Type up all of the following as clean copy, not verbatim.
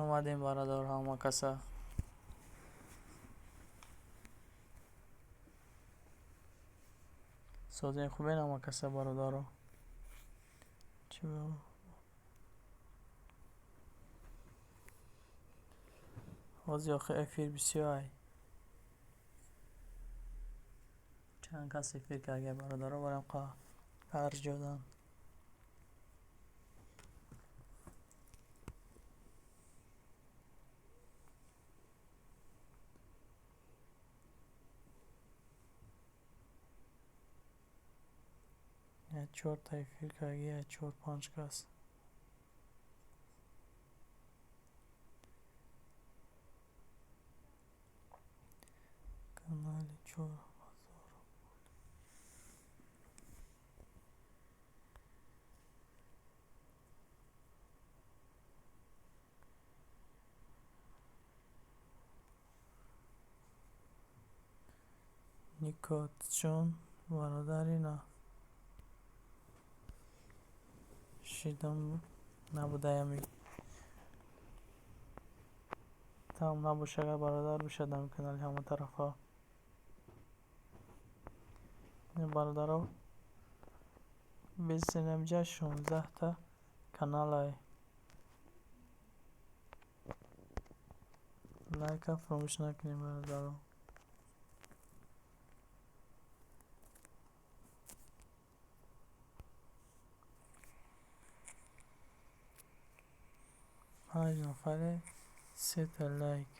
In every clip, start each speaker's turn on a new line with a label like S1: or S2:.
S1: Омадем, бародар, ҳама каса. Созен, хубен ҳама каса, бародаро? Ҳозир охир эфир бисёр ай. Чанд кас эфир карда, бародаро, барам арҷ додан. Чорта эфир карда, чор панҷ кас. Канали 4000. Никотҷон, бародари на шидам набудаям, там набоша, агар бародар бишадам канали ҳама тарафа. Бародаро, бисенамҷа 16-та каналай. Лайка фаромӯш накунем, бародаро. Панҷ нафаре, сета лайк.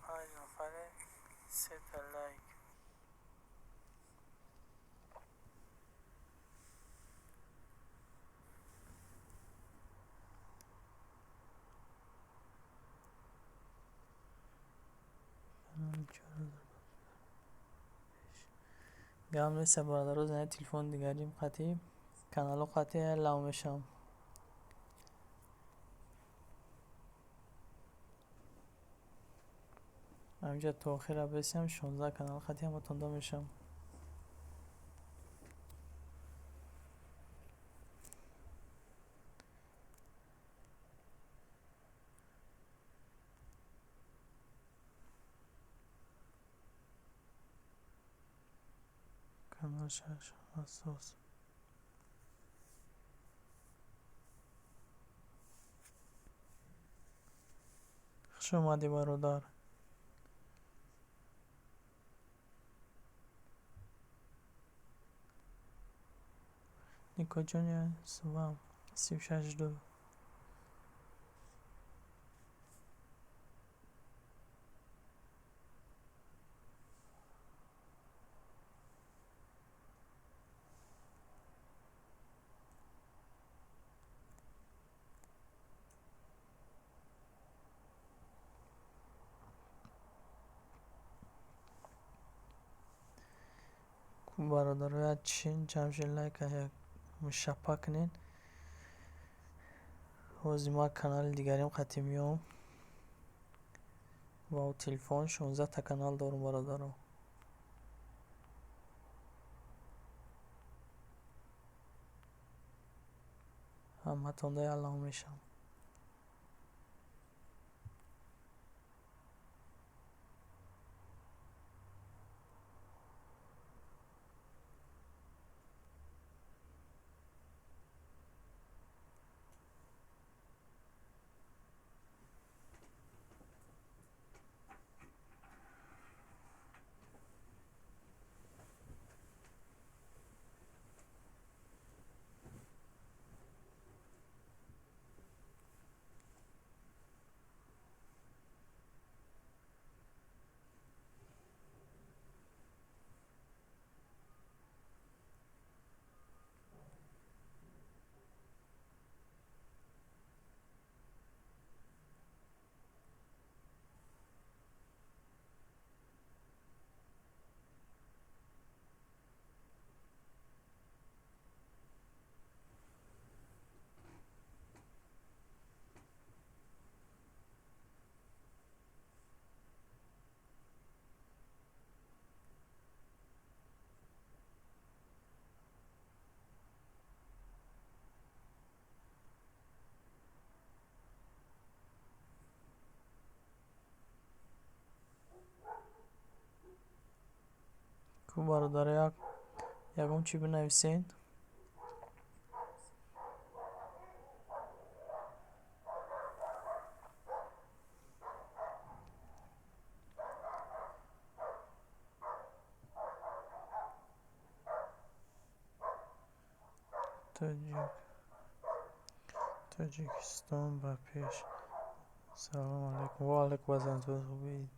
S1: Панҷ нафаре, сета лайк. Гап неста, бародаро, зани телефони дигарим қатъи канало қатъи лав мешавам. Ҳаминҷа то охира бесиям, 16 канал қатъи ҳаматонда мешавам. Канал шаш асос. Хуш омадӣ, бародар. Никоҷон, свам 36 2. Бародаро, як чин ҷамшед, лайка як мушаппа кунед. Ҳозир ман канали дигарим қатъи меом ва телефон 16-та канал дорум, бародаро. Ҳаматонда яллав мешавам. Ку бародаро, як ягон чӣ бинависен. Тоҷикистон ба пеш. Салому алайкум. Ва алайкум ассалом. Соз хубед?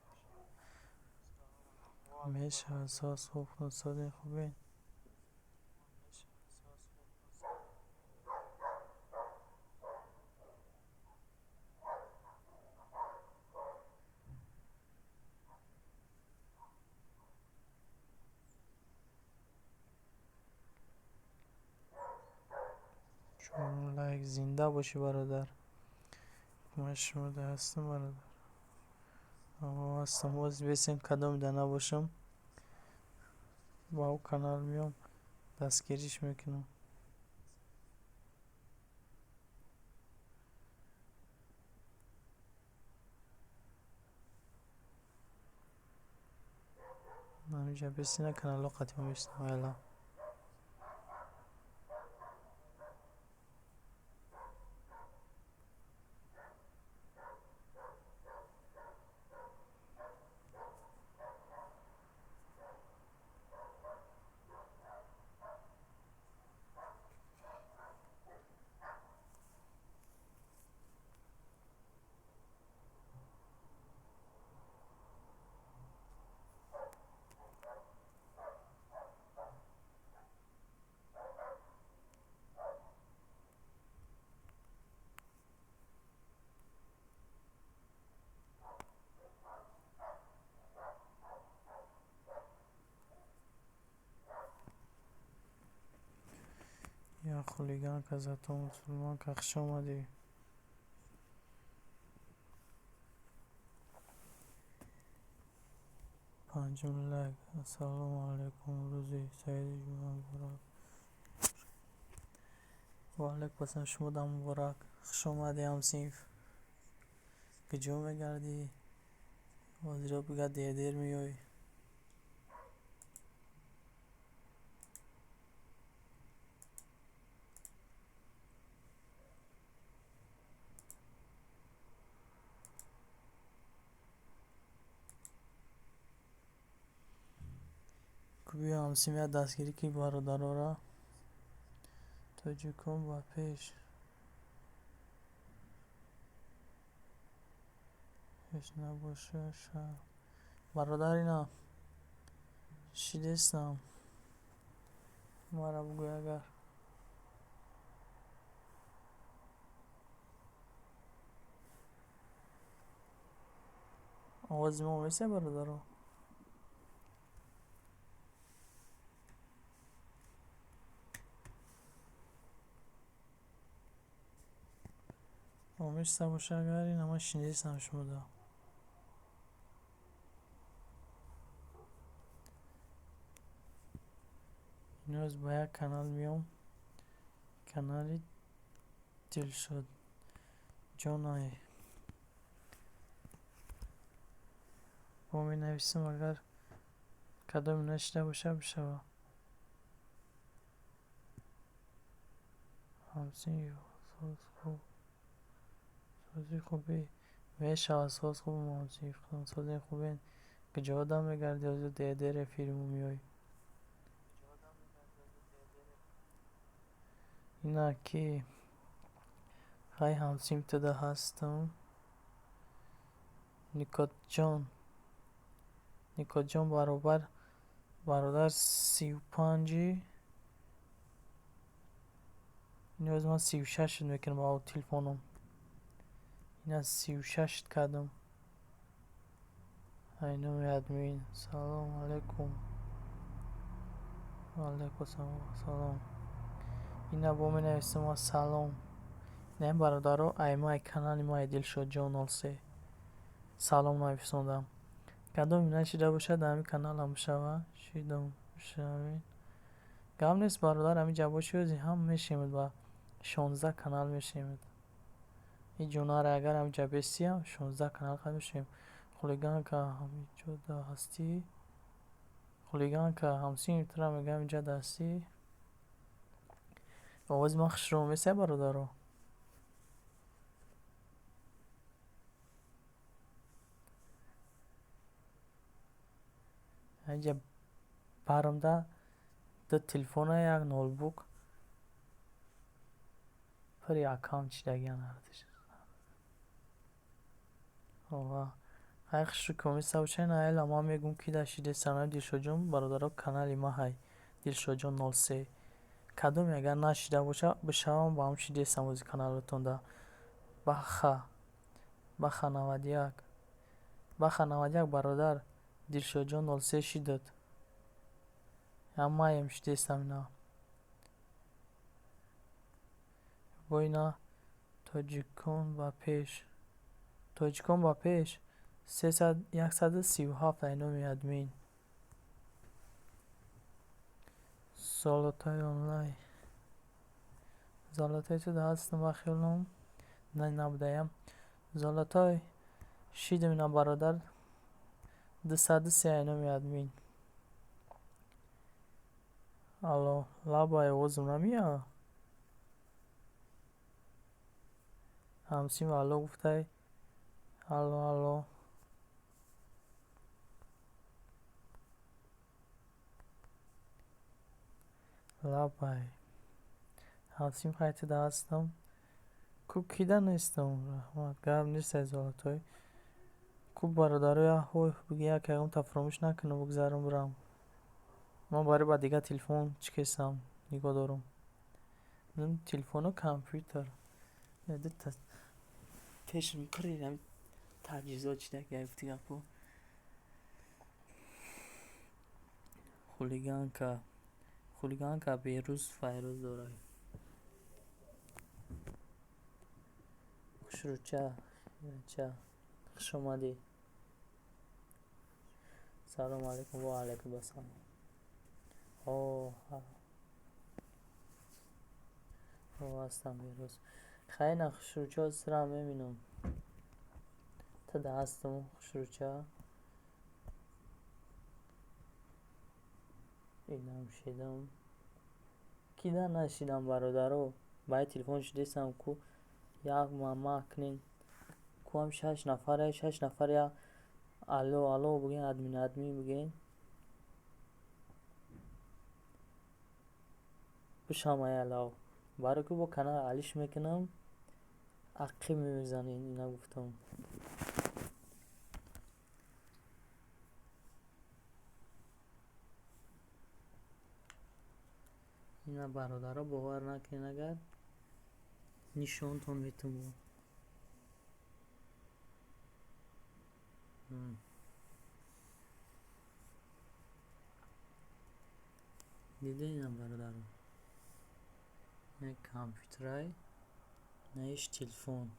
S1: Мешавад, соз хуб, созен, хубед? Лайк. Зинда бошӣ, бародар. Ман шумода ҳастам, бародар. Ҳастам. Боз бесем, кадомида набошам, ба ӯ канал меом, дастгириш мекунам. Ҳаминҷа бесина, каналҳо қатъима мешинам айла. Я хулиганка, зато мусулманка. Хуш омадӣ. Панҷум лайк. Ассалому алайкум, рӯзи саиди ҷумъа муборак. Ва алайкум ассалом, шумодам муборак. Хуш омадӣ, ҳамсинф. Куҷо мегардӣ? Ҳозиро бига, дер-дер меоӣ. Биё, ҳамсинф, як дастгирӣ кунӣ бародарора. Тоҷикон ба пеш. Ҳеч набоша ша. Бародар, ина шидестам. Мара бугӯй, агар. Овози мо месия, бародаро? Омешта боша агар, ина ман шинидестам шумода. Имрӯз ба як канал меом. Канали Дилшод ҷонай. Бо менависам, агар кадоме нашида боша, бишава. Ҳамсинф, соз хуб. Сози хубӣ? Мешавад, соз хубам, ҳамсинф. Созен, хубен? Куҷо дам мегардӣ, ҳозир дер-дер эфиримо меоӣ? Ина ки хай, ҳамсинф, туда ҳастам. Никотҷон. Никотҷон, баробар, бародар, 35-и. Ин ман 36 мекунам ба телефоном. Ина 36 кардам. Айноми админ. Салом алайкум. Ва алайкум салом. Ина бо менависам салом. Ина бародаро, аймай канали май Дилшодҷон 03 салом нависондам. Кадоме нашида бошад, дар ҳамин каналам бишава. Шидам, бишавед. Гап нест, бародар, ҳамин ҷа боши, ҳози ҳам мешемед, ба 16 канал мешемед. Ин ҷонаре, агар ҳамин ҷа бесиям, 16 канал қад мешем. Хулиганка, ҳамин ҷода ҳастӣ? Хулиганка, ҳамсин тура мегӯям, инҷа дастӣ. Овози ман хушрӯ месай, бародаро? Инҷа баромда ду телефона, як ноутбук, пури аккаунт чидагиан. Ай хушрӯ ки оместа бошед, айла ман мегӯм, ки да шидесам. Дилшодҷон, бародаро, канали ма ҳай, Дилшодҷон 03. Кадоме агар нашида боша, бишавам ба ҳам шидесам ози каналотонда. Баха, Баха 91, Баха 91, бародар, Дилшодҷон 03 шидад. Ҳамаем шидесам ина. Бо ина тоҷикон ба пеш, тоҷикон ба пеш, 137 ай номи админ. Золотой онлайн, Золотой, ту ҳастам ба хиёлам на набудаям. Золотой шидам ина, бародар, 203 ай номи админ. Алло, лабай, овозам намеяд? Ҳамсин алло гуфтай. Алло, алло. Лабай, ҳамсин, хайтида ҳастам ку, кида нестам. Раҳмат, гап нестай, Золотой ку, бародаро, ҳой биги, як ягонта фаромӯш накунам, бигзарам, бирам. Ман барои ба дигар телефон чӣ кесам, нигоҳ дорам телефону компютер дута пешам пури таҷҳизот чидаги. Гуфти гапо, хулиганка, хулиганка, Берӯз Файрӯз дорад. Хушрӯча, ча, хуш омадӣ. Салому алайкум. Ва алайкум ассалом. О, ҳастам, Берӯз. Хайна, хушрӯча, сирам мебинам, тада ҳастам, хушрӯча. Инам шидам, кида нашидам, бародаро, ба телефон шидесам ку, як мама кунен куам. Шаш нафаре, шаш нафар, я алло, алло бигӯен, админ, админ бигӯен, бишам ай алло. Барои ки бо канал алиш мекунам, ақиб мезанед. Ина гуфтам. Ина, бародаро, бовар накунед, агар нишонтон метавон. Дидед, ина, бародаро, ина компютерай, ина иш телефон.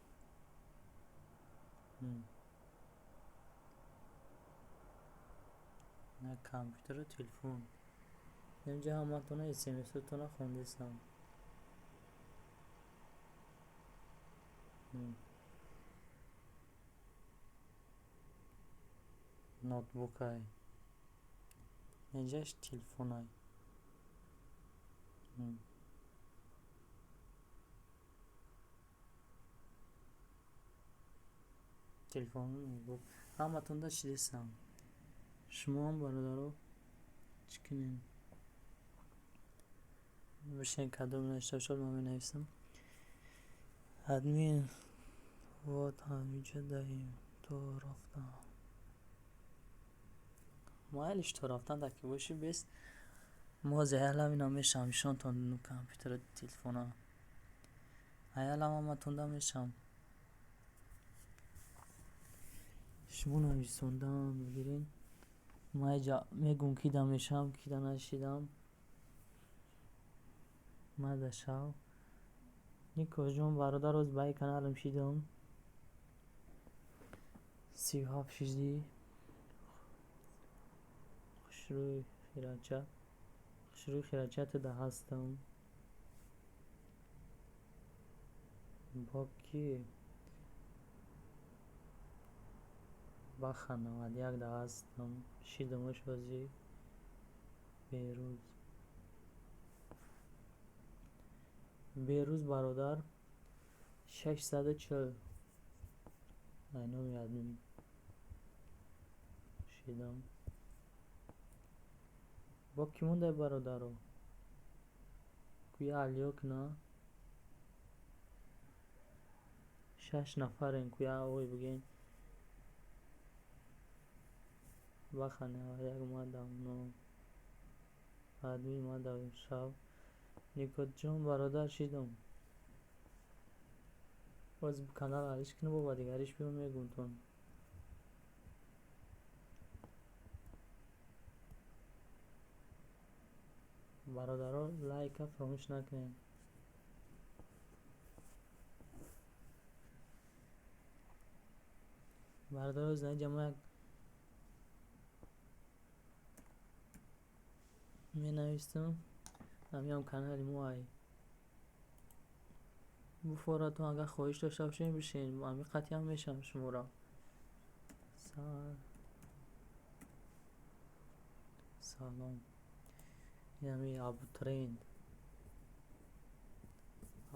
S1: Ина компютеру телефон. Инҷа ҳаматона смсотона хондесам. Ноутбукай, инҷаш телефонай. Телефону ноутбук ҳаматонда шидесам. Шумоам, бародаро, чӣ кунем? Бишен, кадом навишта бошад, ман менависам. Админ, вот ҳамиҷа даем то рафтан. Майлиш, то рафтан даки боши бес. Мо зеҳалам ина мешавам, нишонтон компютеру телефона. Аялам ҳаматонда мешавам. Шумо нависондан бигирен. Ман иҷа мегӯм, кида мешавам, кида нашидам. Мада шав. Никоҷон, бародар, оз ба каналам шидам. 37 шидӣ. Хушрӯй хирача. Хушрӯй хирача, туда ҳастам. Бо ки? Баха 91 да ҳастам. Шидамаш озӣ. Берӯз. Берӯз бародар 640. Айноми админ. Шидам. Бо кӣ мондай бародаро? Куя алиё кина? Шаш нафарем куя ой бигем. Баха 91 мадам но. Админ мадам шав. Никоҷон бародар шидам. Боз канал алиш кунам ба дигариш биём мегумтон. Бародаро лайка фаромӯш накунед. Бародаро знаҷа ма як менавистам. Ҳамиам канали мо ай. Буфоратон агар хоҳиш дошта бошед бишин. Ҳами қатъиан мешавам шуморо. Салом. Ҳами Абутренд.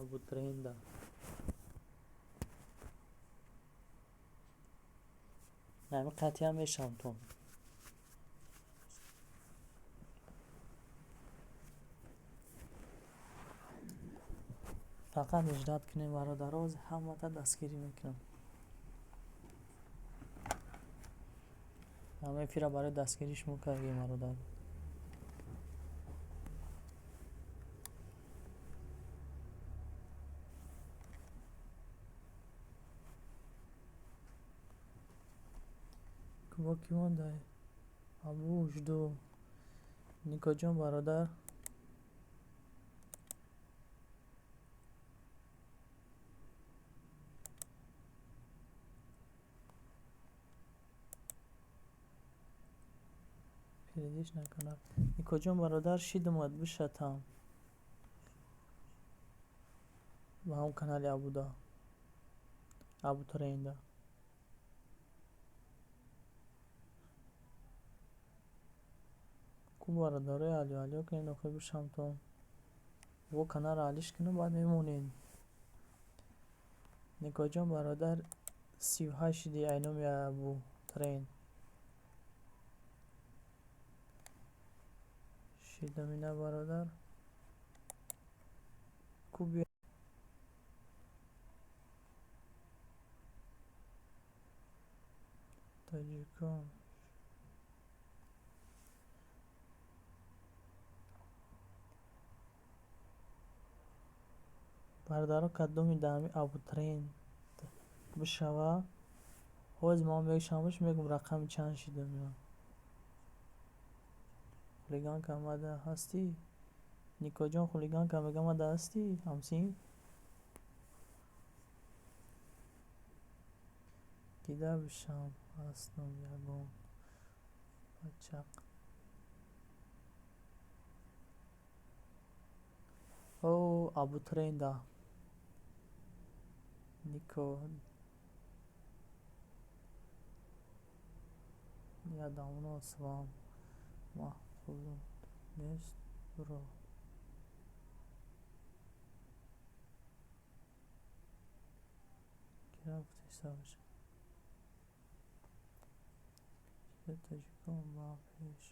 S1: Абутренда. Ҳами қатъиан мешавам тон. Фақат иждат кунем бародаро, ҳамата дастгирӣ мекунам. Ҳама эфира барои дастгирии шумо кардем бародар. Бо кӣ мондай? Абу жду. Никоҷон бародар. Передиш накунад. Никоҷон бародар шидумад бишатам. Ба ҳам канали Абуда. Абутренда. Ку бародарои алиё алиё кунед охир бишамтон. Бо каналро алиш кунам баъд мемонед. Никоҷон бародар 38 шиди айноми Абутренд. Шидам ина бародар. Ку биё тоҷикон. Бародаро кадоми даҳами Абутренд бишава, ҳозир ман мешавамш мегум рақами чанд шидам ина. Хулиганка мада ҳастӣ? Никоҷон хулиганка мега мада ҳастӣ? Ҳамсин? Кида бишам ҳастам ягон пачақ. О, Абутренда. Нико. Я давно с вам махул нест бро. Кира гуфтеста бошад. Тоҷикон ба пеш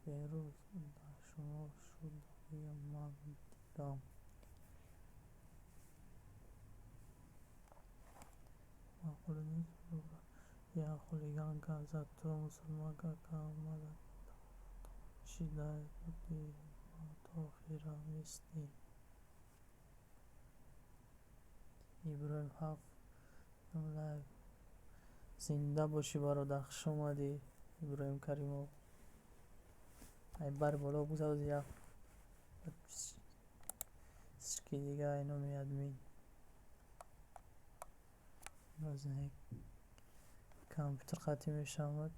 S1: Берӯз дар шумо шудагии ман дидам. Маъқул нест бро. Я хулиганка зато мусулманка камада шида будӣ то охира мисли. Иброҳим ҳафт лайк. Зинда бошӣ бародар, хуш омадӣ Иброҳим Каримов. Ай бар боло бигзар як подписчики дига айноми админ. Компютер қатъӣ мешавад.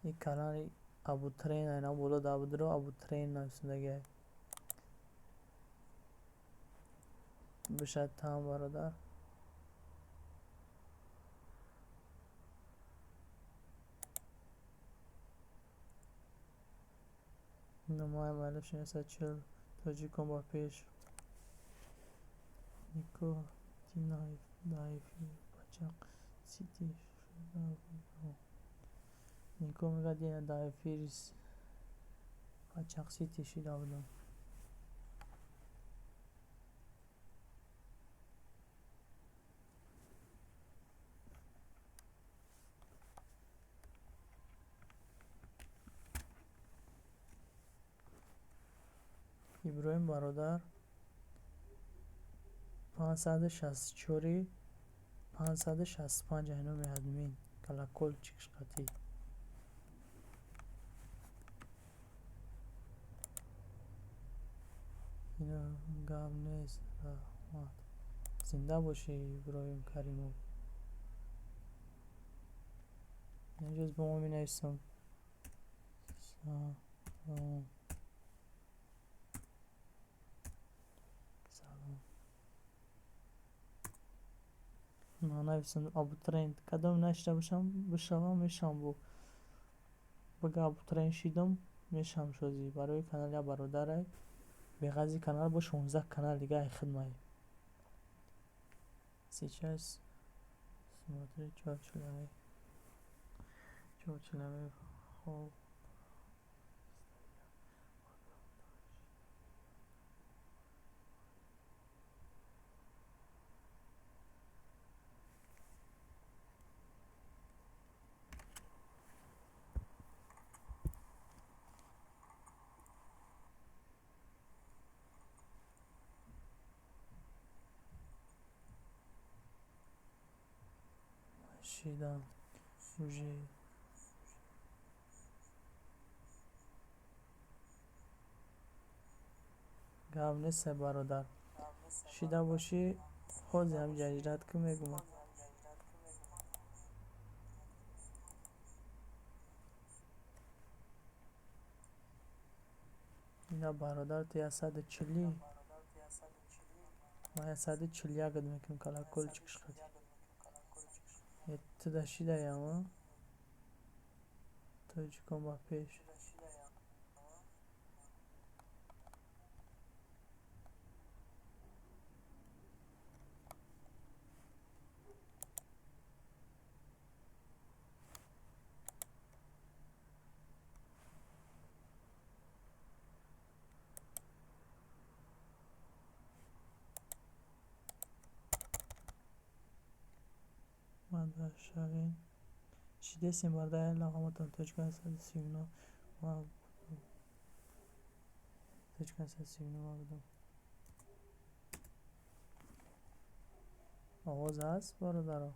S1: Ин канали Абутрен айна боло дабудро Абутрен нависондагиай. Бишад там бародар. Номаи майлаш 140 тоҷикон ба пеш. Нико Динаев дар эфир Пачақ Сити шуда будам. Нико мегӯяд, Дина дар эфири Пачақ Сити шида будам. Иброҳим бародар 564 565 айноми админ колокольчик шқатӣ. Ино гап нест, раҳмат. Зинда бошӣ, Иброҳим Каримов. Инҷоз бо мо менависам. Салом. Салом. Нависам Абутренд. Кадом нашида бошам, бишавам, мешавам бо. Бага Абутренд шидам, мешавам шози. Барои канал я бародарай. Беғази канал бо 16 канал дига ай хидмай. Сейчас смотри, чор человек. Чор человек. Хоб. Шидам. Уже гап нест, бародар. Шида бошӣ, ҳозир ҳам ҷаҷрат ку мегумам. Ина бародар ту 140 ма 141 мекунем колокольчик шқати. Ту да шидаям, а? Тоҷикон ба пеш. Шавем. Шидесем бародар лағамотон тоҷикон 139 ма тоҷикон 139 ма будам. Овоз ҳаст бародаро?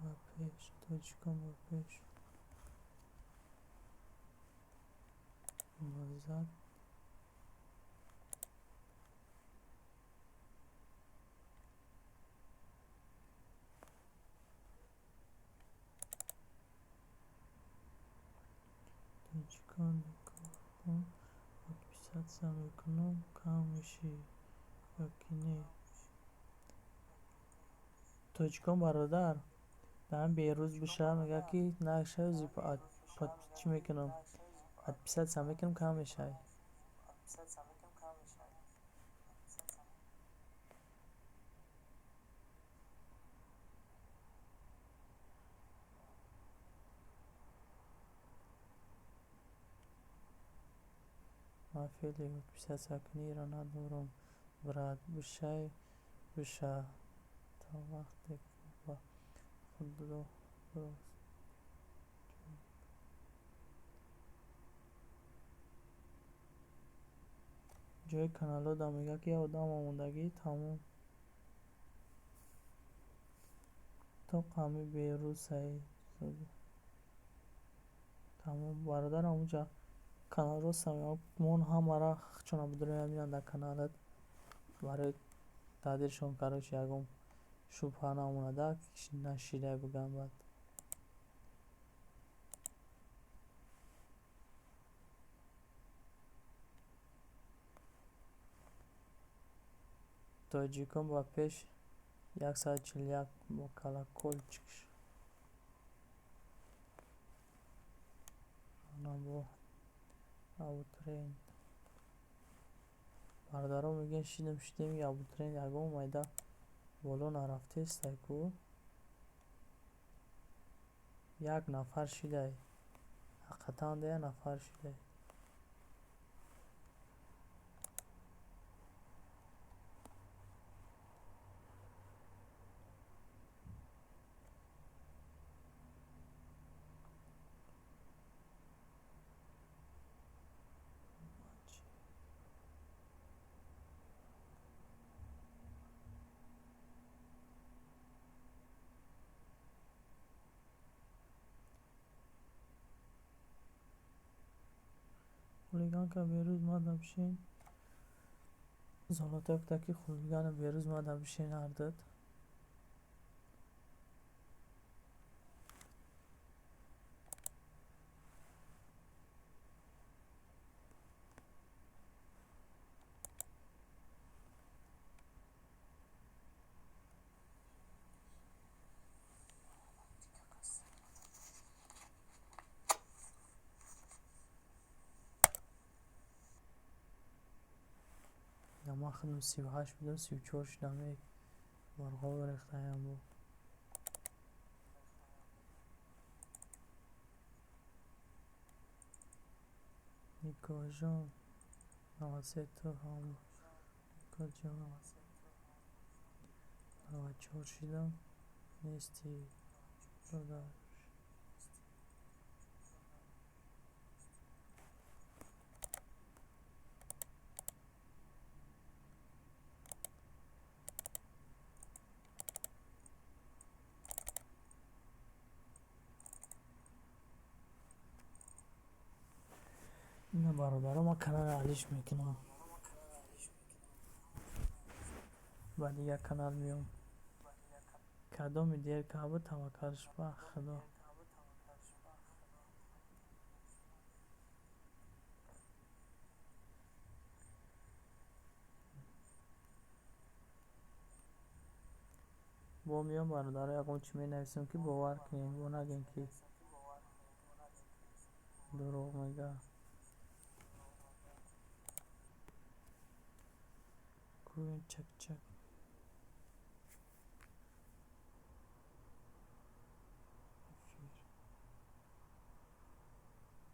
S1: Ба пеш, тоҷикон ба пеш. Назад. Тоҷикон никоҳ подписаться мекунам, кам мешӣ ё ки не? Тоҷикон бародар, дар берӯз биша мегӯяд ки нашавзи чӣ мекунам? Подписаться мекунам, кам мешавӣ. Ман феъли подписаться куниро надорам, брат. Бишай, биша. То вақте ки ба худо рост. Ҷои каналҳо мегӯяд ки одам омодагӣ тамом. То қами берӯз саид. Тамом бародар ҳамунҷа канал рост мон ҳамара чона будроям меянд дар каналат барои тақдиршон короче ягон шубҳа намонада нашида буган баъд. Тоҷикон ба пеш 141 бо колокольчик. Бо Абутренд. Бародаро мегӯянд шидам шидем Абутренд ягон майда боло нарафтестай ку. Як нафар шидай. Ҳақиқатан як нафар шидай. Хулиганка берӯз мада бишин. Золотой гуфта ки хулигана берӯз мада бишин ҳардат. Ман худам 38 будам, 34 шудам. Эй мурғоб рехтаям бо. Никоҷон 93 ту ҳам Никоҷон 94 шудам. Нести додар. Ина бародаро ман канали алиш мекунам. Ба дигар канал меом. Кадоми дер каба таваккалш ба Худо. Бо меом бародаро ягон чӣ менависам ки бовар кунем, бо нагем ки дурӯғ мега. Кӯин чак-чак. Эфир.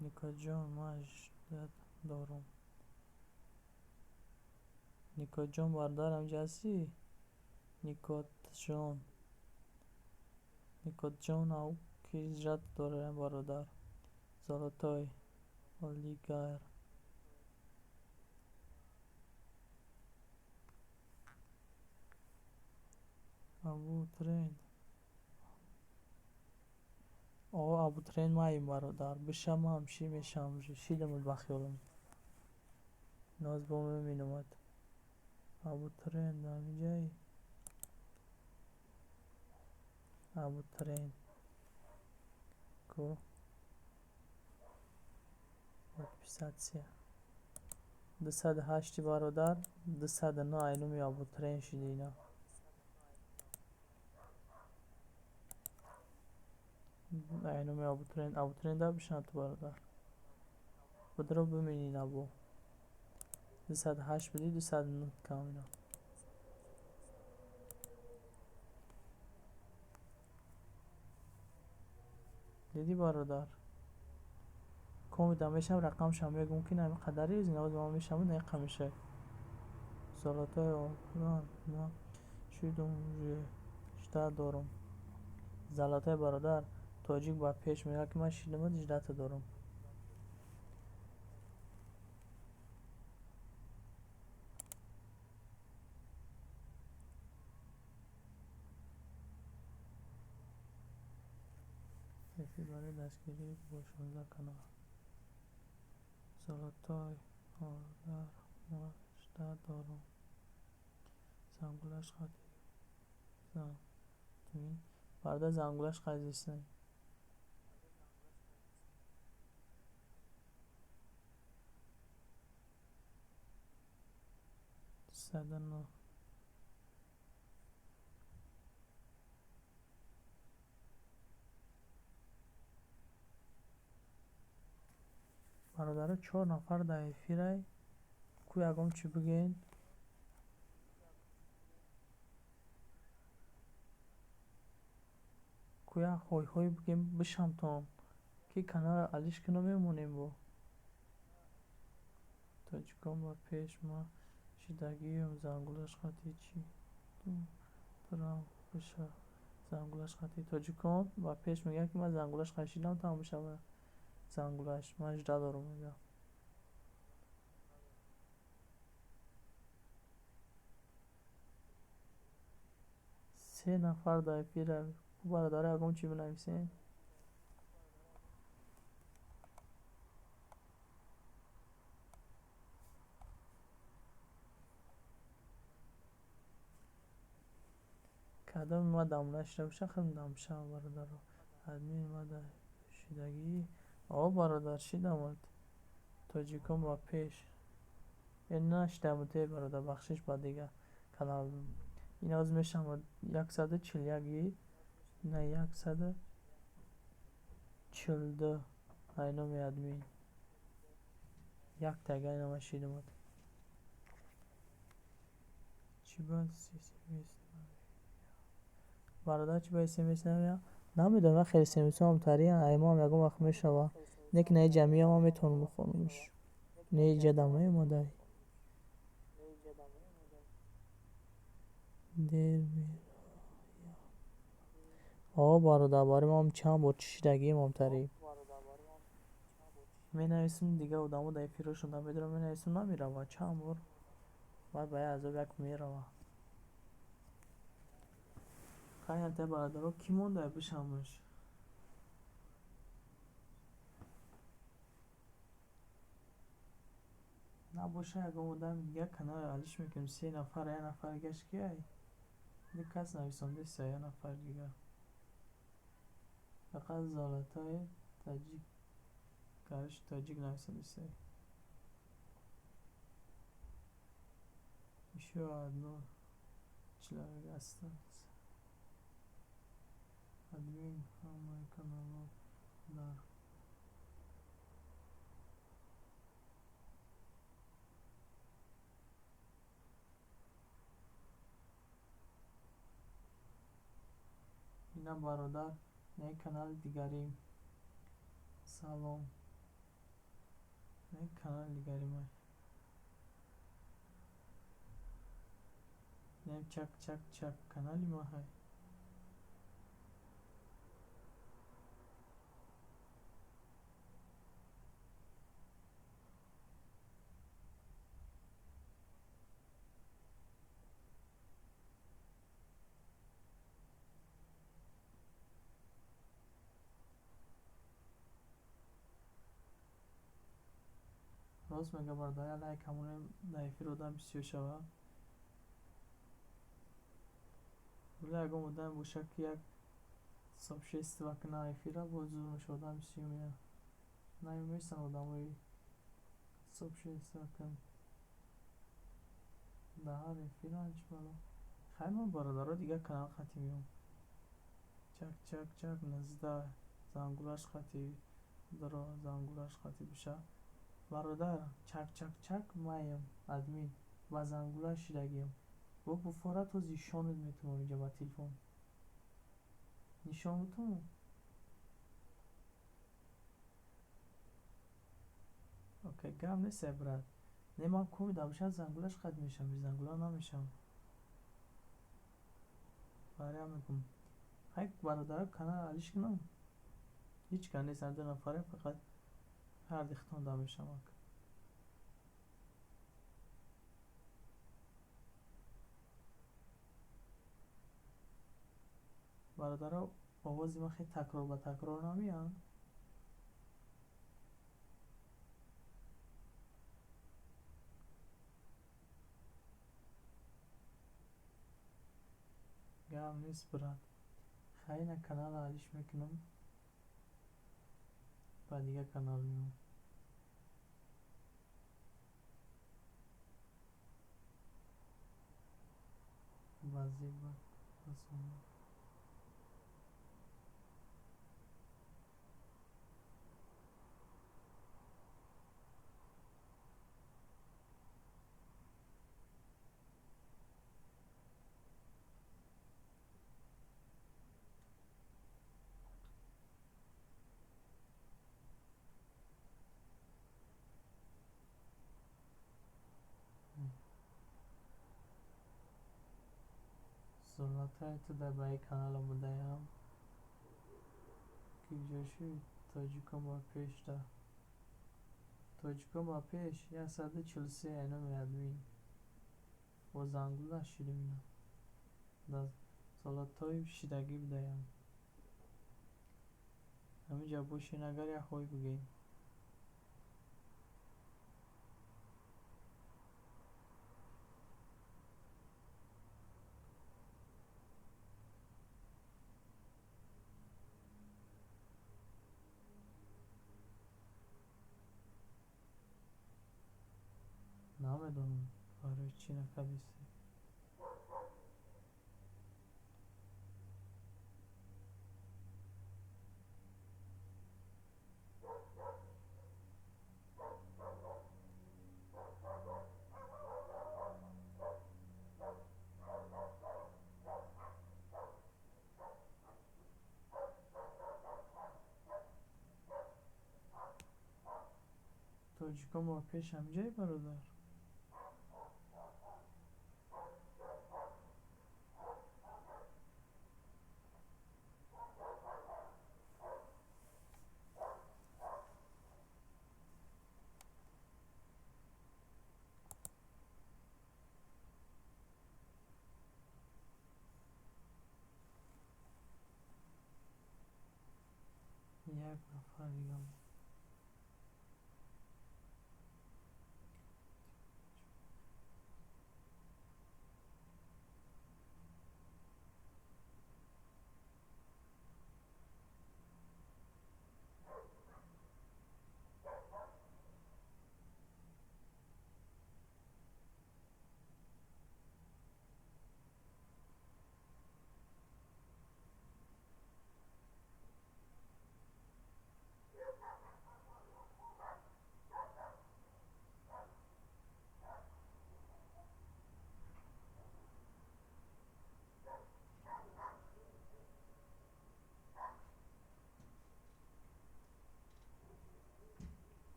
S1: Никоҷон ман ждат дорам. Никоҷон бародар ҳамҷа ҳастӣ? Никотҷон. Никотҷон ав ки ждат дорам бародар. Золотой олигар. Абутренд. О, Абутренд маим бародар. Биша ман ши мешам шидам ба хиёлам. Ноз бо мебинамад. Абутренд ҳамиҷаи. Абутренд. Ку. Подписаться. 208 бародар, 209 айнуми Абутренд шиди ина. Айнуми Абутренд, Абутренд да бишан ту бародар. Бодро бимини набо. 208 буди, 209 кам ина. Диди бародар. Комида мешам рақамшам мегум ки нами қадари зинавоз ман мешам на қамиша. Золотой олан ма шудум жда дорум. Золотой бародар тоҷик ба пеш мегӯяд ки ман шидамад ждата дорум. Эфир барои дастгирӣ бо 16 канал. Золотой бародар ма жда дорум. Зангулаш қад зан. Бародар зангулаш қайзисен. 109. Бародаро, чор нафар дар эфирай. Ку ягон чӣ бигӯен? Ку як ҳойҳой бигӯем, бишамтон, ки каналро алиш кунам, мемонем бо. Тоҷикон ба пеш, ма шидагиюм, зангулаш қати чӣ дурам биша, зангулаш қати. Тоҷикон ба пеш мегӯяд, ки ман зангулаш қати шидам, тамом бишава зангулаш, ман жда дорам, мегӯяд. Се нафар дар эфира. Бародаро, ягон чӣ бинависем? Кадоми ма дамона шида боша, худам дам бишавам, бародаро. Админ ма дар шидагӣ? О, бародар, шидамад. Тоҷикон ба пеш. Э, нашидамад, э, бародар, бахшиш, ба дигар канал. Ин ҳозир мешавад 141, на 142, ай номи админ. Як тага инама шидамад. Чӣ ба смс? Бародар, чӣ ба смс намеяд? Намедонам, хеле смсҳоам тариян, аймоам ягон вақт мешава. Не ки на иҷа меям, ман метавонам бихонамш. Не, иҷа дам наомадай. Дер мероям. О, бародар, барои ман чанд бор чӣ шидагием амтарӣ. Менависам, дигар одамо дар эфирҳошон дар медорам, менависам, намерава чанд бор. Баъд ба як азоб як мерава. Хайр, бародаро, кӣ монда бишамаш? Набоша, ягон одами дигар каналро алиш мекунем. Се нафар, як нафар дигаш кияй? Ди кас нависондеста, як нафар дигар. Фақат золотои таҷик, короче, тоҷик нависондеста. Ещё одно человек остался. Админ ҳамаи каналҳо дар ина, бародар, на канали дигарим. Салом. На канали дигарим. Нем чак чак чак канали ма ҳай. Рост мега, бародар, як лайк ҳамонем, дар эфир одам бисёр шава. Вале ягон одам боша, ки як сообщество куна эфира, боз зуд меша, одам бисёр меяд. Наместан одамои сообщество кун. Дар ҳар эфиран чӣ бало. Хайр, ман, бародаро, дигар канал қати меом. Чак чак чак 19, зангулаш қати даро, зангулаш қати биша. Бародар, чак чак чак маем, админ, ба зангула шидагием. Бо буфора то нишонат метавонам инҷа ба телефон. Нишон бутум? Окей, гап нест, брат. Не, ман комидам, шояд зангулаш қат мешам, би зангула намешам. Барои мегум. Хай, бародаро, канал алиш кунам? Ҳеҷ кас нест, ду нафаре, фақат ҳар дихтон да мешавад. Бародаро, овози ман хеле такрор ба такрор намеяд? Гап нест, брат. Хай, ина каналро алиш мекунам. Ба дигар канал меом. Ба зеба расонам. Золотая ту дар ба ин канал омадаям. Ки ҷо шуд? Тоҷикон ба пеш да. Тоҷикон ба пеш 143 айноми админ. Бо зангула шидим ина. Да золотой шидагӣ будаям. Ҳаминҷа бошен, агар як ҳой бигӯем. Намедонам барои чӣ накардисте. Тоҷикон ба пеш ҳамҷай, бародар. Як нафар дигам.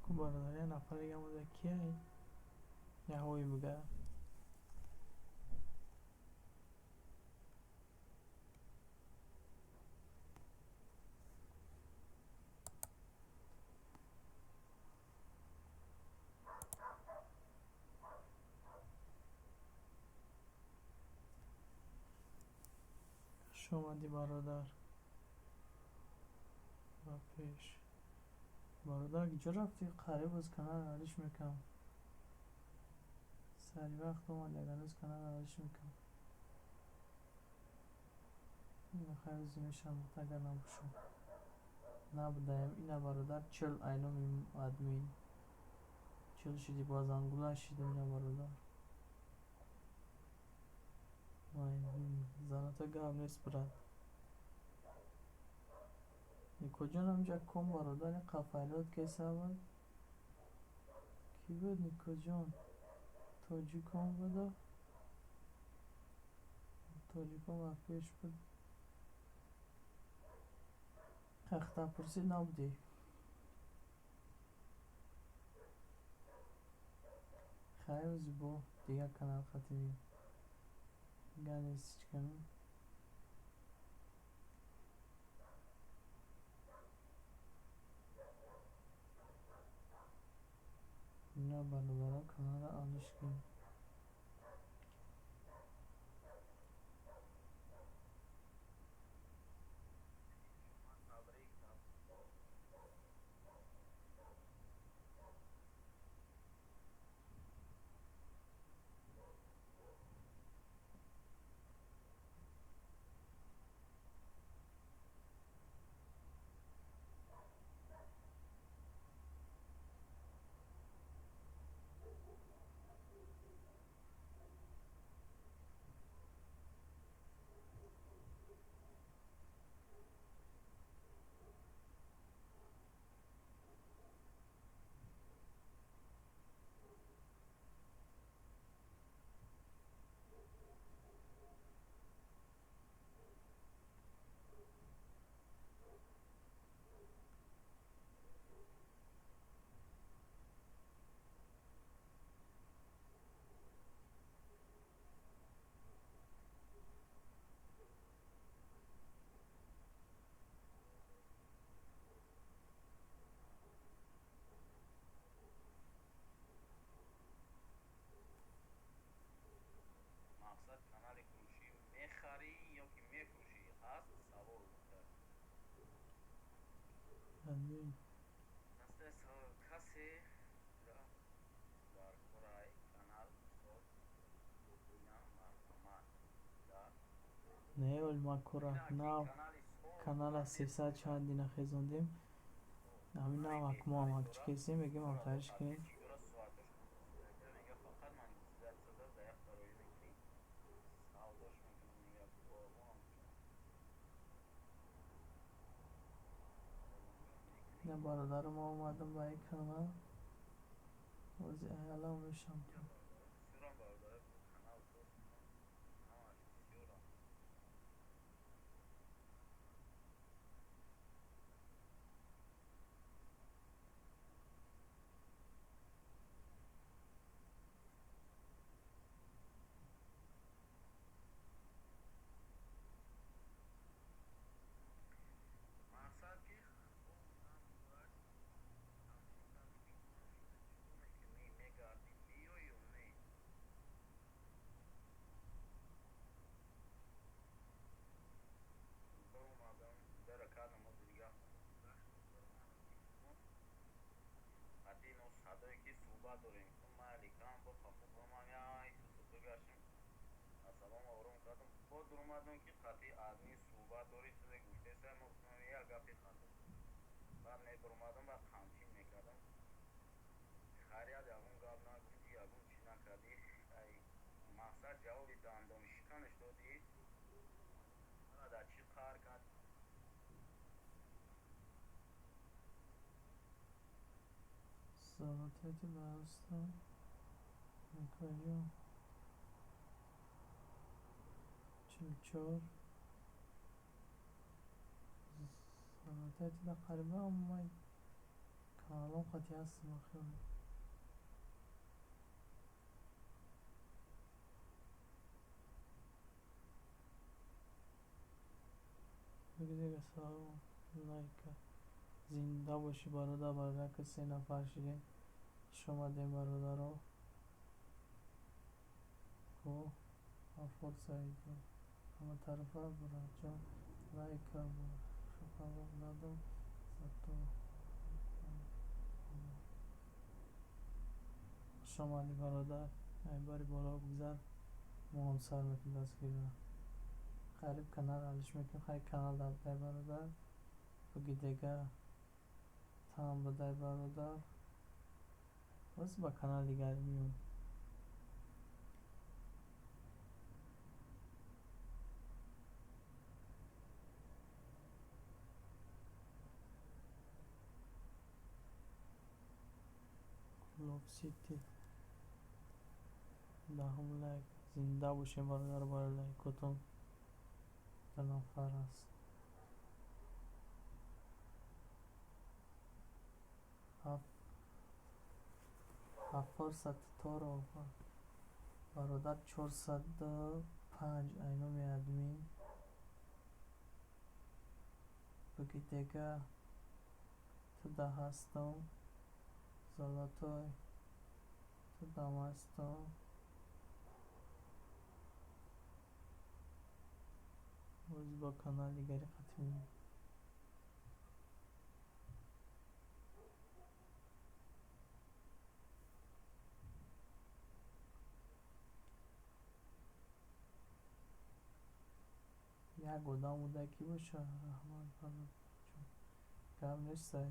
S1: Ку бародар, як нафар дигам буда, кияй? Як ҳой бига. Хуш омадӣ, бародар. Ба пеш. Бародар, куҷо рафтӣ? Қариб боз канал алиш мекунам. Сари вақт омадӣ, ҳанӯз канал алиш мекунам. Хайр, мешавад, агар набошам. Набудаем. Ина бародар, 40 айноми админ. 40 шиди, бо зангула шидим, ина бародар. Золотой гап нест, брат. Никоҷон ҳамҷа ком, бародар, қафарёд кеса буд. Кӣ буд Никоҷон? Тоҷикон буда? Тоҷикон ба пеш буд. Хахтапурсӣ набудӣ. Хайр, бо дигар канал хатимем. Дигар нест ҳеҷ канал. Ина бародаро, каналро алиш кунем. Админ. Не, оли ма кора нав канала сесад чанд дина хезондем. Ҳамин нав мо ҳамакчи кесем, мегем ҳамтариш кунем. Ина бародаро, ма омадам ба ин канал. Ози аялам мешам. Золотои ҳастам. Каҷо? 44. Золотои да қариба омай каналом қати ҳастам ахир. Бигзега салом лайка. Зинда бошӣ бародар, бародар ки се нафар шидем. Хуш омадем бародаро. Ко Ғаффор Саидов. Ҳама тарафа братҷон лайка шоқалоқ дадам зато. Хуш омадӣ бародар. Ай бари боло бигзар. Мо ҳам сар мекунем дастгирира. Қариб канал алиш мекунем. Хай канал дар бародар. Буги дега там будай бародар. Боз ба канал дигар миём. Лов Сити. Даҳум лайк. Зинда бошем бародар барои лайкотон. Ду нафар аст. Ғаффор Сатторов бародар 405 ай номи админ. Буги дега туда ҳастам. Золотой тудам ҳастам. Боз ба канал дигари қатӣ меоем. Як одам буда ки боша, раҳмат бародарҷон. Гап нестай.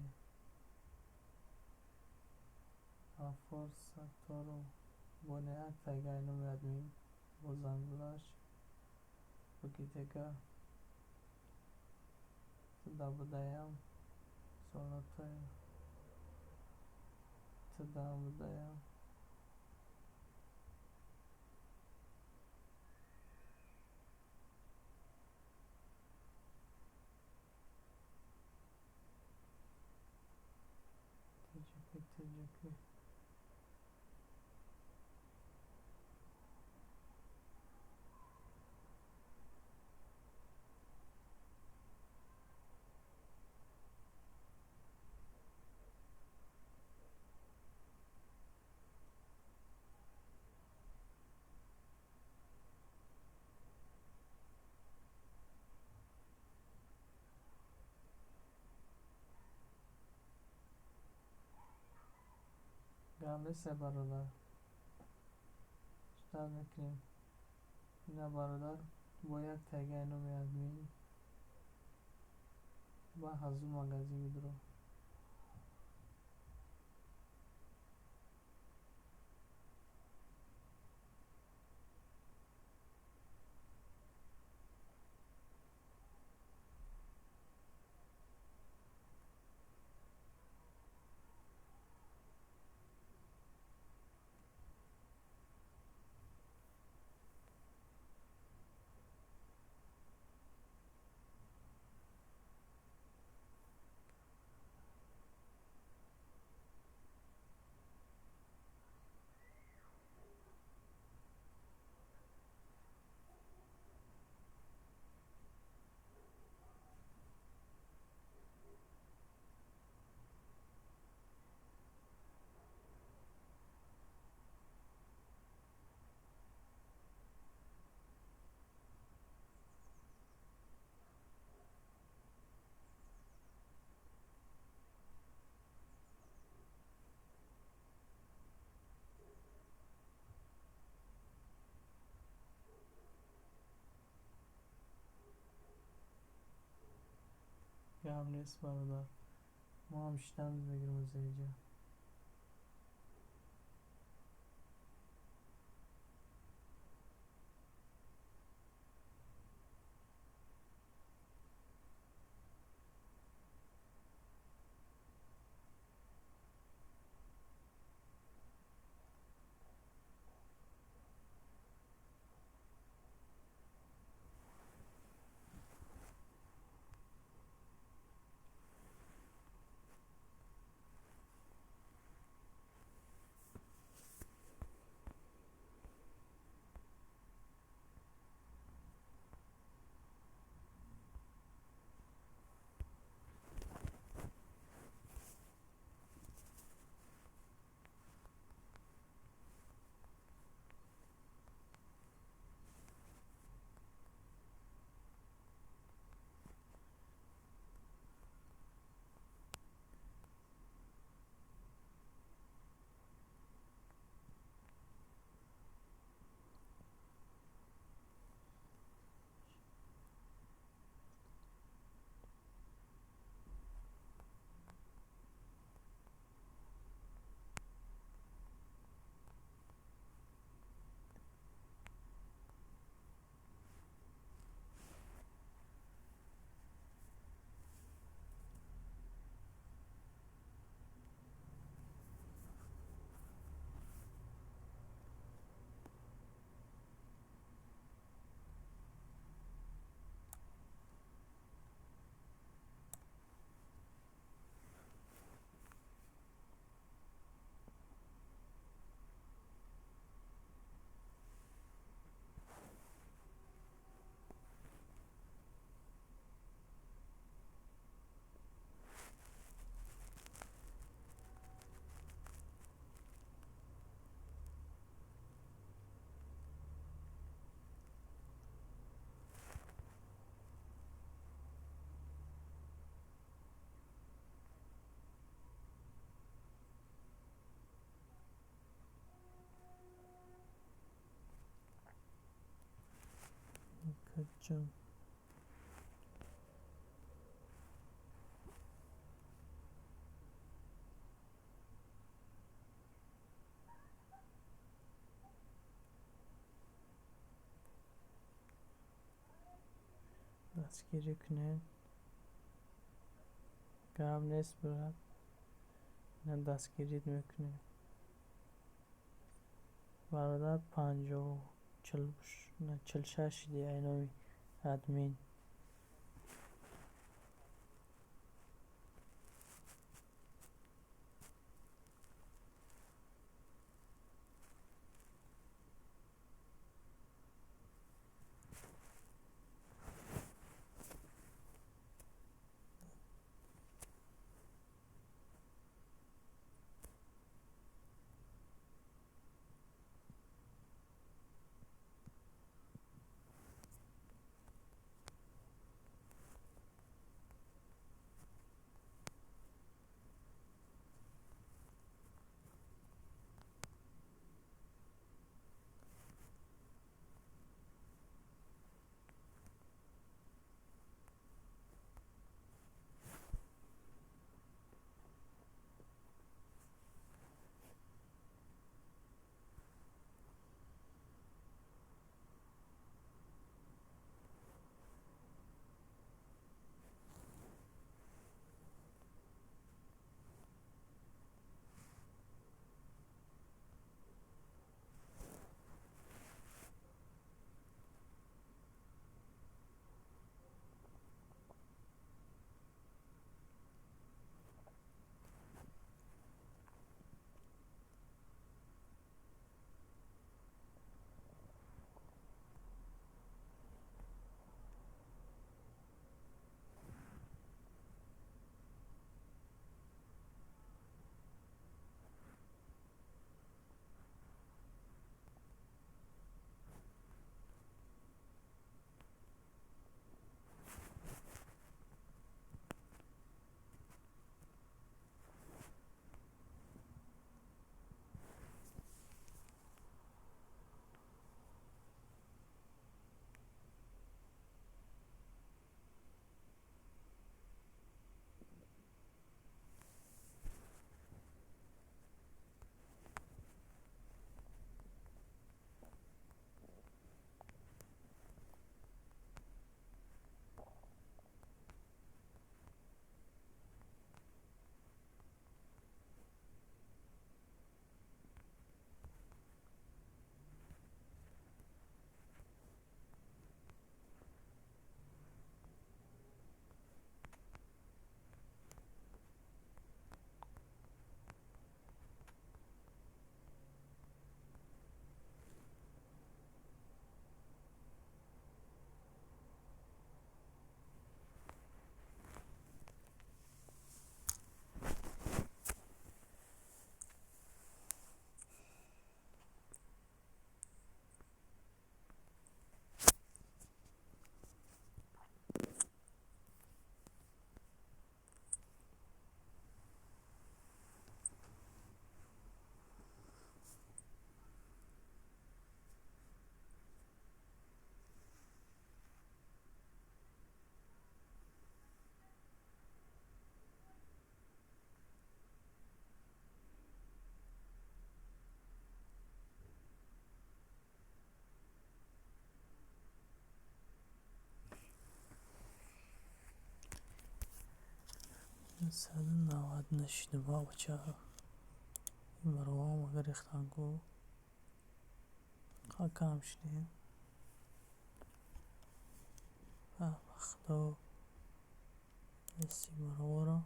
S1: Ғаффор Сатторов бо не як тайга ай номи админ бо зангулаш. Буги дега туда будаям. Золотой туда будаям. Тоҷикӣ. Гап нест, бародар. Ждать мекунем. Ина, бародар, бо як тайгаи номи админ ба ҳазу магазин бидро. Гап нест, бародар. Мо ҳам шидан мегирем аз инҷа. Каҷон? Дастгирӣ кунед. Гап нест, брат. Ина, дастгирит мекунем, бародар. Панҷоҳу 46 шиди айноми админ. 199 шиду бача. Ин баровам агар рехтан ку кам шидем. Ба худо, дасти бароворо.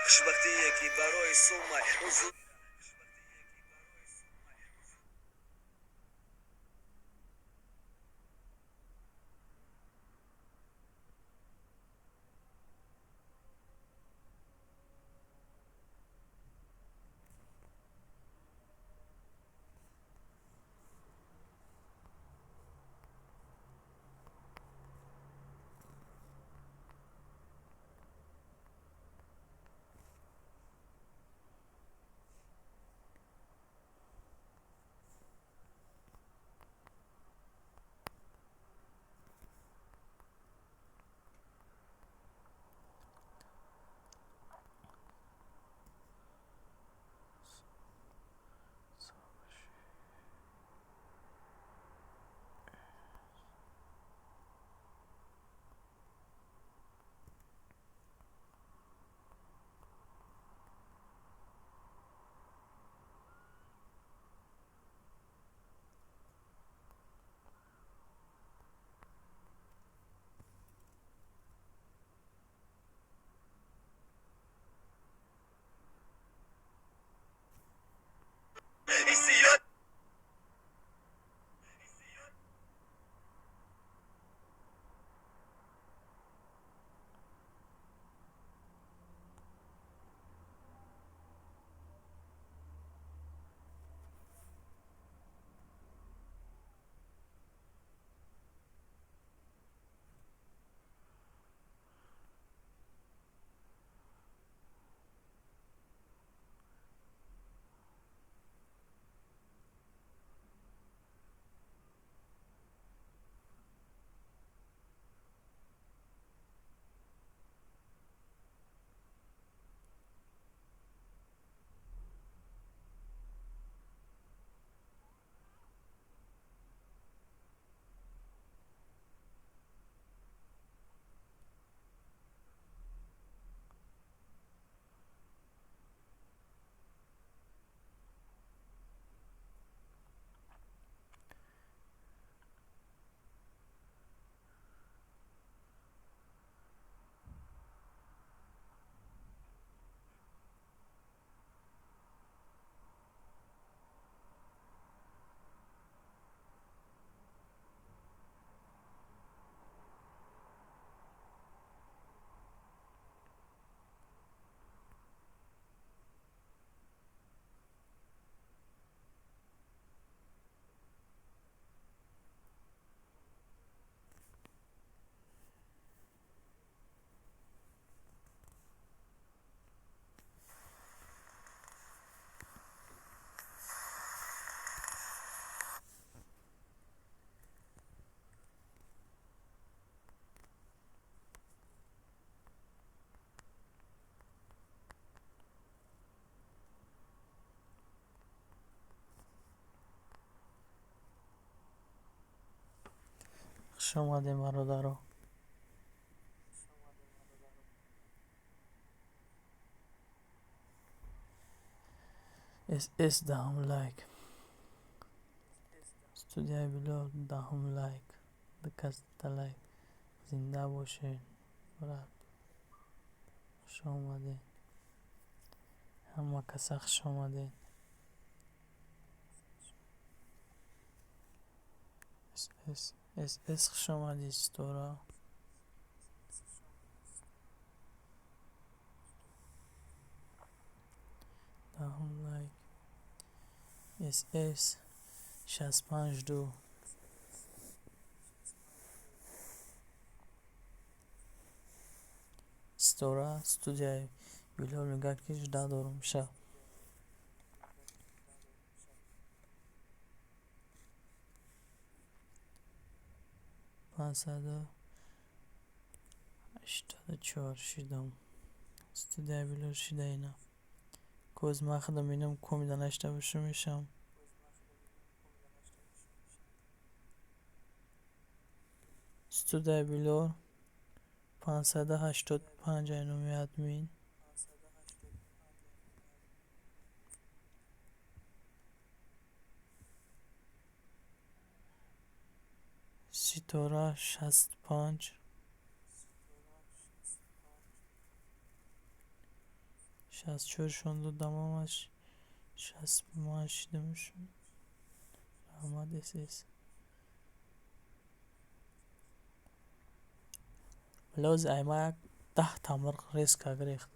S2: Хушбахтие ки барои сумай.
S1: Хуш омадем, бародаро. Сс даҳум лайк. Студияи Билол даҳум лайк. Ду касда лайк. Зинда бошед, брат. Хуш омадед. Ҳама каса хуш омадед. Сс сс, хуш омадӣ, Ситора. Даҳум лайк. Сс 65 2. Ситора, студияи Билол мегӯяд, ки ждать дорум ша. 584 шидам. Студияи Билол шида ина. Коз ман худам бинам, комида нашида бошам, мешавам. Студияи Билол 585 ай номи админ. Ситора 65. 64 шон додам, ҳамаш 65 шидамшон. Раҳмат, сс. Лози айма як 10 та мурғ резко гирехт.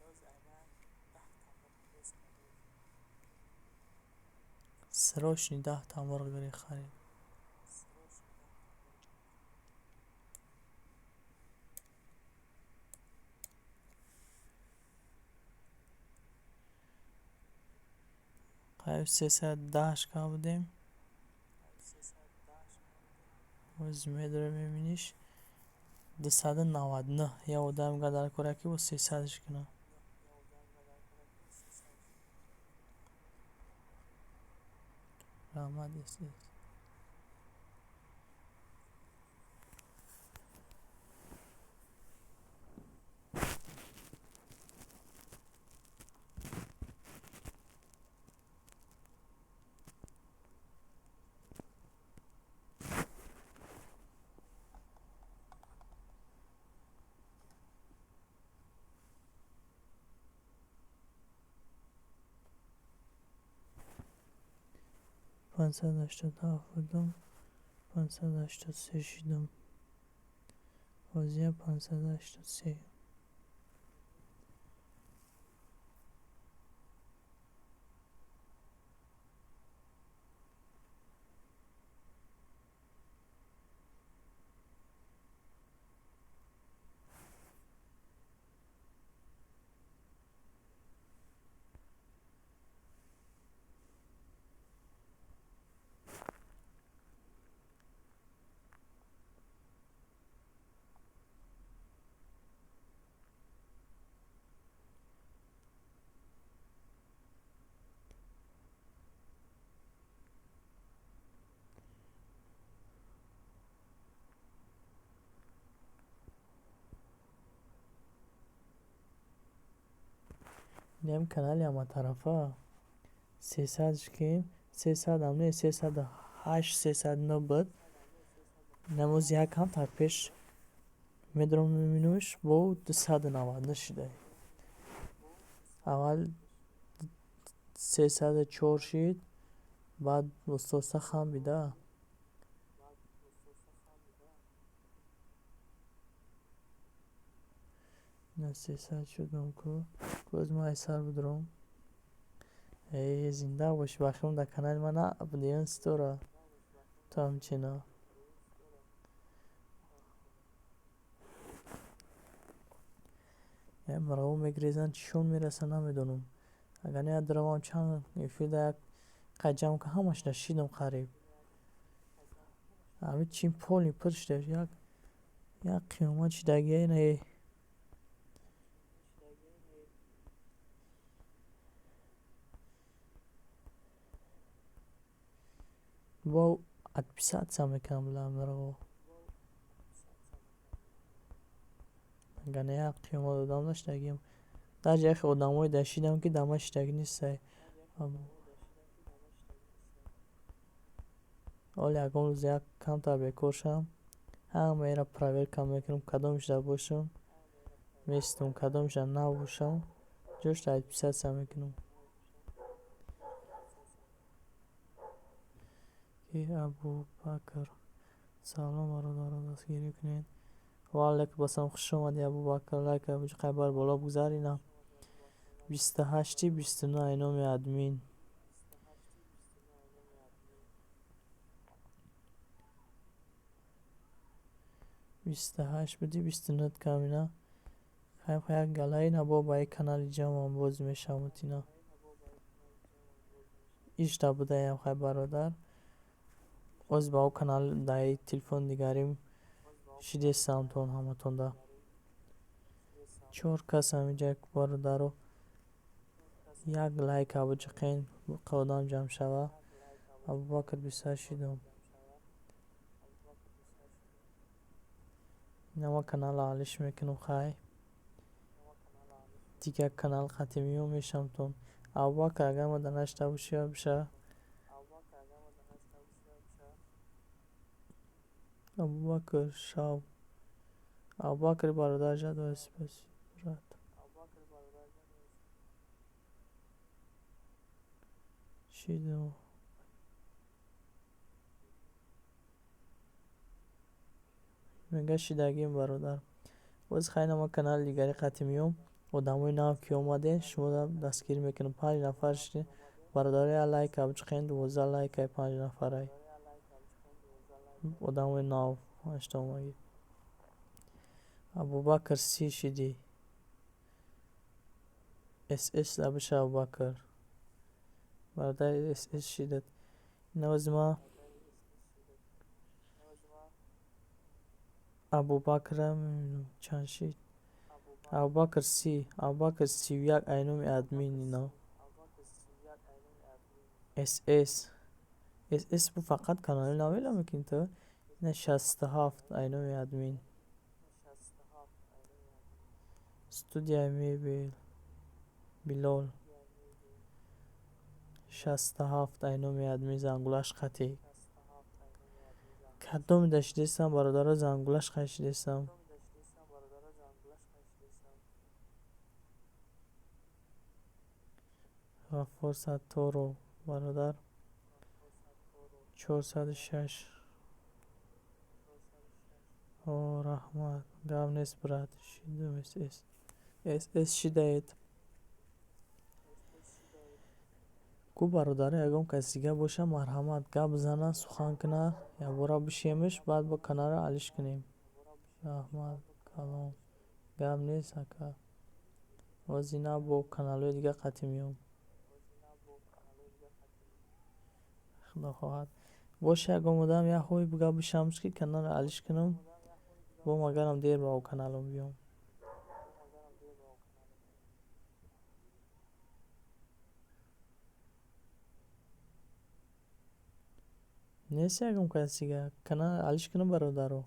S1: Срочно 10 та мурғ гирехт, харид. Қариб 310 ка будем. Боз медорем, мебиниш, 299. Як одам мегӯяд, дар кора ки бо 300-ш кунам. Раҳмат, сс. 587 будам, 583 шидам. Бозия 583. Инам канали ҳаматарафа. 300 ки 300-ам не, 308, 309 буд. Намоз якам так пеш медорам, мебинамш, бо 299 шида. Аввал 304 шид, баъд оста-оста хам бида. Ина 300 шудам ку. Боз ман айсар бидорам. Э, зинда бошӣ, бахирон дар канали ман набудӣ, Ситора. Ту ҳамчино. Як мурғҳо мегирезанд, чишон мерасанд, намедонам. Агар не даравам, чанд эфирда як қад ҷамъ кунам, ҳамаш нашидам қариб. Ҳамин чин полный пур шуда, як қиёмат шидагия ина. Бо отписаться мекунам бла мурғҳо. Агар не, як қиёмат одам даштагиам. Даже яхе одамое дашидам, ки дар ман шиштагӣ нестай. Ҳоле ягон рӯз як камтар бекор шавам, ҳамаеро проверка мекунам, кадомашда бошам местум, кадомашда набошам, ҷошта отписаться мекунам. Ки Абубакр. Салом, бародарон, дастгирӣ кунед. Ва алайкум ассалом, хуш омадӣ, Абубакр. Лайка биҷиқай, бар боло бигзар. Ина 28-и 29, ай номи админ. 28 буди, 29 кам. Ина як галаи бо ба и канали ҷамъам боз мешавад. Ина ишта будаям. Хай, бародар, оз ба ӯ канал даи телефони дигарим шидестамтон ҳаматонда. Чор кас ҳаминҷа, бародаро, як лайка биҷиқен, одам ҷамъ шава. Абубакр, 28 шидум. Ина ма канала алиш мекунам. Хай, дигар канал қатӣ меом, мешавамтон. Абубакр, агар ма дар нашта бошӣ, биша. Абубакр шав. Абубакр, бародар, жадо, спасибо, брат. Шидум. Мега шидагим, бародар. Боз хайна ма канали дигари қатӣ меом. Одамои нав ки омаден, шуморо дастгирӣ мекунам. Панҷ нафар шидем, бародаро, як лайка биҷиқен. 12 лайкаи панҷ нафарай. Одамои нав панҷта омагӣ. Абубакр, 30 шидӣ. Сс да биша, Абубакр, бародар, сс шидат. Инози ма Абубакра мебинам, чанд шид. Абубакр 30, Абубакр 31, ай номи админ. Ино сс, сс бу, фақат канали навела мекунӣ ту. Ина 67, ай номи админ. Студияи мебел Билол, 67, ай номи админ, зангулаш қатӣ. Кадоми да шидестам, бародаро, зангулаш қатӣ шидестам. Ғаффор Сатторов, бародар, 406. О, раҳмат, гап нест, брат. Шидум, сс, сс шидаед ку, бародаро. Ягон каси дига боша, марҳамат, гап зана, сухан куна, якбора бишемш, баъд бо каналро алиш кунем. Раҳмат калом, гап нест, ака. Ҳозир бо каналҳои дига қатӣ меом, худо хоҳад. Боша ягон одам, як ҳои гап бишамш, ки каналро алиш кунам. Бо магарам дер ба о каналом биём. Нест ягон каси дига, канал алиш кунам, бародаро?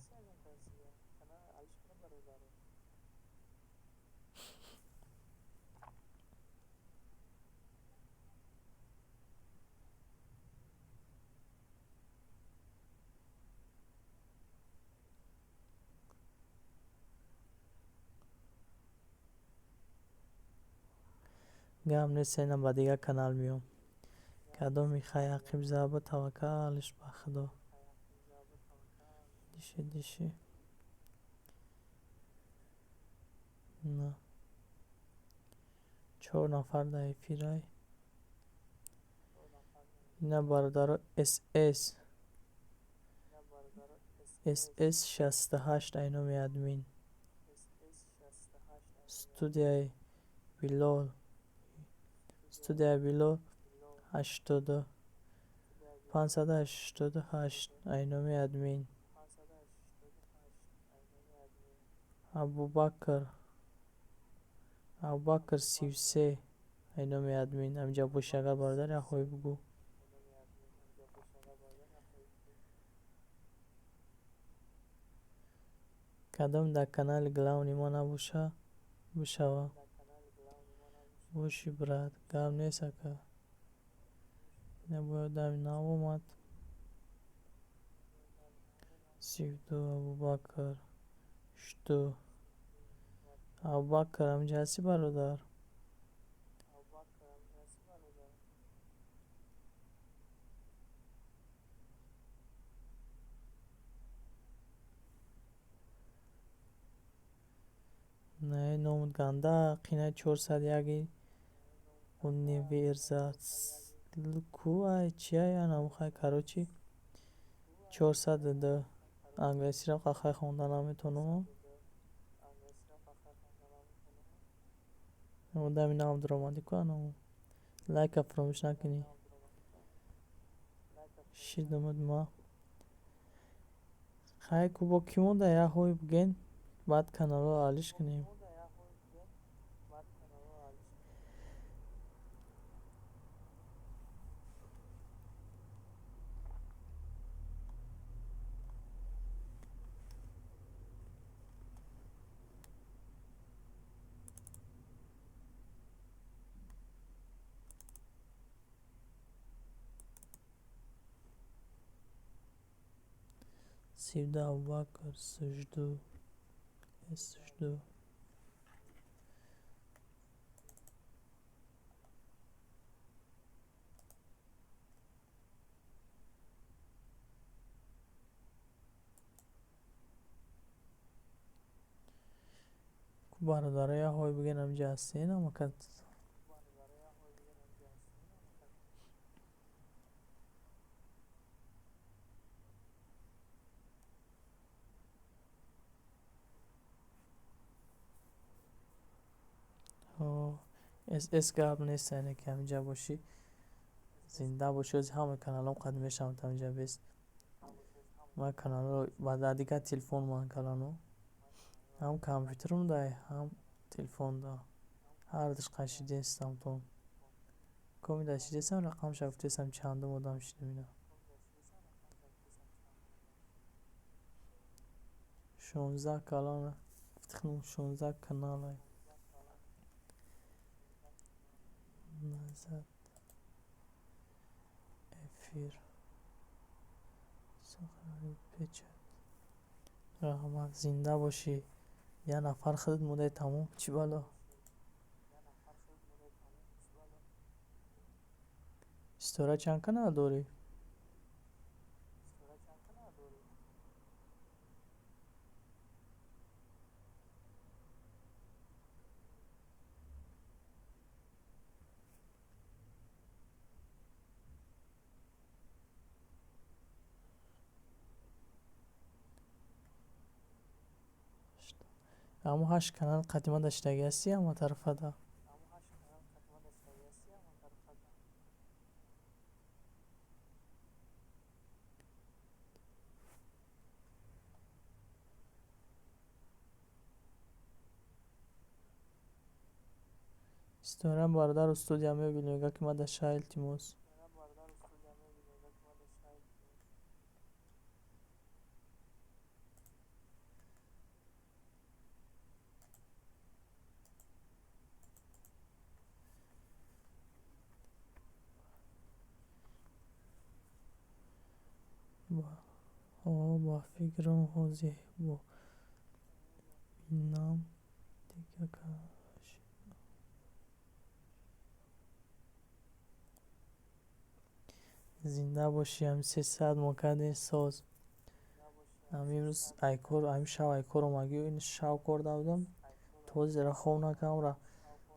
S1: Гап нест, инам ба дигар канал меом. Кадоми хай ақиб заба, таваккалш ба худо. Диши, диши. На, чор нафар дар эфирай. Ина, бародаро, сс, сс, 68, ай номи админ. Студияи Билол, студияи Билол, 588, ай номи админ. Абубакр, Абубакр, 33, ай номи админ. Ҳаминҷа боши агар, бародар, як ҳой бугӯ. Кадом дар канали главный ма набоша, бишава. Боши, брат, гап нест, ака. Ина бояд одами нав омад. 32 Абубакр. Что? Абубакр, ҳаминҷа ҳасти, бародар? Не, номут ганда, қинаи 401 универсал ку ай чиай анам хай, короче, 402 англисиро қахай хонда наметонам. Одами нав дуромадӣ ку анам. Лайка фаромӯш накунӣ. Шидумуд ма. Хай, ку бо кӣ монда, як ҳой бигӯен, баъд каналҳоро алиш кунем. 32 Абубакр, сужду, сужду. Ку бародаро, як ҳой бигӯен, ҳаминҷа ҳастен, амакат. Эс гап нест, яъне ки ҳаминҷа бошӣ, зинда бошӣ, ози ҳамаи каналҳом қад мешаванд ҳаминҷа бес. Ман каналҳоро ба дар дигар телефон ман калану. Ҳам компютерам дай, ҳам телефонда. Ҳардуш қашидестам тон. Комида шидестам, рақамша гуфтестам, чандум одам шидам ина. 16 калона, 16 каналай. Назад. Эфир. Сохранить печать. Раҳмат, зинда бошӣ. Як нафар худат мондаи, тамом, чӣ бало? Ситора, чанд канал дорӣ? Ҳамун ҳашт канал қадима даштагӣ ҳастӣ ҳама тарафада. Ситора, бародару студия мебел мега, ки ма даша, илтимос. Ба фикрам, ҳозир бо инам дига кашидам. Зинда бошӣ, ҳами 300 мо кардем, соз. Ҳами имрӯз айкор, ҳами шав айкор омагӣ, ин шав кор будам. То зира хоб накардам, ра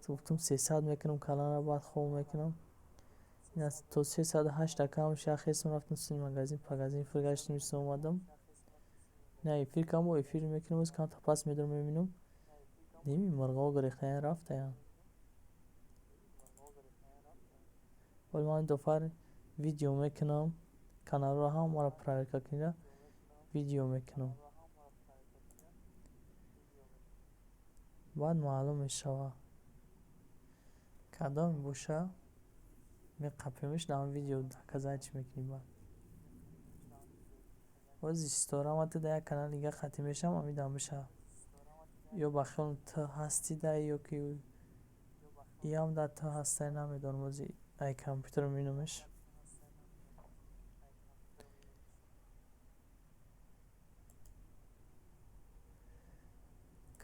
S1: гуфтам, 300 мекунам каланра, баъд хоб мекунам. То 308 кам ша хестам, рафтам сини магазин, пагазин фиргаштем, исо омадам. На эфир кам, бо эфир мекунам, оз камта пас медорам, мебинам. Ними мурғо гурехтаян, рафтаян. Ҳоли ман дофар видео мекунам, каналро ҳамаро проверка кунира видео мекунам. Баъд маълум мешава. Кадоме боша, меқапемиш, дар он видео доказать чӣ мекунӣ баъд. Ози Ситора, ман ту дар як канали дига қатъӣ мешавам, амидам бишавад. Ё ба хиёлам ту ҳастӣ да, ё ки иам да ту ҳастай, намедонам, ози ай компютер мебинамаш.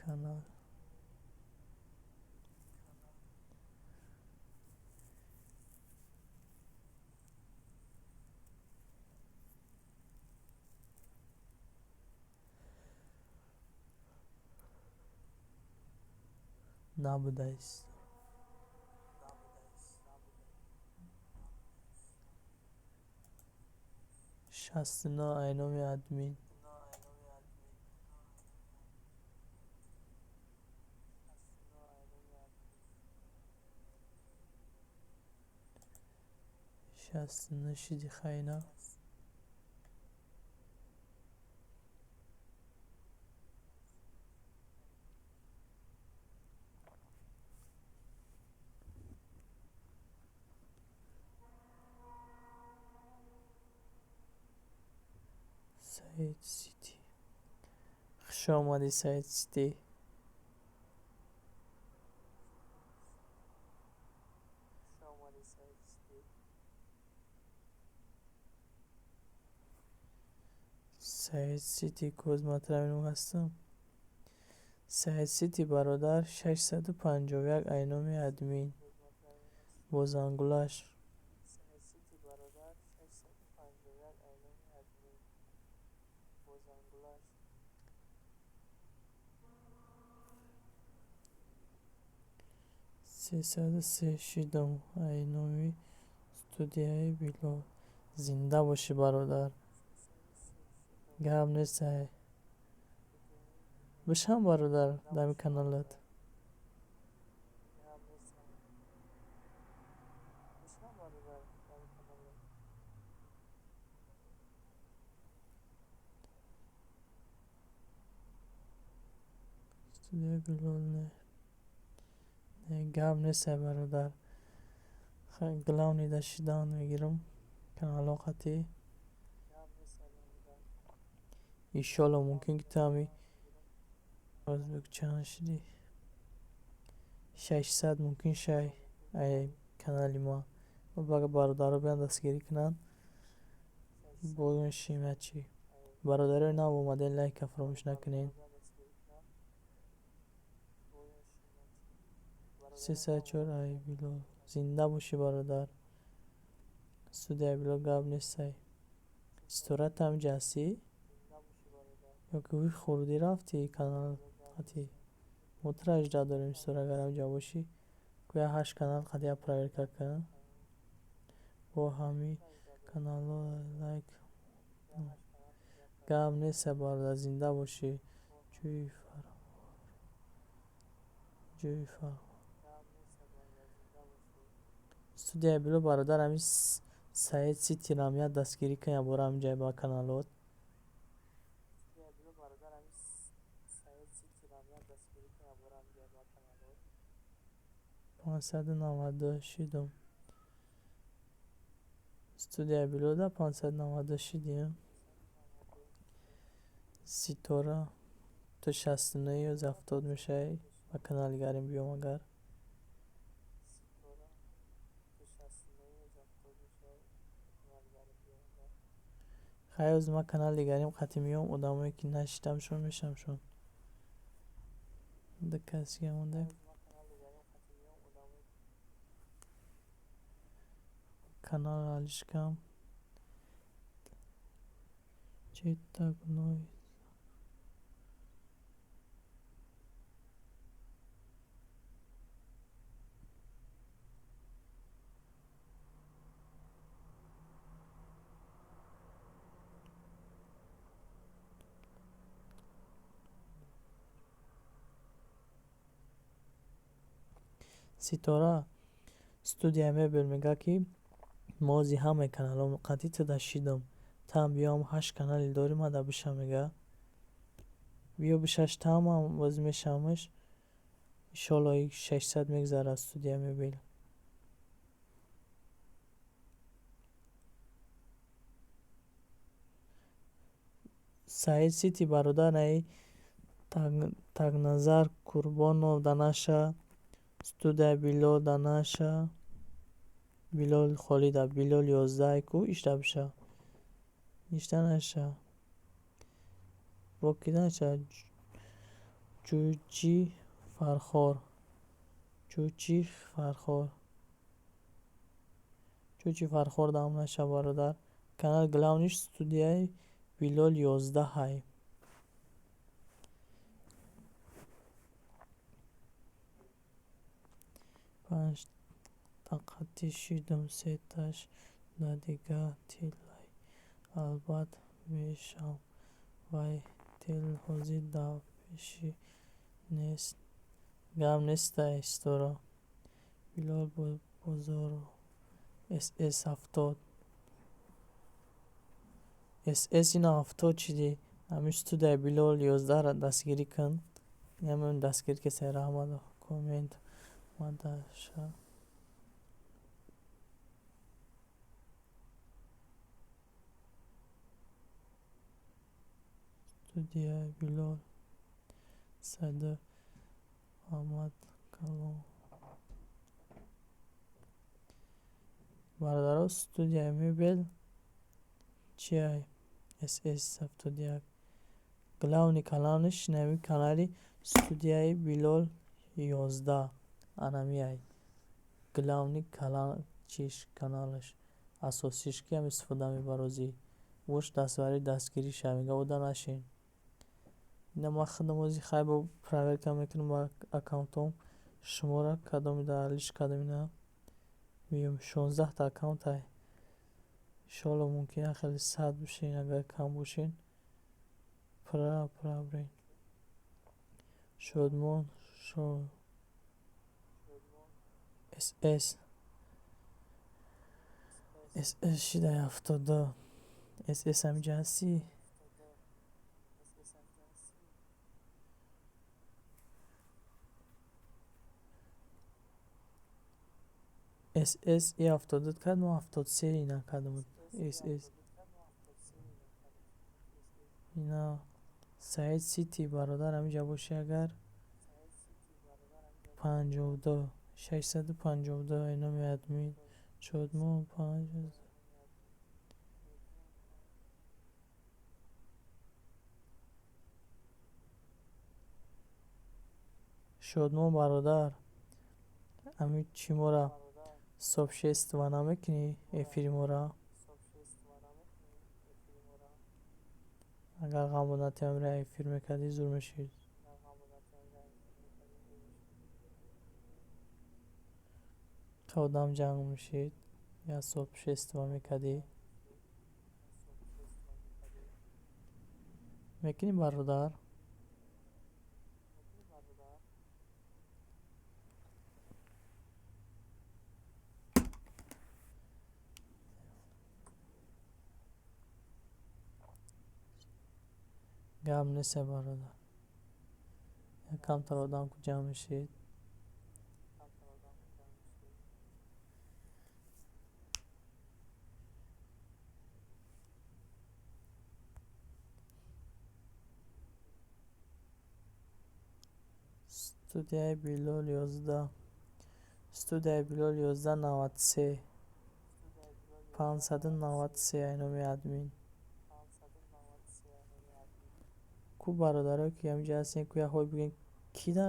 S1: Канал набудааст. 69 айноми админ. 69 шиди хайна. Саид Сити. Хуш омадӣ, Саид Сити. Саид Сити, коз матраминум ҳастам. Саид Сити бародар, 651 айноми админ. Бо зангулаш. 303 шидам айноми студияи Билол. Зинда бошӣ, бародар. Гап нест ай. Бишам, бародар, дар каналат. Студияи Билол не. Не, гап нест ай, бародар. Главный да шидан мегирам. Канало қатъӣ. Иншолло, мумкин ки ту ҳами озбек чанд шидӣ? 600 мумкин шай ай канали ма. Бага бародаро биён дастгирӣ кунанд. Боз мешинем як чӣ. Бародарои нав омаден, лайка фаромӯш накунед. 304 ай Билол. Зинда бошӣ, бародар. Студияи Билол, гап нест ай. Ситора, ту ҳаминҷа ҳастӣ? Ё ки ҳуй хурдӣ рафтӣ канал қатъӣ? Мо туро ажда дорем, Ситора, агар ҳаминҷа бошӣ. Гӯя ҳашт канал қатъи як проверка кун. Бо ҳами каналҳо лайк. Гап нест ай, бародар, зинда бошӣ. Ҷӯи Фарҳод. Ҷӯи Фарҳод. Студияи Билол, бародар, ҳамин Саид Ситирам як дастгирӣ кун якбора ҳаминҷа ба каналот. 592 шидам. Студияи Билода 592 шидем. Ситора, ту 69 ё 70 мешавӣ ба канали гарем биём агар. Хай, оз ман канали гарем қатъӣ меём, одамое ки нашидамшон мешавамшон. Ду кас дига монда. Каналро алиш кам. Чета гуноҳи. Ситора, студияи мебел мега ки мо ози ҳамаи каналҳо қатъӣ туда шидам. Ту ҳам биё, ҳам ҳашт канали дорӣ, мада биша мега. Биё бишаш, тамам боз мешавамаш. Иншолло, 600 мегзарад студияи мебел. Саид Сити бародар, наи Тагназар Курбонов да наша студия Билол да наша Билол Холида Билол 11 ку ишта биша. Ишта наша. Бо ки наша? Ҷуҷи Фархор. Чучи Фархор. Чучи Фархор дам наша, бародар. Канал главный ш студияи Билол 11 ҳай. Панҷ тақатӣ шидум, сеташ да дига тиллай албат мешавам. Вай тил ҳозир да пеши нест. Гап нестай, Ситора. Билол Бозоров СС 70. СС ина 70 чиди. Ҳамин студияи Билол 11-ра дастгирӣ кун. Инам дастгирӣ кесай, раҳмат. Коммент мадаша. Студияи Билол Саида Аҳмад Калом. Бародаро, студияи мебел чиай? СС 71. Главный каналш нами канали студияи Билол 11 анамиай. Главный канал чиш, каналаш асосиш ки ҳам истифода мебарозӣ. Бош дастбарӣ дастгирӣ ша, мега ода нашин. Ина ман худам ози хай бо проверка мекунам ба аккаунтом шумора кадоми дар лиш кадоми на. Меём 16 та аккаунт ай. Иншоалло мумкин як хеле 100 бошен, агар кам бошен. Пра пра бирен. Шодмон шо СС СС шидай 72. СС ҳамиҷа ҳастӣ? СС и 72 кард, мо 73 ина кардам. СС. Ина Саид Сити бародар, ҳамиҷа бошӣ агар 52 652 ай номи админ Шодмон панҷ. Шодмон бародар, ҳамин чӣ мора сообщество намекунӣ, эфири мора? Агар ғамбо натиҳам, эфир мекардӣ, зур мешид. Одам ҷанг мешид, я сообщество мекардӣ. Мекунӣ, бародар? Гап нест, бародар. Якамтар одам ку ҷамъ мешид. Студияи Билол 11. Студияи Билол 11 93. 593 ай номи админ. Ку бародарое ки ҳамиҷа ҳастем, ку як ҳой бигӯем, кида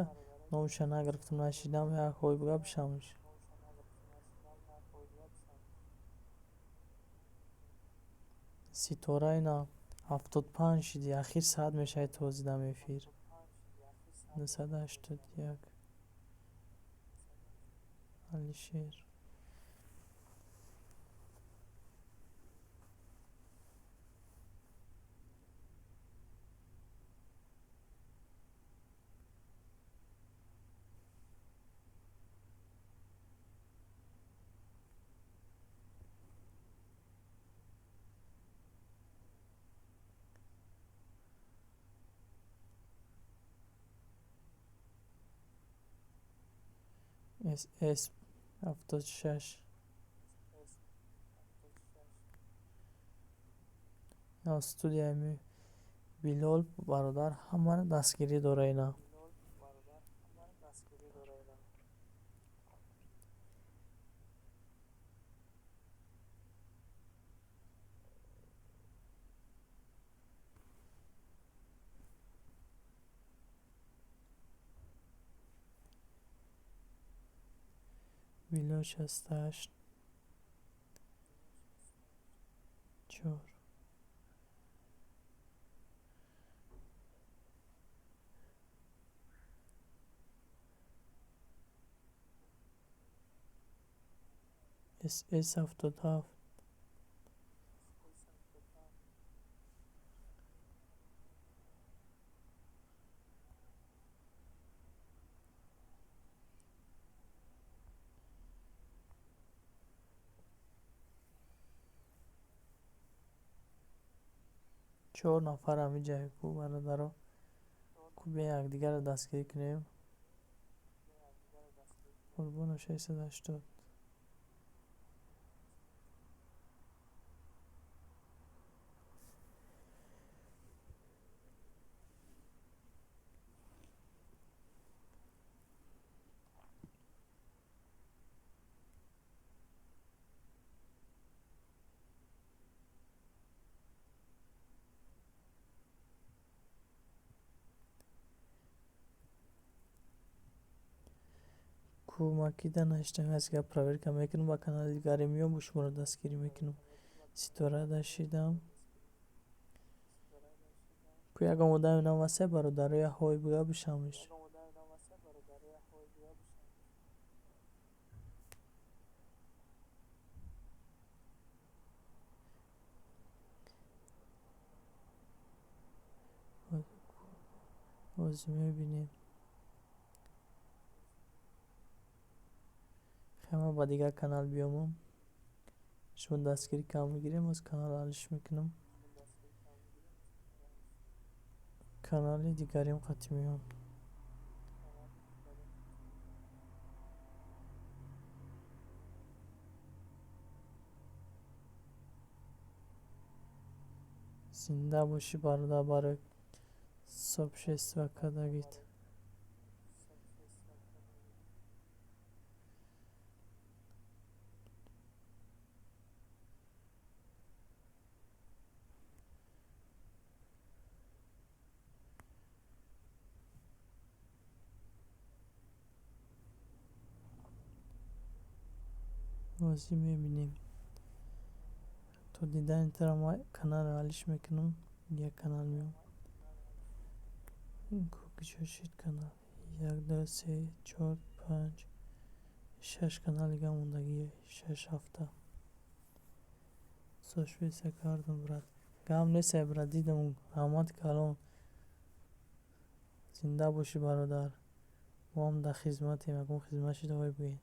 S1: номаша нагирифтам, нашидам, як ҳой буга бишамш. Ситора ина 75 шиди, ахир 100 мешавад тозидам эфир. 981 Алишер. СС 76. Студияи Билол бародар ҳамаро дастгирӣ дора ина. Билол 68 4 SS 77. 4 нафар ҳамин ҷае ку бародаро, ку биёем якдигарро дастгирӣ кунем. Қурбонов 680. Кӯмакида наштам, аз гап проверка мекунам, ба канали дигаре меём, бо шуморо дастгирӣ мекунам. Ситора дашидам. Ку ягон одами навасе бародаро я ҳой буга бишамиш. Ҳозир мебинем. Хема ба дигар канал биёмам. Шумо дастгирӣ кам мегирем, боз канал алиш мекунам. Канали дигарим қатъ меём. Зинда бошӣ бародар барои сообщество кардагит. Ҳозир мебинем. То дидани туро ман каналро алиш мекунам, як канал меём. Куҷо шид канал? 1, 2, 3, 4, 5, 6 канал дига мондагӣ, 6 ҳафта. Сошвеса кардам, брат. Гам несай, брат, дидам, раҳмат калон. Зинда бошӣ, бародар. Мо ҳам дар хизматем, ягон хизмат шида ҳой бигӯед.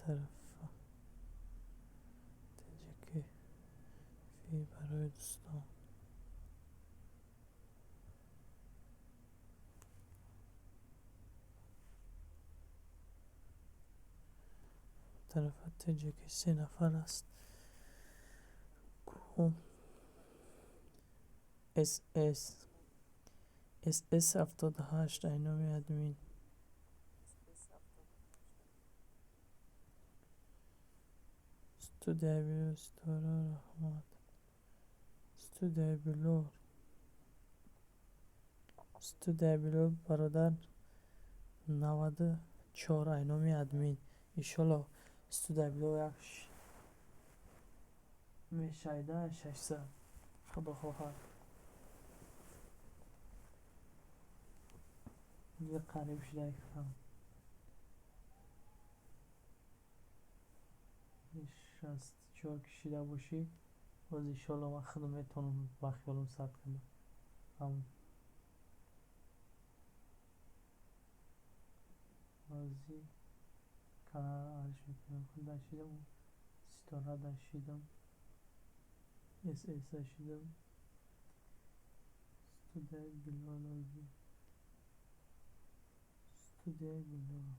S1: Тарафа таҷики фи барои дӯстон. Тарафа таҷики 3 нафар аст. Ку SS SS 78 айноми админ. Студияи Билол Ситора раҳмат. Студияи Билол. Студияи Билол бародар 94 айноми админ. Иншолло студияи Билол як мешайда 600. Худо хоҳад. Дига қариб шуда хам. 64 кишида бошӣ, боз иншолло ман худам метавонам ба хиёлам сад кардам. Ҳозир каналро алиш мекунам. Худ дашидам, Ситора дашидам, SS дашидам, студияи Билол ҳозир. Студияи Билол.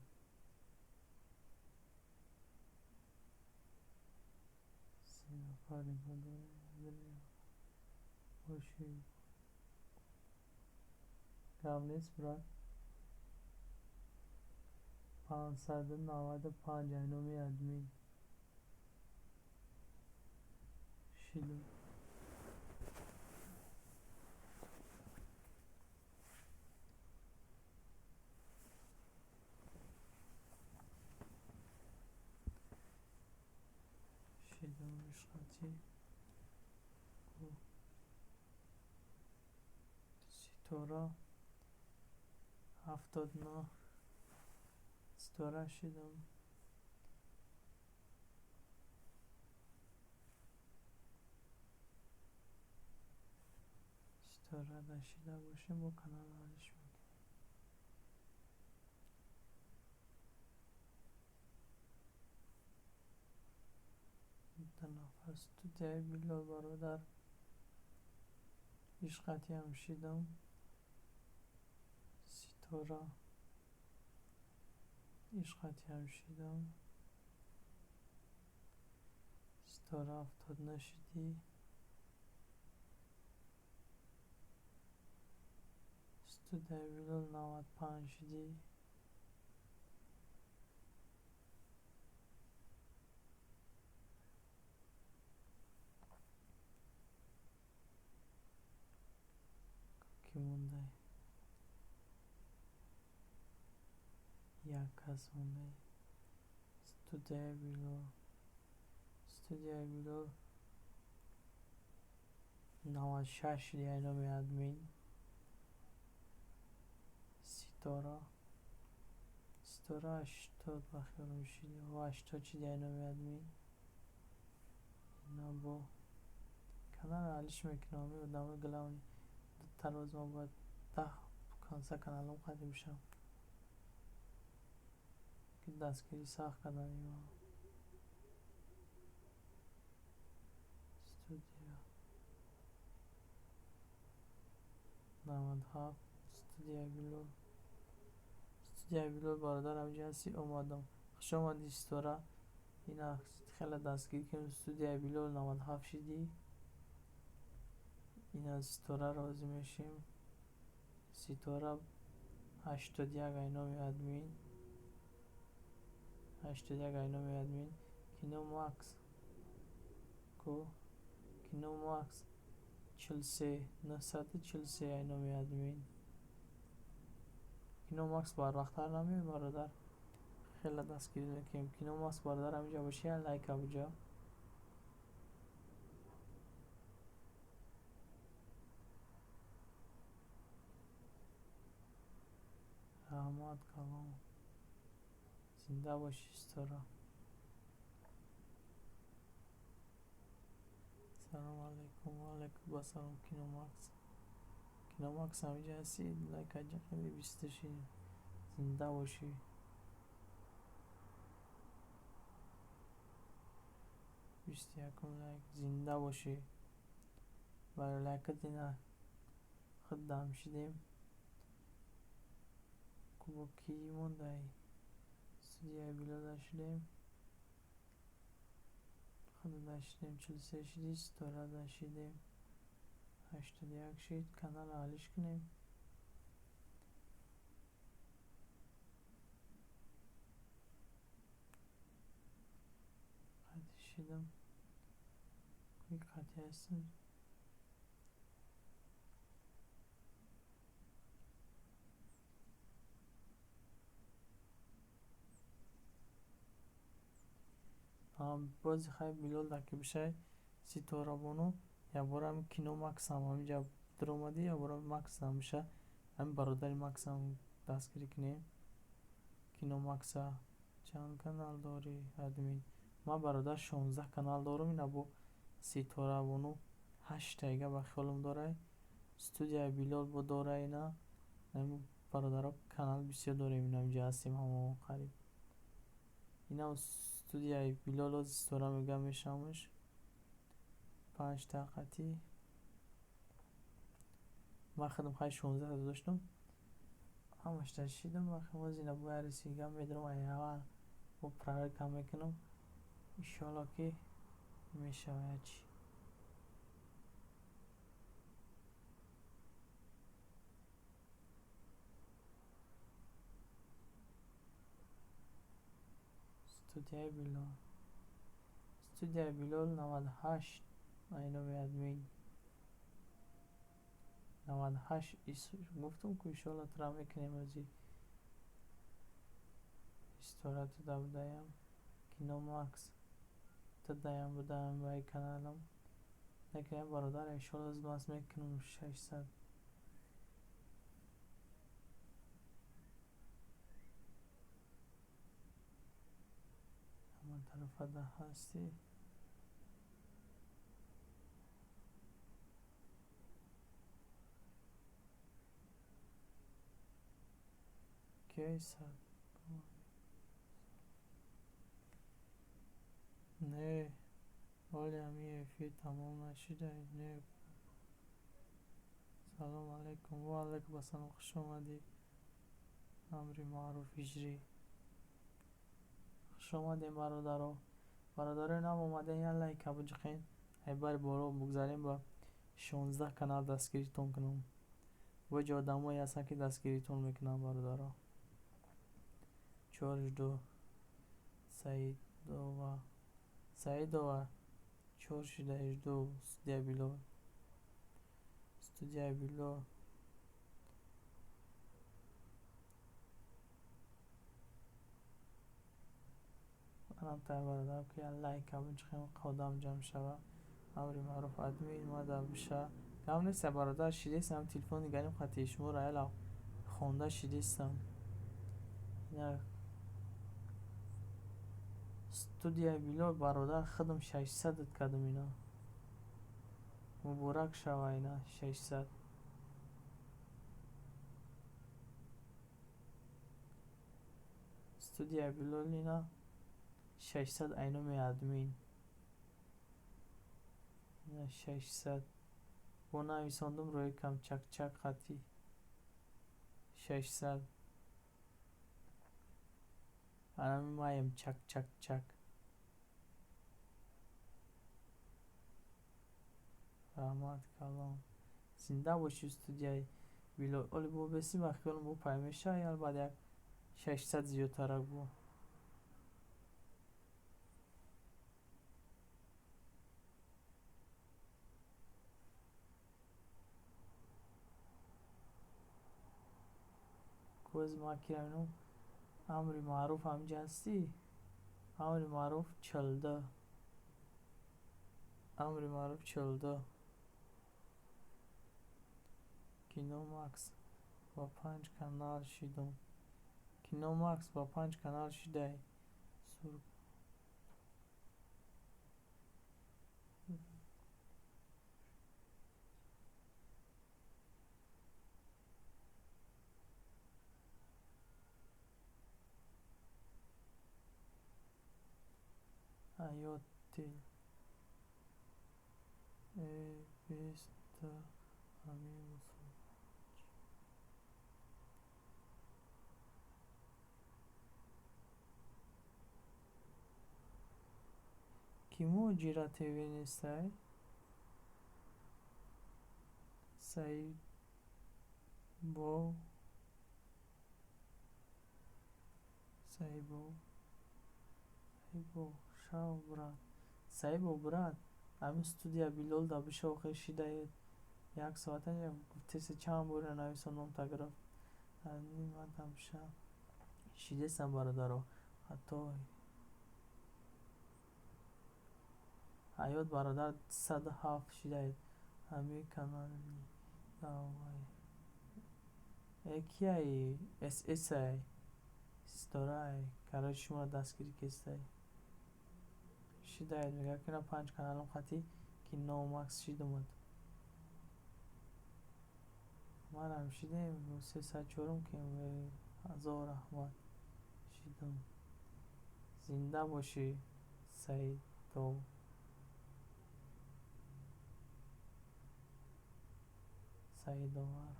S1: Се нафар нигоҳ дорем. Боши, гап нест, брат. 595 ай номи админ шидум. Шидум ишқати Ситора 79 ситора шидум. Ситора да шида бошем, бо канал алиш мекунем. Ду нафар студияи Билол, бародар, ишқатиам шидам. Ситора ишқатиам шидам. Ситора 79 шидӣ. Студияи Билол 95 шидӣ. Кӣ мондай? Як кас мондай. Студияи Билол, студияи Билол 96 шиди ай номи админ. Ситора, Ситора 80 ба хиёлам шиди. О, 80 шиди ай номи админ. Ина бо канал алиш мекунам. Ами одамои главный дута рӯз ма бояд 10 конса каналом қадим бишам, ки дастгирӣ сахт кардани ма. Студия 97, студияи Билол, студияи Билол, бародар, ҳаминҷа ҳастӣ? Омадам, хуш омадӣ, Ситора. Ина хеле дастгирӣ кунем. Студияи Билол 97 шидӣ. Ина Ситора розӣ мешем. Ситора 81 ай номи админ, 81 ай номи админ. Кино Макс ку? Кино Макс 43, 943 ай номи админ. Кино Макс барвақттар намеои, бародар? Хеле дастгирӣ мекунем. Кино Макс, бародар, ҳаминҷа бошӣ, лайка буҷа. Раҳмат калом, зинда бошӣ, Ситора. Салому алайкум. Ва алайкум ассалом, Кино Макс. Кино Макс, ҳаминҷа ҳастӣ? Лайка ҷақими бисту шидем. Зинда бошӣ. 21-ум лайк. Зинда бошӣ. Барои лайкат ина худ дам шидем. Бо кӣ мондай? Студияи Билода шудем, худада шидем, 43 шидӣ. Ситорада шидем, 81 шид. Канала алиш кунем. Қатъи шидам. Куи қатъи ҳастам? Бози хай, Билол даки бишай. Ситорабону, якбора ҳами Кино Максам ҳаминҷа дуромадӣ, якбора Максам биша. Ҳамин бародари Максам дастгирӣ кунем. Кино Макса, чанд канал дорӣ, админ? Ман, бародар, 16 канал дорам. Ина бо Ситорабону ҳаштайга ба хиёлам дорай. Студияи Билол бо дорай. Ина бародаро, канал бисёр дорем. Ина инҷа ҳастем ҳамаон қариб. Инам студияи Билол. Ози Ситора мегӯям, мешавамш панҷта қатӣ. Ман худам хай 16та доштам, ҳамашта шидам. Боз ина бо ярисига медорам, ай аввал бо проверка мекунам, иншоалло ки. Мешавад чи? Студияи Билол. Студияи Билол 98 айноми админ. 98 гуфтум ку, иншоалло тура мекунем ози. Истора туда будаям. Кино Макс тудаям будаям ба каналам. Накунем, бародар, иншоалло змас мекунам 600. Ҳама тарафада ҳастӣ. Кей сад? Не, ҳоли ҳамин эфир тамом нашуда. Не. Салом алайкум. Ва алайкум ассалом. Хуш омадӣ. Амри маъруф ҳиҷрӣ. Хуш омадем, бародаро. Бародарои нав омадем, як лайка биҷиқен. Ай бари боло бугзарем, ба 16 канал дастгиритон кунам. Боҷа одамое ҳастанд, ки дастгиритон мекунанд, бародаро. Чор жду. Саидова. Саидова. Чор шида жду. Студия Билол. Студия Билол. Манам тай, бародар, ки як лайка биҷиқем, одам ҷамъ шава. Амри маъруф админ мада биша. Гап нест, бародар, шидестам, телефон нигарим хати шуморо яла хонда шидестам. Ина студияи Билол, бародар, худам 600 кардам ина. Муборак шава, ина 600. Студияи Билол ина 600 айноми админ. Ина 600. Бо нависондум рӯи кам чак-чак хати. 600. Анами маем чак-чак-чак. Раҳмат калом. Зинда бошӣ, студияи Билол. Оли бо беси ба хиёлам бо пай меша, ял баъд як 600 зиёдтарак бо. Коз ма кирамину амри маъруф ҳаминҷа ҳастӣ? Амри маъруф 42. Амри маъруф 42. Кино Макс ба панҷ канал шидум. Кино Макс ба панҷ канал шидай. Сур. Ҳаёти. Э беста ҳамин мусулмон. Ки муҳоҷира ТВ нестай? Саидбо Саибо Саибо шав, брат. Саибо, брат, ҳамин студия Билол да биша, охир шидаед. Як соата гуфтеса, чанд бора нависондам, та гирифт. Админ мада биша. Шидестам, бародаро. Ҳатто ҳаёт, бародар, 107 шидаед. Ҳамин канали давай. Э кияи? СС-ай. Ситорай. Короче, шуморо дастгирӣ кестай. Шидаед, мегӯяд, ки на панҷ каналам хати Кино Макс шидумад. Манам шидем 304-ум ки ҳазор раҳмат шидум. Зинда бошӣ, Саидов. Саидовар.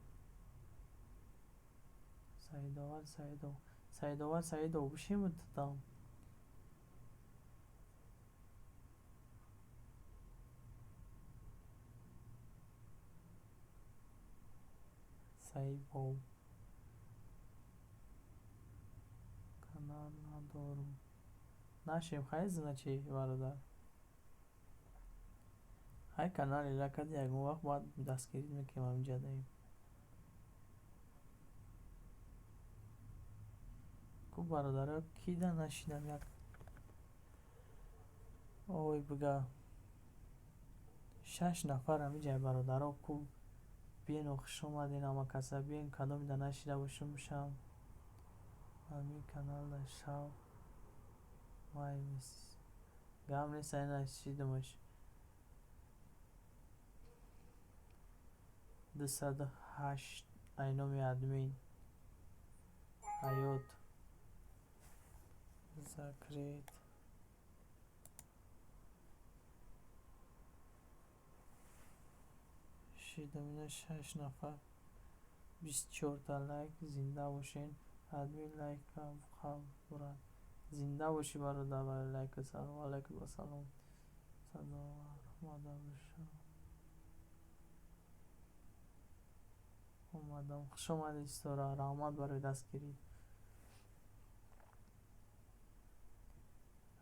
S1: Саидовар Саидов. Саидовар Саидов бишем тудам. Саибов. Канал надорум. Нашем хай, значит, бародар. Хай, канал ила кади, ягон вақт баъд дастгирӣ мекунем, ҳаминҷа даем. Ку бародаро, ки да нашидам, як ой бига, шаш нафар ҳаминҷа, бародаро, ку биену, хуш омаден ҳама каса, биен, кадоме да нашида бошум, бишам. Ҳамин каналда шав май гап нест, ай нашидамаш. 208 ай номи админ Ҳаёт закрыт. Шидам, ина шаш нафар, 24-та лайк, зинда бошен. Админ, лайк брат, зинда бошӣ, бародар, барои лайку. Салом алайкум, вассалом. Садо омада бошам, омадам. Хуш омадед, Ситора, раҳмат барои дастгирӣ.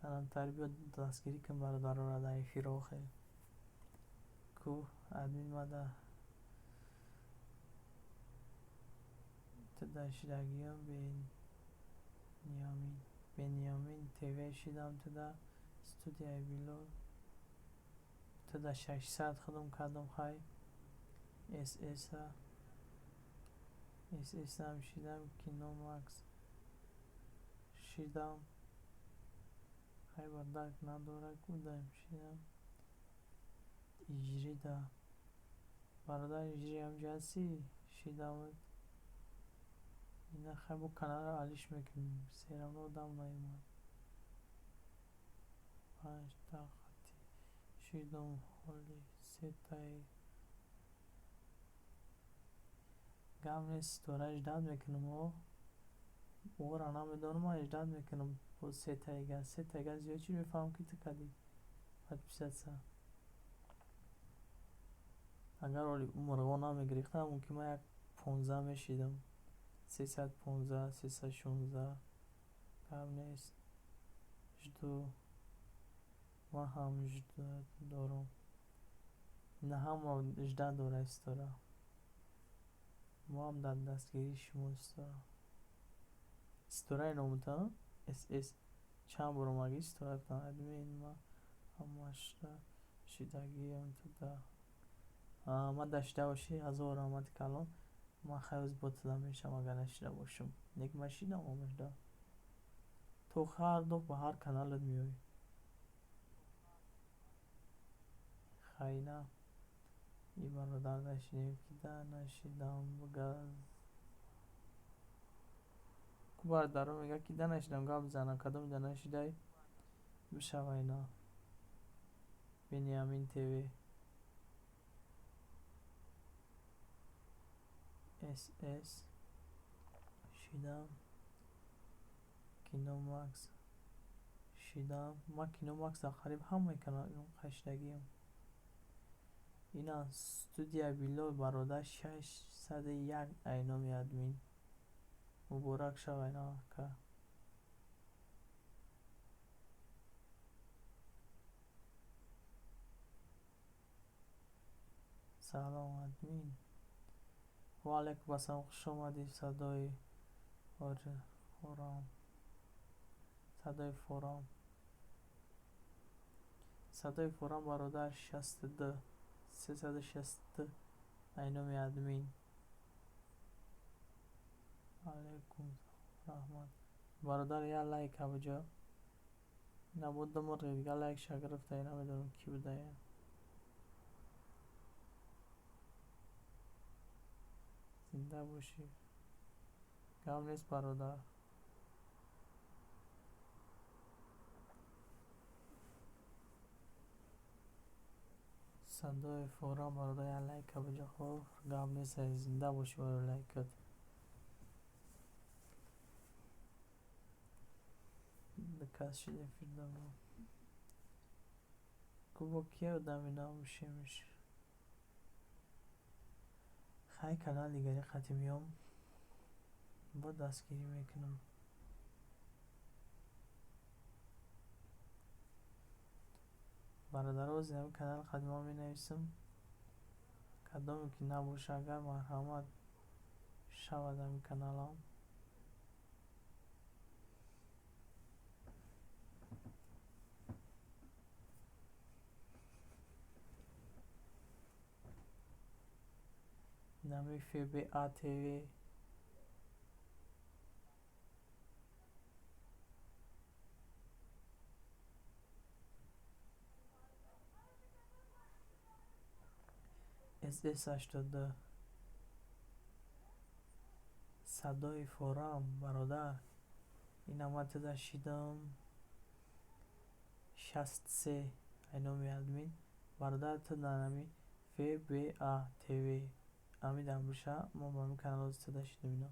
S1: Анамтари биё, дастгирӣ кун бародарора дар эфир охе. Ку админ, мада ту да шидагиём, Бениёмин, Бениёмин ТВ шидам туда, студияи Билол туда 600 худум кардам, хай ССа ССам шидам, Кино Макс шидам, хай бардар надора, кудаем шидам, иҷрида, бародар, иҷри ҳамҷа ҳастӣ, шидамат. Ина хай, бо каналро алиш мекунем, всё равно одам наомад. Панҷта хати шидам, ҳоли сетаи гап нест, Ситора, ждать мекунам, о ора намедонам, ман ждать мекунам, боз сетаига, сетаига зиёд чӣ мефаҳмам, ки ту кадӣ подписаться. Агар оли мурғо намегирифтам, мумкин ман як 15 мешидам, 315, 316. Гап нест, жду, ман ҳам ждать дорам. Ина ҳама ждать дора, Ситора, мо ҳам дар дастгирии шумо, Ситора. Ситораи номута СС чанд бор омадӣ, Ситора, гуфтам админ, ман ҳамашда шидагиам туда. Ман да шида бошӣ, ҳазор раҳмати калон. Ман хайр бо туда мешавам, агар нашида бошам. Нек, ман шидам ҳамашда. Ту ҳар ду ба ҳар каналат меоӣ. Хай, на и бародар нашидем, ки да нашидам, бигаз ку, бародаро мегӯяд, ки да нашидам, гап бизанам, кадоме да нашидай бишавай на. Бениамин ТВ СС шидам, Кино Макс шидам. Ман Кино Макс дар қариб ҳамаи канал қашидагиам. Ина студия Билол, бародар, 601 ай номи админ, муборак шавай на ака. Салом, админ. Ва алайкум ассалом, хуш омадӣ, садои форам, садои форам, садои форам, бародар, 62, 362 ай номи админ. Алайкум, раҳмат, бародар, як лайк ҳабуҷо набуд, ду мурғи дига лайк ша гирифта, намедонам кӣ будая. Зинда бошӣ, гап нест, бародар. Садои форам, бародар, як лайк ҳабуҷо. Хоб, гап нест, зинда бошӣ барои лайкат. Кас шид эфирда ку, бо кия одами набошемш. Ай канал дигари қати меом, бо дастгирӣ мекунам. Бародаро, ози ҳамин канали қадима менависам. Кадоме ки набоша, агар марҳамат шавад ҳамин каналам. Нами ФБА ТВ. СС 82. Садои форам, бародар. Ина ман туда шидам. 63 ай номи админ. Бародар, ту дар ҳами ФБА ТВ. Ҳамидам боша, мо ба ҳамин канал ози туда шидем ино.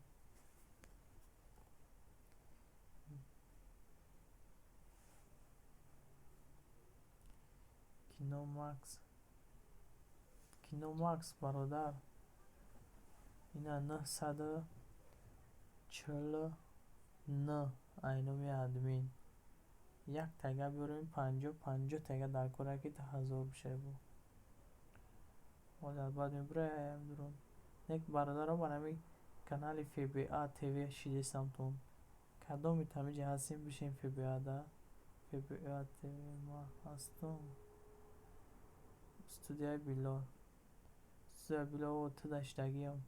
S1: Кино Макс. Кино Макс, бародар. Ина 949 ай номи админ. Як тага биёрем, 50 50 тага дар кора ки 1000 бишавад бо. Ҳозир баъд мебураям дурун. Нек бародаро, бар ҳамин канали ФБА ТВ шидестамтон. Кадоми тамиҷа ҳастем, бишем ФБА да. ФБА ТВ ма ҳастум. Студияи Билол. Студияи Билол, ту даштагиам.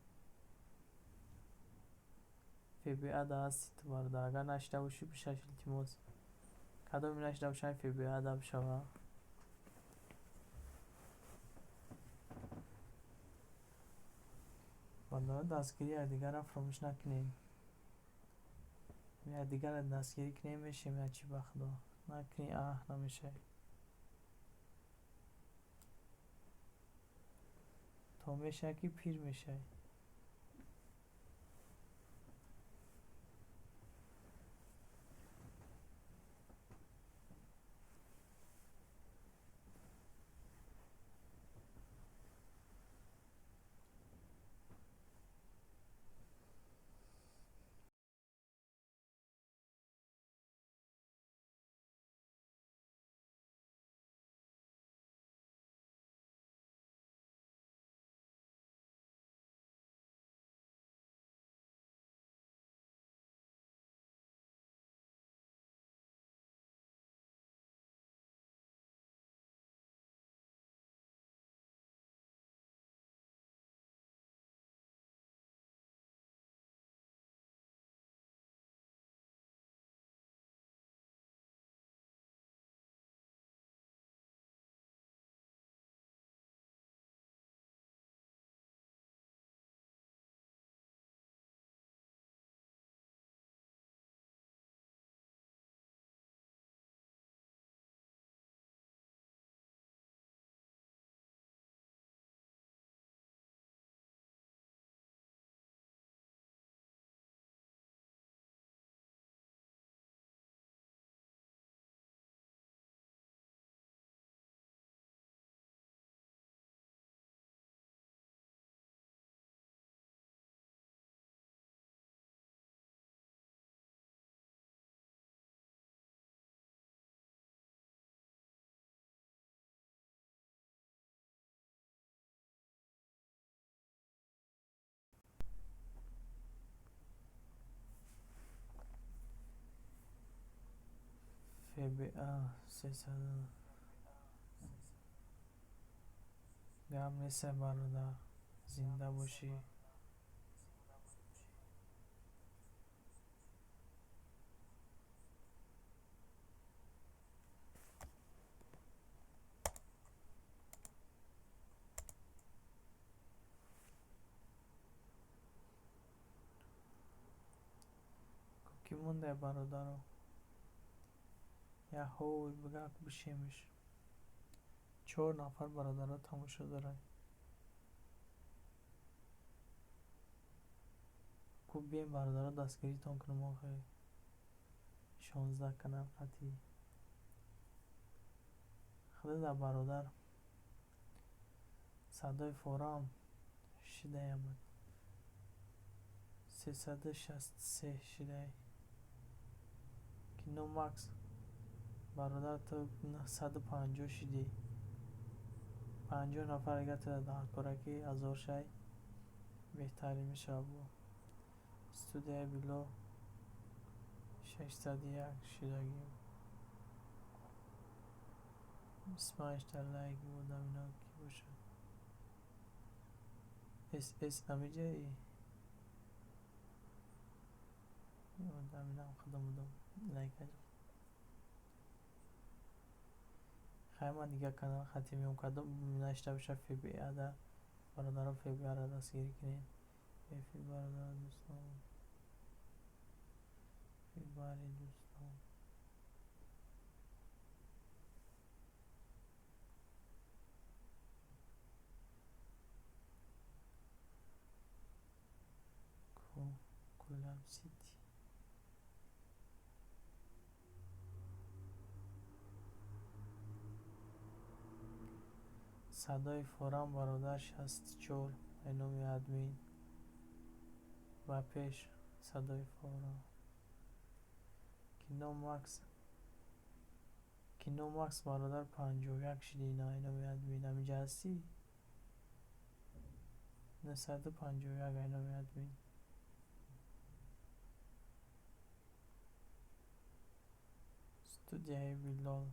S1: ФБА да ҳасти ту, бародар. Агар нашида бошӣ, бишаш, илтимос. Кадоме нашида бошам, ФБА да бишава. Бародаро, дастгирии якдигарро фаромӯш накунед. Якдигарро дастгирӣ кунем, мешем ячи ба худо. Накунӣ, аҳ, намешавӣ. То мешавӣ ки пир мешавӣ. ФБА 300 гап нест, бародар, зинда бошӣ. Ки монда, бародаро? Яҳой, бигак бишемиш. Чор нафар бародаро тамошо дорад. Ку бием, бародаро, дастгиритон кунем охе. 16 канал қатъӣ. Худода, бародар. Садои форам шидаямад. 363 шидай. Кино Макс, бародар, ту 950 шидӣ. 50 нафар агар туда даҳкора ки ҳазор шай, беҳтарин мешавад. Бо студияи Било 601 шидагӣ. 25та лайк будам. Ино ки бошад? Сс амиҷаи одам инам қадам будам лайк. Хай, ман дигар канал хати меом. Кадом нашта боша фбада, бародаро, фбаро дастгирӣ кунед. Эфир, бародаро, дӯстон, фибари дӯстон. Кулаб Сити. Садои форам, бародар, 64, айноми админ. Ба пеш, садои форам. Кино Макс, Кино Макс, бародар, 51 шиди. Ина айноми админ. Амиҷа ҳастӣ? 951, айноми админ. Студияи Билол,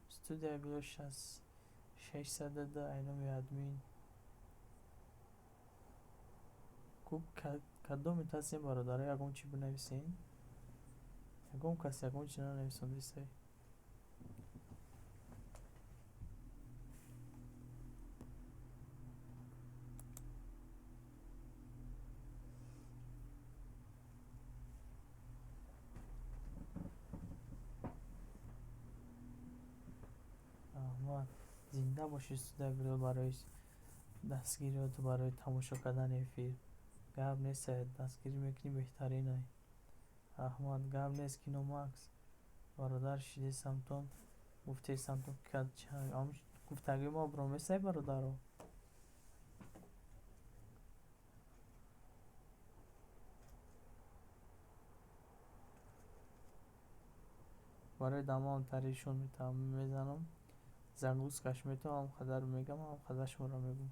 S1: студияи Билол, 602, айноми админ. Кадоми ҳастем, бародаро? Ягон чӣ бинависен. Ягон кас ягон чи нанависондисай. Раҳмат, зинда бошӣ, студияи Билол, барои дастгириёту барои тамошо кардани эфир. Гап нест, дастгирӣ мекунӣ, беҳтаринай. Раҳмат, гап нест. Кино Макс, бародар, шидесамтон, гуфтесамтон, гуфтагии мо бромесай, бародаро. Барои дамоам таришон мезанам, загрузкаш метавонам, қадар мегам, ҳам қадар шуморо мегӯм.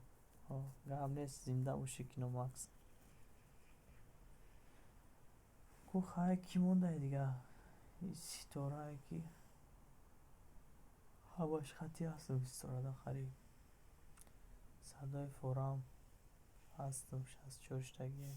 S1: Гап нест, зинда бошӣ, Кино Макс. Ку хай, кӣ мондай дига? Ситорае ки ҳамаш хати ҳастам, ситорада қариб. Садои форам ҳастам, 64 штагие.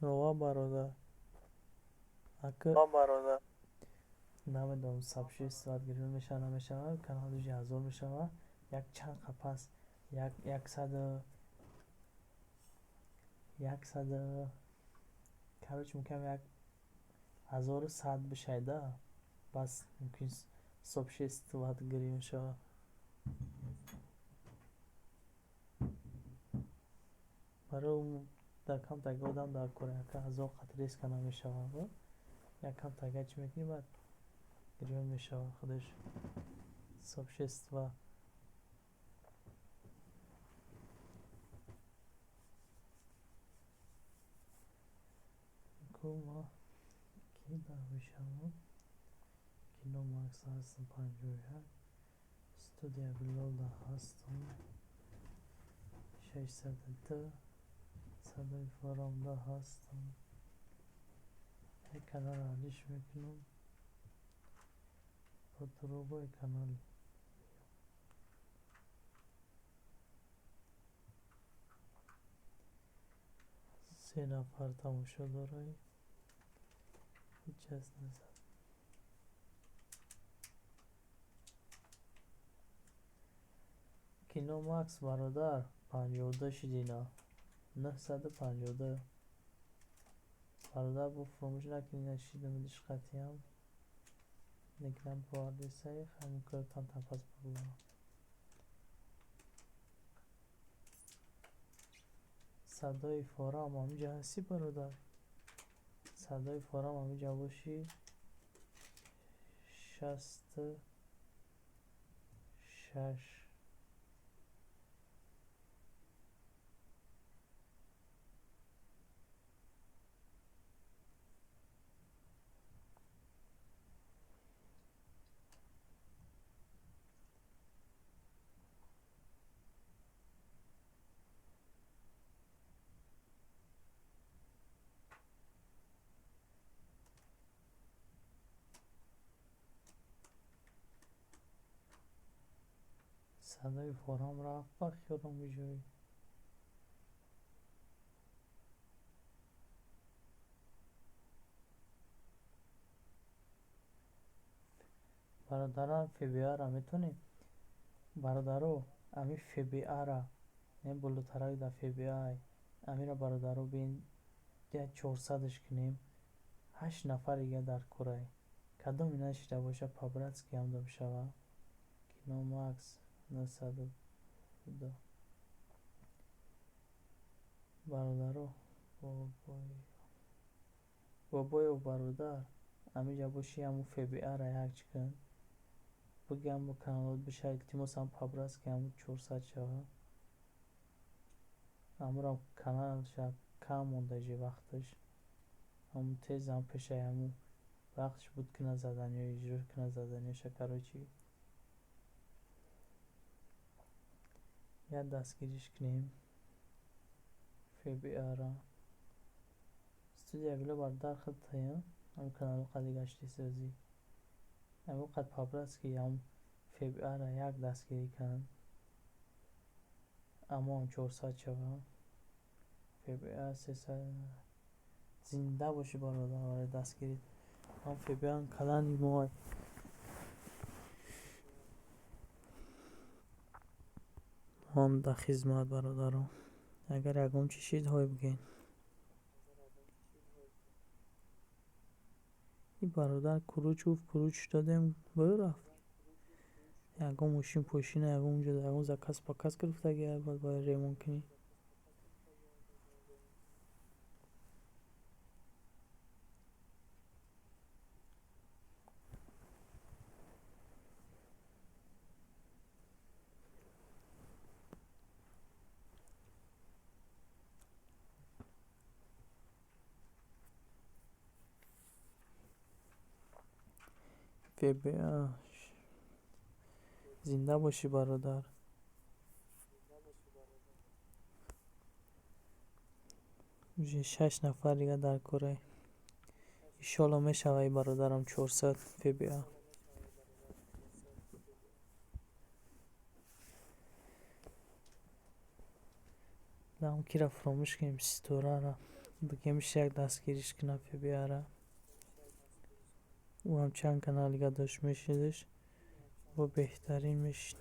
S1: Нова, бародар. Ака, намедонам, сообщество гирифта мешавад, намешавад, канал уже 1000 мешавад. Як чанд қапас як яксаду яксаду, короче, мумкин 1100 бишайда, бас мумкин сообщество гирифта мешавад. Барои дар камтаги одам дар кора яка 1000 қат резко намешавад. Як камтага чӣ мекунӣ, баъд гирён мешавад худаш сообщество. Ку ма ки дар мешавам? Кино Макс ҳастам, 51, студия Билолда ҳастам, 602, садои форамда ҳастам. Як канал алиш мекунам по другой канал. Се нафар тамошо дорай. Ҳеҷ кас назад. Кино Макс, бародар, 52 шидина. 952. Бародар, бо фуромӯш накунӣ, нашидам диш қатъиям. Никнам повардесай, ҳамун кӯртан пас бабурам. Садои форам ҳаминҷа ҳастӣ, бародар? Садои форам ҳаминҷа бошӣ, 66. Садои форам рафт ба хиёлам ҷой. Бародарам, ФБА-ра метонем? Бародаро, ами ФБА-ра, не болотарак да ФБА, амира, бародаро, бин я 400-ш кунем. Ҳашт нафар дига дар корай. Кадоми нашида боша, по-братски ҳамда бишава. Кино Макс 902. Бародаро, бобоев, бародар, амиҷа боши, ҳамун ФБА-ра як чӣ кун. Бигам бо каналот биша, илтимос, ҳам по-братски ҳамун 400 шава. Амурам каналша кам монда жи вақташ. Ҳамун тез ҳам пешаи ҳамун вақтш буд кина заданиё, иҷро кина заданиёша, короче. Як дастгириш кунем. ФБА-ра. Студия Било, бародар, худтая, ҳамун канало қади гашти созӣ. Ҳамун қад по-братски ҳамун ФБА-ра як дастгирӣ кун. Амон 400 шава. ФБА 300. Зинда бошӣ, бародар, барои дастгирӣ. Ҳам ФБА калани мо. Моам дар хизмат, бародаро. Агар ягон чӣ шид, ҳой бигӯед. Ин бародар куруч гуфт, куруч додем, рафт. Ягон мошин пошина, ягон ҷо ягон заказ показ гирифтаги, бояд ремонт кунӣ. ФБА, зинда бошӣ, бародар. Уже шаш нафар дига дар корай. Иншолло мешава и бародарам 400 ФБА. Дам кира фуромӯш кунем, ситорара. Бигемш як дастгириш кунад ФБА-ра. Ӯ ҳам чанд канал дига дошт, мешидаш, бо беҳтарин мешид.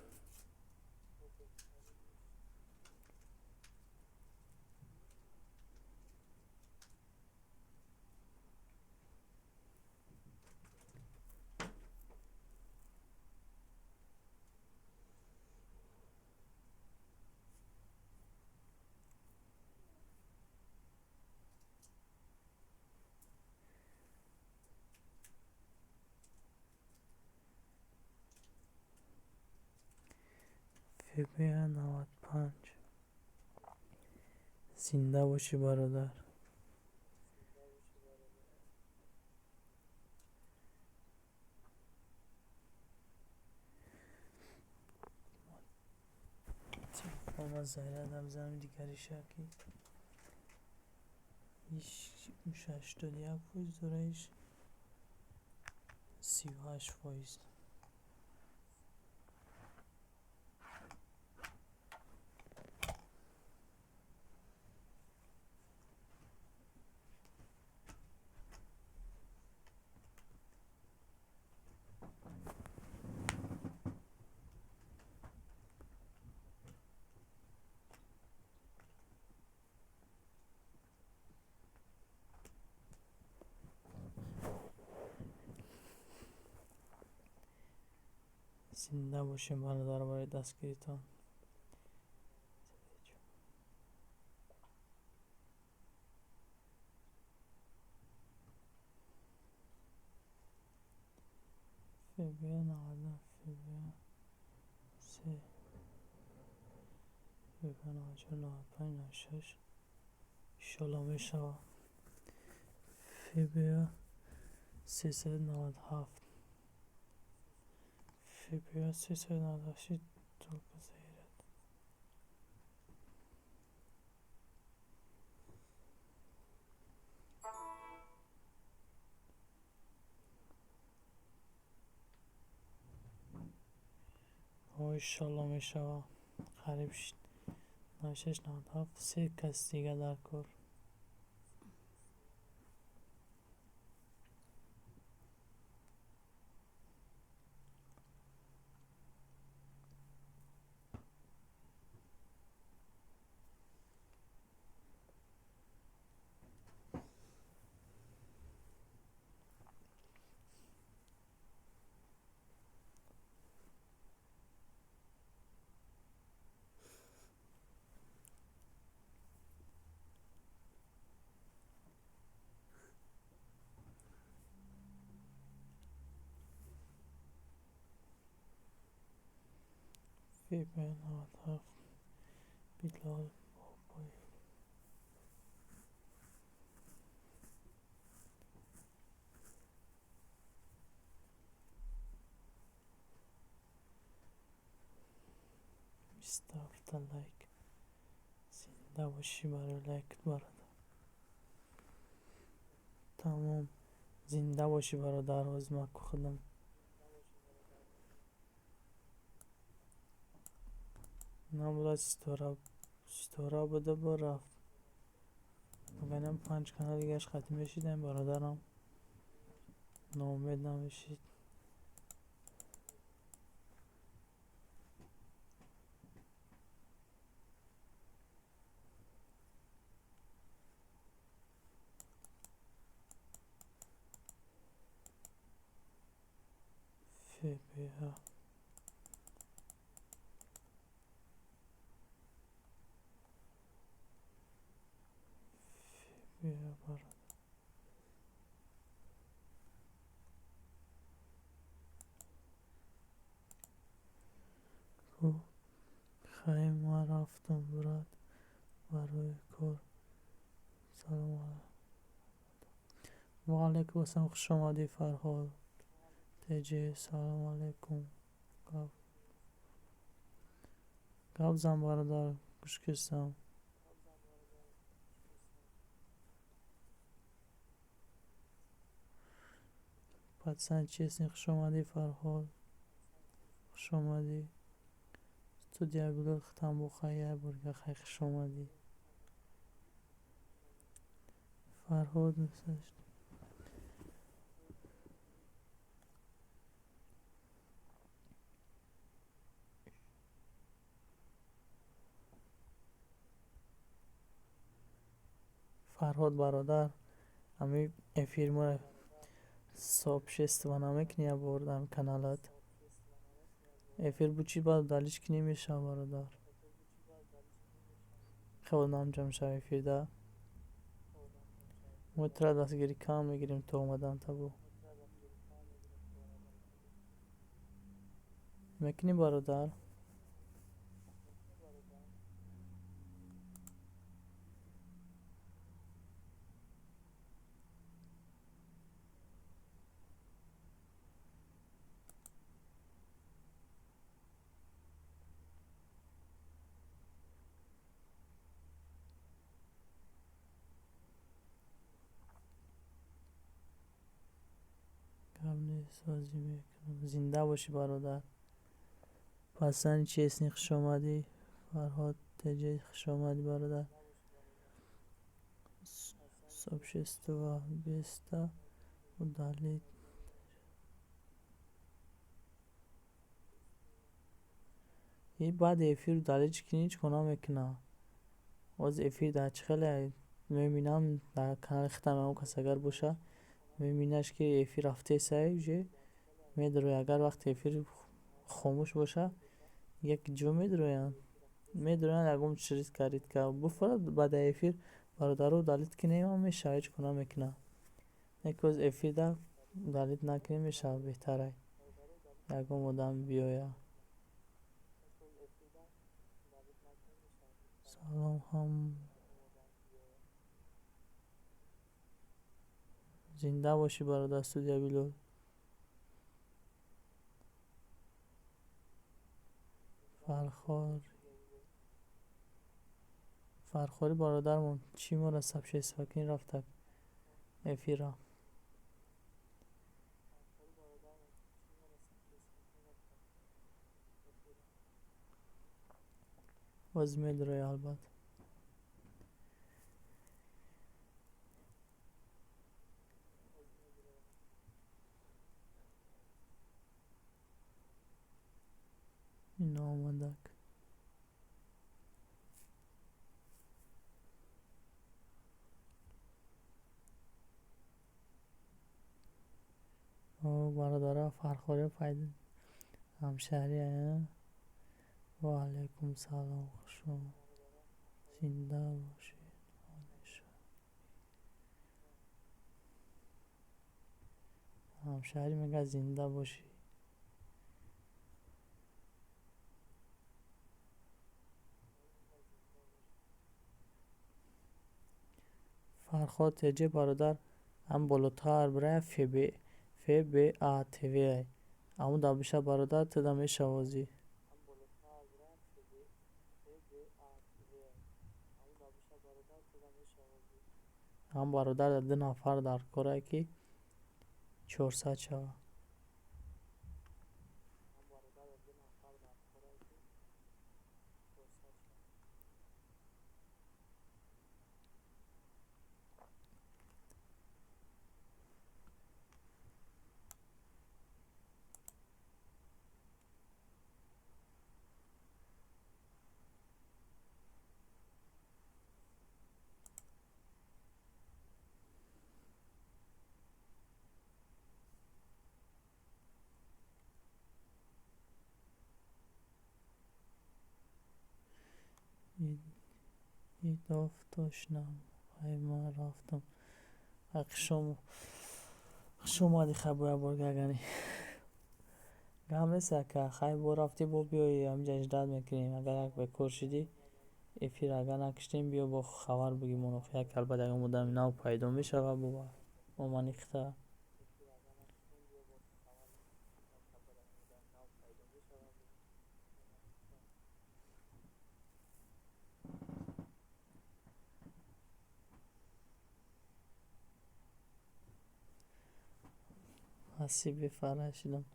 S1: ФБА 95. Зинда бошӣ, бародар. Телефонма зарядам бизанам, дигариша ки иш 81% дора, иш 38%. Зинда бошем, бародар, барои дастгиритон. ФБА 90, ФБА 3, ФБА 94, 95, 96. Иншолло мешавад. ФБА 397, ФБА 398, только заряд. О, иншолло мешавад. Қариб шид. 96, 97, се кас дига дар кор. ФБА 97, Билол Бобоев. 27-та лайк. Зинда бошӣ барои лайкт, бародар. Тамом. Зинда бошӣ, бародар, ҳозир ман худам набуда, ситора буда, бо рафт. Агарам панҷ канал дигаш қатъ мешидем, бародарам ноумед намешид. ФБА, ФБА, бародар. Хай, ман рафтам, брат, барои кор. Салом алайкум. Ва алайкум ассалом, хуш омадӣ, Фарҳод. Теҷи, салом алайкум. Гап зан, бародар, гӯш кистам. Пацан честный, хуш омадӣ, Фарҳод. Хуш омадӣ. Студия Билол, хитам бо хай, як борга хай, хуш омадӣ. Фарҳод. Фарҳод бародар, ҳами эфир мо сообщество намекунӣ, я бор дар каналат эфир бучи, баъд удалить кунӣ, мешава, бародар. Хеле одам ҷамъ шава эфирда, мо тура дастгирӣ кам мегирем то омадан табо мекунӣ, бародар. Гап нест, бозӣ мекунам. Зинда бошӣ, бародар. Пасани честный, хушомадӣ. Фарҳод теҷе, хушомадӣ, бародар. Сообщество беста удалить. И баъди эфир удалить кунӣ, ҳеҷ кор намекуна. Ҳозир эфир дар чӣ хеле мебинам, дар канали худам ягон кас агар боша, мебинаш, ки эфир рафтесай, уже медарояд. Агар вақте эфир хомӯш боша, як ҷо медароянд, ягон шритка ритка буфурад. Баъди эфир, бародаро, удалить кунем, мешава, ҳеҷ кор намекуна. Не ки ҳозир эфирда удалить накунем, мешава, беҳтарай ягон одам биёяд. Салом ҳам, зинда бошӣ, бародар. Студия Билол. Фархорӣ бародармон, чӣ моро сообщество кунӣ, рафта эфира. Боз медарояд, албатта. Ино омадак. Бародара, Фархорӣ пайдо, ҳамшаҳрия. Ва алайкум салом, хушомад, зинда бошед ҳамеша. Ҳамшаҳрӣ мегӯяд, зинда бошӣ. Фарход теҷе бародар, ҳам болотар бирая, ФБА ТВ, аму да биша, бародар, туда мешавозӣ. Ҳам бародар, ду нафар дар корае, ки 400 шава. Идоф точно. Ай, ман рафтам. Ай, хушомадӣ, хай, бо як бор гагани. Гап нест, ака, хай, бо рафтӣ, бо биёи, ҳаминҷа ждать мекунем. Агар як бекор шидӣ, эфир агар накиштем, биё, бо хабар бигӣ моно. Як албатта ягон одами нав пайдо мешавад, бо омани хита. Ҳасиб бефарҳ шудам.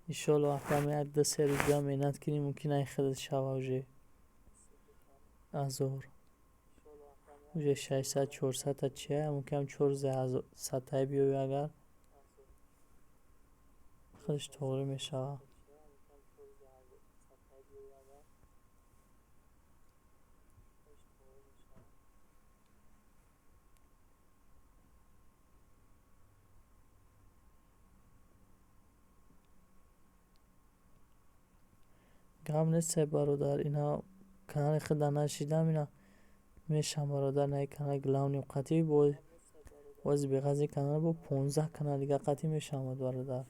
S1: Иншолло, акам, як ду се рӯз дига меҳнат кунӣ, мумкин ай худат шава уже ҳазор. Уже 600, 400-та чия, мумкин 400-таи биёвӣ, агар худаш тоғрӣ мешавад. Гап нест, бародар, ина канали худа нашидам, ина мешам, бародар, на канали главный қатӣ бо бози беғази канал бо 15 канал дига қатӣ мешавад, бародар.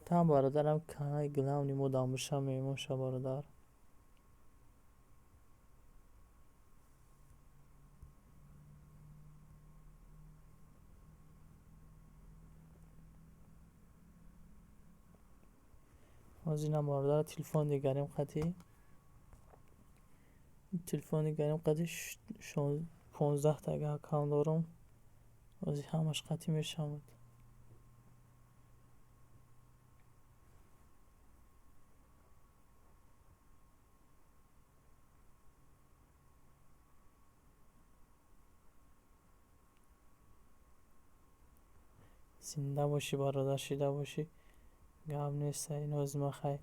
S1: Там, бародарам, канали главный мо дамбуша мемоша, бародар. Ҳозир ина, бародар, телефон дигарим қатӣ, телефон дигарим қатӣ 15-тага аккаунт дорам, ҳозир ҳамаш қатӣ мешавад. Зинда бошӣ, бародар, шида бошӣ, гап нест. Ин ҳозир ман хай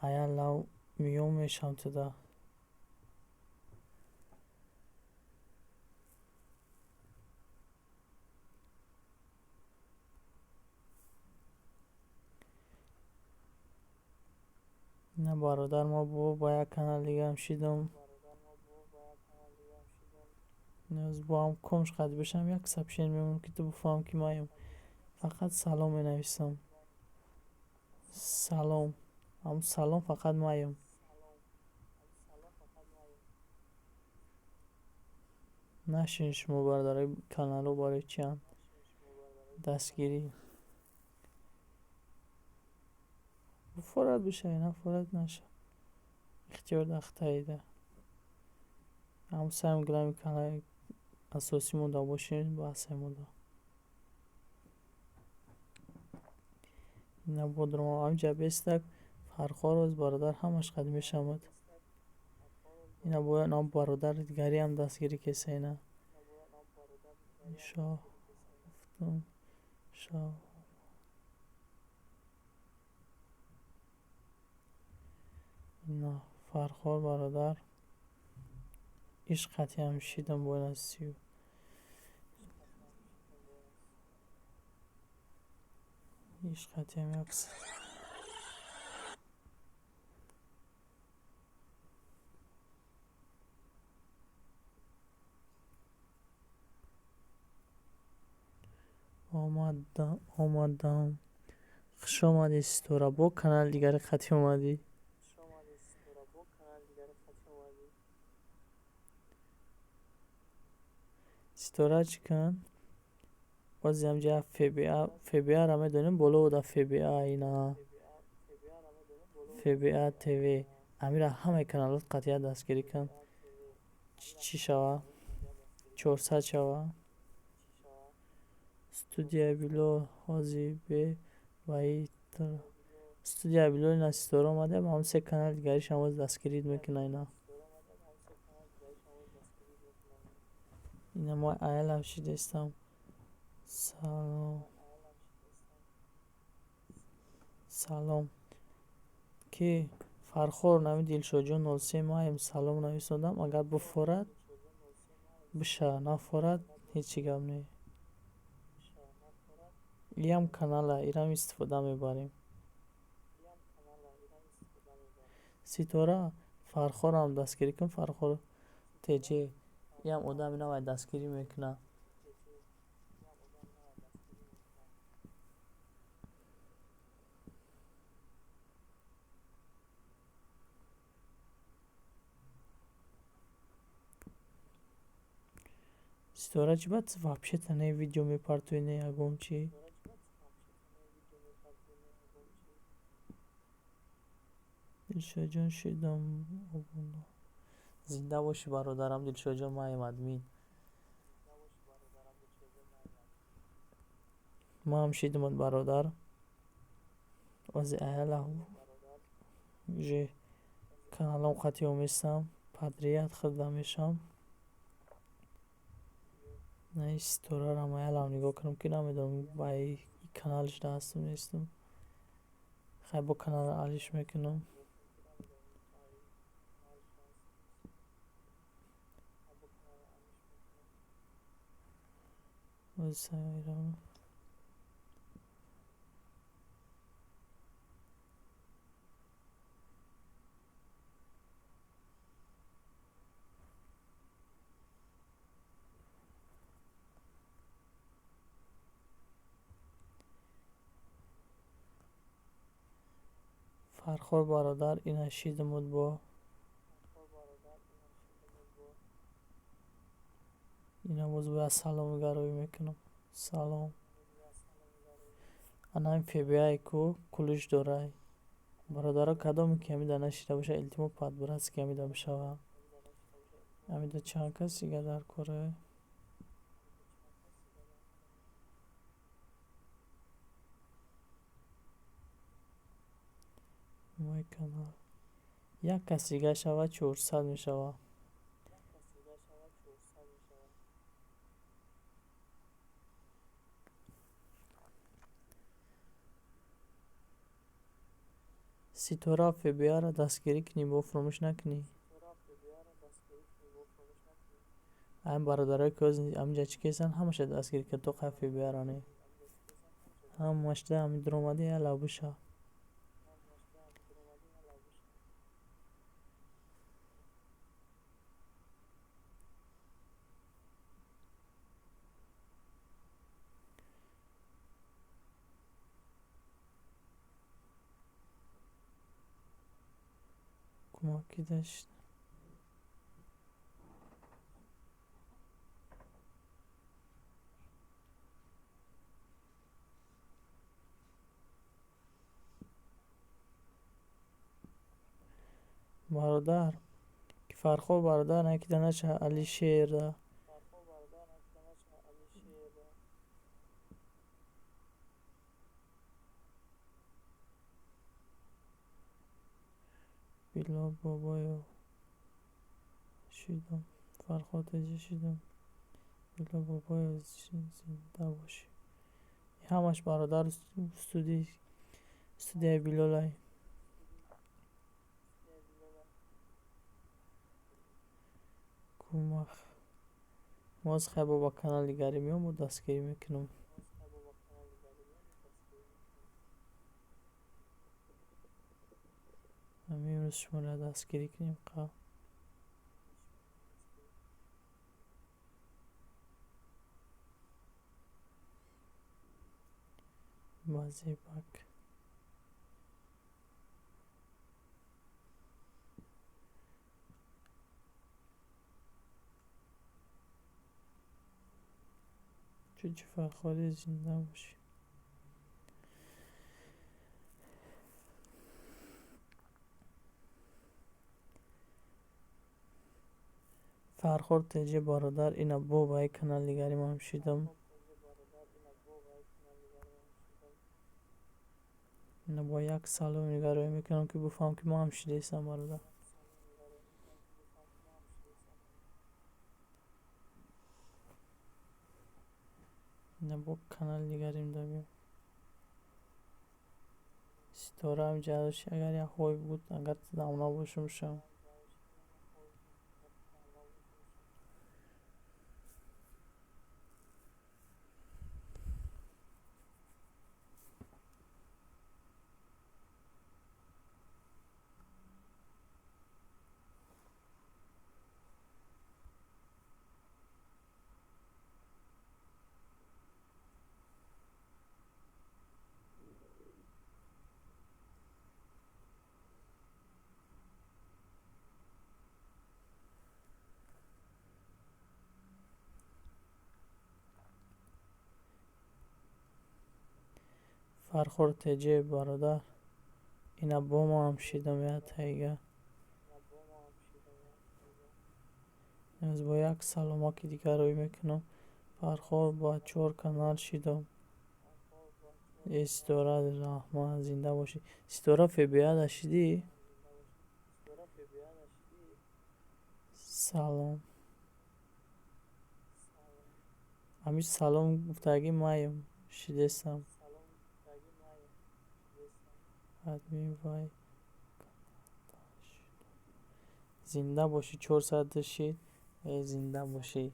S1: ая лав миён мешавам туда. Ина, бародар, мо бо як канал дигаам шидам. Бо ҳам комш қад бишам, як сообщение мемонам, ки ту бифаҳм, ки маем. Фақат салом менависам. Салом. Ҳам салом, фақат маем. Нашин шумо, бародарои каналҳо, барои чианд? Дастгирӣ. Форат бишавӣ, нафорат наша. Ихтиёр дахтаида. Ҳам саем главный канали асосӣ монда бошем, баҳсе монда. Ина бодром ҳамҷа бестак фарқҳоро, бародар, ҳамаш қад мешавад. Ина бояд нам бародар дигариам дастгирӣ кеса, ина. Шоҳ гуфтум, шоҳ. Ина Фархор, бародар. Иш қатъиам шидам бо ина сию. Иш қатъиам як омадам. Хуш омадӣ, Ситора, бо канали дигари қатъӣ омадӣ. Ситора, чӣ кун? Боз ҳамҷа ФБА, ФБА-ра медонем, боло да ФБА, ина ФБА ТВ. Амира ҳамаи каналот қатъият дастгирӣ кун. Чӣ шава? 400 шава. Студияи Билол ҳозир бе ваи студияи Билол, ина Ситора омада, ҳам се канали дигаришам боз дастгирӣ мекуна ина. Ина мо аялам шидестам. Салом. Салом. Ки Фархор нами Дилшодҷон 03 маем салом нависондам, агар буфорад биша, нафорад ҳечи гап не. Иам канала, ирам истифода мебарем. Ситора, Фархорам дастгирӣ кун, Фархор ТЖ. Иам одами навай дастгирӣ мекунад. Ситора, чӣ баъд вообще-то не видео мепартоӣ, не ягон чӣ? Дилшодҷон, шидам обуна. Зинда бошӣ, бародарам Дилшодҷон, маем админ. Маам шидамат, бародар. Ози аяла уже Каналам қати оместам, подряд худда мешавам. На, ин ситораро маялам нигоҳ кунам, ки намедонам, ба и каналаш да ҳастам, нестам. Хай, бо каналро алиш мекунам. Фархор бародар, ина шидамуд бо ина боз бояд салому гароӣ мекунам. Салом. Ана ҳамин ФБА ку кулиш дорай. Бародаро, кадоме ки ҳамида нашида бошад, илтимо, по-братски ҳамида бишава. Ҳамида чанд кас дига дар кора? Мой канал. Як кас дига шава, 400 мешава. Ситора, ФБА-ро дастгирӣ кунӣ, бо фуромӯш накунӣ. Ҳамин бародарое ки ҳозир ҳаминҷа чӣ кесанд, ҳамаша дастгирӣ кун, то қай ФБА-ро не. Ҳамашда ҳамин дуромадӣ яла биша. Кӯмаки дашт. Бародар, ки Фархор бародар накида наша Алишерда. Билол бобоев шидам. Фархор теҷа шидам. Билол бобоев, зинда бошӣ. Ҳамаш бародар студияи Билолай. Кӯмак. Моз хай, бо ба канали дигаре меом, бо дастгирӣ мекунам. Ҳамин имрӯз шуморо дастгирӣ кунем қа. Ба зебак. Чучи Фархорӣ, зинда бошӣ. Фархор теҷе бародар, ина бо ба як канали дигари ман шидам. Ина бо як салом нигароӣ мекунам, ки бифаҳмам, ки ман ҳам шидаистам, бародар. Ина бо канали дигарим да биём. Ситора ҳаминҷа агар як ҳой буд, агар дам набошам шам. Фархор теҷе бародар, ина бо мо ҳам шидам я тайга. Имрӯз бо як саломаки дигар рӯй мекунам. Фархор, ба чор канал шидам. Э, Ситора, раҳмат, зинда бошӣ. Ситора, ФБА да шидӣ? Салом. Ҳамин салом гуфтагӣ маем, шидесам. Админ вай зинда бошӣ, 400 шид. Э, зинда бошӣ.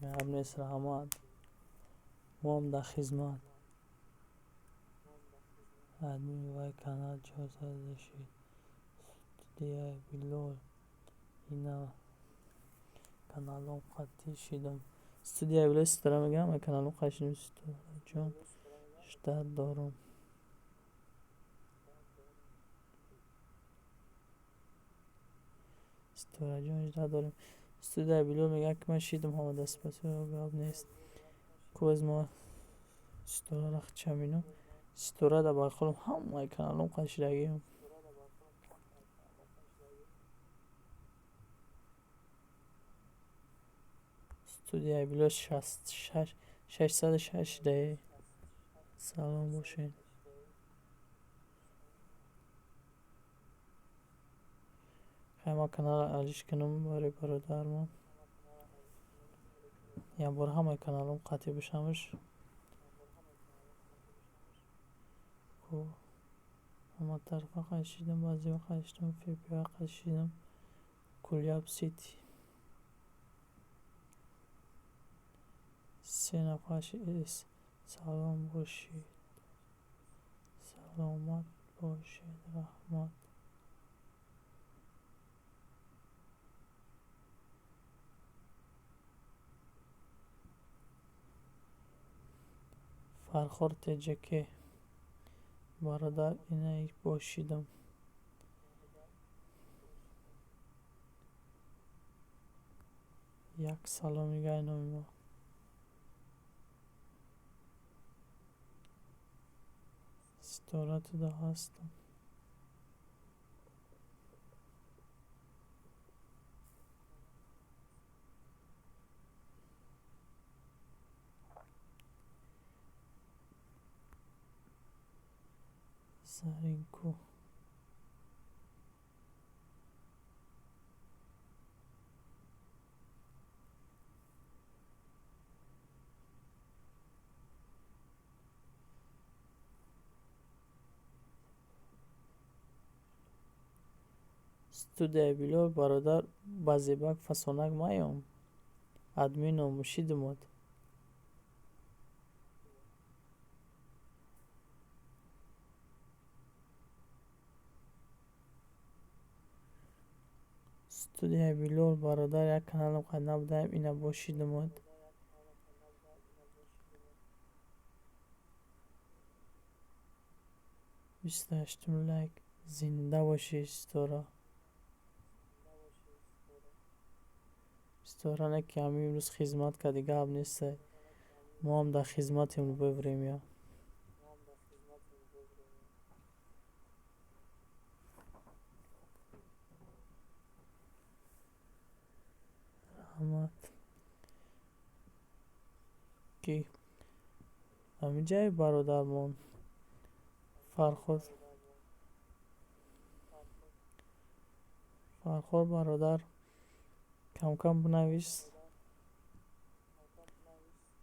S1: Гап нест, раҳмат. Моам дар хизмат. Админ вай канал 400 шид. Студияи Билол. Ина каналом қатъӣ шидам. Студияи Билол ситора мегӯям, каналом қатъӣ шидам. Ситораҷон, ждать дорам. Ситораҷон, ждать дорем. Студияи Билол мегӯяд, ки ман шидам ҳамада, спасибо, гап нест. Ку аз ма ситораро хича бинам. Ситора дар байқолам ҳамаи каналом қатъ шидагиам. Студияи Билол 606 шидае. Салом бошед. Хай, ман каналро алиш кунам барои бародармон. Як бор ҳамаи каналом қатъӣ бошамш. Ку ҳама тарафа қатъ шидам, баъзеҳо қатъ шидам, ФПА қатъ шидам. Куляб Сити. Се нафар шид. Салом бошед. Саломат бошед, раҳмат. Фархор ТҶК. Бародар, ина бошидам. Як салом нигаҳ номи мо. Ситора туда ҳастам. Заринку. Студияи Билол, бародар, ба зебак фасонак маём. Админом шидимод. Студияи Билол, бародар, як каналам қад набудаем, ина бошидимод. 28-ум лайк. Зинда бошӣ, Ситора. Ситора не ки ҳамин имрӯз хизмат карди, гап нестай. Мо ҳам дар хизматем любое время. Раҳмат. Ки ҳамин ҷай бародармон Фарход. Фарход бародар, кам-кам бинавис.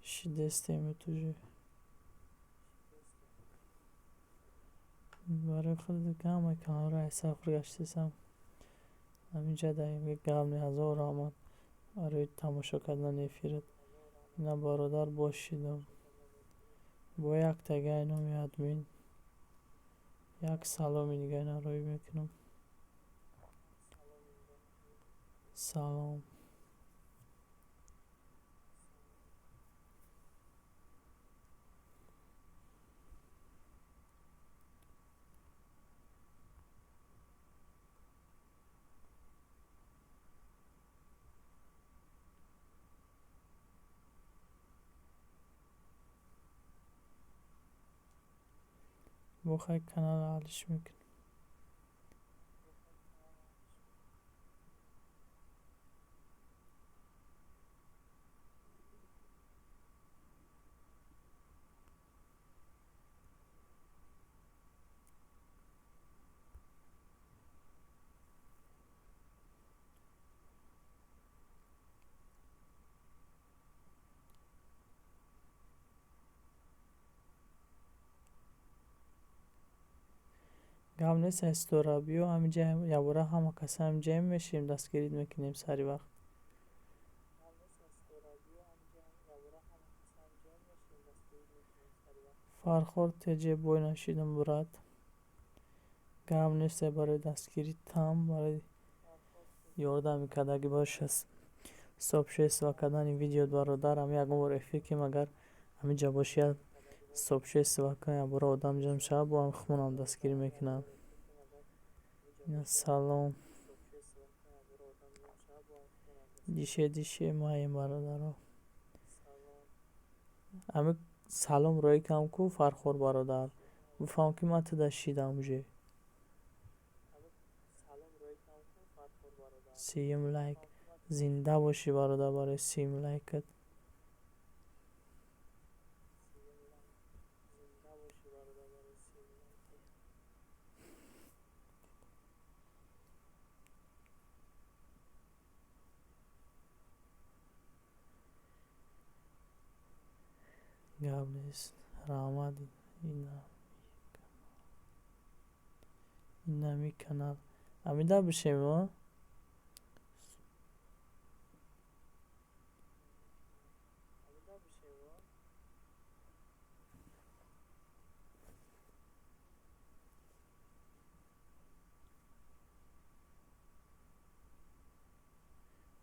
S1: Шидестем тоже. Барои худ ҳамаи каналҳоро аз сар гаштесам. Ҳамин ҷа даем гап не, ҳазор раҳмат барои тамошо кардани эфират. Ина бародар бошидам. Бо як тагаи номи админ. Як саломи дига ина роӣ мекунам. Салом. Бо хай каналро алиш мекунам. Гап нест, Ситора, биё ҳаминҷа, якбора ҳама каса ҳаминҷаем мешинем, дастгирит мекунем сари вақт. Фархор теҷе бой нашидам, брат. Гап нест, барои дастгирӣ там, барои ёрдами кардагӣ боша сообщество кардани видео, бародар. Ҳами ягон бор эфир кунем, агар ҳаминҷа боши, як сообщество кунем, якбора одам ҷамъ шавад, бо ҳам худмонам дастгирӣ мекунам. Салом. Дише дише маем, бародаро. Ҳами салом роӣ кам ку, Фархор бародар. Бифаҳм, ки ман туда шидам уже. 30-юм лайк. Зинда бошӣ, бародар, барои 30-юм лайкат. Гап нест. Раҳмат. Инами канал. Ҳамида бишем, а?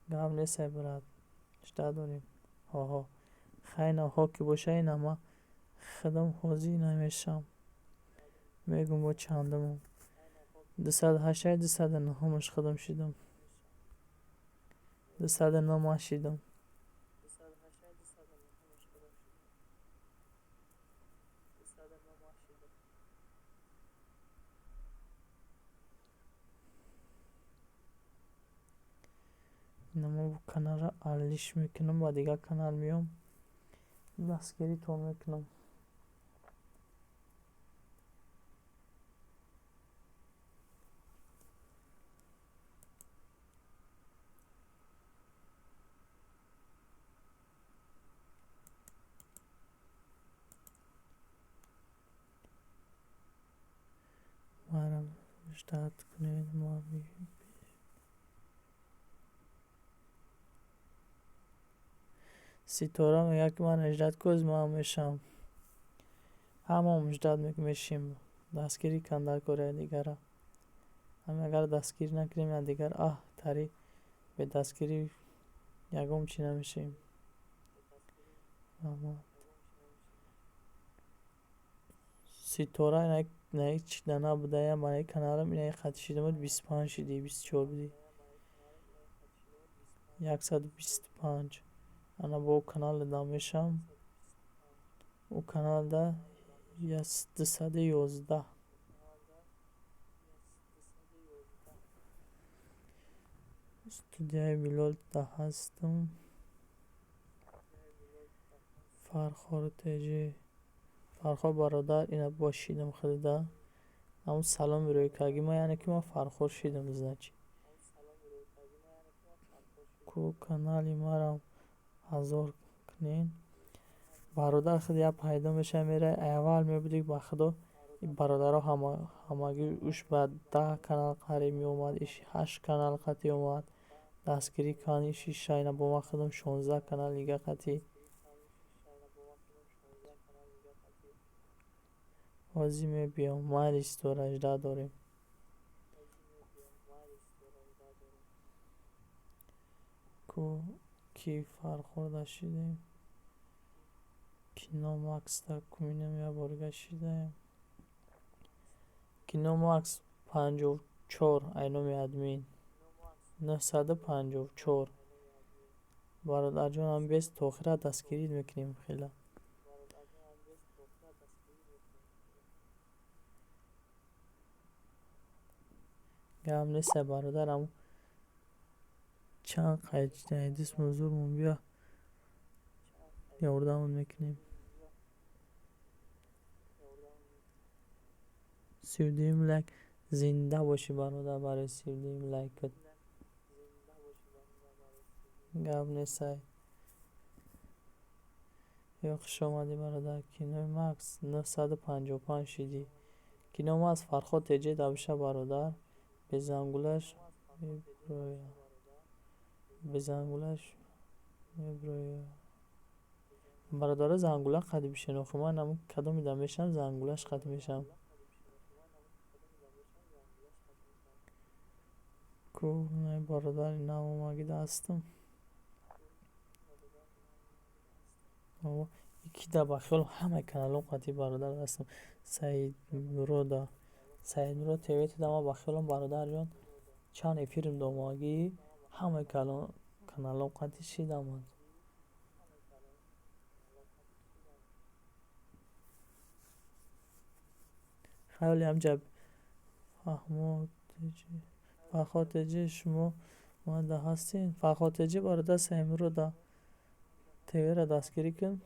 S1: Гап нест, брат. Жда дорем. Ҳо-ҳо. Хайна ҳо ки боша, ина ма худам ҳозир намешавам. Мегум бо чандумам. 208, 209-аш худам шидам. 209 ман шидам. Ина ма бу каналро алиш мекунам, ба дигар канал меом. Дастгиритон мекунам. Марам ждать кунед, ма Ситора мегӯяд, ки ман ждать кӯз, ман мешавам. Ҳамаам ждать мешем. Дастгирӣ кан дар кори якдигара. Ҳами агар дастгирӣ накунем якдигар, аҳ тари бедастгирӣ ягон чӣ намешавем. Раҳмат. Ситора на чида набуда, ба каналам ина қати шида буд, 25 шиди, 24 будӣ. 125. Ана бо канал да мешавам. Ӯ каналда 211. Студияи Билол да ҳастам. Фархор теҷи. Фархор бародар, ина бо шидам худда. Ҳамун саломи рӯи карги ма, яъне ки ман Фархор шидам, значит. Ку канали марам 1000 кунен. Бародар, худ як пайдо мешава, мерай, аввал мебудӣ, ба худо бародаро ҳамагӣ уш ба 10 канал қариб меомад, иш ҳашт канал қатӣ омад. Дастгирӣ кан, иши шайна бо ман худам 16 канал дига қатӣ. Ҳозир мебиём. Майли, Ситора, жда дорем. Ку ки Фархорда шидем. Кино Максда куминам як борига шидаем. Кино Макс 54 ай номи админ. 954. Бародарҷонам, бес то охира дастгирӣ мекунем хела. Гап нест, бародар, ам чанд қайдисмон зурмон, биё ёрдамон мекунем. 32-юм лайк. Зинда бошӣ, бародар, барои 32-юм лайкат. Гап нест, ай. Ё, хуш омадӣ, бародар. Кинои Макс 955 шидӣ. Кино ма аз Фарход Теҷе дабиша, бародар. Безангулаш меброя. Безангулаш меброя. Бародаро, зангула қади бишен, охи ман ҳамун кадоми да мешавам, зангулаш қади мешавам. Ку най бародари навомагида ҳастам. Икида ба хиёлам ҳамаи каналҳом қатъи бародар ҳастам. Саидмурода. Саидмурод ТВ тида ма ба хиёлам, бародарҷон, чанд эфирм домагӣ ҳамаи каналҳом қатъи шидаманд. Хаёли ҳамҷа Фаҳмод Фарход Теҷе, шумо мада ҳастед? Фарход Теҷе, бародар, Саидмурода ТВ-ра дастгирӣ кун.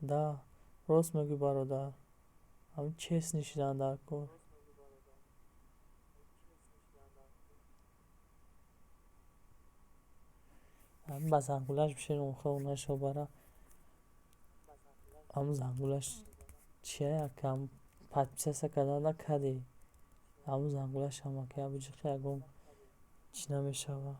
S1: Да, рост мегӯй, бародар. Ҳамин честный шидан дар кор. Ҳамин ба зангулаш бишен, охир нашо бара. Ҳамун зангулаш чия якам подписаться кардан накардӣ. Ҳамун зангулаш ҳамаки ябиҷиқи ягон чӣ намешава.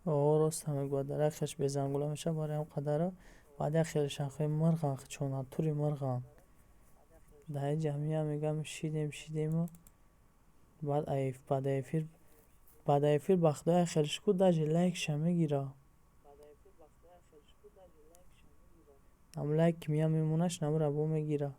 S1: О, рост мегӯяд, дар як хеш безангула мешавад, барои ҳам қадара баъд як хеле шанхои мирған, чонатури мирған. Дар ин ҷамъия мегӯям, шидем, шидему баъд баъда эфир ба худо як хеле шукур, даже лайкша мегира. Ҳам лайк ки меям мемонаш, намура бо мегира.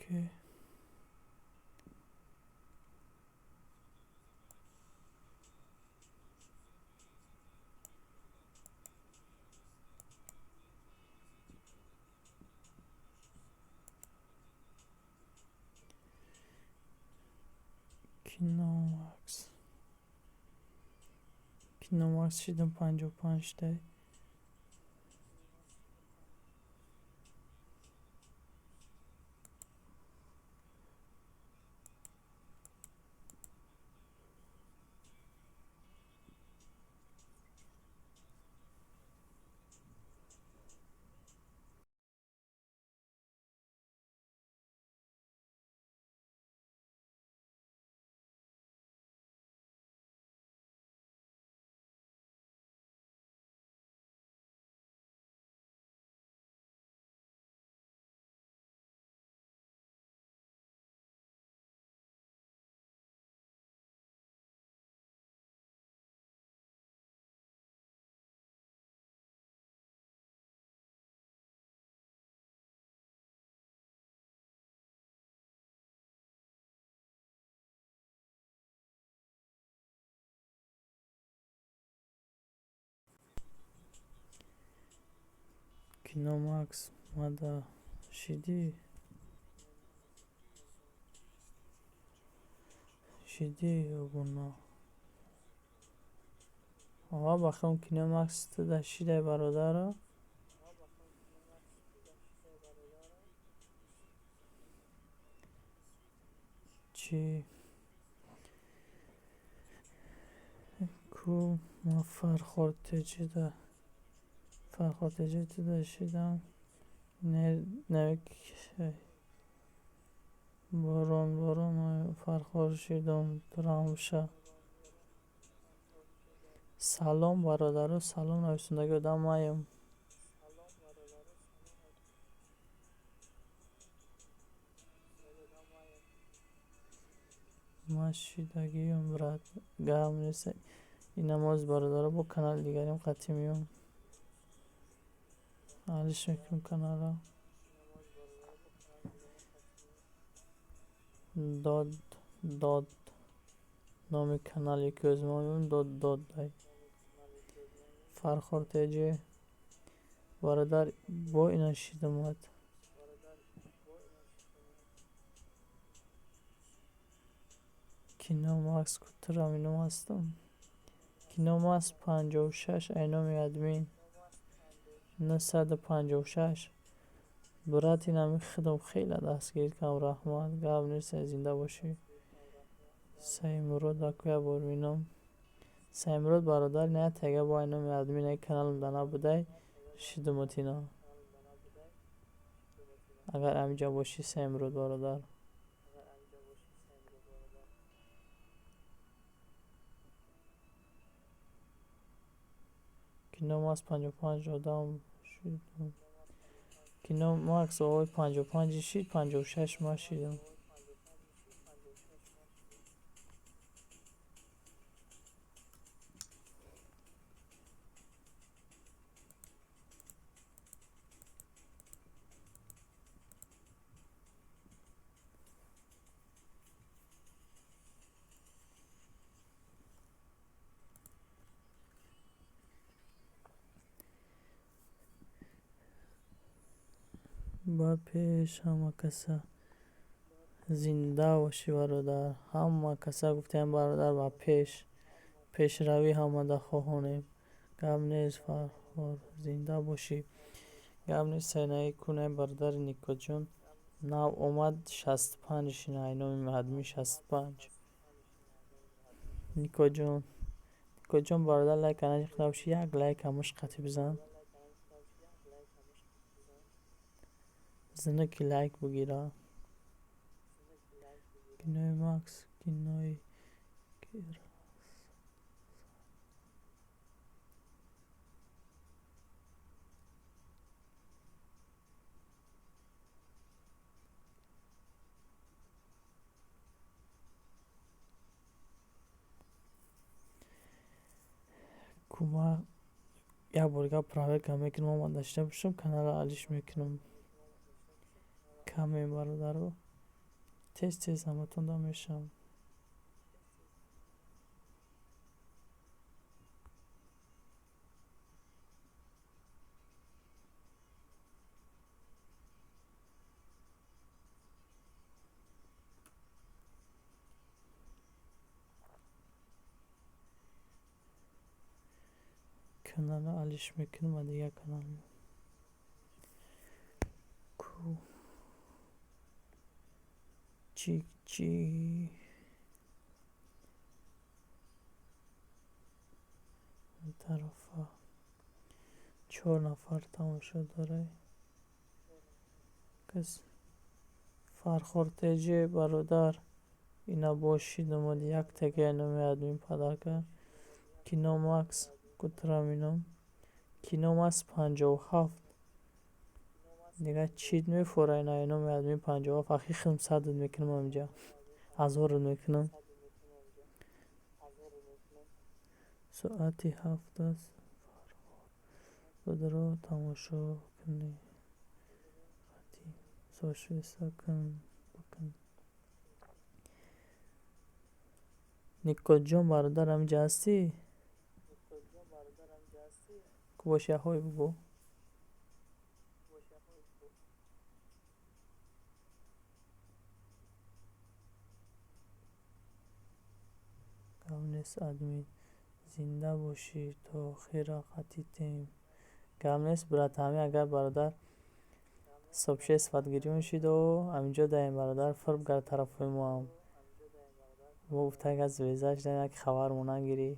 S1: Окей. Киномакс. Киномакс шидам 55-тай. Киномакс мада шидӣ? Шидӣ обуна? Ова бахом Киномакс туда шидай бародаро? Чӣ? Ку ма Фархор Теҷида. Фархор Теҷи туда шидам. Не борон борон Фархор шидам турамша. Салом бародаро, салом нависондаги одам маем. Ма шидагиюм брат, гап нест. Ина моз бародаро бо канали дигарим қатъӣ меём. Алиш мекунем канала. Дод дод номи канале ки ӯзи мо меём дод дод дай. Фархор Теҷи бародар бо ина шидамад. Киномакс кутурам ином ҳастам. Киномакс 56 ай номи админ. 956. Брат инами худам хеле дастгир кардам, раҳмат. Гап нест, зинда бошӣ. Саимурод аку як бор мином. Саимурод бародар не тега бо ай номи админ ай каналам да набудай шидумат ина. Агар амиҷа бошӣ Саимурод бародар. Киномакс 55 одам шидум. Киномакс овои 55 шид, 56 ма шидам. Ба пеш ҳама каса зинда бошӣ бародар. Ҳама каса гуфтаем бародар ба пеш. Пешравӣ ҳамада хоҳонем. Гап нест Фархор, зинда бошӣ. Гап нест сайнаи кунай бародари Никоҷон. Нав омад 65 шина ай номи админ 65. Никоҷон. Никоҷон бародар лайк анаҷиқ набошӣ, як лайк ҳамаш қатъӣ бизан. Зина ки лайк бигира. Кинои Макс, кинои Кума як бор гап проверка мекунам, омада шида бошам, канала алиш мекунам. Каме бародаро. Тез тез ҳаматон да мешавам. Канала алиш мекунам, ба дигар канал меом. Ку чӣ чӣ тарафа чор нафар тамошо дорад. Кас Фархор ТЖ, бародар, ина бошидумад як тега номи админ подарка. Киномакс кутрамином. Киномакс 57. Дига чит мефора ина номи админ 57. Ахи хилм садд мекунам аминҷа. Ҳазорат мекунам. Соати 7 аст. Фархор. Бадро тамошо кунӣ. Сошвеса кун бикун. Никоҷон, бародар, ҳаминҷа ҳастӣ? Ку боши ҳой бугӯ. Гап нест, админ. Зинда бошӣ, то охира қатитем. Гап нест, брат, ҳами агар бародар сообществат гирён шидо, ҳаминҷо даем, бародар, фир бигар тарафҳои моам. Мо гуфта агар звезда шида як хабармо нагирӣ.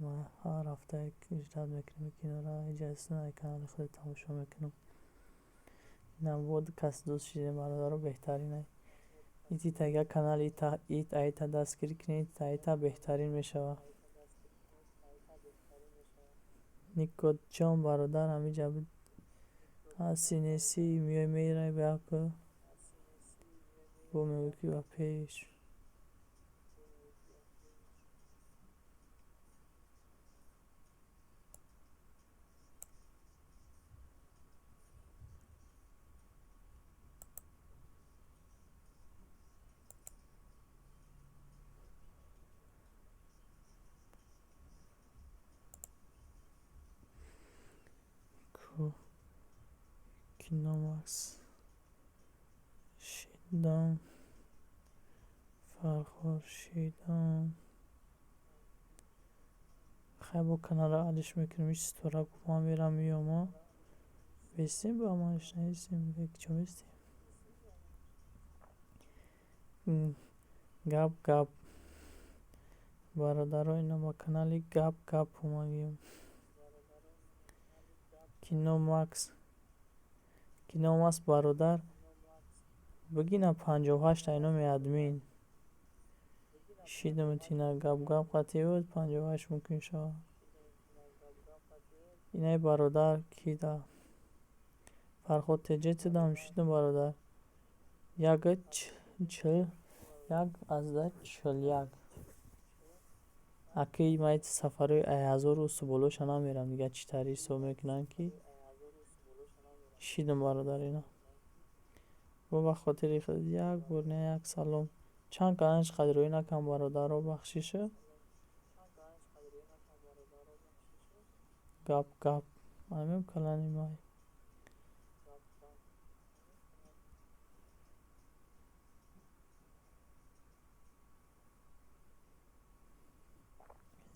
S1: Ма ҳар ҳафта ждать мекунем киноро, ҳеҷ на канали худ тамошо мекунам. Набод кас дӯст шидем, бародаро, беҳтарин. Ити тага канали ита ит айта дастгирӣ кунед, айта беҳтарин мешавад. Никоҷон, бародар, ҳаминҷа ҳасти нестӣ, меои мерай ба як бо мегӯӣ ки ба пеш. Ку Киномакс шидам. Фархор шидам. Хай бо канала алиш мекунем, ҳеҷ ситора гуфт ман мерам меём, а? Бестем ба амалиш наистем, чо бестем? Гап гап. Бародаро, ина ба канали гап гап омадем. Киномакс. Киномакс, бародар, бигина 58 ай номи админ. Шидам тина гап гап қатъи буд 58 мумкин шавад. Инай бародар кида. Фарход ТЖ тидам шидам, бародар. Як чил 1.41. Акаи майти сафарои ай ҳазору суболоша намерам, дига чӣ тари ҳисоб мекунанд ки шидам, бародар, ина. Бо ба хотири худ як бор не як салом. Чанд канаш қадроӣ накам, бародаро, бахшиша. Гап гап. Ҳамин калани май.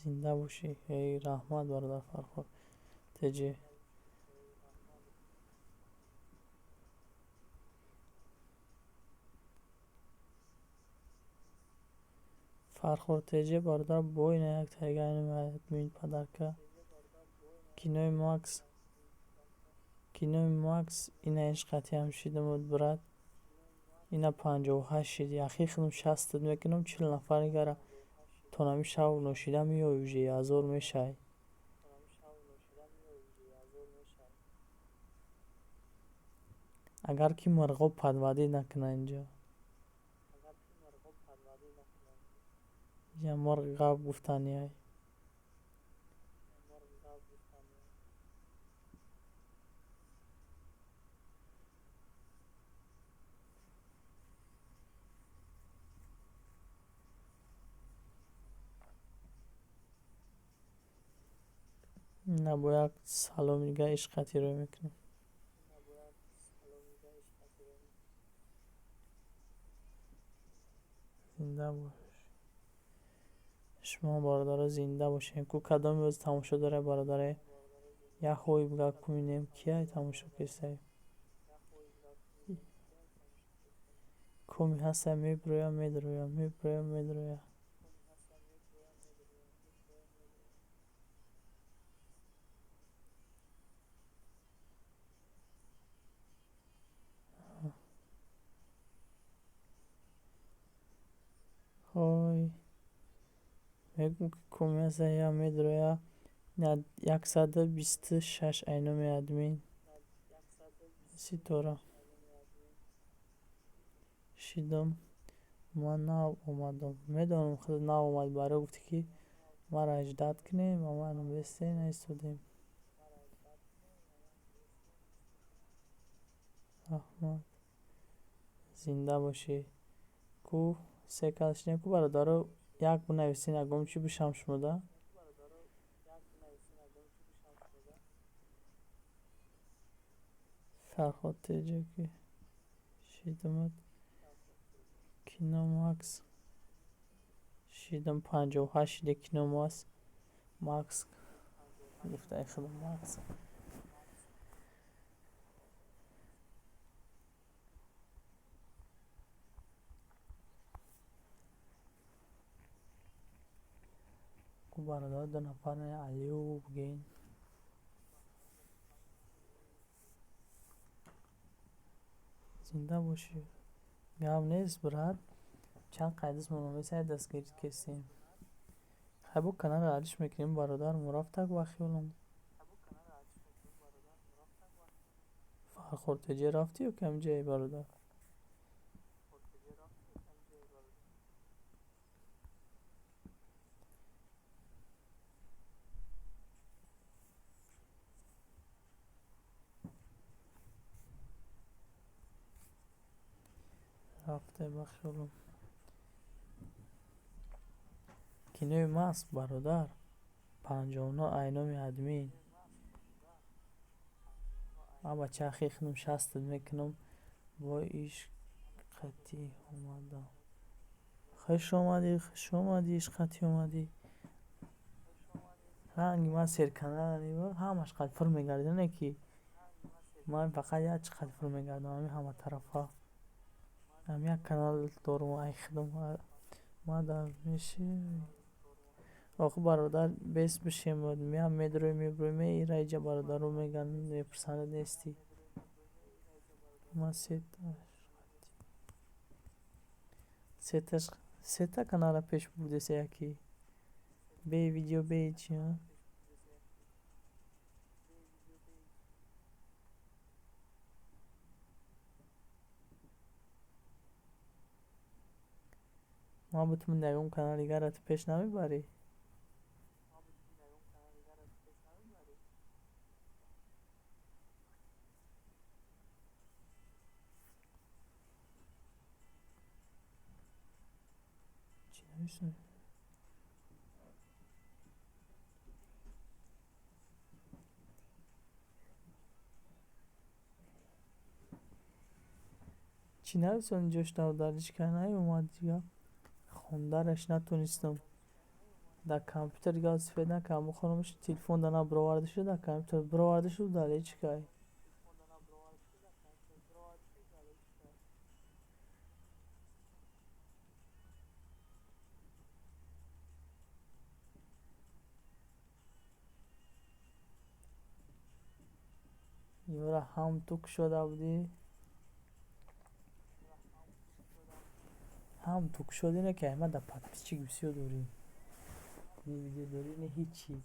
S1: Зинда бошӣ. Эй раҳмат, бародар Фархор ТЖ. Фархор ТЖ, бародар, бо ина як тайга админ подарка. Кинои Макс. Кинои Макс ина иш қатъиам шидам, брат. Ина 58 шиди. Ахи худам 60 мекунам, 40 нафар гара то нами шав ношида меои уже ҳазор мешай. Агар ки мурғоб подводить накунад инҷо. Я мурғ гап гуфтаниай. На бо як саломи дига ишқ қатъи рӯй мекунем. Зинда бош. Шумо бародаро зинда бошед. Ку кадоми оз тамошо дора бародаре? Як ҳои буга кунем, кияй тамошо кесай? Коми ҳаста меброя, медроя, меброя, медроя. Ҳой. Мегӯм ки коми ҳаста я медроя. 126 айноми админ. Ситора. Шидам. Ман нав омадам. Медонам худ нав омад, барои гуфтӣ ки маро ждать кунем, ва ман бесте наистодем. Раҳмат. Зинда бошӣ. Ку се кас шидем, ку бародаро як бинависен ягон чӣ бишам шумода. Фарҳод Теҷаки шидамад. Кино Макс шидам 58 шиде Кино Макс гуфтаи худо Макс. Ку бародаро ду нафар Алиу бигӯен. Зинда бошӣ. Гап нест, брат. Чанд қайдис мономесай дастгирӣ кестем. Хай бо каналро алиш мекунем бародар, мо рафтак ба хиёлам. Фархор Теҷе рафтӣ ё ки ҳамҷае бародар? Рафте ба хиёлам. Кинои маст бародар. 59 айноми админ. Ман бача хихнам шастат мекунам. Бо ишқ қатӣ омадам. Хуш омадӣ, хуш омадӣ, ишқ қатӣ омадӣ. Ранги ман серканал ҳамаш қад фур мегардам, не ки ман фақат як чи қад фур мегардам, ҳамин ҳама тарафа. Ҳам як канал дорум, ай худам мада меши. Охи бародар бес бишем, меам медрои меброи меира иҷа бародаро меган мепурсанд нестӣ. Ман сета канала пеш бурдеса яки. Бе видео бе чи а? Ман бутум ягон канал дигарро ту пеш намебарӣ? Чӣ нависам? Чӣ нависон ҷош дар ҳеҷ наомад дигар. Хондараш натонистам. Дар компютер дигар сифат накардам, бихонамш телефон да на бироварда шуд, дар компютер бироварда шуд, дар ҳеҷ кай. Ёра ҳам ту кушода будӣ? Ҳам ту кушодӣ не ки ма дар подписчик бисёр дорӣ. Не видео дорӣ, не ҳичи.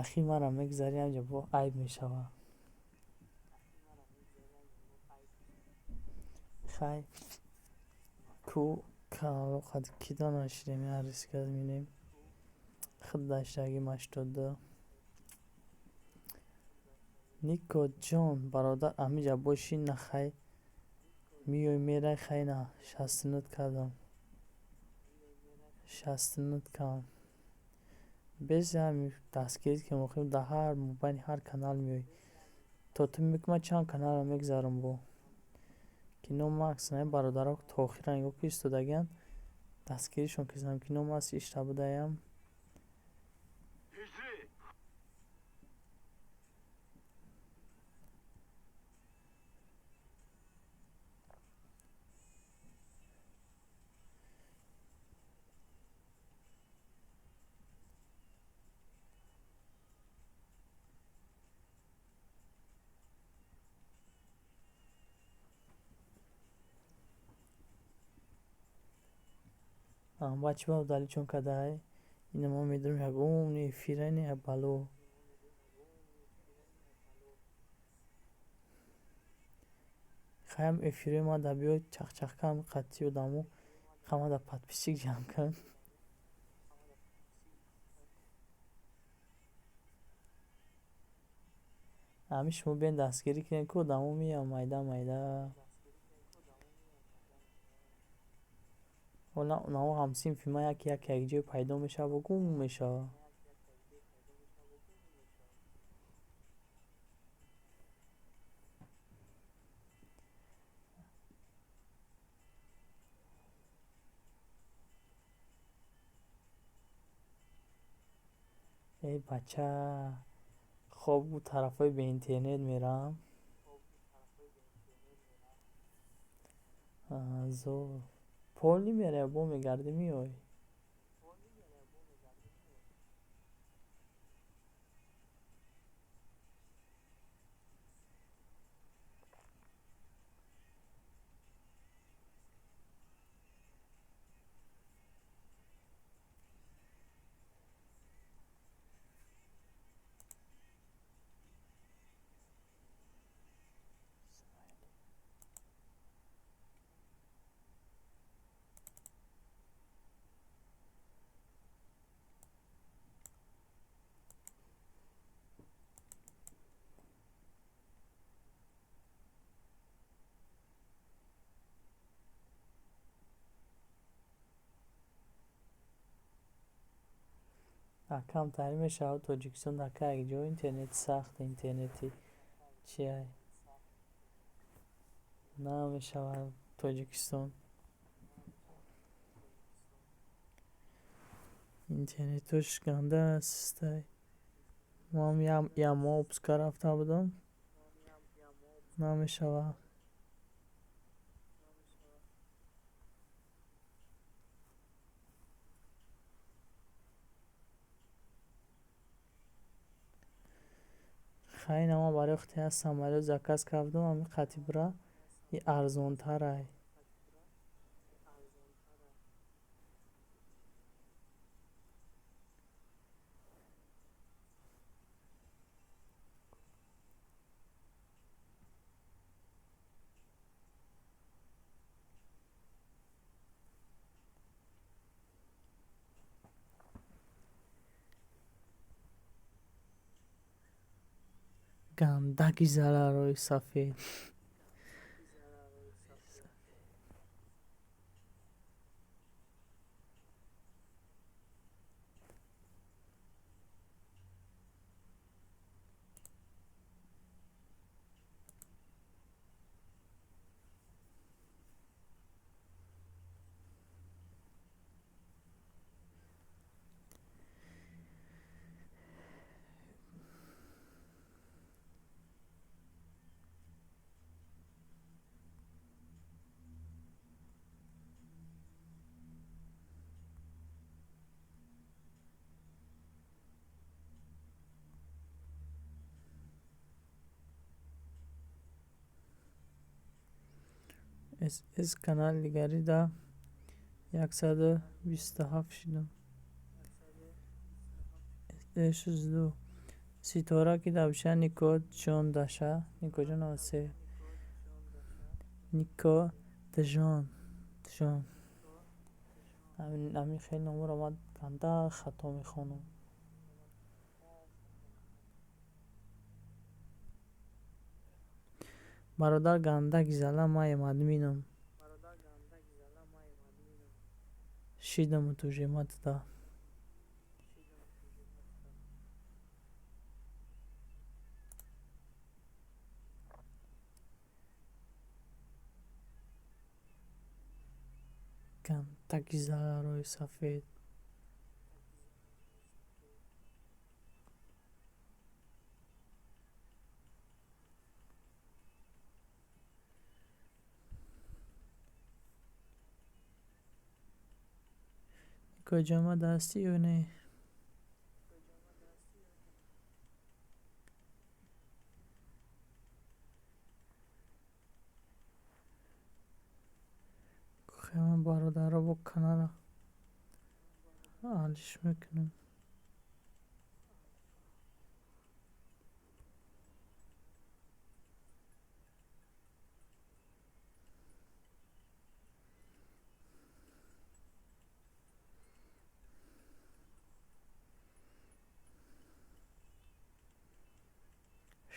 S1: Ахир маро мегузарӣ ҳамҷа бо айб мешава. Хай ку каналҳо қад кида нашидем, як риска мебинем. Худ даштагим 82. Нико ҷон бародар ҳамиҷа бошӣ на хай миёй мерай хай на 69 кардам. 69 кам. Без ҳами дастгирӣ ки мохим дар ҳар мобайни ҳар канал меоӣ. То ту мекунӣ ман чанд каналро мегузарам бо. Кино Макс не бародаро, то охира нигоҳ ки истодагианд, дастгиришон кардам. Кино Макс ишта будаям. Баъд чӣ ба даличон кадай? Ина ман медонам, ягон эфира не бало. Хаям эфирои ма да биё чахчахкам қатъи одамо хама да подписчик ҷамъ кун. Ҳамин шумо биён дастгирӣ кунед, ку одамо меян майда майда. Нао ҳамсинфи ман яке яке як ҷое пайдо мешава ва гум мешава. Эй бача, хоб тарафҳои беинтернет мерам. Зор. Полни меравӣ, бо мегардӣ меоӣ. Камтарин мешавад Тоҷикистон дар как ҷо интернети сахт, интернети чиай намешавад Тоҷикистон. Интернетош ганда систай. Ман як моҳ отпуска рафта будам. Намешавад. Хайна ман барои худти як самолёт заказ кардам, ҳамин қати бира и арзонтарай. Гандаки зарарои сафед. С канали дигари да 127 шидам. 62. Ситора ки давша Нико ҷон даша. Нико ҷон 93. Нико Джон. Джон. Ҳамин хеле номро ман ганда хато мехонам. Бародар ганда гизала маем админам. Шидам уже матда. Камтаки зарарҳои сафед. Куҷома дастӣ ё не? Хема бародаро бо канала алиш мекунам.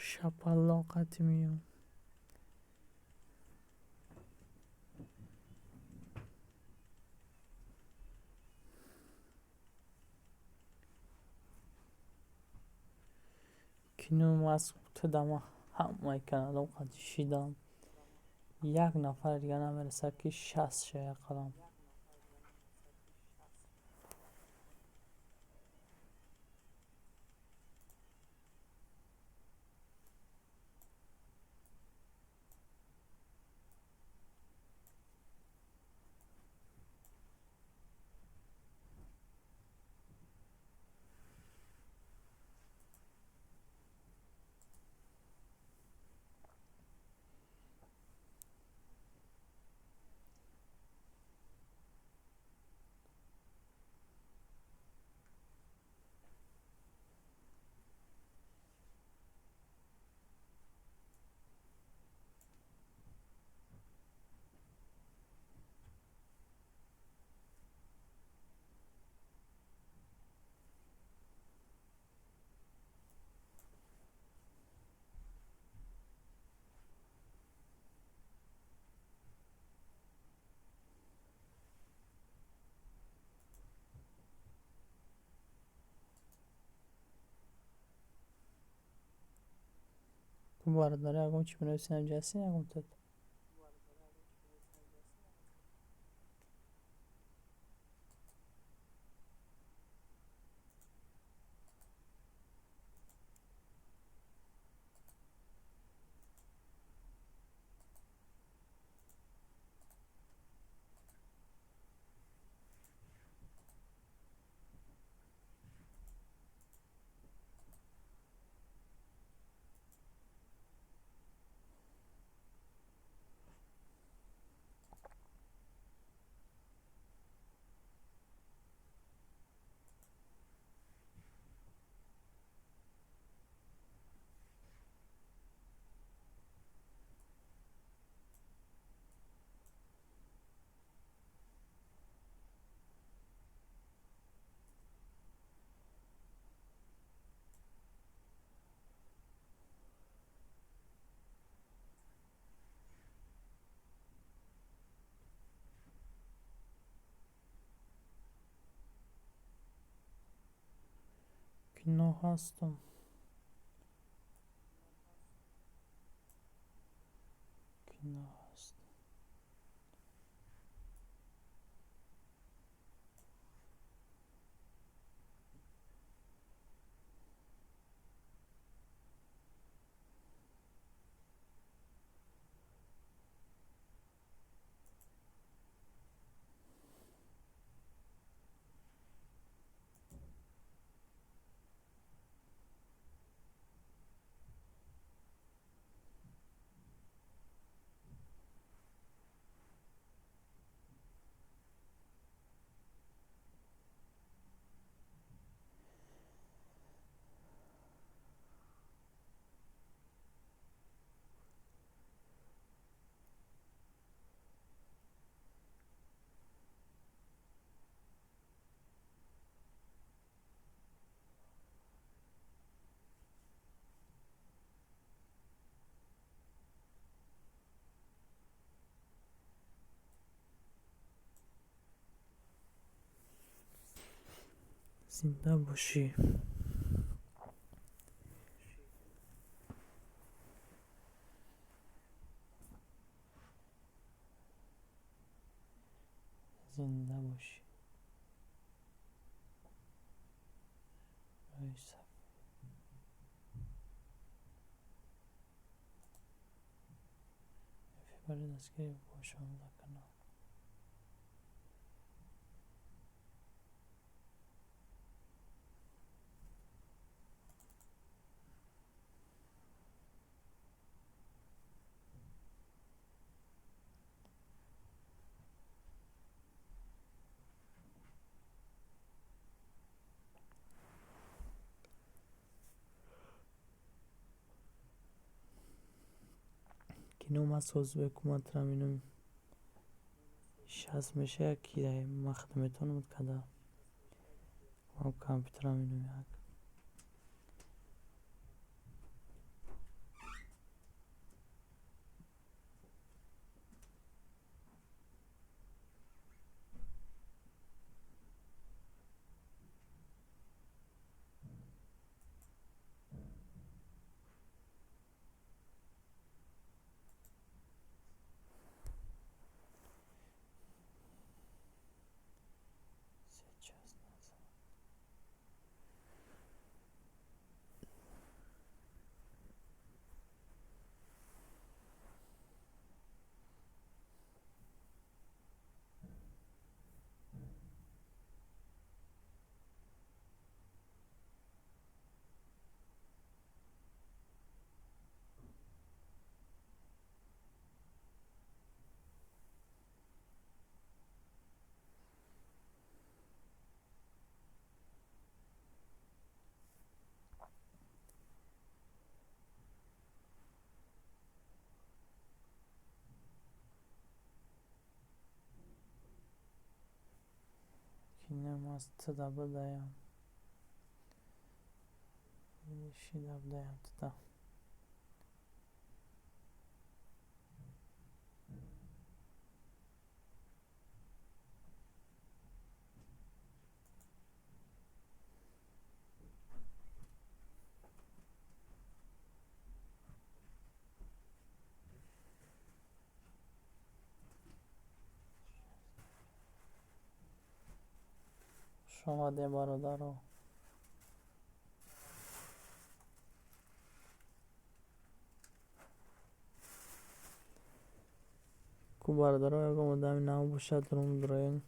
S1: Шапаллоқ қати меём. Кино масъутадама ҳамаи каналом қати шидам. Як нафар дига намерасад, ки 60 шая қалам. Бародари, ягон чӣ менависем, ҷасин ягон тат. Кино ҳастам. Кино ҳастам. Зинда бошӣ. Зинда бошӣ. Рӯи сафед. Барои дастгирӣ бо 16 канал. Кино ма соз бекуматра минум 60 меша ки ма худ метавонам када. Ман компютера минум як. Сейчас назад. Кино аз тда будаям. Шида будаям тда. Хуш омадем, бародаро. Ку бародаро, ягон одами нав бошад, рум дуроен.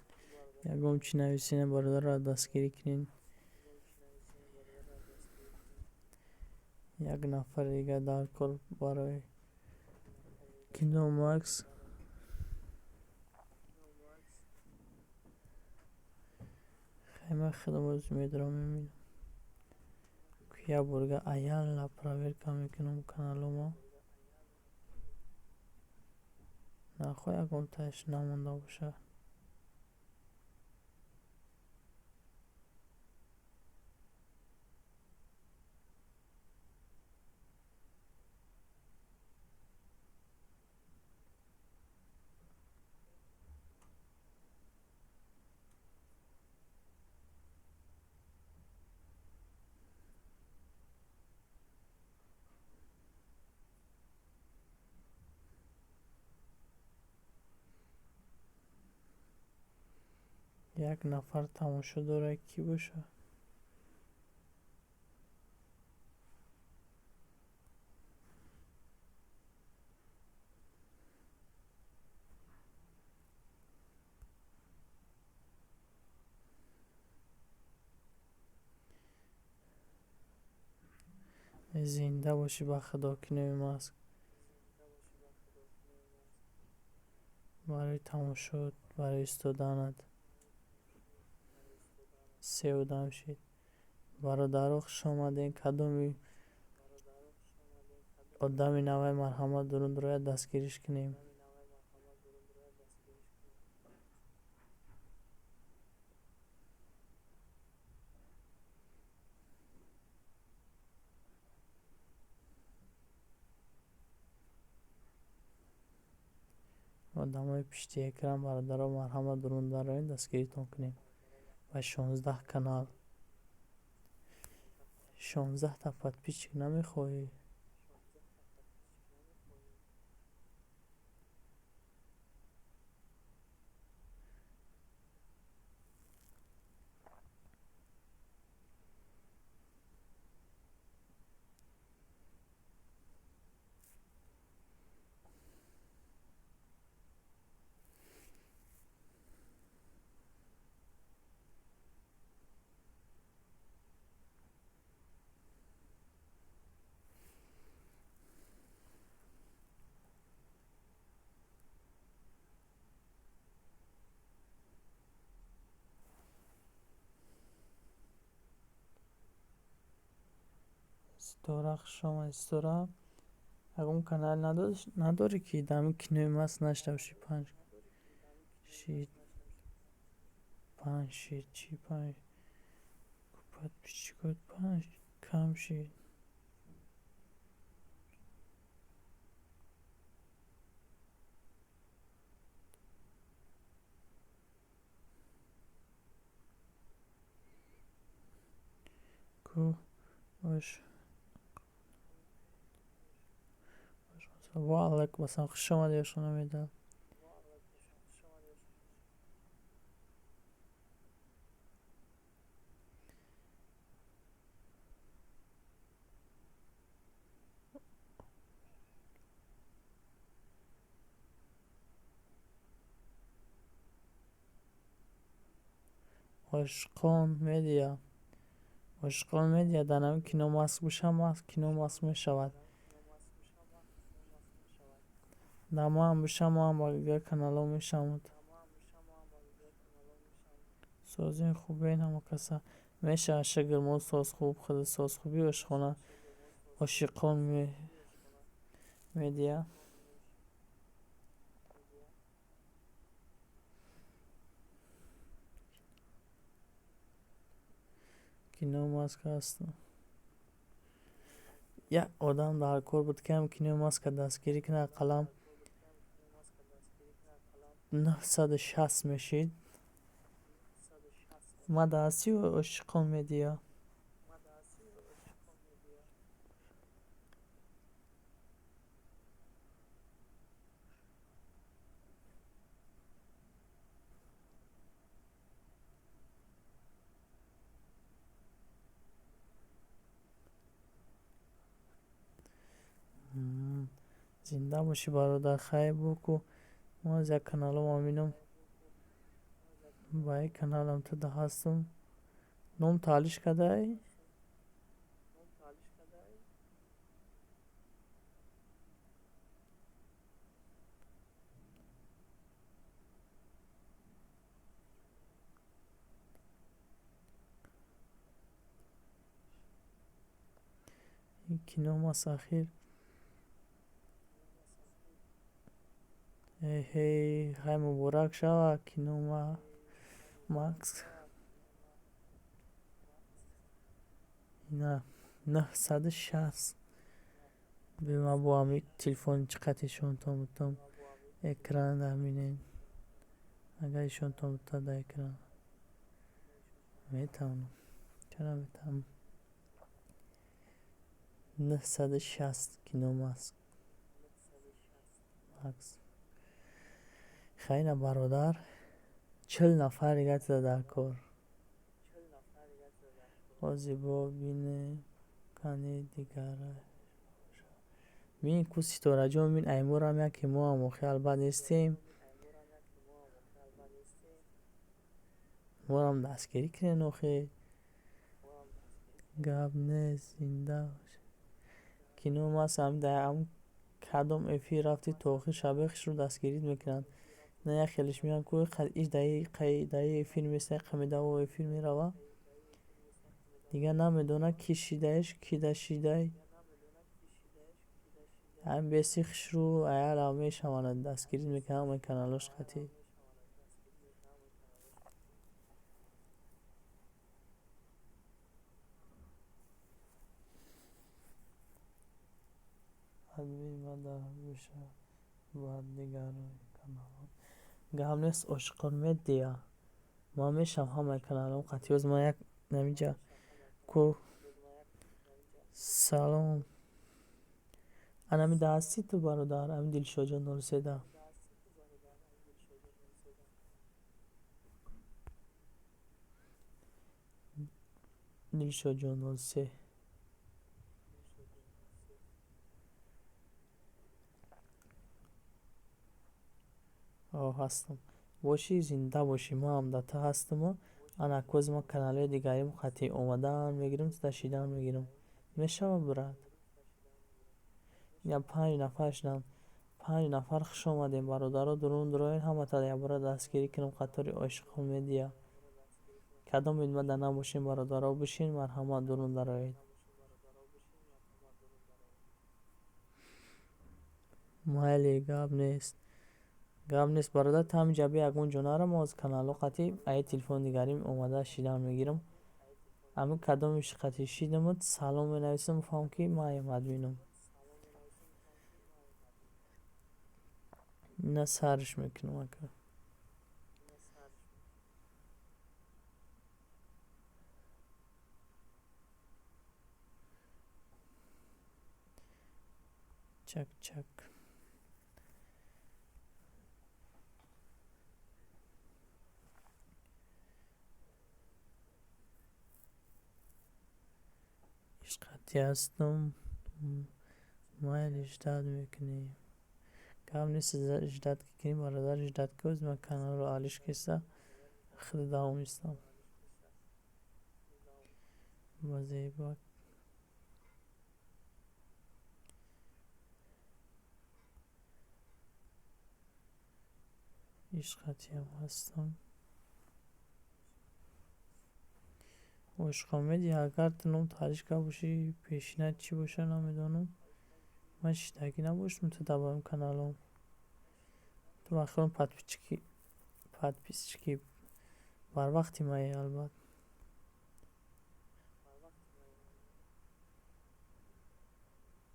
S1: Ягон чӣ нависен, бародаро, дастгирӣ кунед. Як нафари дигар дар кор барои Кино Макс. Хайма худам оз медорам мебинам. Як борга аялла проверка мекунам каналомо. Нахоҳ ягон таш намонда бошад. Як нафар тамошо дорад, кӣ бошад? Зинда бошӣ ба худо, кинои Маск. Барои тамошо, барои истоданат. Се одам шид. Бародаро, хуш омадем. Кадоми одами навай, марҳамат, дурун дурояд, дастгириш кунем. Одамои пишти экран, бародаро, марҳамат, дурун дароед, дастгиритон кунем. Ба 16 канал. 16 та подписчик намехоҳӣ? Ситора, хуш омадӣ, Ситора. Ягон канал надорӣ, ки дар ҳамин кинои маст нашида бошӣ? Панҷ шид, панҷ шид, чӣ панҷ? Подписчикот панҷ кам шид. Ку ош. Ва алайкум ассалом, хуш омадӣ, ошхона медал. Ошиқон медиа. Ошиқон медиа дар ҳамин кино маск бошам, кино маск мешавад. Дар маам бошам, маам ба дигар каналҳо мешавам. Созин хубен ҳама каса. Мешавад, шукр, мо соз хуб, худ соз хубӣ, ошхона. Ошиқон медиа. Кино маска аст. Як одам дар кор буд, ки ҳам кинои маска дастгирӣ кунад, қалам 960 мешид. Ма дар ҳастӣ, Ошиқон медиа? Зинда бошӣ, бародар, хайр буку. Мо аз як каналом бинам. Ба ин каналам ту да ҳастам. Ном таълиш кардаӣ? Ин кино мас ахир. Эҳей, хай, муборак шава, кино макс. Ина 960. Бема бо ҳами телефони чӣ қад ишонтон бутам экран бинен. Агар ишонтон бута дар экран. Метавонам. Чаро метавонам? 960 кино маск. Макс. Хайна, бародар, 40 нафар дига туда дар кор. Ҳозир бо бинем кани дигара. Бин ку, Ситораҷон, бин, айморам яке моам охи албат нестем. Морам дастгирӣ кунен охи. Гап нест, зинда бош. Кино мас ҳам дар кадом эфир рафтӣ, то охир шабехишро дастгирит мекунанд. На як хелиш меян ку иш даи эфир места, қамидаво эфир мерава. Дигар намедонад, ки шидаиш, ки дашидай. Ҳамин беси хушрӯ аяла мешаванд, дастгирӣ мекунанд ҳамаи каналош қатъӣ. Админ ма дар боша баъд дигарои каналҳо. Гап нест, Ошиқон медиа. Ман мешавам ҳамаи каналҳом қатъӣ. Ҳозир ман як намиҷа ку салом. Анами да ҳастӣ ту, бародар, ами Дилшодҷон 03 да. Дилшодҷон 03. О, ҳастам. Бошӣ, зинда бошӣ, ман ҳам да ту ҳастаму ана кози ман каналҳои дигарим қатъӣ омадан мегирам, дашидан мегирам. Мешавад, брат? Ина панҷ нафар шуданд. Панҷ нафар, хуш омадем, бародаро, дурун дуроен, ҳамата якбора дастгирӣ кунам қатори Ошиқон медиа. Кадом ма да набошем, бародаро, бишин, марҳамат, дурун дароед. Майли, гап нест. Гап нест, бародар, ту ҳамин ҷа бия, ягон ҷо нара, мо аз каналҳо қатӣ ае телефони дигарим омада шидан мегирам. Ҳамин кадомиш қатӣ шидамуд, салом менависам, мефаҳмам, ки маем админам. Ина сарш мекунам, ака. Чак чак. Ишқатӣ ҳастам. Майли, ждать мекунем. Гап нест, ждать кунем, бародар, ждать ки ман каналро алиш киста худ давом истам. Ба зебак ишқатиам ҳастам. Ошиқомеди, агар ту ном таҳриш карда бошӣ, пешина чӣ боша, намедонам. Ман шидагӣ набошам ту дар ин каналом. Ту ба хиёлам подписчики барвақти мае, албатта.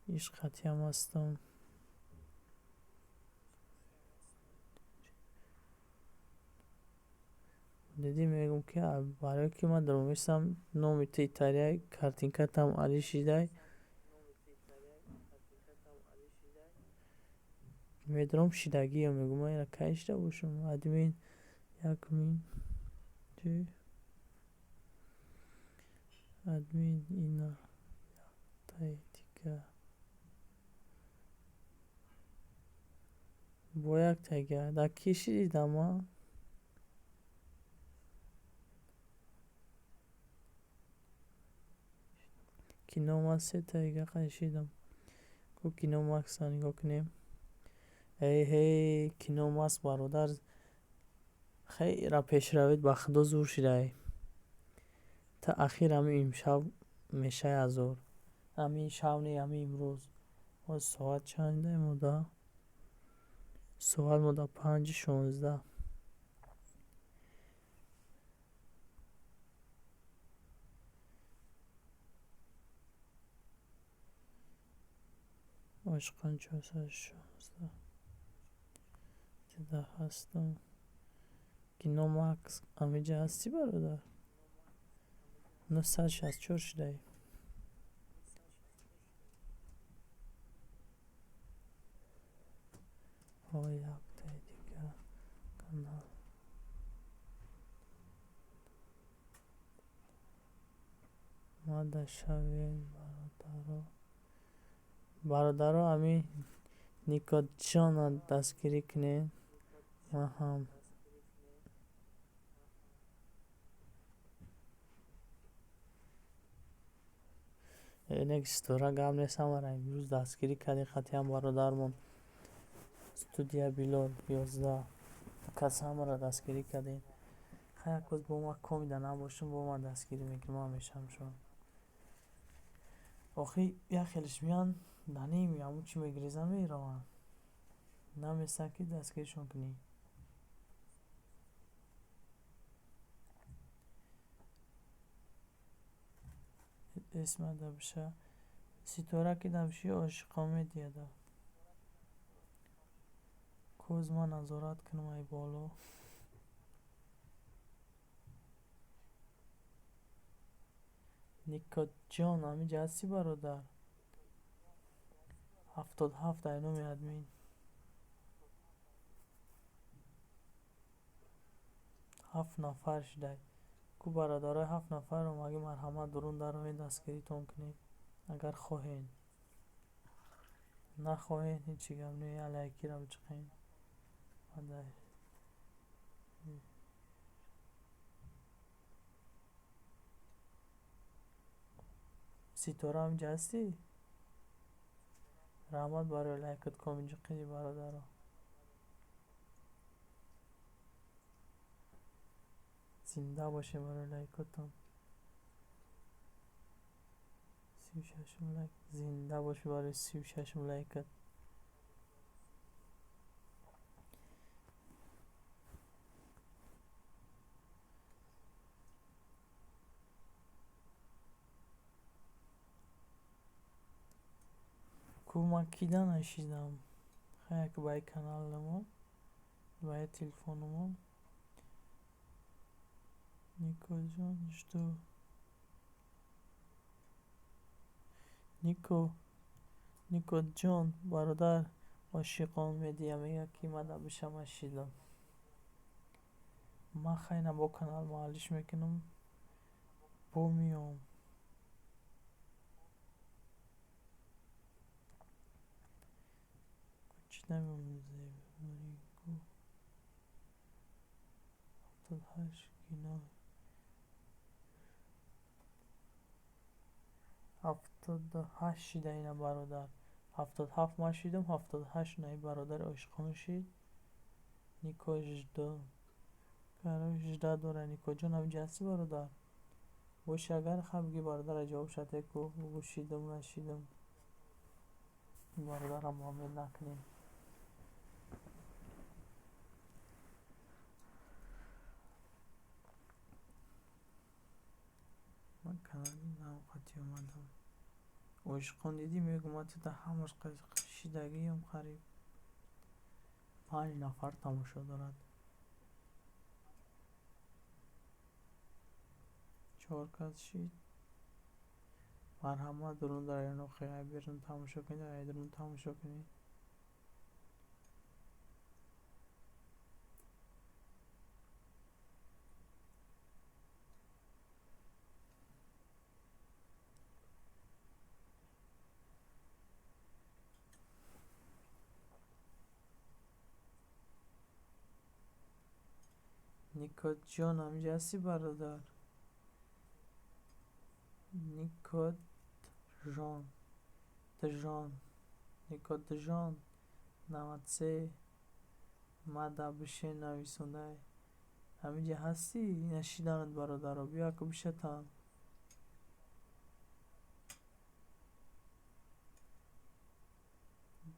S1: Ишқатиам ҳастам. Дидӣ, мегӯм, ки барое ки ман даромистам, номи ту италияй, картинкатам али шидай. Медорам шидагиам, мегӯм, ман ина кай шида бошам? Админ як мин чи? Админ ина яктаи дига. Бо яктаига. Дар кӣ шидидам ман? Кино ман сетаига қайшидам. Ку Кино Макса нигоҳ кунем. Эй ҳей, Кино Макс, бародар, хеле пешравид, ба худо зур шидай. Та ахир ҳамин имшаб мешай 1000. Ҳамин шаб не, ҳамин имрӯз. Ҳоз соат чанда мода? Соат мода 5:16. Ошиқон 416. Дида ҳастам. Кино Макс ҳамиҷа ҳастӣ, бародар? 964 шудаи. О, яктаи дига канал. Мада шавем, бародаро. Бародаро, ҳамин Никоҷона дастгирӣ кунед. Ман ҳам инак Ситора, гап нест, ҳамаро имрӯз дастгирӣ кардем қатъиян, бародармон. Студия Билол 11 кас ҳамаро дастгирӣ кардем. Хай, як рӯз бо ман комида набошам, бо ман дастгирӣ мекунам, ман мешавам шумо. Охи як хелиш меянд, дар ними ҳамун чӣ мегирезанд, мераванд. Наместанд, ки дастгиришон кунӣ. Эсма дабша. Ситора ки дабши ошиқомедияда. Коз ман назорат кунам ай боло. Никоҷон, ҳаминҷа ҳастӣ, бародар? 77 ай номи админ. Ҳафт нафар шудай. Ку бародарои ҳафт нафар омаги, марҳамат, дурун дароед, дастгиритон кунем. Агар хоҳед. Нахоҳед, ҳечи гап не, я лайкира бичиқем. Мада Ситора, ҳаминҷа ҳастӣ? Раҳмат барои лайкат, коминҷиқиди, бародаро. Зинда бошед барои лайкотон. 36-ум лайк. Зинда бошӣ барои 36-ум лайкат. Ку ман кида нашидам? Хай, як ба каналамо, ба телефономо. Никоҷон, жду. Нико, Никоҷон, бародар Ошиқон Медиа мегӯяд, ки мада биша, ман шидам. Ман хайна бо канал маҳаллиш мекунам, бо меом. Чӣ намеомӯзем? 78 кино. 78 шида ина, бародар. 77 ман шидам, 78 наи бародари Ошиқон шид. Нико жду. Короче, жда дора Никоҷон, ҳаминҷа ҳасти, бародар? Боши агар, ха, бигӣ, бародара, ҷавоб шате ку, бугӯ шидам, нашидам. Бародарам ноумед накунем. Ман канали нав қатӣ омадам. Ошиқон, дидӣ, мегӯ, ман туда ҳамаш шидагиам, қариб панҷ нафар тамошо дорад. Чор кас шид. Марҳамат, дурун дар охи, ай берун тамошо кунед, ай дурун тамошо кунед. Никоҷон, ҳаминҷа ҳасти, бародар? Никоджон, Джон, Никоджон, 93 мада бишен нависондай. Ҳаминҷа ҳастӣ? Нашиданат, бародаро, биё ку бишатам.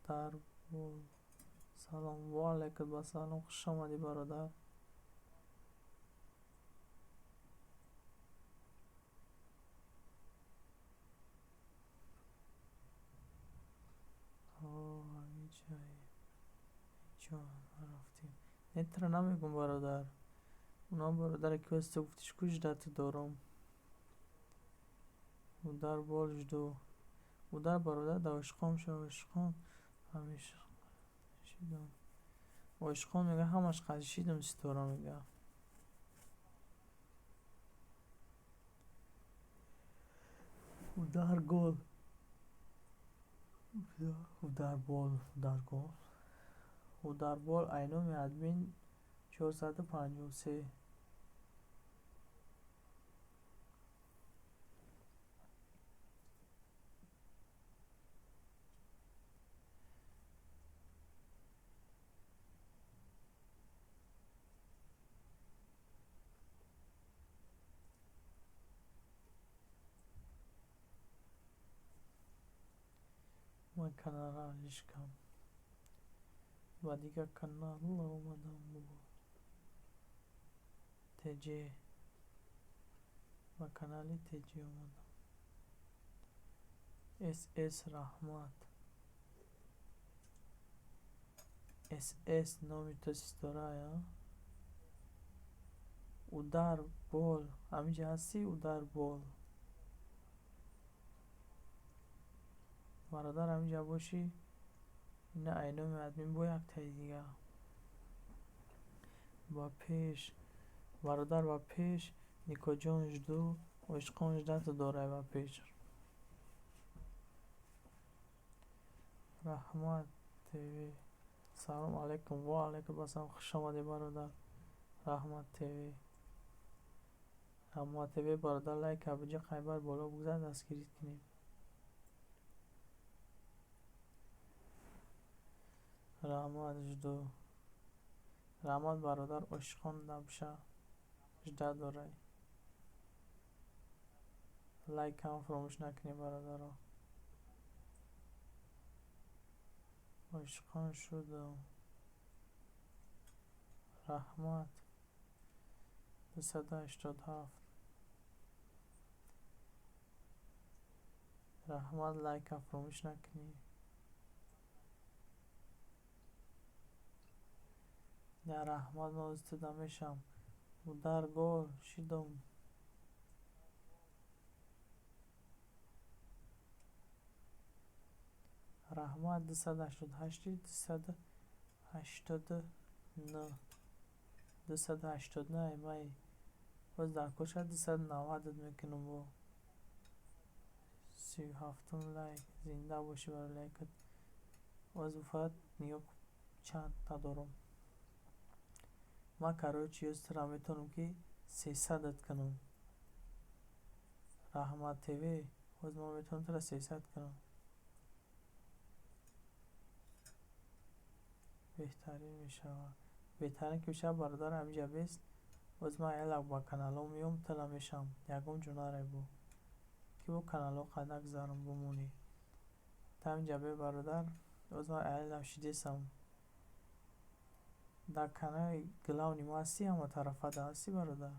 S1: Дар салом, ва алайкум ассалом, хуш омадӣ, бародар. Ҷо рафтем. Не, туро намегӯм, бародар. Уна бародаре ки ҳози ту гуфтиш ку, ждать дорам. Удар бол жду. Удар, бародар, дар Ошиқон ша, Ошиқон ҳамеша шидам. Ошиқон мега, ҳамаш қади шидам, ситора мега. Удар гол. Удар бол, удар гол. Удар бол, айноми админ 453. Ман каналро алиш кам. Ба дигар канал омадам бо. ТЖ. Ба канали ТЖ омадам. СС раҳмат. СС номи ту ситорая? Удар бол. Ҳаминҷа ҳастӣ, удар бол? Бародар, ҳаминҷа бошӣ, ина айноми админ бо яктаи дига. Ба пеш. Бародар, ба пеш. Никоҷон жду. Ошиқон ждать дорай ба пеш. Раҳмат ТВ. Салом алайкум, ва алайкум ассалом, хуш омадӣ, бародар. Раҳмат ТВ. Раҳмат ТВ, бародар, лайк абиҷа қайбар боло бигзар, дастгирӣ кунем. Раҳмат жду. Раҳмат, бародар, Ошиқон дабша. Ждать дорай. Лайкам фаромӯш накунед, бародаро. Ошиқон шудам. Раҳмат. 287. Раҳмат, лайка фаромӯш накунед. Я раҳмат, ман ози туда мешавам. Удар гол шидум. Раҳмат, 288, 289, 289. Аймай боз дар коша 290 мекунам. Бо 37-ум лайк. Зинда бошӣ барои лайкат. Боз фақат нигоҳ, чандта дорам ман. Короче, ёз тура метавонам, ки 300-ат кунам. Раҳмат ТВ, боз ман метавонам тура 300 кунам. Беҳтарин мешавад, беҳтарин ки мешавад, бародар. Ҳамиҷа бест. Боз ман ялак ба каналҳо меом, тура мешавам. Ягон ҷо нарай, бо ки бо каналҳо қад нагзарам, бимонӣ та ҳамиҷа бе, бародар. Боз ман аялам шидесам. Дар канали главный ма ҳастӣ, ҳаматарафа да ҳастӣ, бародар.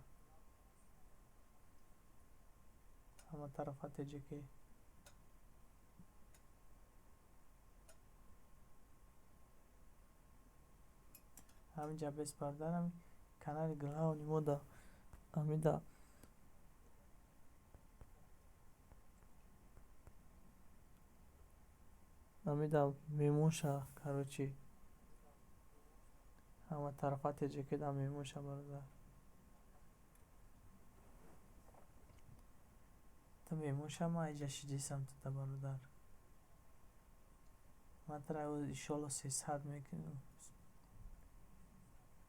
S1: Ҳаматарафа теҷеке. Ҳамиҷа бес, бародарам. Канали главный мо да ҳамида ҳамида мемон ша. Короче, ҳаматарафа теҷеке да мемон ша, бародар. Ту мемон ша, ман иҷа шидесам туда, бародар. Ман тура иншоалло 300 мекунам.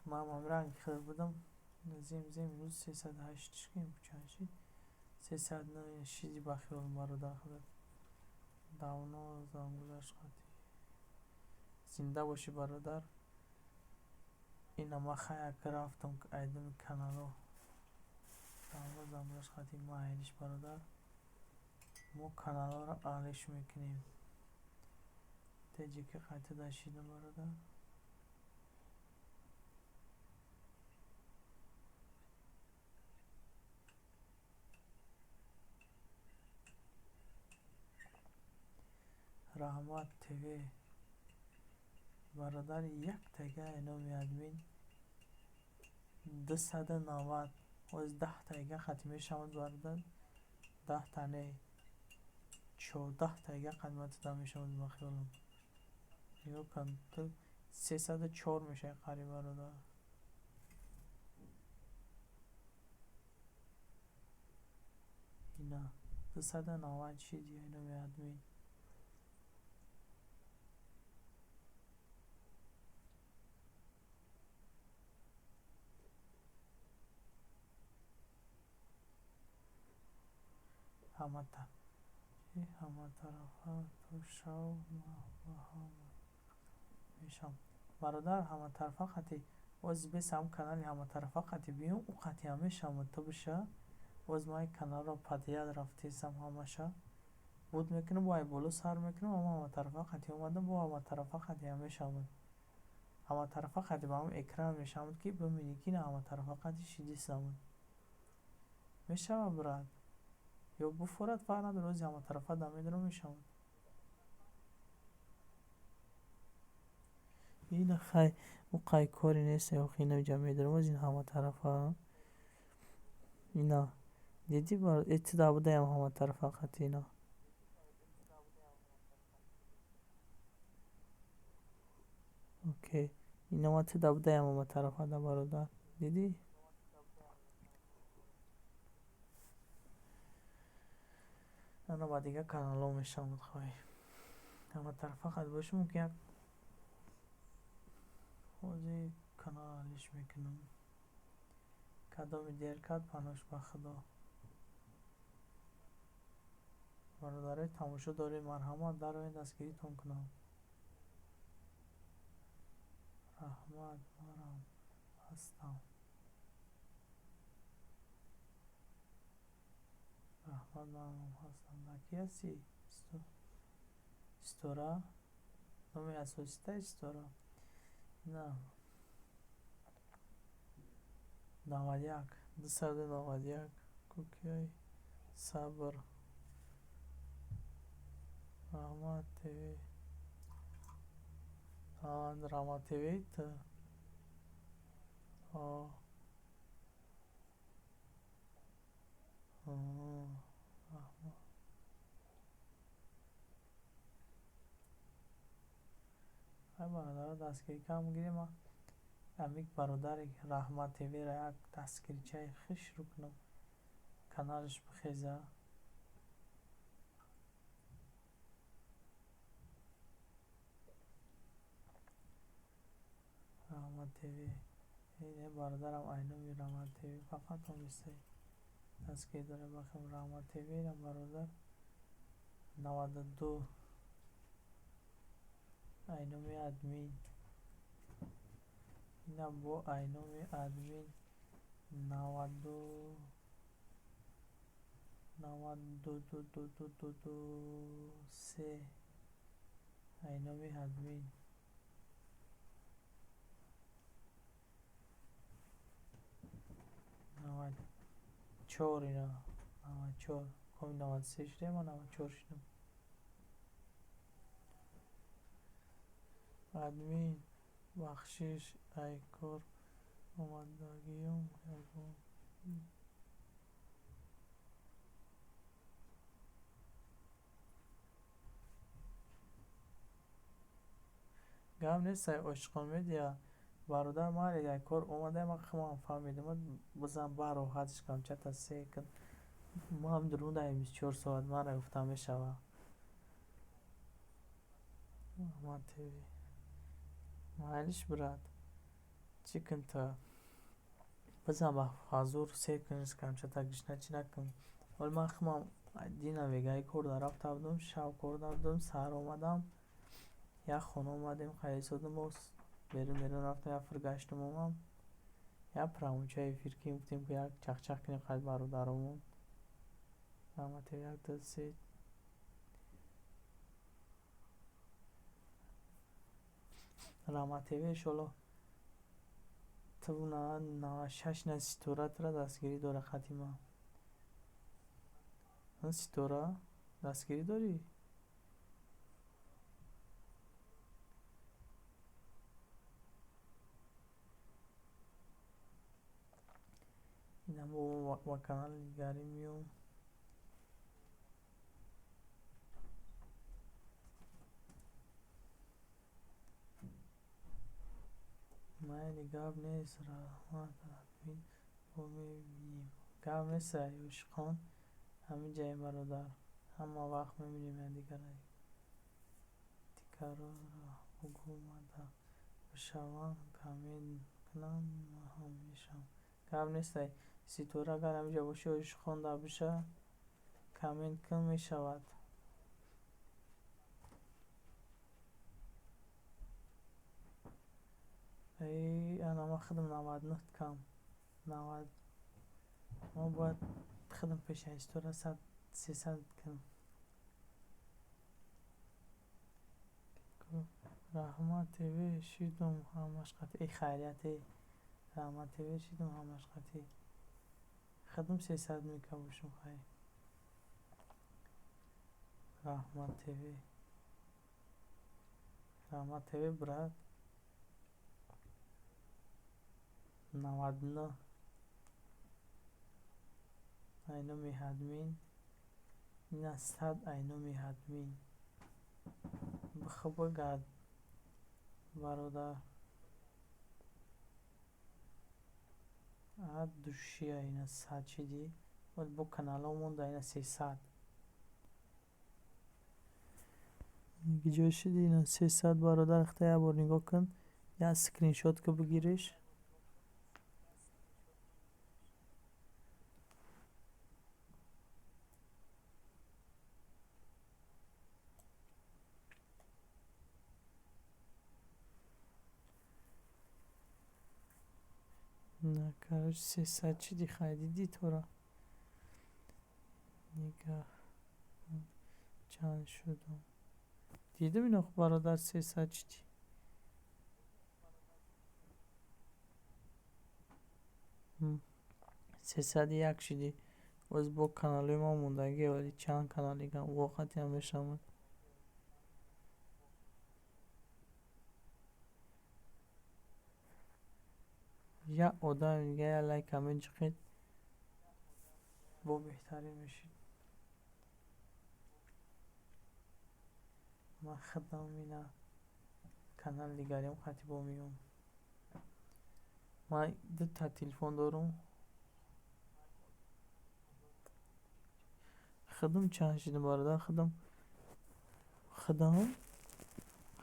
S1: Ман ҳам ранги худ будам. Зем, зем, имрӯз 308 шикем, чанд шид? 309 шиди, ба хиёлам, бародар. Худат давно зам гузашт қатъи. Зинда бошӣ, бародар. Ина ман хаяк рафтам айдами каналҳо. Давно зам гузашт қатъи. Майлиш, бародар, мо каналҳоро алиш мекунем. Теҷеки қайта дашидам, бародар. Раҳмат ТВ, бародар, як тага номи админ 290. Оз 10 тайга хати мешавад, бародар. 10 та не, 14 тайга қадматида мешавад, ба хиёлам. Нигоҳ кун, ту 304 мешавӣ қариб, бародар. Ина 290 шиди номи админ. Ҳаматарафа ту шав, ман ба ҳама мешавам, бародар. Ҳаматарафа қати оз бес, ҳам канали ҳаматарафа қати биём, ӯ қати ҳам мешавам. Ту биша. Боз ман каналро подряд рафтесам, ҳамаша буд мекунам, бо ай боло сар мекунам. Ама ҳаматарафа қати омадам, бо ҳаматарафа қати ҳам мешавам. Ҳаматарафа қати ба ҳам экран мешавад, ки бибинӣ, ки на ҳаматарафа қати шидисам мешавад, брат. Ё буфорад, фарқ надорад. Ози ҳаматарафа да медорам, мешавад. Ина хай, ӯ қай коре нест. Охи, ина ҷа медорам оз ин ҳаматарафа. Ина дидӣ, э, ту да будаям ҳаматарафа қати ина. Окей, ина ма ту да будаям ҳаматарафа да, бародар, дидӣ? Ана ба дигар каналҳо мешавад. Хоҳӣ ҳаматарафа қат бошӣ, мумкин як ҳозир канал алиш мекунам. Кадоми дер кард, панош ба худо. Бародарои тамошо доред, марҳамат, дароед, дастгиритон кунам. Раҳмат, манам ҳастам. Раҳмат, манам ҳастам. Дар кӣ ҳастӣ? Ситора номи асосита, Ситора. На 91, 291 кукиай сабр. Раҳмат ТВ, Раҳмат ТВ. Ту Хай, бародаро, дастгирӣ кам гирем. Амик бародари Раҳмат ТВ-ра як дастгиричаи хушрӯ кунам, каналаш бихеза. Раҳмат ТВ, ин бародарам айноми Раҳмат ТВ фақат тонистай дастгирӣ дора. Бахем Раҳмат ТВ-ра, бародар, 92 айноми админ, ина бо айноми админ наваду наваду ду ду ду ду ду се айноми админ 94, ина 94 коми 93 шудем, ма 94 шудам. Админ, бахшиш, ай кор омадагиюм, ягон гап нест. Ай Ошиқон Медиа, бародар, ман ай кор омадаям, ман худам фаҳмидам. Бизан, ба роҳатш кунам, чата се кун. Ман дурундаем 24 соат, мара гуфта мешава. Раҳмат ТВ, майлиш, брат, чӣ кун ту? Бизан, ба ҳазур се кун, камчата гишна чӣ накун. Вале ман худам дина вегаи кор дар рафта будам, шаб кор дар будам, саҳар омадам, як хона омадем, хайрисодам, боз берун берун рафтам, як фир гаштум, омам, як прамуча эфир ким, гуфтем ки як чахчах кунем қайд бародаромон. Раҳмат ТВ, як, ду, се. Раҳмат ТВ, иншолло, ту 96 на ситора тура дастгирӣ дора қати ман. Ситора дастгирӣ дорӣ? Инам ба канали дигарӣ меом. Майли, гап нест, раҳмат, админ, бо мебинем. Гап нест, ай ошиқон, ҳамин ҷаем, бародар, ҳама вақт мебинем якдигарро. Дигарора бугӯ мада бишаванд, коммент кунанд, ман ҳам мешавам. Гап нест, ай Ситора, агар ҳаминҷа бошӣ, ошиқон да биша, коммент кун, мешавад. Ана, ман худам 99 кам навад, ман бояд худам пешаи Ситора сад 300 кунам. Раҳмат ТВ шидум ҳамаш қатъ. Э, хайрият, э, Раҳмат ТВ шидум ҳамаш қатъ. Худам 300 мека бошум. Хай, Раҳмат ТВ, Раҳмат ТВ, брат, 99 айноми админ, ина 100 айноми админ. Бихо, бигард, бародар, а душия, ина 100 шидӣ, бо каналҳо монда, ина 300 ҷо шидӣ, ина 300. Бародар, ихта як бор нигоҳ кун, як скриншот ки бигириш. На, короче, 300 чиди, хай, дидӣ тора? Нигаҳ, чанд шудум, дидум ино, бародар, 300 чиди, 301 шудӣ. Боз бо каналҳои мо мондагӣ, вале чанд канал дигар воқеатиам мешавад. Як одам дига як лайка меҷиқед, бо беҳтарин мешид. Ман худам ина. Канали дигариам қати бо меём. Ман дута телефон дорум. Худам чанд шидам, бародар, худам худам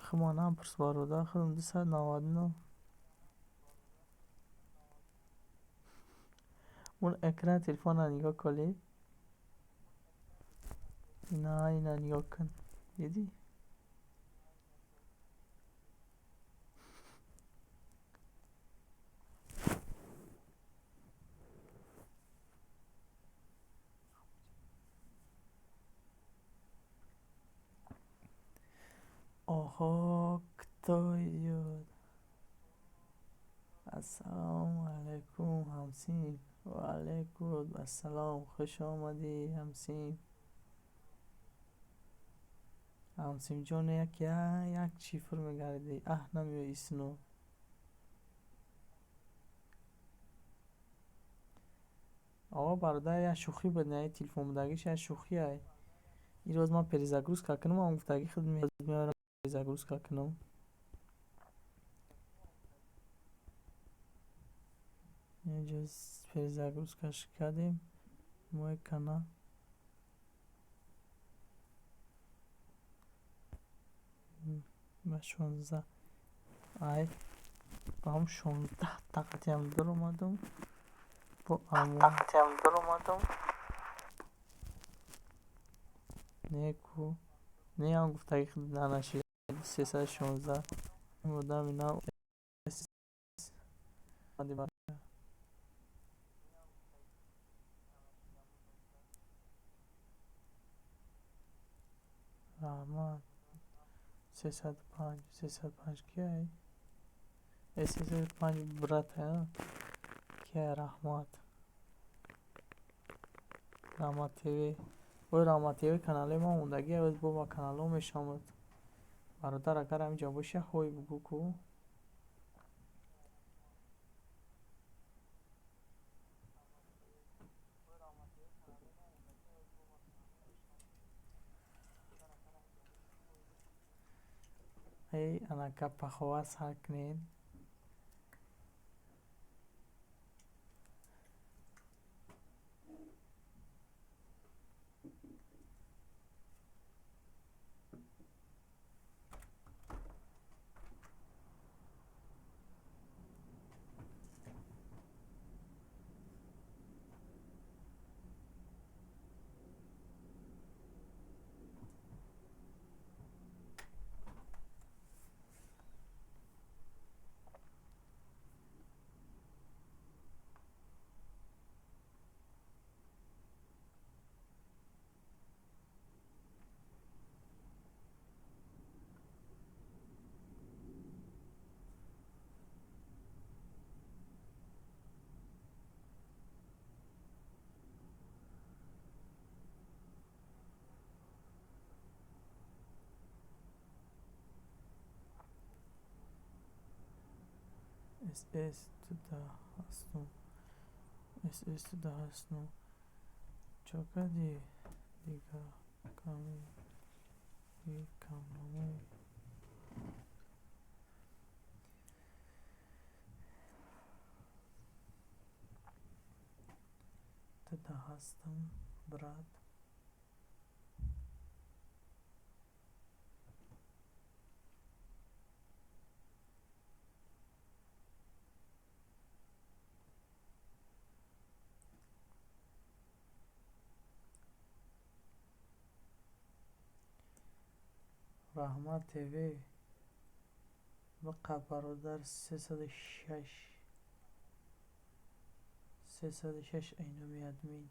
S1: хума напурс, бародар, худам 299. Он экрани телефонро нигоҳ кунӣ. Ина, ина нигоҳ кун. Дидӣ? Охо, кто идёт? Ассалому алайкум, ҳамсин. Ва алайкум ассалом. Хуш омадӣ, ҳамсин. Ҳамсинҷон, як як шифр мегардӣ. Аҳ, намеои исно. О, бародар, як шӯхӣ буд, не, телефон будагиш як шӯхӣ ай. Ирӯз ман перезагрузка кунам, ам гуфтагӣ худ меорам перезагрузка кунам. Инҷо перезагрузкаш кардем. Мои канал. Ба 16 ай ба ҳам 16 тақатиам дуромадам. Бо аму
S2: Тақатиам дуромадам.
S1: Не ку. Не, ам гуфтагӣ худ нанашид. 316. Одами нав. Раҳмат. 305, 305 кияй? Э, 305 брат, а? Кияй, раҳмат. Раҳмат ТВ. Ой, Раҳмат ТВ каналҳои ма мондагӣ, оз бо ба каналҳо мешавад. Бародар, агар ҳаминҷо бошӣ, ҳой бугӯ ку. Эй, ана гаппахова сар кунед. СС туда ҳастум. СС туда ҳастум. Чо кардӣ? Дига ками камнамои. Туда ҳастам, брат. Раҳмат ТВ. Биқа, бародар, 306. 306 айноми админ.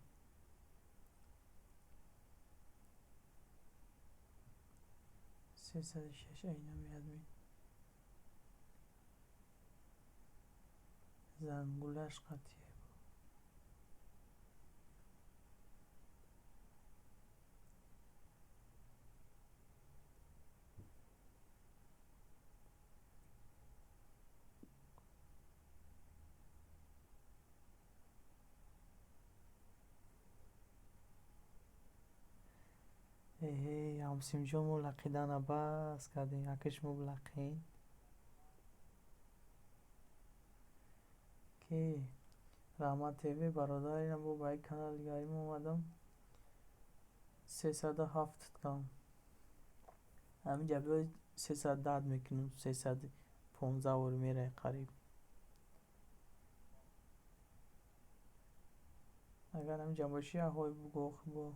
S1: 306 айноми админ. Зангулаш қатъие. Эҳей, ҳамсимҷон, мо лақидана бас кардем. Ака, шумо лақин? Ки Раҳмат ТВ, бародар, ина бо ба як канали дигарим омадам. 307 кам. Ҳаминҷа биёй, 310 мекунем, 315 вори мерай қариб. Агар ҳаминҷа бошӣ, аҳой, бугӯ бо.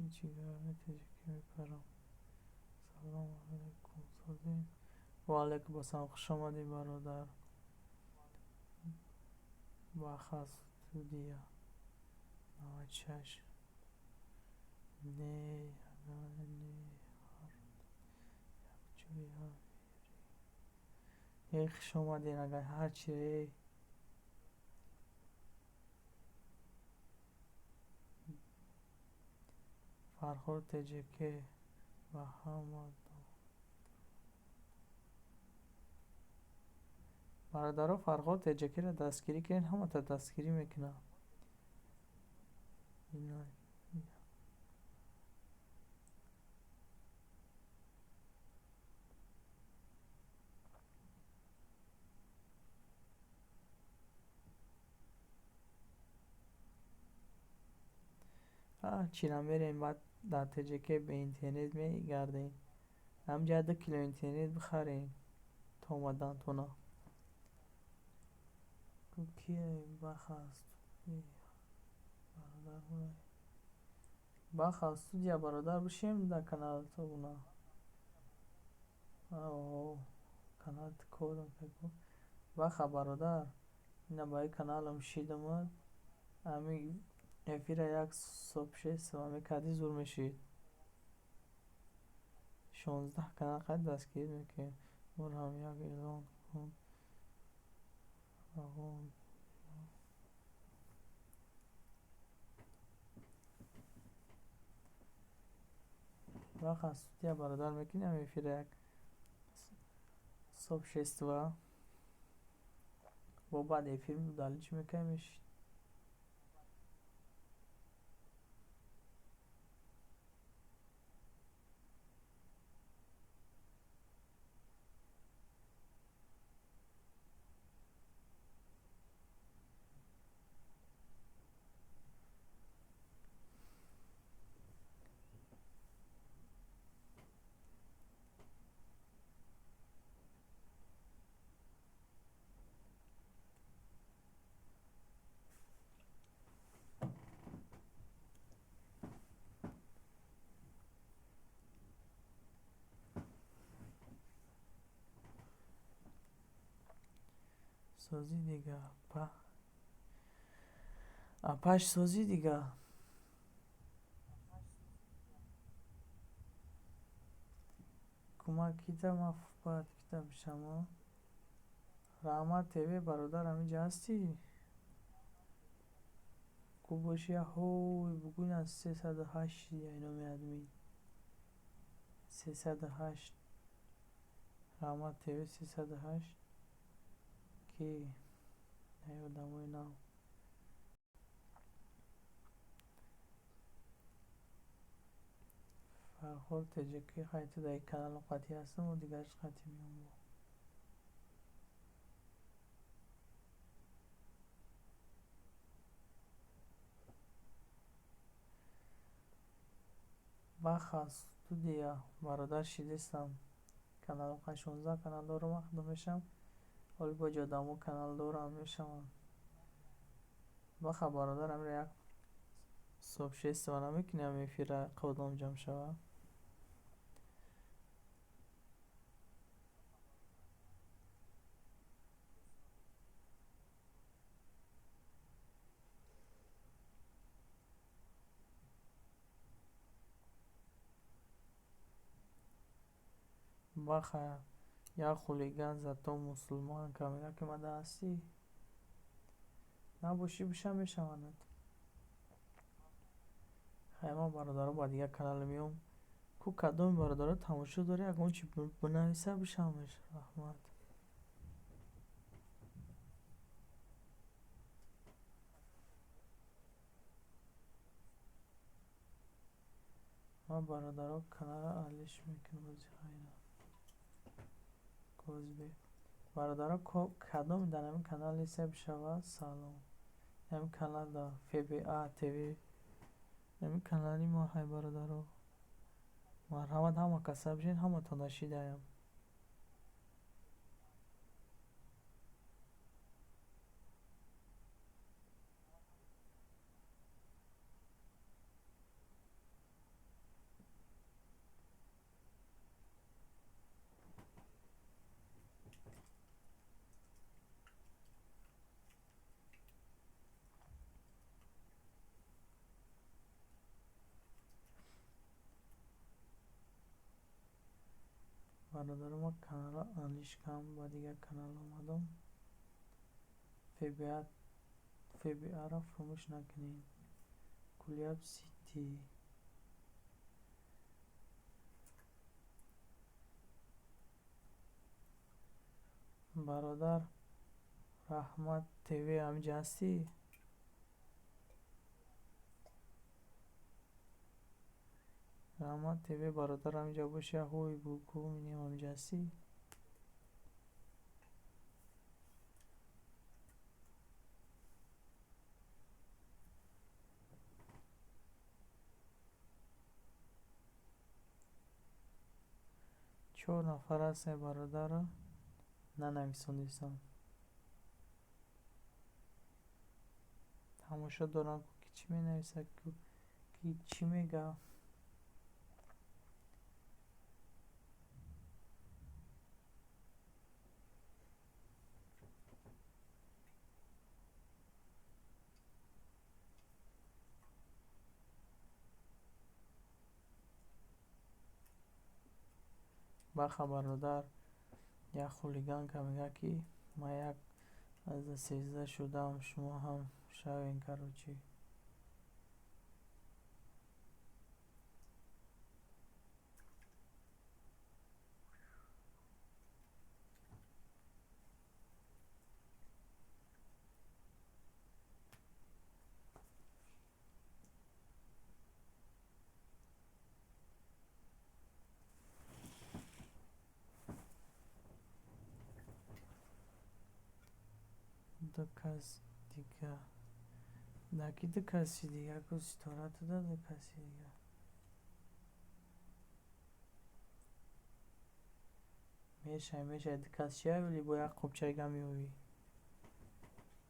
S1: Ҳечи гап, тоҷикӣ мепарам. Салому алайкум, созӣ? Ва алайкум ассалом, хуш омадӣ, бародар. Баха студия 96. Не, агар не, ҳар якҷоя мерем. Э, хуш омадем, агар ҳарчи э. Фархор ТҶК ба ҳама. Бародаро, Фархор ТҶКро дастгирӣ кунед, ҳамата дастгирӣ мекунад. Ина. Чира мерем, баъд дар ТҶК бе интернет мегардем. Ҳаминҷа 2 кило интернет бихарем то омадантона. Ку кие Баха студия, бародар? Баха студия, бародар, бишем дар каналтона. Канал кодам. Баха, бародар, ина ба ин каналам шидам, ҳамин эфира як сообщество мекардӣ, зур мешид. 16 канал қайд дастгирӣ мекунем. Морам як эълон кун. Равон. Баха студия, бародар, мекунӣ ҳамин эфира як сообщество, бо баъд эфир удалить мекунем, мешид. Созӣ дига, апа. Апаш, созӣ дига. Кӯмак кита, ман бояд кита бишам? Раҳмат ТВ, бародар, ҳаминҷа ҳастӣ? Ку бошӣ, ҳой, бугӯ, ина 308 иноми админ. 308. Раҳмат ТВ 308. Ки ай одамои нав. Фархор ТҶК, хайти дар каналам қатъӣ ҳастам, дигараш қатъӣ меом бо. Баха студия, бародар, шидестам. Каналам қай 16 канал дорам, вақт мешавам. Ҳоли боҷ одамо канал доранд, мешаванд. Баха, бародар, ҳамира як сообщество намекунӣ, ҳамин эфира қодом ҷамъ шавад? Баха, як хулиган зато мусулман камера ки мада ҳастӣ? Набошӣ, биша мешаванд. Хай, ман, бародаро, ба дигар канал меом. Ку кадоми бародаро тамошо дорӣ, ягон чи бинависа, бишавмеш. Раҳмат. Ман, бародаро, каналро алиш мекунам. Ози хайра. Бародаро, кадоми дар ҳамин канал неста, бишава. Салом. Ҳамин канал да ФБА ТВ. Ҳамин канали ма ҳай, бародаро. Марҳамат, ҳама каса бишин, ҳаматон нашидаям. Бародаро, ман каналро алиш кардам, ба дигар канал омадам. ФБА-ро фаромӯш накунед. Куляб Сити. Бародар Раҳмат ТВ, ҳаминҷа ҳастӣ? Раҳмат ТВ, бародар, ҳаминҷа боши, ҳой бугӯ, минем, ҳаминҷа ҳастӣ? Чор нафар ҳастем, бародаро, нанависондистам. Тамошо дорам, ки чӣ менависад, ки чӣ мега. Баха, бародар, як хулиганка мегӯяд, ки ман 1.13 шудам, шумо ҳам шавем, короче. Ду кас дига. Даки ду каси дига ку ситора туда ду каси дига. Мешай, мешай, ду кас чия вели бо як қопчайга меёвӣ.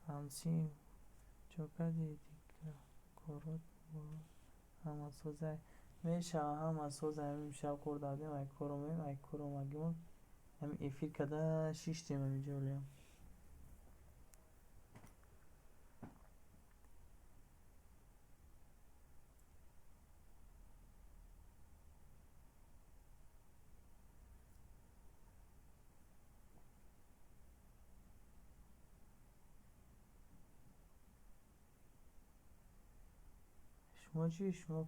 S1: Ҳамсин, чо кардӣ дига? Корот ҳама созай. Мешава, ҳама созай. Ҳамин шаб кор дардем, ай кор омем, ай кор омагимон. Ҳамин эфир када шиштем ҳаминҷо олиям. Шумо чӣ? Шумо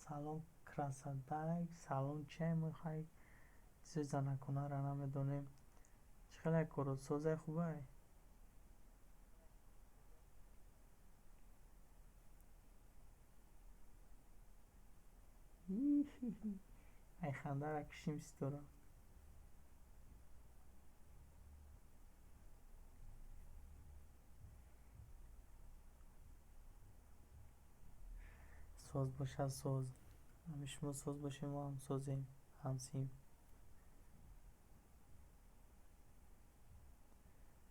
S1: салом, красота, салом, чай мехоҳӣ? Чизи занаконаро намедонем. Чӣ хеле корот созай, хубай? Ай хандара кишим, ситора. Соз бошад, соз. Ҳами шумо соз бошем, мо ҳам созем, ҳамсим.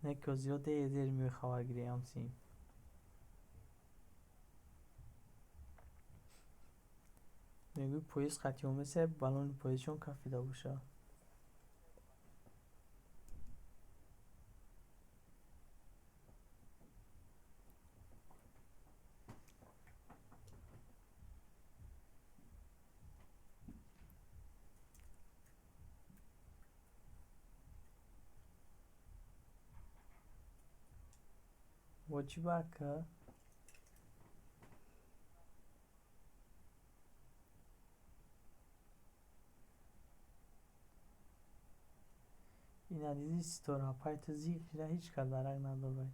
S1: Не ки зиёд дер дер меои хабаргирӣ, ҳамсим. Мегӯй поезд қатъи омеса, баллони поездшон кафида бошад. Бо чӣ бака? Ина диди, Ситора апай, ту зиқ шуда, ҳеҷ кас дарак надорад.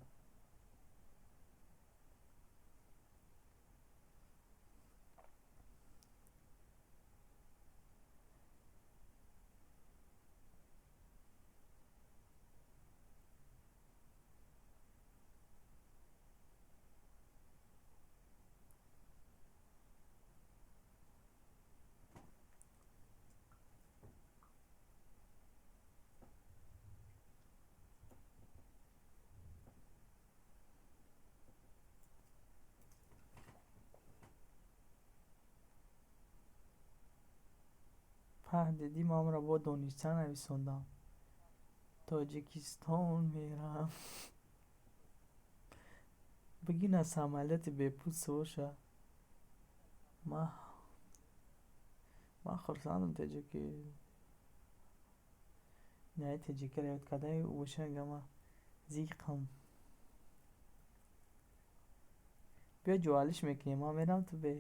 S1: Паҳ, дидӣ, манро бо дониста нависондам. Тоҷикистон мерам. Бигин, аз самолёти бепул сувор. Ман хурсандам, теҷаки инаи теҷакиро ёд кардаи бошага ман зиқам. Биё, ҷуалиш мекунем, ман мерам, ту бе.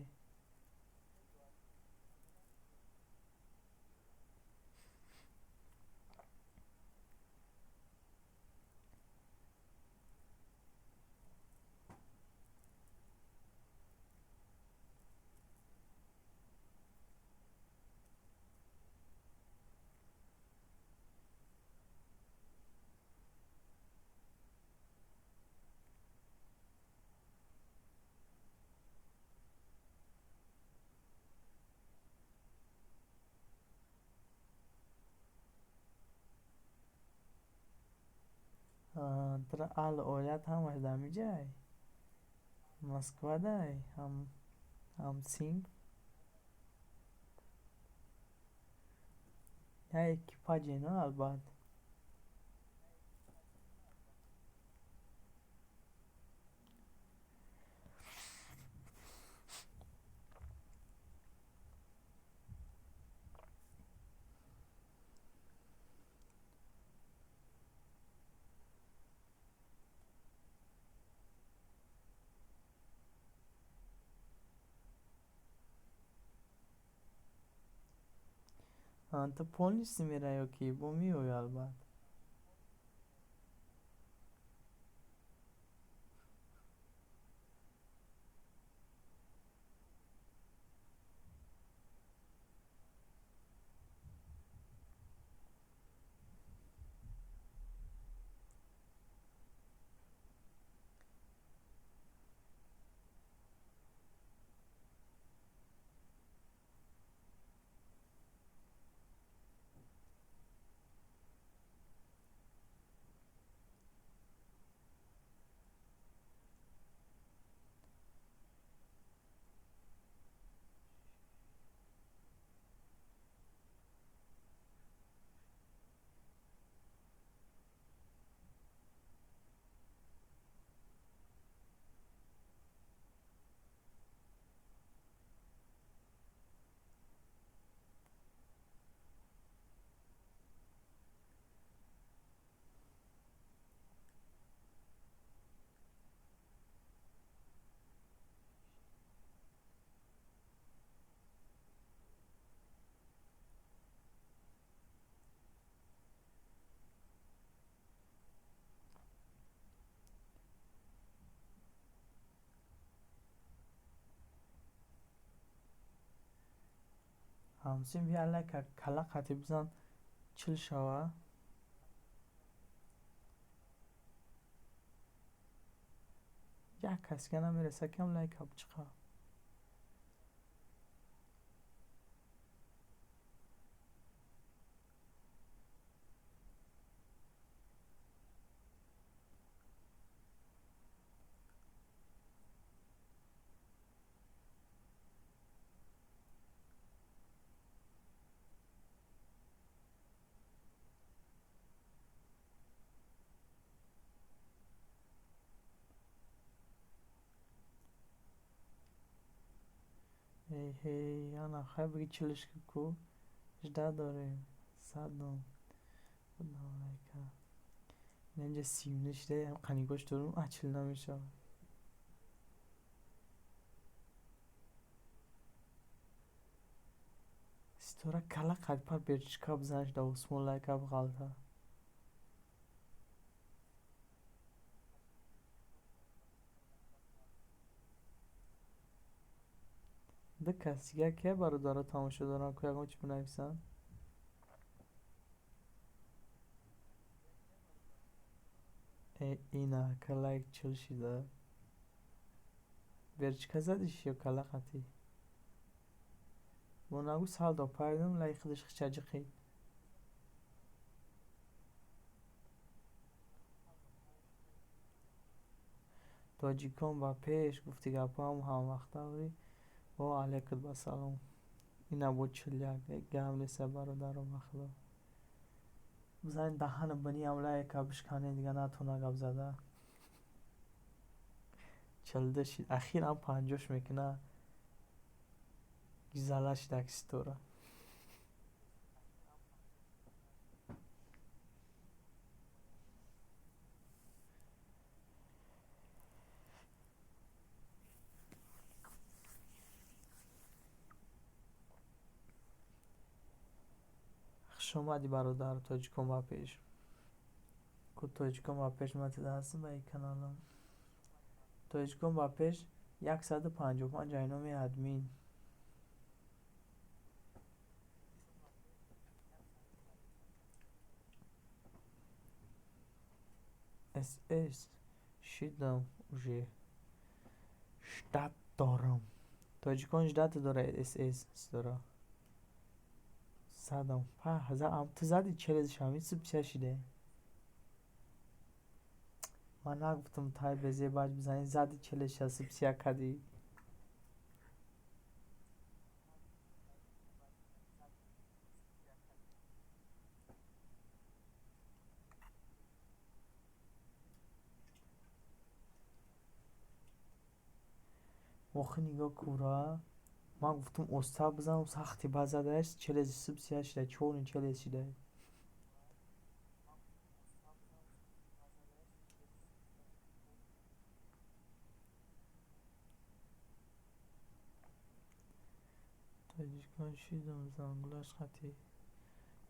S1: Тра аҳлу оилаат ҳамаш дар ҳамиҷай? Москвадай? Ҳамсинф? Як экипаже на, албат. Ту полностью меравӣ ё ки бо меоӣ, албат? Ҳамсинф як лайка кала қати бизан, 40 шава. Як касика намереса, кам лайка бичиқа. Эй ҳей, ана хай, биги 40 ку жда дорем. Садом будам лайка. Инҷа 39 шуда, қанигош дорум, а 40 намешавад. Ситора кала қад пар берчика бизанаш, дар осмон лайка бғалта. Ду кас дигар ке бародаро тамошо доранд, ку ягон чӣ бинависанд? Э, ина ака лайк 40 шида. Верчка задиш ё кала қатӣ? Бо нагӯ салдо паридам лайк худаш хича ҷиқид. Тоҷикон ба пеш гуфти гапҳоам ҳамвақта будӣ. Во алайкум ассалом. Ина бо 41 гап неста бародаро, ба худо. Бизанед даҳана биниам лайка бишканед, дига натона гап зада. 42 шид. Ахирам 50-ш мекуна. Гизала шидак ситора. Хушомадӣ бародар, тоҷикон ба пеш. Ку тоҷикон ба пеш матида ҳастам ба ин каналам. Тоҷикон ба пеш 155 айноми админ. СС шидам уже. Ждать дорам. Тоҷикон ждать дора СС ситора. Задам. Па, ту зади челез шами сипся шиде. Ман нагуфтам тай безе баҷ бизанӣ, зади челезша сипсия кадӣ. Охи нигоҳ кура. Ман гуфтам оста бизанам, сахти баъд задааш челез сипсия шида, чорни челез шида. Тоҷикон шидам зангулаш қатӣ.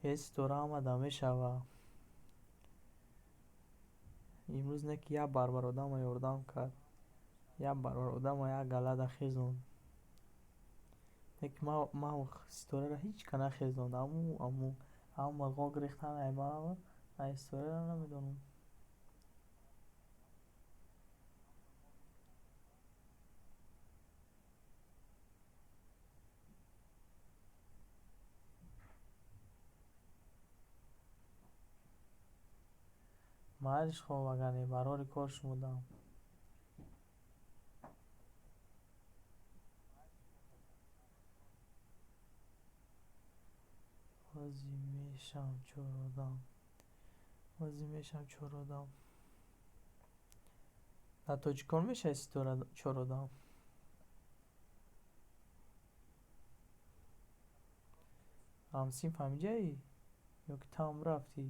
S1: Э ситора омада мешава. Имрӯз не ки як барбар одама ёрдам кард. Як барбар одама як галада хезонд. Не ки ман ситораро ҳеҷ ка нахезонд. Аму аму аму мирғо гирехтан ай ман ай ситораро намедонам. Майлиш хоб агар не барори кор шумудам. Ҳозир мешавам чор одам. Ҳозир мешавам чор одам. Дар тоҷикон мешавад ситора чор одам? Ҳамсинф ҳамиҷаӣ? Ё ки там рафтӣ?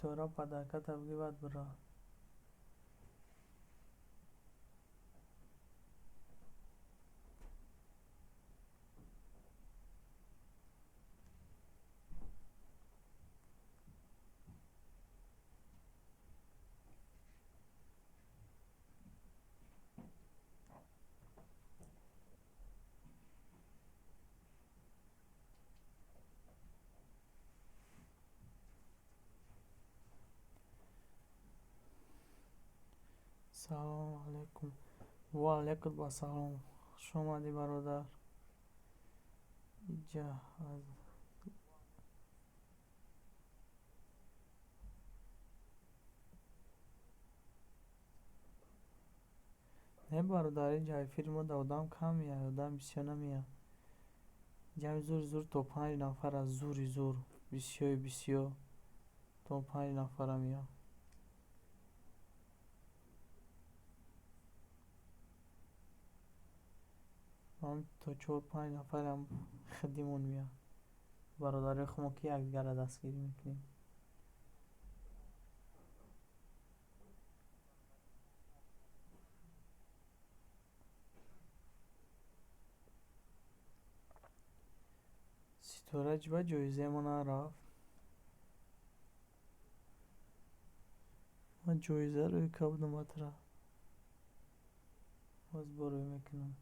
S1: Ситора падарката бигӯ баъд бира. Салому алайкум. Ва алайкум ассалом. Хуш омадӣ бародар. Иҷа аз Не, бародар, инҷа эфири мо да одам кам меяд, одам бисёр намеяд. Ҷамъи зури зур то 5 нафара, зури зур, бисёри бисёр то 5 нафара меяд. То 4-5 нафарам хидимон меяд. Бародарои хумо ки якдигарро дастгирӣ мекунем. Ситора чӣ ба ҷоизаи мо нарафт? Ман ҷоиза рӯй карда будам ба тура. Боз бо рӯй мекунам.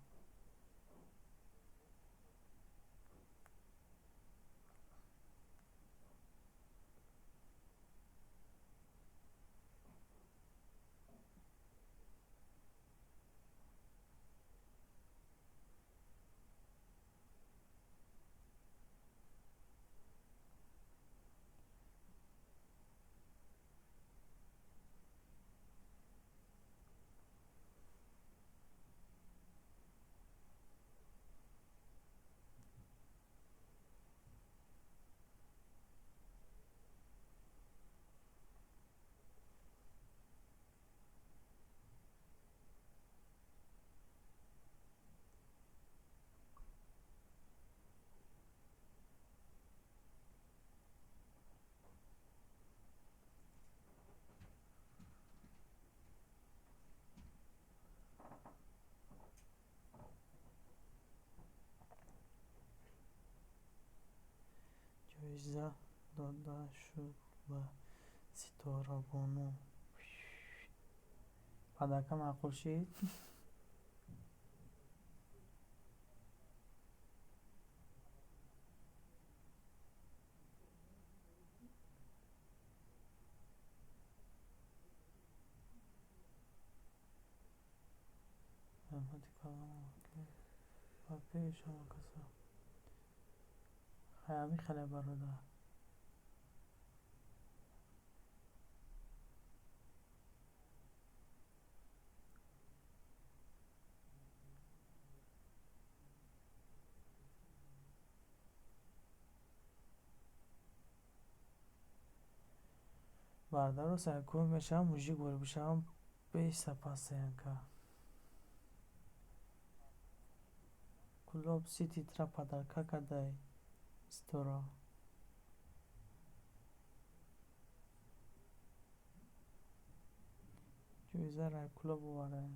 S1: Ҷоиза дода шуд ба Ситорабону. Падарка маъқул шид? Раҳмати калон ба пеши шумо каса. Хай, ҳамин хеле, бародар. Бародаро, саякун мешавам, мужик ворид бишавам, беса пастаянка. Кулоб Сити тра падарка кардай, Ситора. Ҷоизаро ай Кулоб овардаем.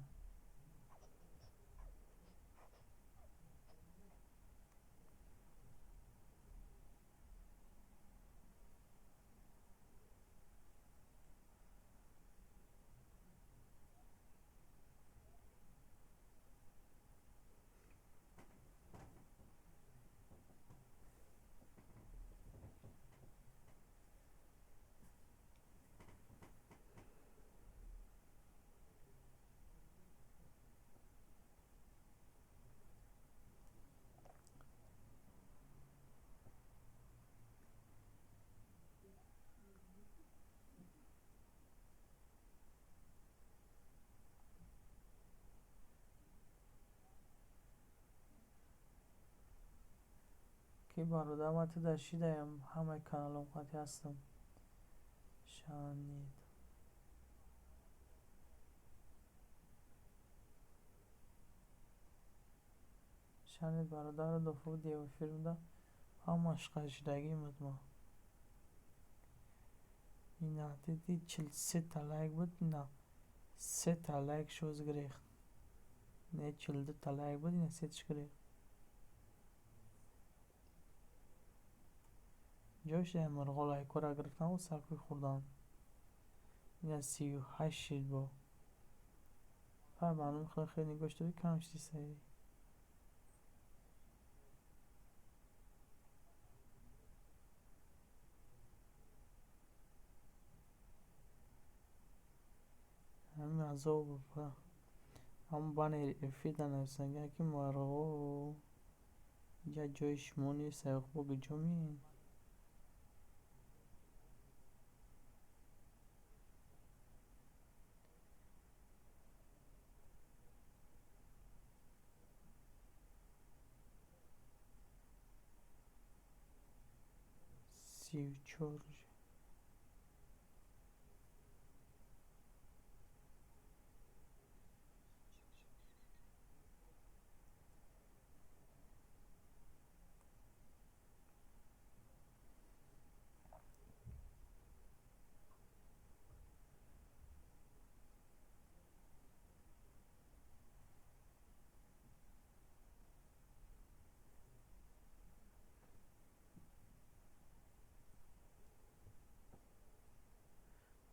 S1: Ки бародар, ман ту дар шидаям, ҳамаи каналом қатъи ҳастам. Шанид. Шанид, бародаро, дофу эфир буда, ҳамаш қашидагӣ буд ма. Ина диди, 43-та лайк буд, ина сета лайк шуд, гирехт. Не, 42-та лайк буд, ина сеташ гирехт. Ҷош мурғо лайкҳоро гирифтан, саркӯй хӯрдан. Ина 38 шид бо. Фа маълум хеле хеле нигоҳ дори, кам шиди саи. Ҳамин азоб ҳамон баннери эфирда нависанган, ки мурғо инҷа ҷои шумо нест, саёҳбо куҷо меен? 34.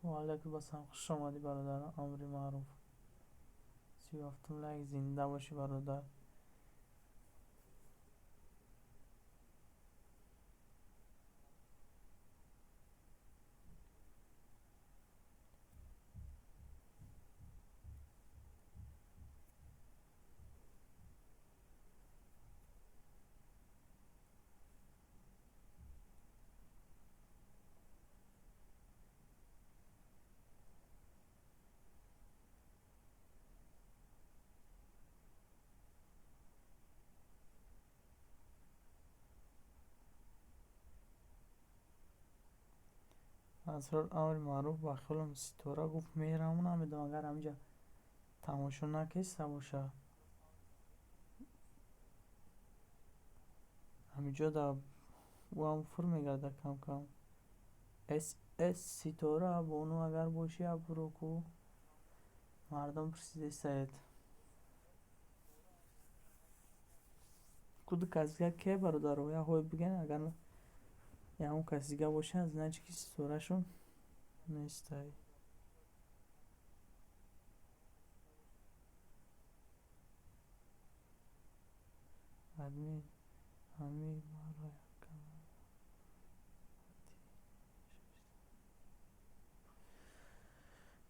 S1: Ваалайкум ассалом, хуш омадӣ, бародар Амри Маъруф. 37-ум лайк, зинда бошӣ, бародар. Асрор Амри Маъруф, ба хиёлам, Ситора гуфт меравам, намедонам, агар ҳаминҷа тамошо накиста боша. Ҳаминҷо да ӯам фур мегарда кам-кам. С Ситора бону, агар бошӣ, абро ку, мардум пурсидестаед. Куду кас дига ке, бародаро, як ҳой бигӯен, агар ягон кас дига бошад, значит, ки Ситорашон нестай. Админ, ҳами маро як канал.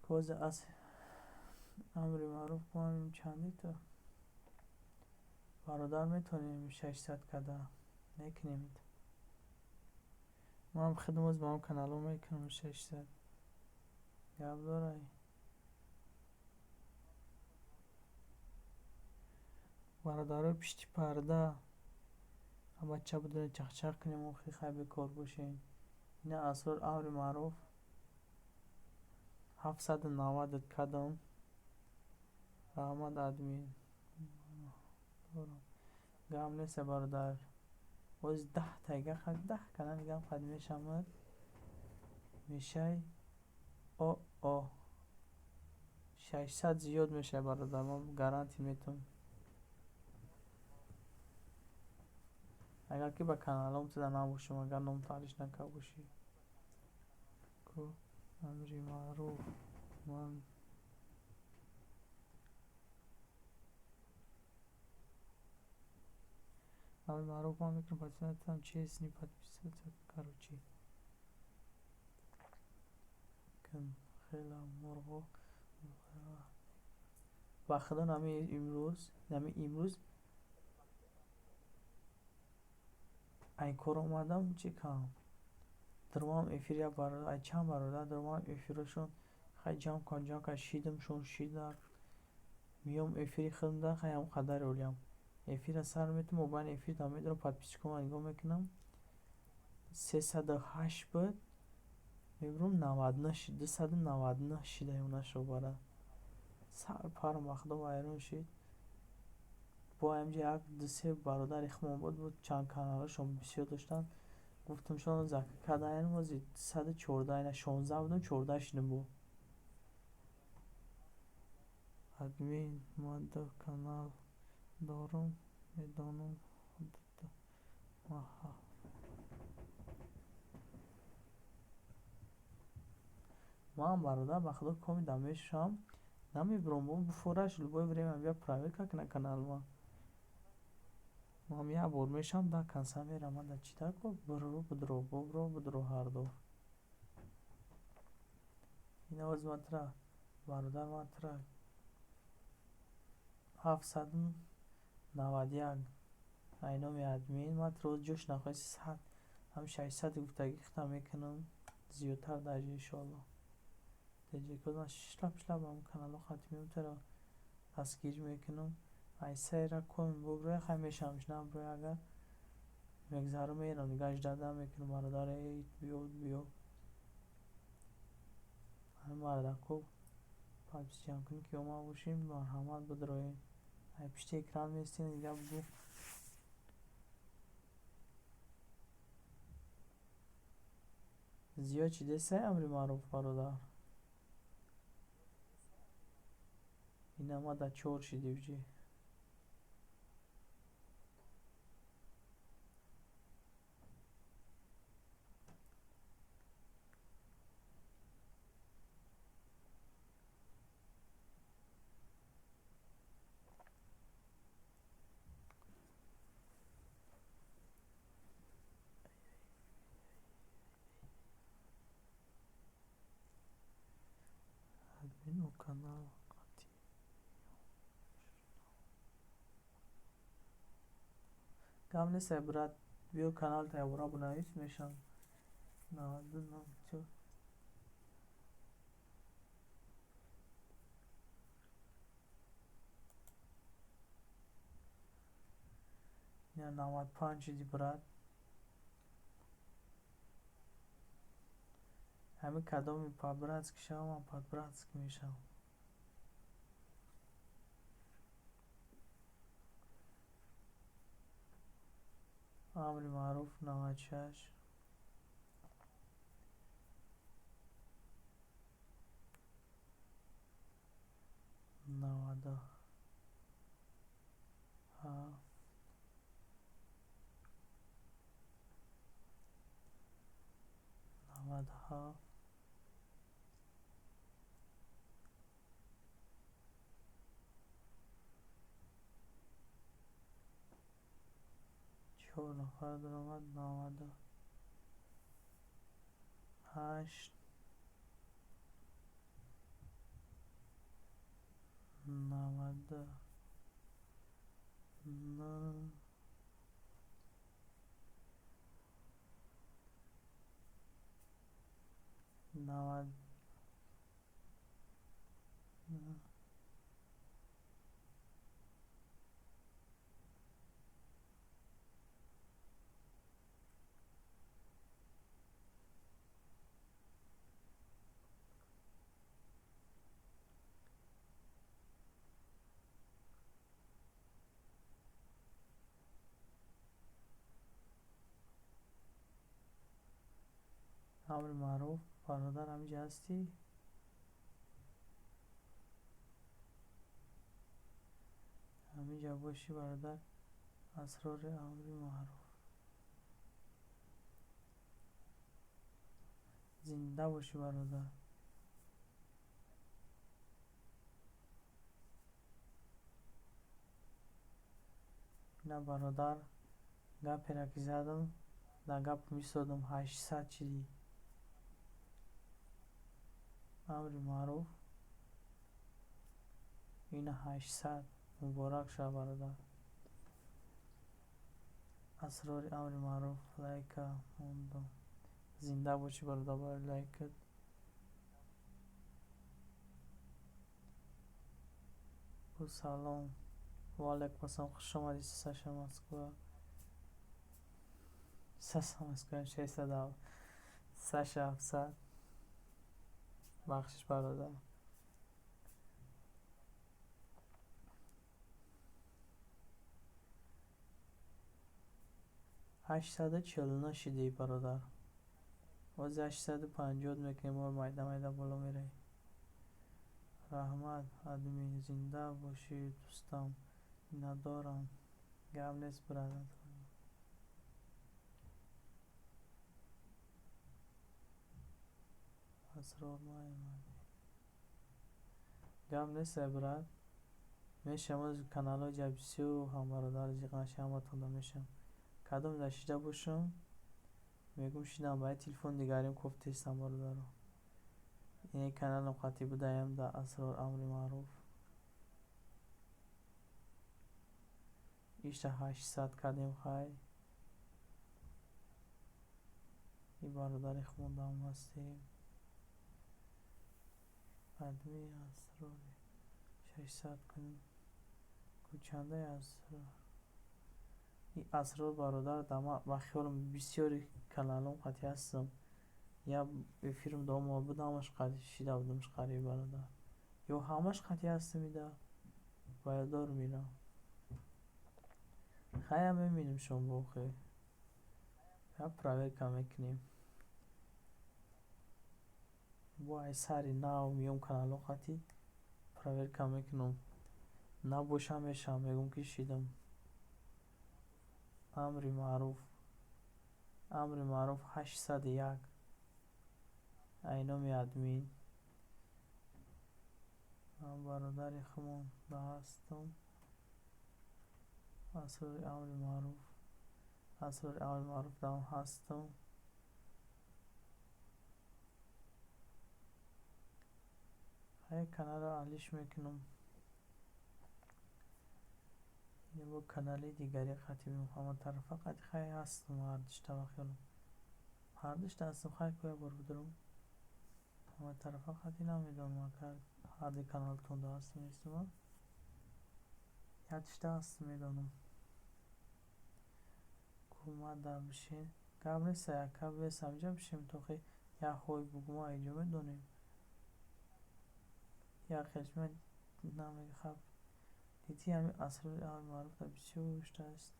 S1: Коза аз Амри Маъруф бо чанди то бародар метавонем 600 када мекунем. Ман худам оз ба ҳам каналҳо мекунам 600. Гап дорай. Бародарои пишти парда, бача будем, чахчах кунем, охи хай бекор бошем. Ина Асрор Амри Маъруф, 790 кадам. Раҳмат, админ. Гап нест, бародар. Боз 10 тайга, 10 канал дигам қад мешавад. Мешай о о 600 зиёд мешавад, бародар, ман гарантия метавам. Агар ки ба каналҳом туда набошам, агар ном таҳлиш накарда бошӣ. Ку Амри Маъруф, ман Амри Маъруф, ман мекунам подписаться, честный подписаться, короче. Кун хела мурғо ба худо, нами имрӯз ай кор омадам, чӣ кам даромадам эфир, як бародар, ай чанд бародар даромадам эфирашон, хай ҷамъ кун, ҷамъ кар шидамшон, шида миём эфири худам, хай ҳам қадаре олиям. Эфира сар метум, мобайни эфир да медорам, подписчикома нигоҳ мекунам, 308 буд, мебурам, 99 шид, 299 шида ёнашо бара. Сар парам ба худо вайрон шид. Бо ҳаминҷа як ду се бародари худмон буд, чанд каналҳошон бисёр доштанд. Гуфтамшон, зака кадаен, ози 214, ина 16 будам, 14 шидам бо. Админ, ман ду канал дорам, медонам худата. Маҳа. Ман, бародар, ба худо, комида мешавам, намебурам, бо буфораш любое время бия проверка кна каналма. Ман як бор мешавам, да конца мерам, ман да чӣ дар кор, бирро будро, бобро будро ҳарду. Ина ози ман тура, бародар, ман тура 791 ай номи админ, ман туро ҷош нахоҳӣ, 100 ҳам 600 гуфтагӣ худам мекунам, зиёдтар даже, иншоалло. Деҷекоз ман шлап шлап ҳам каналҳо хати меом, туро дастгирӣ мекунам. Ай сайра коин буброя, хай мешавамш, наброя агар. Мегзарам, мерам, дига ждать мекунам, бародар, эй, биё, биё. Ҳамин мардако подпись ҷамъкунӣ ки омад бошем, марҳамат, бидроед. Ай пишти экран местем, дига бугӯ. Зиёд чидесай, Амри Маъруф, бародар. Ина ма да чор шиди уже. Админ у канал қати. Гап нестай, брат, биё, канал таябора бинавис, мешавам. 99. Ина 95 шиди, брат. Ҳамин кадоми по-братски шавам, по-братски мешавам. Амри Маъруф, 96. 97, 97, чор нафар даромад, 98, 99, 90. Амри Маъруф, бародар, ҳамиҷа ҳастӣ? Ҳамиҷа бошӣ, бародар. Асрори Амри Маъруф, зинда бошӣ, бародар. Ина, бародар, гаперо ки задам, дар гап мистодам, 800 чиди. Амри Маъруф, ина 800 муборак шавад, бародар. Асрори Амри Маъруф, лайка мондам. Зинда бошӣ, бародар, барои лайкат. Бу салом. Ва алайкум ассалом, хуш омадӣ, Саша Москва. Саша Москва 600, Саша 700. Бахшиш, бародар. 849 шидӣ, бародар. Бози 850 мекунем, бо майда майда боло меравем. Раҳмат, админ, зинда бошӣ, дӯстам. Миннатдорам. Гап нест, брат. Асрор наомадӣ. Гап нест, брат. Мешавам оз каналҳои ҷа бисёр ҳам, бародар, зиқ наши, ҳаматонда мешавам. Кадом да шида бошам, мегӯм, шидам ба телефон дигарим кофтестам, бародаро. Ин каналам қатӣ будаям да Асрор Амри Маъруф. Ишта 800 кардем, хай. И бародари худам ҳастем. Адми Асрори 600 кун. Кучандаи Асрор. И Асрор бародар, дама ба хиёлам бисёри каналом қатъи ҳастам. Я эфирм дома буд, ҳамаш қатъи шида будамш қариб, бародар. Ё ҳамаш қатъи ҳастам, ида ба ёдор мирам. Хая, мебинем шом бохе. Я проверка мекунем. Бо ай сари нав миём, канало қатъи проверка мекунам. Набоша, мешавам, мегӯм ки шидам. Амри маъруф. Амри маъруф 801. Ай номи админ. Ман бародари худмон да ҳастам. Асрори амри маъруф. Асрори амри маъруф дам ҳастам. Хай, каналро алиш мекунам. Бо канали дигари қатъи ҳаматарафа қатъи хай ҳастам, ҳардушта ба хиёлам. Ҳардушта ҳастам, хай ку, як бор бидурам. Ҳаматарафа қатъи намедонам, агар ҳарди каналтон да ҳастам нестам. Якшта ҳастам, медонам. Ку, мада бишин. Гап нест, яка бес ҳамҷа бишем, то хи як ҳой бугӯ, ма иҷо медонем. Як хелшма намехаб. Дидӣ, ҳами Асрори амри маъруф да бисёр шта аст.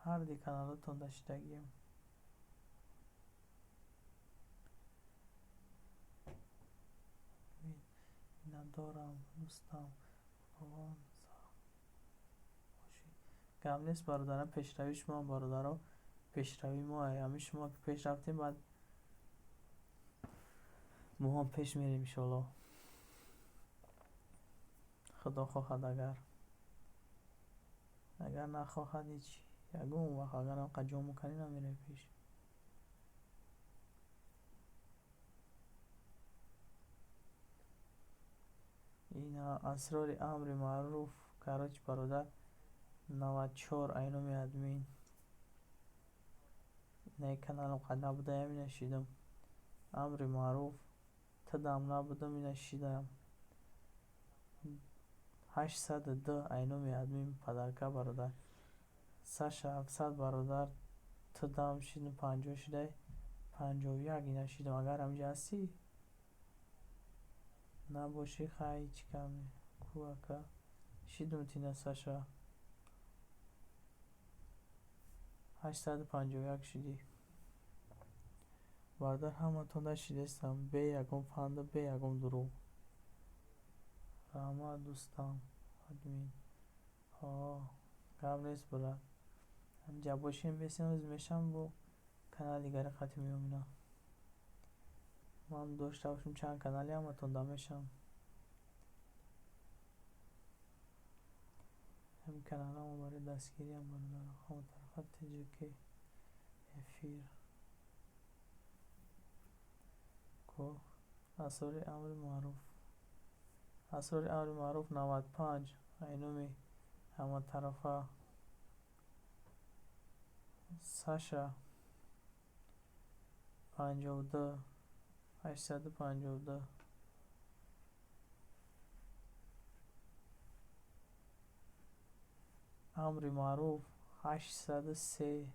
S1: Ҳарди каналотон да шидагием. Миннатдорам, дӯстам, Худованд бошӣ. Гап нест, бародарам, пешравии шумо, бародаро, пешравии мо. Ҳамин шумо ки пеш рафтем, баъд мо ҳам пеш мерем, иншоалло. Худо хоҳад агар. Агар нахоҳад, ҳеҷ ягон вақт, агар ҳамқа ҷо мекунӣ, намеравӣ пеш. Ина Асрори амри маъруф, короче, бародар, 94, ай номи админ. Инаи каналам қад набудаям, ина шидам. Амри маъруф тидам набудам, ина шидам. 802, ай номи админ, подарка, бародар. Саша 700, бародар, тидам шидам, 50 шидай, 51, ина шидам. Агар ҳамҷа ҳастӣ, набошӣ, хай, ҳеҷ кам ку, ака. Шидум тина, Саша. 851 шидӣ. Бародар, ҳаматон да шидестам, бе ягон фанду, бе ягон дурӯғ. Раҳмат, дӯстам, админ. Ҳо, гап нест, брат. Ҳамҷа бошем, бесем, мешам, бо канали дигари қатъи меём ина. Ман дошта бошам чанд канали, ҳаматон да мешам. Ҳамин каналҳамо барои дастгириам, бародаро. Ҳаматарафа ТҶК эфир. Ку Асрори амри маъруф. Асрори амри маъруф 95, ай номи ҳаматарафа. Саша 52, 852. Амри маъруф 803.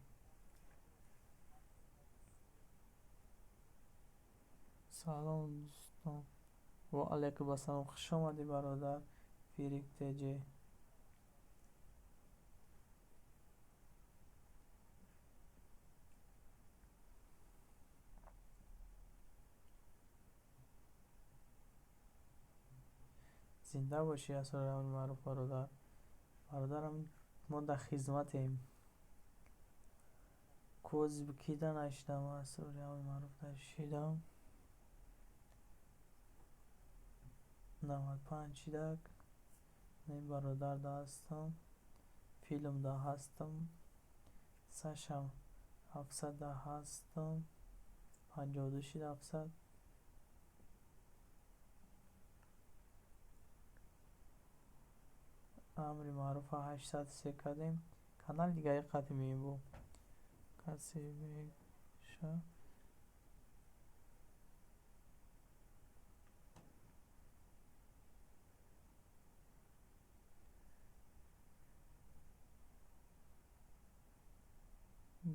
S1: Салом, дӯстон. Ва алайкум ассалом. Хуш омадӣ, бародар. Фирик ТҶ. Зинда бошӣ, Асрори амри маъруф, бародар. Бародарам, мо дар хизматем. Кози кида нашидам, Асрори амри маъруф да шидам. 95 шидак. Ин бародар да ҳастам. Филм да ҳастам. Саша 700 да ҳастам. 52 шид, 700. Амри маъруфа 803 кардем. Канали дигари қатъи меём бо. Касе меша.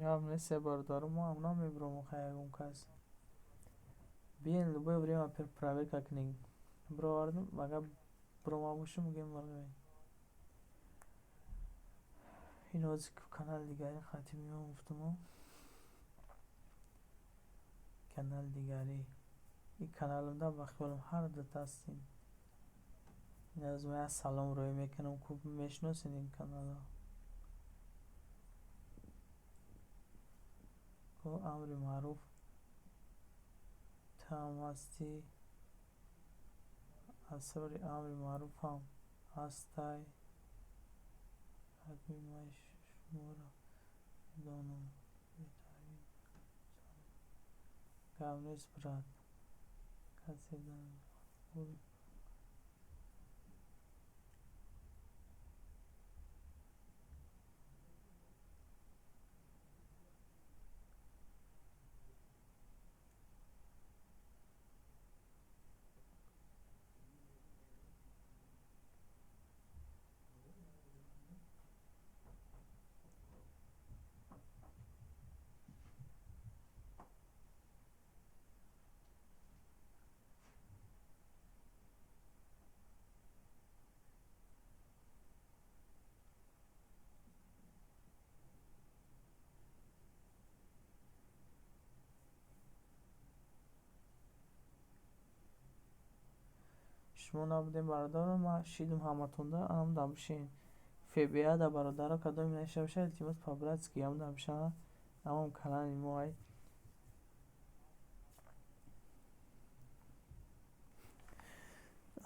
S1: Гап нест, бародаро, мо ҳам намебурам охир ягон кас. Биен, любое время проверка кунед. Бировардам, агар бирома бошам, мегӯем мурғи. Ин ҳозир канали дигари хати меом, гуфтумо. Канали дигарӣ. Ин каналымда ба хиёлам ҳар дута ҳастем. Ин аз ман як салом рӯй мекунам, ку мешиносед ин каналро. Ку амри маъруф ту ҳам ҳастӣ. Асрори амри маъруфам ҳастай. Адми ман шуморо медонам. Беҳтарин. Гап нест, брат. Касе дар шумо набудем, бародаро, ман шидум ҳаматонда, анам бишин. ФБА да бародаро кадоме наиша боша, илтимос, по-братски ҳамда бишана. Ҳамон канали мо ай.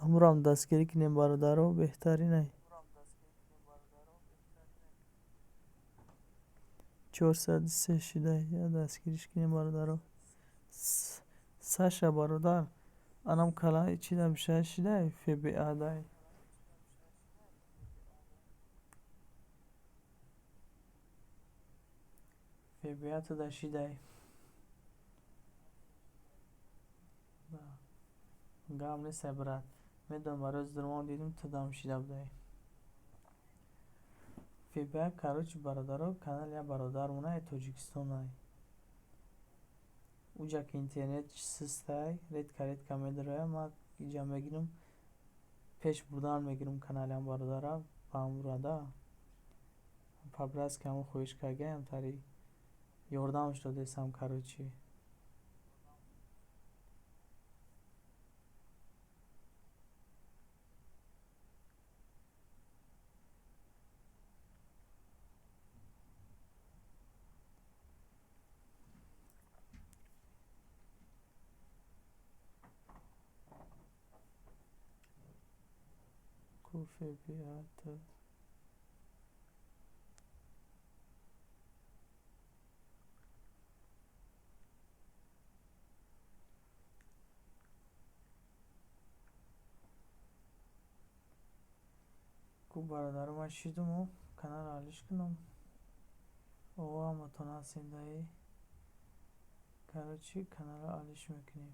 S1: Ҳамурам дастгирӣ кунем, бародаро, беҳтаринай. 403 шидай, я дастгириш кунем, бародаро. Саша, бародар, анам канали чӣ да биша шидай, ФБА дай. ФБА туда шидай. Гап нестай, брат. Медонам, барои зурмон дидум, тудам шида будай. ФБА, короче, бародаро, канали як бародармонай Тоҷикистонай. Уҷа ки интернет систай, редко редко медарояд, ман иҷа мегирам, пеш бурдан мегирам каналиам бародара ба ҳамурада. По-братски ҳамон хоҳиш кардаям, тари ёрдамаш додесам, короче. Ку ФБА ту ку бародаро, ман шидуму каналро алиш кунам. О, ҳаматон ҳастем даи. Короче, каналро алиш мекунем.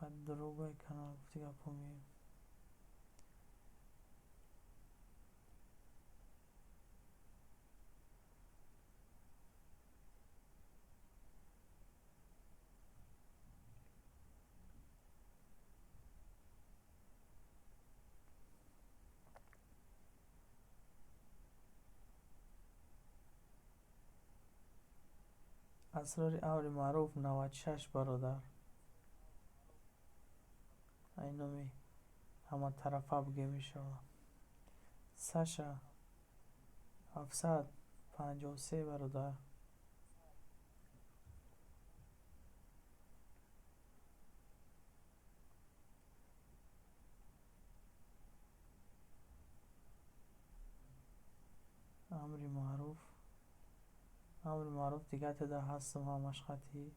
S1: Баъд другой канал гуфти гапҳо меоем. Асрори амри маъруф 96, бародар. Ай номи ҳаматарафа бигӯем, иншоалло. Саша 753, бародар. Амри маъруф, амри маъруф дигар теда ҳастам ҳамаш хати.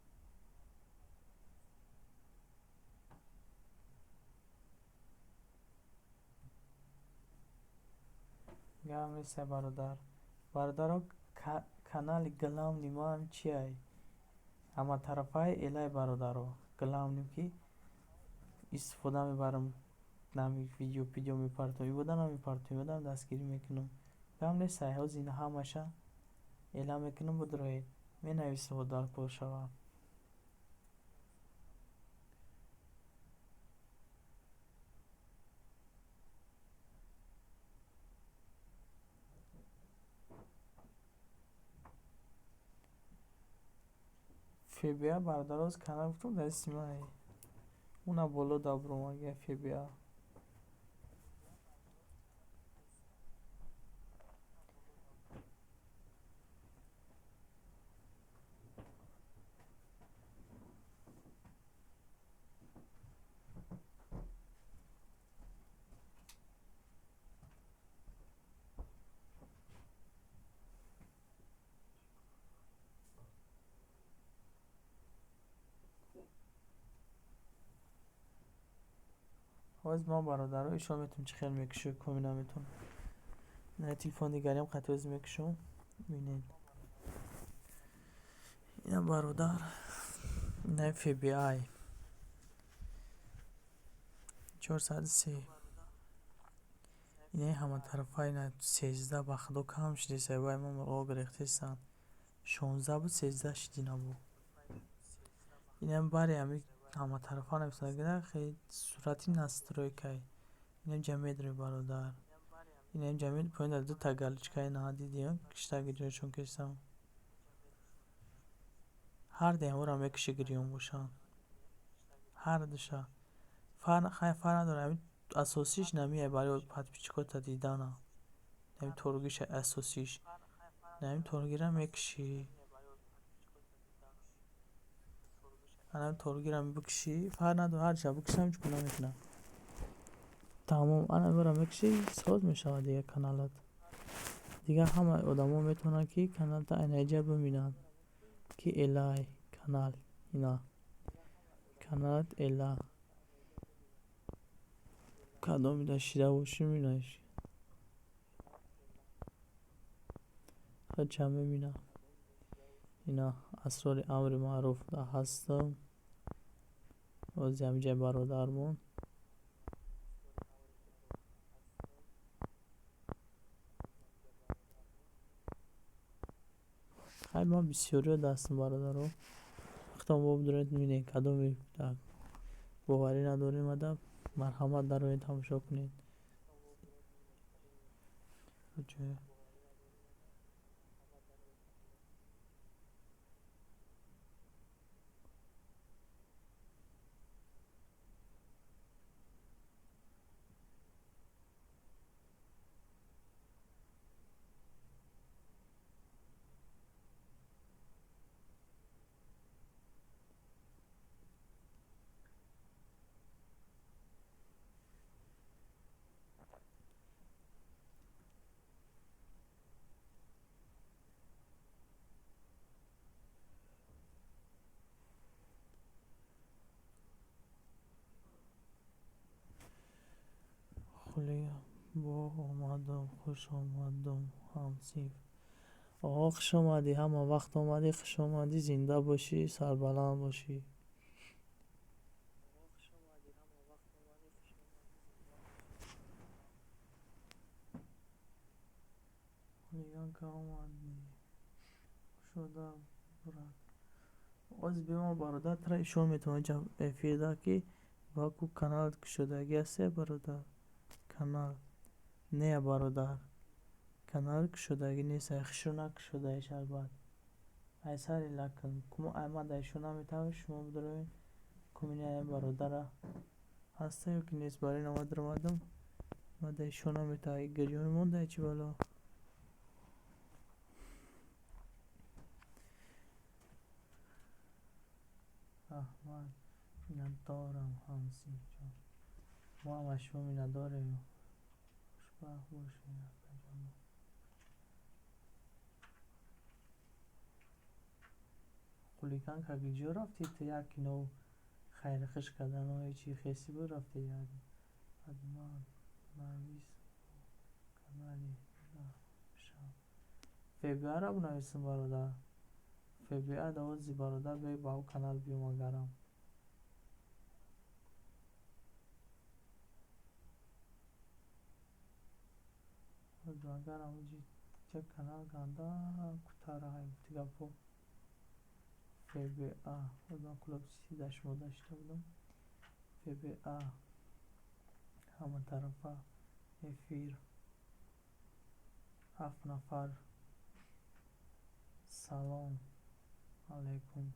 S1: Гап нестай, бародар. Бародаро, канали главный ман чиай? Ҳаматарафаи элай, бародаро. Главный ки истифода мебарам, нами видео пидео мепартом, ибода намепартом, ибодам дастгирӣ мекунам. Гап нестай, ҳозир ина ҳамаша Эълон мекунам, бидроед. Менависам, дар кор шава. ФБА бародароз канал гуфтам, дар симай. Уна боло дабромага ФБА. Ҳоз ман бародаро ишон метавонам чӣ хел мекушу, коми наметавонам. На телефон дигарим қатъоз мекушум. Бинед. Ина бародар, ина FBI. 403. Инаи ҳаматарафа ина 13, ба худо кам шидеса, вай ма мурғо гирехтесан. 16 буд, 13 шидина бу. Инам бари ҳами ҳаматарафа нависагида хеле сурати настройкай. Инам ҷа медрои бародар. Инам ҷа мед поин дар дута галочкаи на дидиё, киштаги ҷойшон кешам. Ҳар деҳамора мекуши гирён бошанд. Ҳар душа. Фарқ надорад, ҳамин асосиш намияй барои подписчикота дидана. Ҳамин торгиша асосиш. Ҳамин торгира мекушӣ. Ҳамин торгира бикушӣ, фарқ надорад, ҳар ҷа бикушам ҳеҷ гуна мекунам. Тамом, ана инро мекушӣ, соз мешавад дигар каналат. Дигар ҳама одамо метавонанд, ки каналта айнаҷа бибинанд, ки элай канал ина. Каналат эла. Кадомида шида бошӣ мебинаш. Худша мебина. Ина асрори амри маъруф да ҳастам. Ози ҳамиҷаи бародармон. Хай, ман бисёриё дастам бародаро. Худтон бо бидонед, мебинед кадоми боварӣ надорем ада, марҳамат, дароед, тамошо кунед. Хулия бо омадам, хуш омадам, ҳамсинф. Оғо, хуш омадӣ, ҳама вақт омадӣ, хуш омадӣ, зинда бошӣ, сарбаланд бошӣ. Хулиганка омадӣ. Кушода брат. Оз бема бародар, тра ишон метавонад ҷа эфирда, ки баку канал кушодагӣ ҳасте бародар. Канал. Не бародар. Канал кушодагӣ нест, хушро накушодаиш албат. Ай сари лакн. Кумо ай ма да ишон наметавонем, шумо бидроед. Кумини ай бародара ҳаста ё ки нест, барои ин омад даромадам. Ма да ишон наметавонем. Гирён монда чӣ бало. Раҳмат. Миннатдорам, ҳамсинфҷон. Мо ҳам аз шумо миннатдорем. Хушбахт бошед, акаҷон. Хулиганка, куҷо рафтӣ ту, як кино хайрхуш кардану ҳечи хеси буд, рафтӣ як ҳатман навис бо канали шав. ФБА-ро бинависам бародар. ФБА давози бародар, бе ба ӯ канал биём агарам. Агарам уҷи Иҷа канал ганда кутараҳай гуфти гапҳо. ФБА. Ман Кӯлоб Сити дар шумо дашта будам. ФБА. Ҳама тарафа эфир. 7 нафар. Салом алейкум.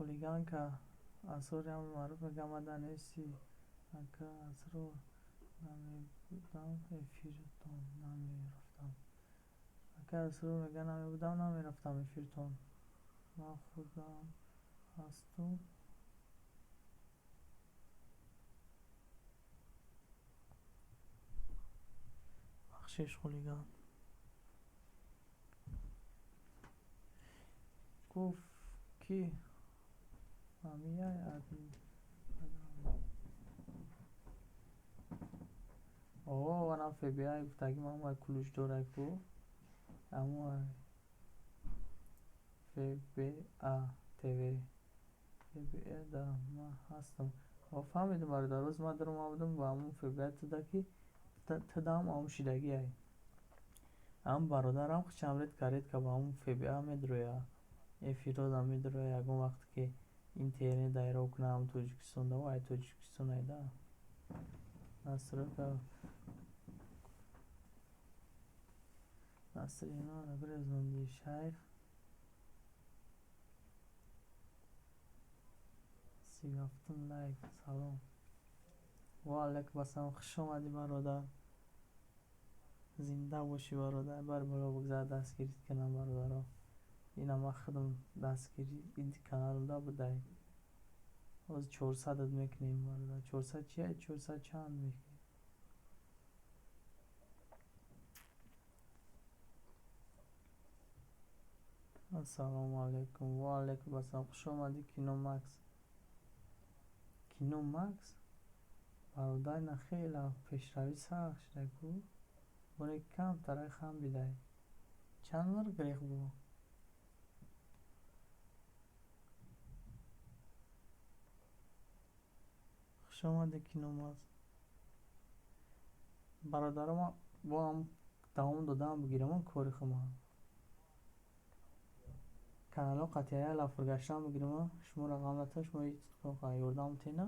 S1: Хулиганка асрори амри маъруф мегӯяд, мада нести ака асрор намебудам эфиртон намерафтам. Ака асрор мегӯяд намебудам намерафтам эфиртон. Ман худам ҳасту бахшиш хулиган. Гуфт ки ҳамияй адми О, ванам FBI гуфтаги ман кулуш дорай ку. Аммо FBA TV FBA да ман ҳастам. О, фаҳмидам бародар, рӯз ман даром омадам ба ҳамон FBA туда ки тудам ҳамон шидагиай. Ам бародарам хучам редка редка ба ҳамон FBA медроя. Эфиродам медроя ягон вақте ки интернет дайро кунам Тоҷикистон да ай Тоҷикистон айда. Настройка Насрина гурезонди шайх 37 лайк. Салом. Ва алайкум ассалом. Хуш омадӣ бародар. Зинда бошӣ бародар. Бар боло бигзар дастгирит кунам бародаро. Ина ман худам дастгирӣ ин каналам да будай. Ҳозир 400 мекунем бародар. 400 чия? 400 чанд мекунем? Ассалому алайкум. Ва алайкум ассалом. Хуш омадӣ Кино Макс. Кино Макс? Бародар ина хеле пешравӣ сахт шуда ку. Боне камтарай хам бидай. Чанд мар гирех бу? Хуш омадӣ Кино Макс. Бародаро ман бо ҳам давом додам бигирам кори хума. Каналҳо қатъия лафргаштан бигирам, шуморо ғам натон, шумо ёрдам тена.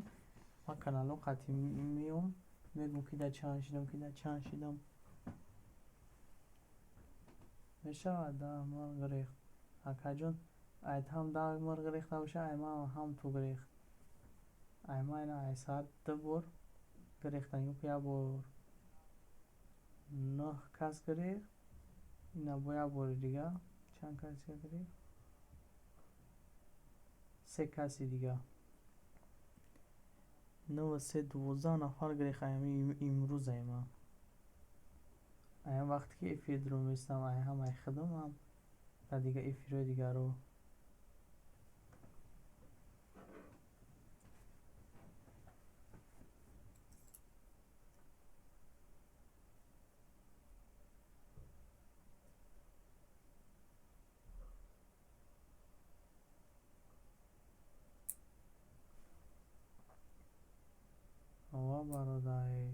S1: Ман каналҳо қатъи меом, мегӯм ки дар чанд шидам, ки дар чанд шидам. Мешавад да мар гирехт. Акаҷон, айт ҳам да мар гирехт набоша, ай ман ҳам ту гирехт. Ай ман ина ай саат 2 бор гирехтан, ё ки як бор 9 кас гирехт, ина бо як бори дига чанд кас гирехт? 3 каси дига. 9 3 12 нафар гирехт ами имрӯз ай ман. Ай вақте ки эфир дуром местам, ай ҳам ай худам ҳам дар дига эфирҳои дигаро. Ова бародаре,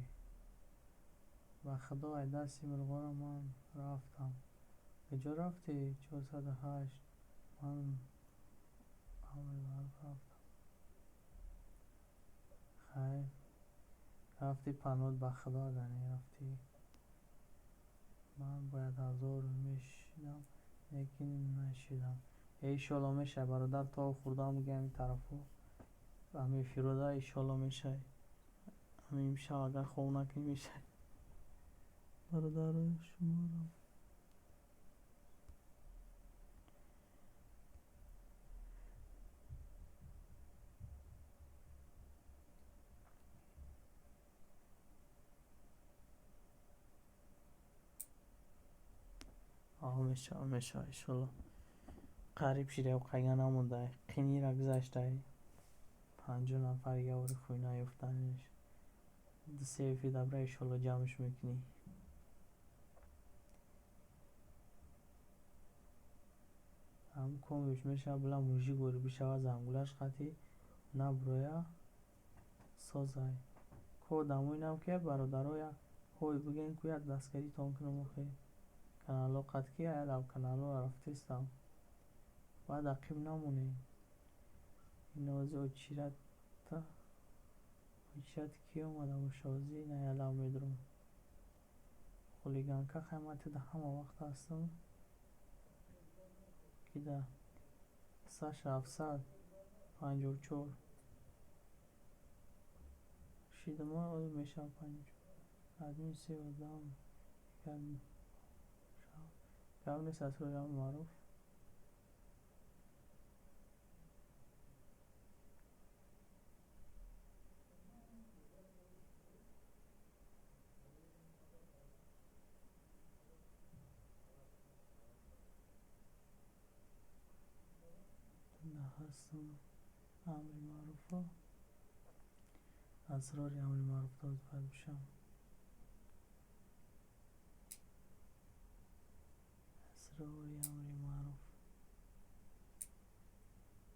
S1: ба худо ай дасти мурғоро ман рафтам. Куҷо рафтӣ? 408. Ман амри маъруф рафтам. Хайр, рафтӣ паноҳ ба худо агар рафтӣ. Ман бояд 1000 мешидам, лекин нашидам. Иншоалло мешавад бародар, то хурдам бигӯям ин тарафо. Ҳамин эфирода иншоалло мешавад. Ҳамин имшаб агар хоб накунӣ мешавад. Бародаро шуморо Мешава, мешава, иншолло. Қариб шида, қайга намондай, қинира гузаштай. 50 нафар явори хуй наёфтаниш. Ду се эфир дабра, иншолло, ҷамъш мекунӣ. Ҳам комиш мешава, била мужик вори бишава, зангулаш қатӣ наброя созай. Ко одамои нав ки бародаро як ҳой бигӯен, ку як дастгиритон кунам охе. Канало қат ки аялав канало рафтестам. Баъд ақиб намонем. Инози очирата очирати ки омада боша, ози ина ялав медурам. Хулиганка хай, ман теда ҳама вақт ҳастам. Кида Саша 754 шидама мешава 54 админ се одам гап нест. Асрори амри маъруф ҳастам. Амри маъруфо, асрори амри маъруф доз бояд бишам. Асрори амри маъруф,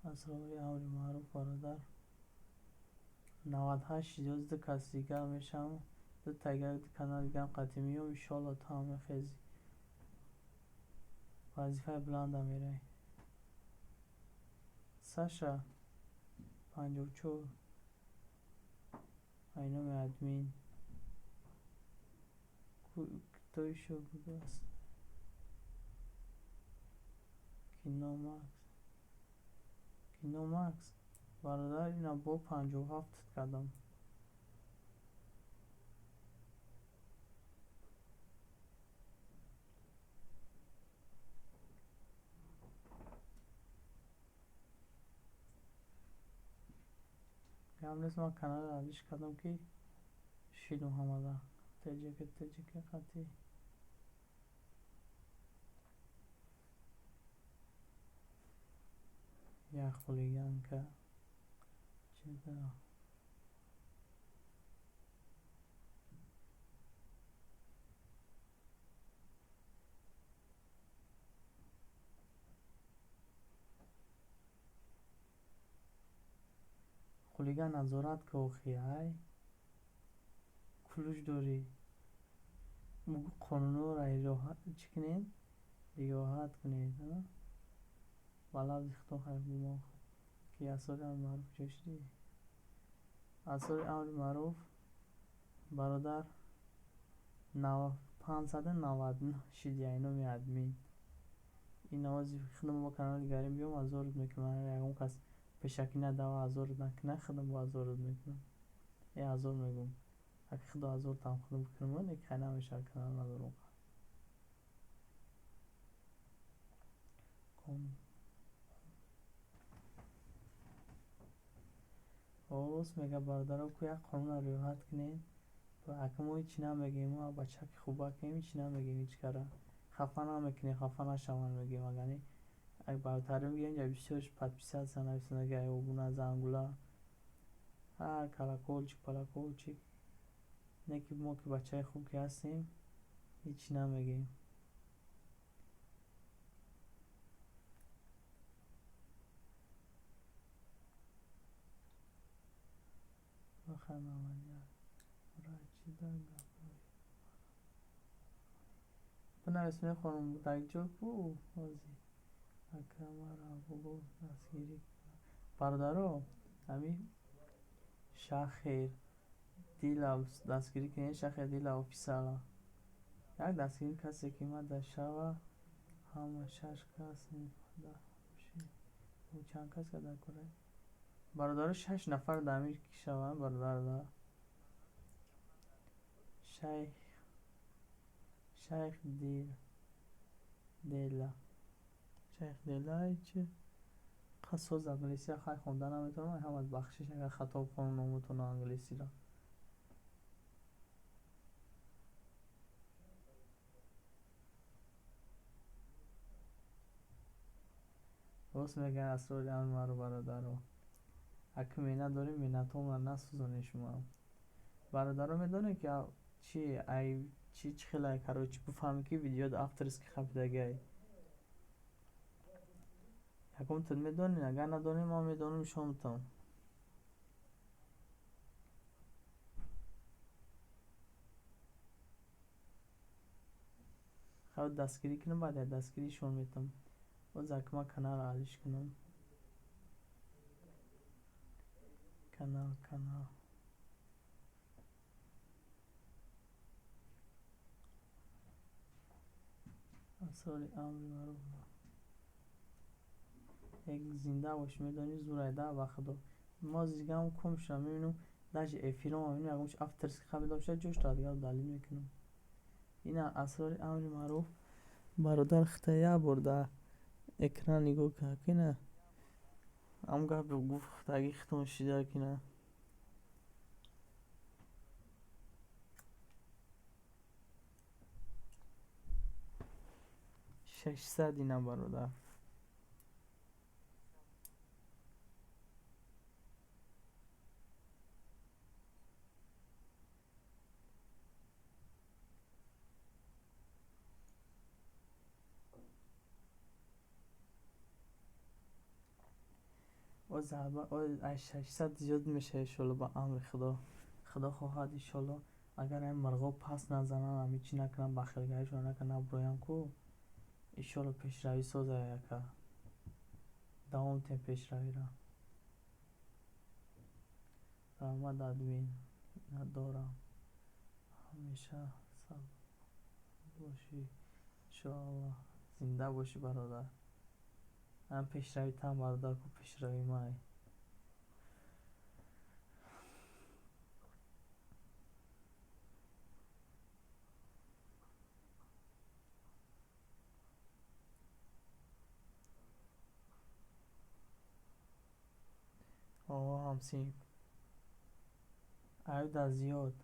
S1: асрори амри маъруф, бародар, 98 шиди. Ду кас дигар мешавам, ду тайгар, ду канал дигарам қатъи меём, иншоалло. Ту ҳам мехези, вазифаи буланда меравӣ. Саша 54 айноми админ. Кто ещё будааст? Кино Макс, Кино Макс, бародар, ина бо 57 кардам. Гап нест, ман каналро алиш кардам, ки шидум ҳамада теҷака теҷака қатъи. Як хулиганка чида. Хулиган, назорат ки охи, ай кулуш дорӣ. Қонунҳоро чӣ кунед, риоят кунед. Ба лафзи худо хайр мо ки асрори амри маъруф ҷо шудӣ. Асрори амри маъруф, бародар, 599 шиди айноми админ. Ин овози худам бо канали дигарим биём, азорат мекунам. Ягон кас пешакӣ надава, азорат накунад, худам бо азорат мекунам. Э, азор мегӯм, аки худо азортам худам бикунам, не хай намешавад, канал надорам. Рост мега, бародаро, ку як қонунро риоят кунед. Ака, мо ҳечи намегӯем, мо бачаки хубакем, ҳечи намегӯем, ҳеч кара хафа намекунем, хафа нашаванд мегӯем. Агани бартарӣ мегӯем, ҷа бисёрш подписаться нависондаги, обуна, зангула, ҳар колокольчик палакольчик. Не ки мо ки бачаи хуб ки ҳастем, ҳечи намегӯем. Баха 91 рачида гапҳои бинавис, мехонам. Дар ҷо ку ҳозир ака маро бугӯ дастгирӣ, бародаро, ҳамин Шахер Дила дастгирӣ кунед. Шахер Дила офисала як дастгирӣ касе ки ма дар шава ҳама шаш кас чанд кас дар кора, бародаро, шаш нафар дар ҳамин шаванд, бародарда. Шайх Дела, Шайх Дела чи қасоз англисия хай хонда наметавонам. Ҳамаз бахшиш, агар хато бихонам номутона англисиро. Рост мегӯяд асрори амри маъруф бародаро. Аки меҳнат дорем, меҳнатҳоро насӯзонем шумо. Бародаро медонед ки чи ай чи чӣ хелай, короче, бифаҳмед ки видеода авторский хапидагиай. Ягонтон медонед? Агар надонед, ман медонам, нишон медиҳам. Хай дастгирӣ кунам, баъд я дастгирӣ нишон медиҳам. Боз аки ман каналро алиш кунам. Канал, канал. Асрори амри маъруф. Як зинда бош, медонӣ зурайда ба худо. Мо зигам кум шудам, мебинам даже эфиром мебинам ягон чи авторский хапида бошад, ҷошта дигар далил мекунам. Ина асрори амри маъруф бародар хита як бор дар экран нигоҳ кард ки на ҳам гап гуфтагӣ хитон шида ки на. 600 ина бародар. Аз 600 зиёд мешавад иншолло ба амри Худо. Худо хоҳад иншолло агар ин мирғо пас назананд, ҳами чӣ накунанд, бахилгаришон накунанд, набуроянд ку, иншолло пешравӣ соза яка. Давом тем пешравиро. Раҳмат админ надорам. Ҳамеша сабр бошӣ иншоаллоҳ. Зинда бошӣ бародар. Ҳам пешравӣ там бародар ку пешравӣ май. О, ҳамсинф. Аюда зиёд.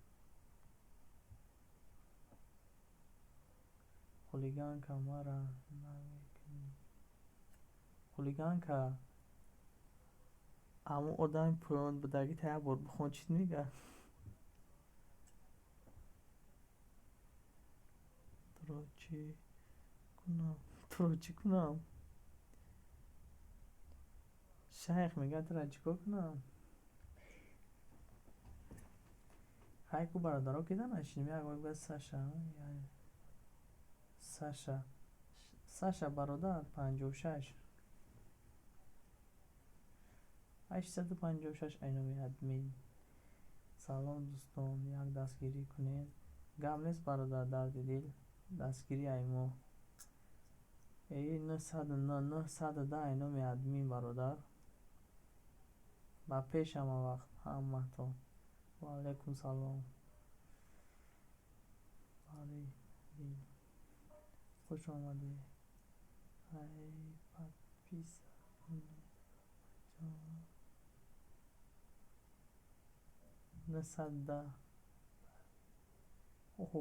S1: Хулиганка мара намекунӣ. Хулиганка ҳамон одами поён будагӣ та як бор бихон чӣ мегӯяд? Туро чӣ кунам? Туро чӣ кунам? Шайх мегӯяд туро чӣ кор кунам? Хай ку бародаро кида нашинем, як бор мегӯяд Саша, Саша. Саша бародар 56. 856 айноми админ. Салом дӯстон, як дастгирӣ кунед. Гап нест бародар, дарди дил. Дастгирӣ ай мо. Эй 909, 910 айноми админ бародар. Ба пеш ҳама вақт ҳаматон. Ва алайкум салом. Бари дил. Хуш омадӣ. Ай подписа кунед. 910. Оҳо,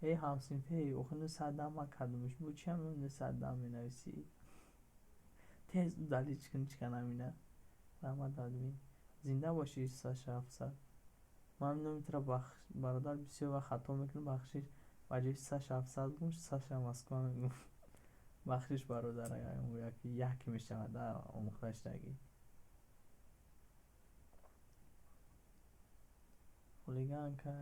S1: эй ҳамсинф, эй, охи 910 ман кардамш. Бу чи ҳам 910 менависӣ? Тез удалить кун чӣ канам ина. Раҳмат админ. Зинда бошӣ Саша 700. Ман номи туро бародар бисёр вақт хато мекунам, бахшиш. Ба ҷои Саша 700 гум, Саша Москва мегӯм. Бахшиш бародар, агар як мешавад омӯхташтагӣ. Хулиганка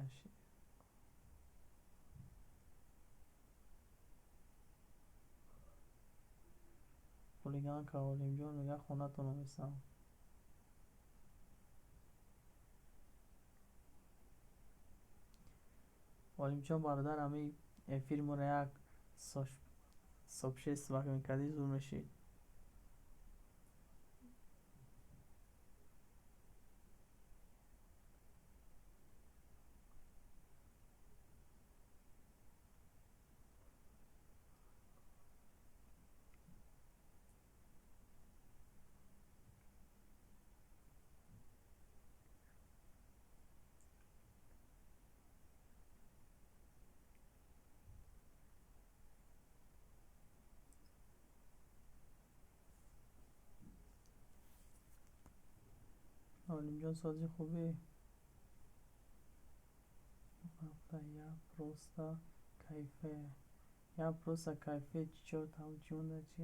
S1: Хулиганка Олимҷон мегӯяд хонатон оместам. Олимҷон бародар, ҳамин эфири моро як сообщество мекардӣ зур мешид. Олимҷон, сози хубӣ? Я просто кайфе, я просто кайфе. Чо там чӣ монда, чи?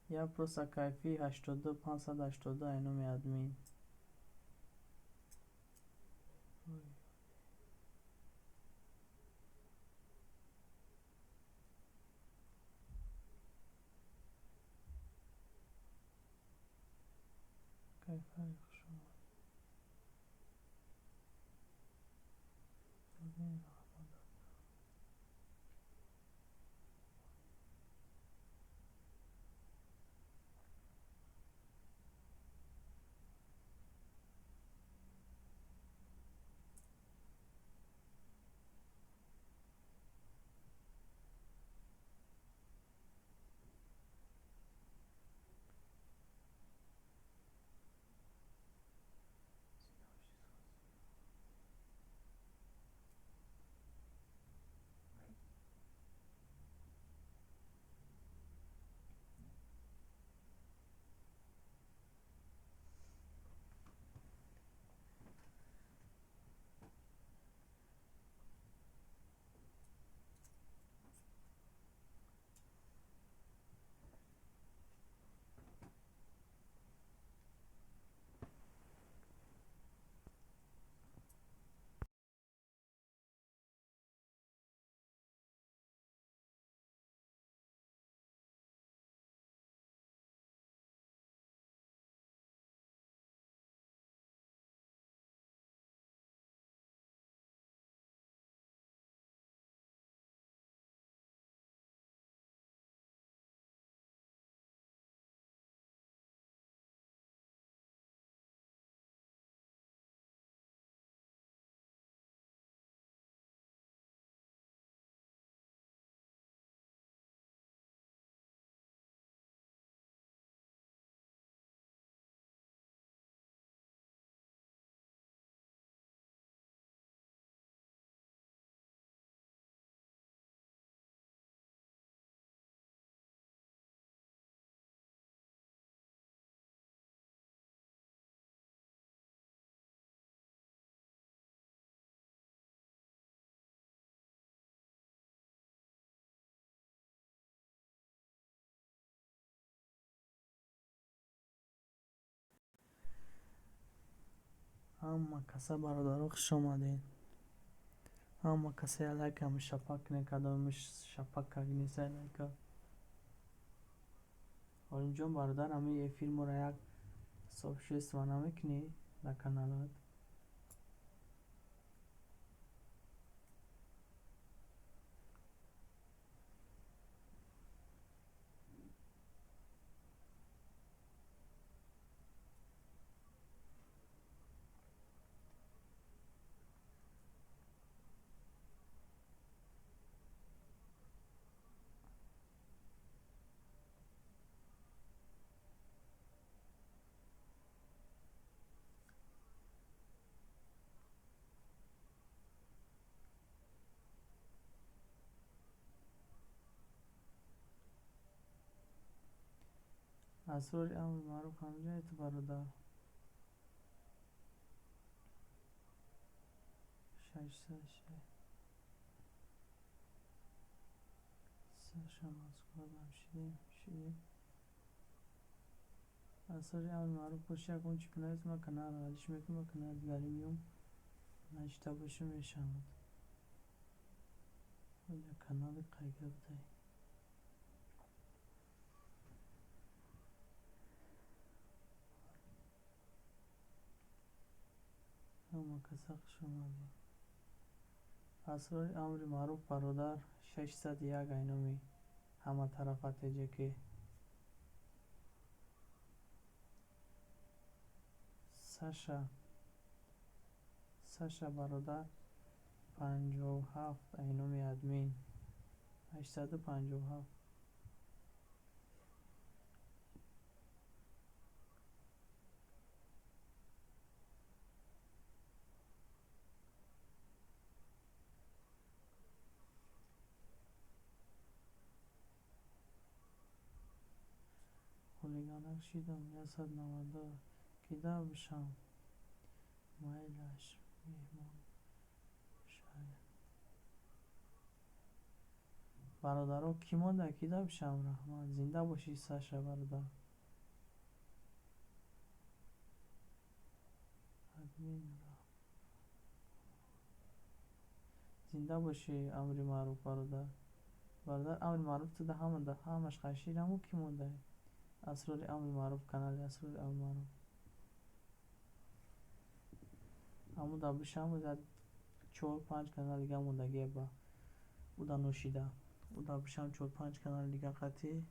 S1: Я просто кайфи, 82582, ай номи админ. Кайфари, хушомад. Ҳама каса, бародаро, хуш омадед. Ҳама каса лайкам шапак кунед, кадомиш шапак кагниса лайка. Олимҷон бародар, ҳамин эфир моро як сообщество намекунӣ дар каналат? Асрори амри маъруф ҳамҷоят, бародар. 606. Саша Москвадам шидем, шидем. Асрори амри маъруф боши, ягон чӣ бинавис, ман каналро алиш мекунам, канали дигаре меём. Начита боша мешавад. Канали қайга будай. Ҳама каса хуш омадед. Асрори амри маъруф бародар, 601, айноми ҳаматарафа теҷаке. Саша, Саша бародар, 57, айноми админ, 857. Хулиганак шидам, 192 кида бишам. Майлаш, меҳмон шая. Бародаро, кӣ монда, ки да бишам? Раҳмат, зинда бошӣ, Саша бародар. Админ, зинда бошӣ, Амри Маъруф бародар. Бародар Амри Маъруф, ту да ҳама ҳамаш қашираму кӣ монда? Асрори Амри Маъруф, канали Асрори Амри Маъруф. Аму да бишам, 4-5 канал дига мондагия ба уда нӯшида. Уда бишам 4-5 канали дига қатъӣ.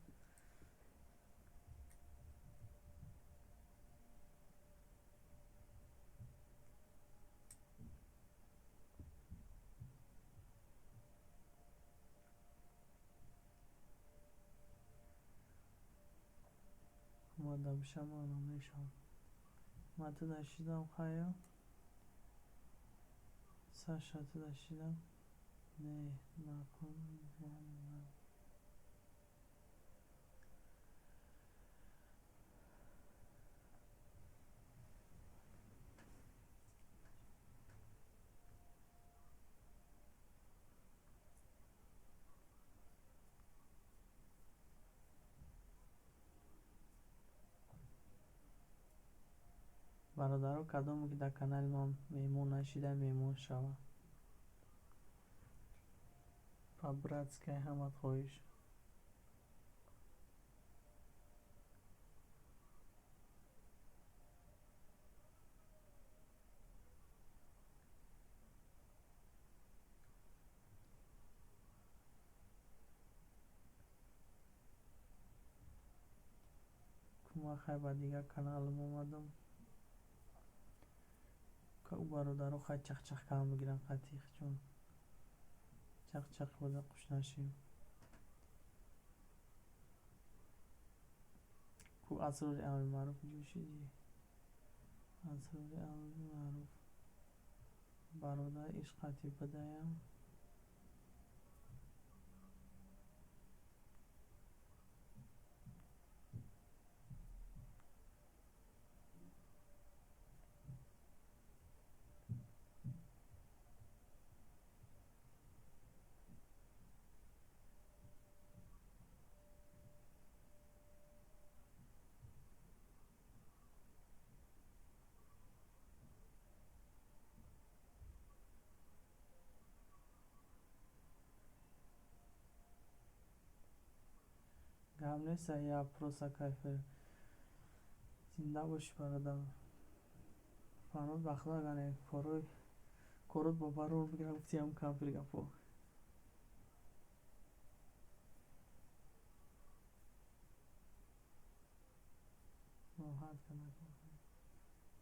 S1: Ма да бишам, ана мешавам. Ма ту да шидам, хайо. Саша, ту да шидам. Не, накун. Бародаро, кадоме ки дар канали ман меҳмон нашида, меҳмон шава. По-братски ҳамат хоҳиш. Кумак хай ба дигар каналам омадам. Бародаро хай чахчах кам бигирам қатиқ, чун чахчах буда қуш нашим. Ку Асрори Амри Маъруф ҷӯшидӣ? Асрори Амри Маъруф. Бародар, иш қатӣ бидаям. Гап нест, я просто кайфе. Зинда бошӣ, бародар. Фарҳод бахтиёр, агар корой корот бо барор бигира, гуфтиам кампир гапо. Роҳат кана.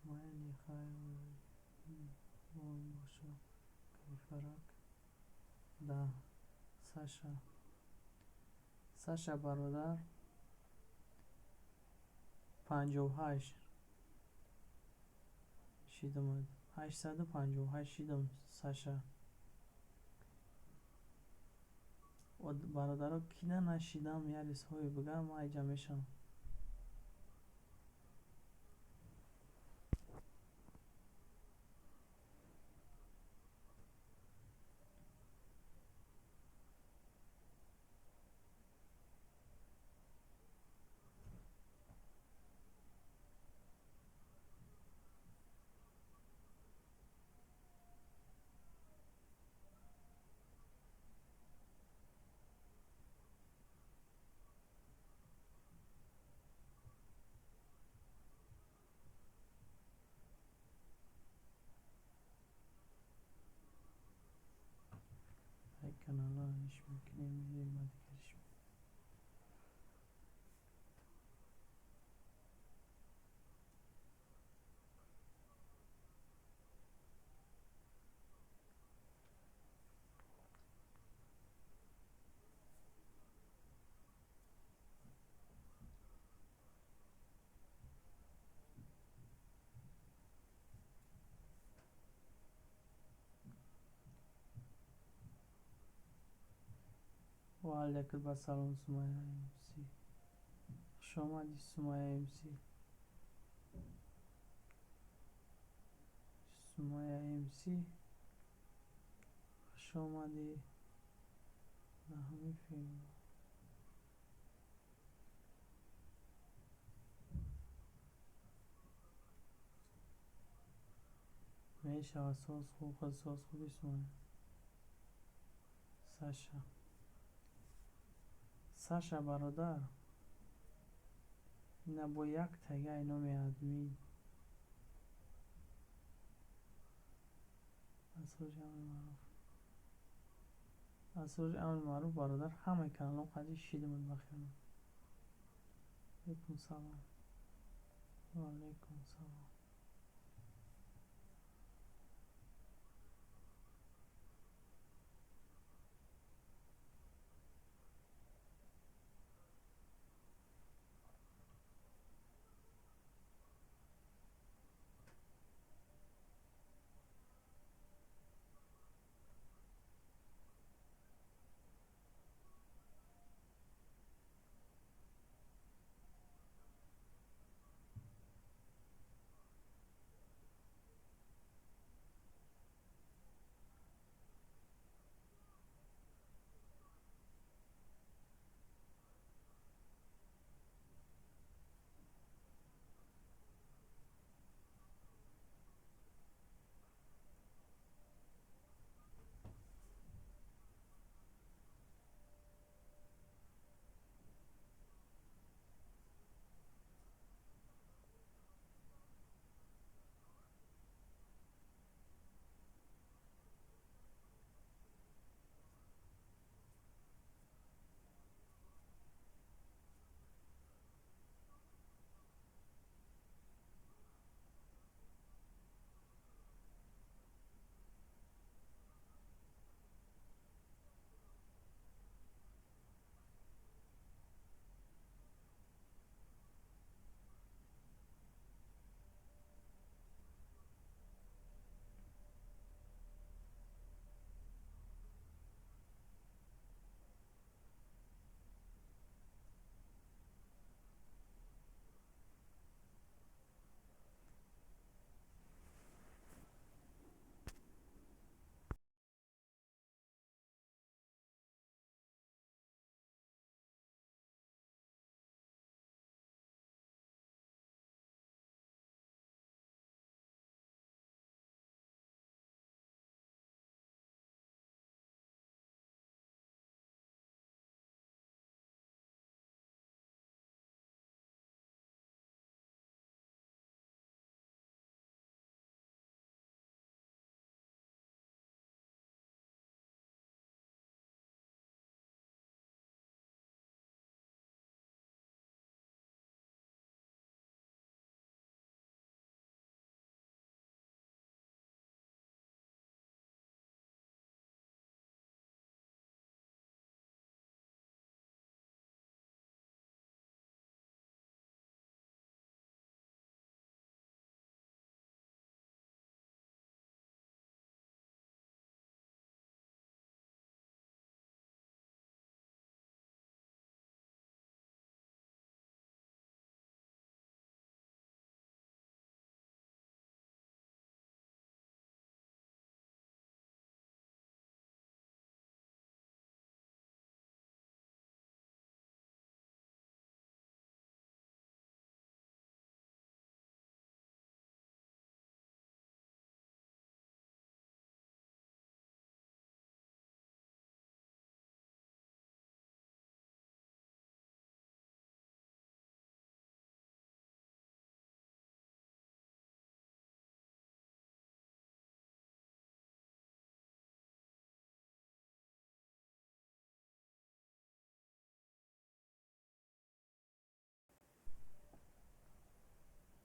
S1: Майли, хайр боша, кайфарак. Да, Саша. Саша бародар, 58 шидам, 858 шидам, Саша. Бародаро, кина нашидам, ярисҳое бигам, ман айҷа мешавам. Канала иш мекунем, мерем ба дигариш. Ва алайкум ассалом, Сумая МС. Хуш омадӣ, Сумая МС. Сумайя МС, хуш омадӣ 10 феврал. Мешавад, соз хуб, худ соз хуби, Сумайя. Саша, Саша бародар, ина бо як тайгаи номи админ. Асрори амри маъруф, Асрори амри маъруф бародар, ҳамаи каналҳо қади шидимад ба хиёнат. Алейкум салом. Ва алейкум салом.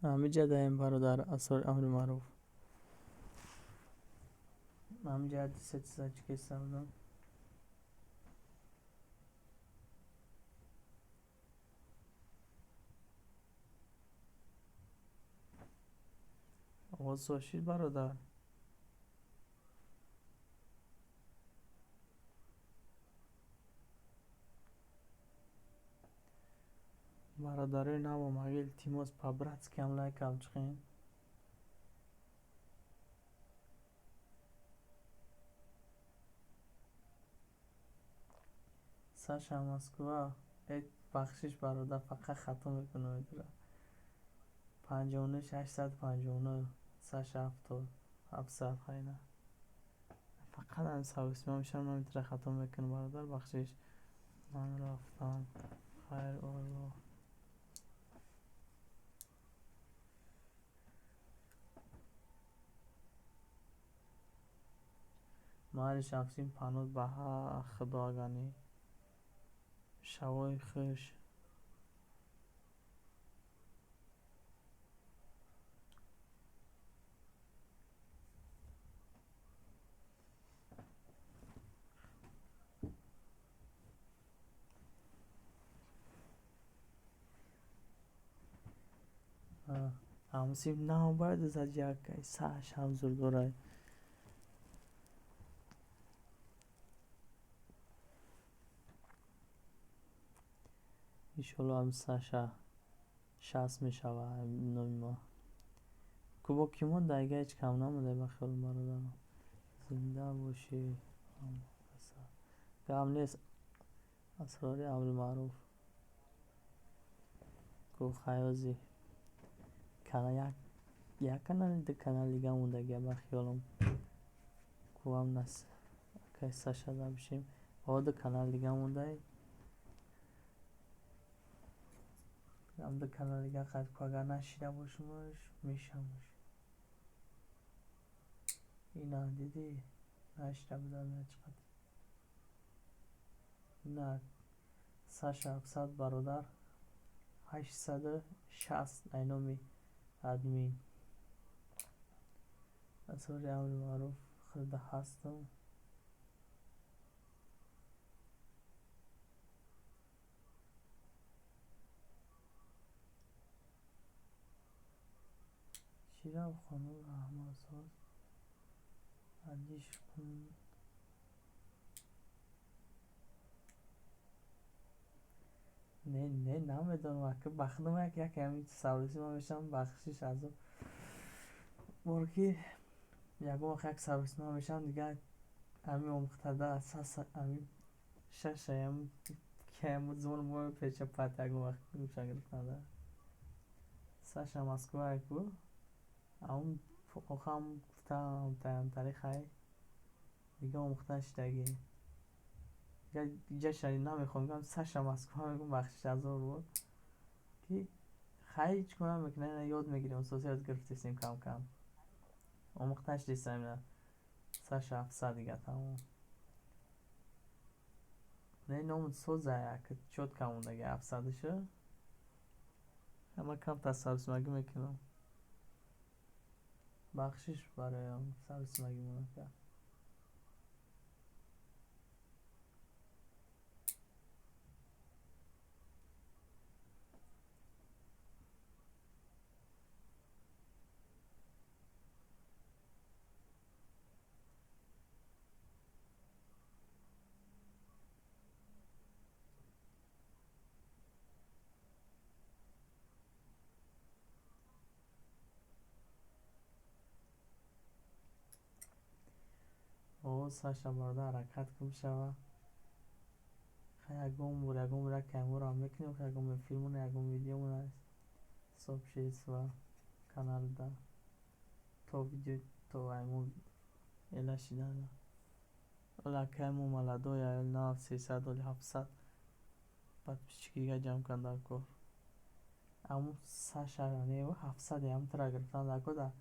S1: Ҳамиҷа даем, бародар, Асрори амри маъруф. Ҳамиҷа 10 чикеста будам. Овоз бошид, бародар. Бародарои навомага, илтимос, по-братски ҳам лайкам чихен. Саша Москва. Э, бахшиш, бародар, фақат хато мекунам этра. 59 859 Саша 70 700 хайна. Фақат ҳам сависма мешавам, наметра хато мекунам, бародар, бахшиш. Ман рафтам. Хайр, Аллоҳ. Майли, Шамсин, паноҳ ба Худо, агани. Шавои хуш. Ҳамсин нав бояд зад як Саш ҳам зур дорад. Иншолло ҳам Саша 60 мешавад номи ма. Кубок ки монда, дига ҳеҷ кам намонда ба хиёлам, бародарон. Зинда бошӣ. Гап нест, асрори амри маъруф. Ку хаёзи як канали, ду канал дига мондагия ба хиёлам. Кувам нас акай Саша дабишем. О, ду канал дига мондай. Ам ду канал дига қад ку, агар нашида бошумаш, мешамаш. Ина дидӣ? Нашида будам чиқад. Ина Саша 700, бародар, 860 ай номи админ. Асрори амри маъруф худа ҳастам. Чӣ рафт, хонум Раҳматсоз? Алиш кун. Не, не, намедонам, ака, ба худам як як ҳамин саврисима мешавам, бахшиш аз бор ки ягон вақт як саврисима мешавам, дигар ҳамин омӯхтада ҳамин шашаям киам зон мо печа пат ягон вақт гӯша гирифтанда. Саша Москва ку ам охам гуфтам таям таърихай дига омӯхта шидагӣ. Дигар иҷа намехоҳам, мегӯям Саша Москва мегӯям, бахшиш азор бор ки хай ҳеҷ кор намекунад, ёд мегирем, усоз ёд гирифтесем, кам кам. Омӯхта шидесам ина. Саша 700 дига тамом. Не, номут соза як чётко мондаги 700-шу. Ама камтар сабзимагӣ мекунам. Бахшиш бароям сабзимагимон, ака. О, Саша, бародар, ҳаракат кун шава. Хай, ягон бор, ягон бор як камерам мекунем, ягон филмона, ягон видеомона сообщество каналда то видео то айму эла шидана. Ола кайму маладоя нав 300 оли 700 подписчики дига ҷамъ кунанд дар кор. Аму Саша не, 700 ам тра гирифтан дар кор, дар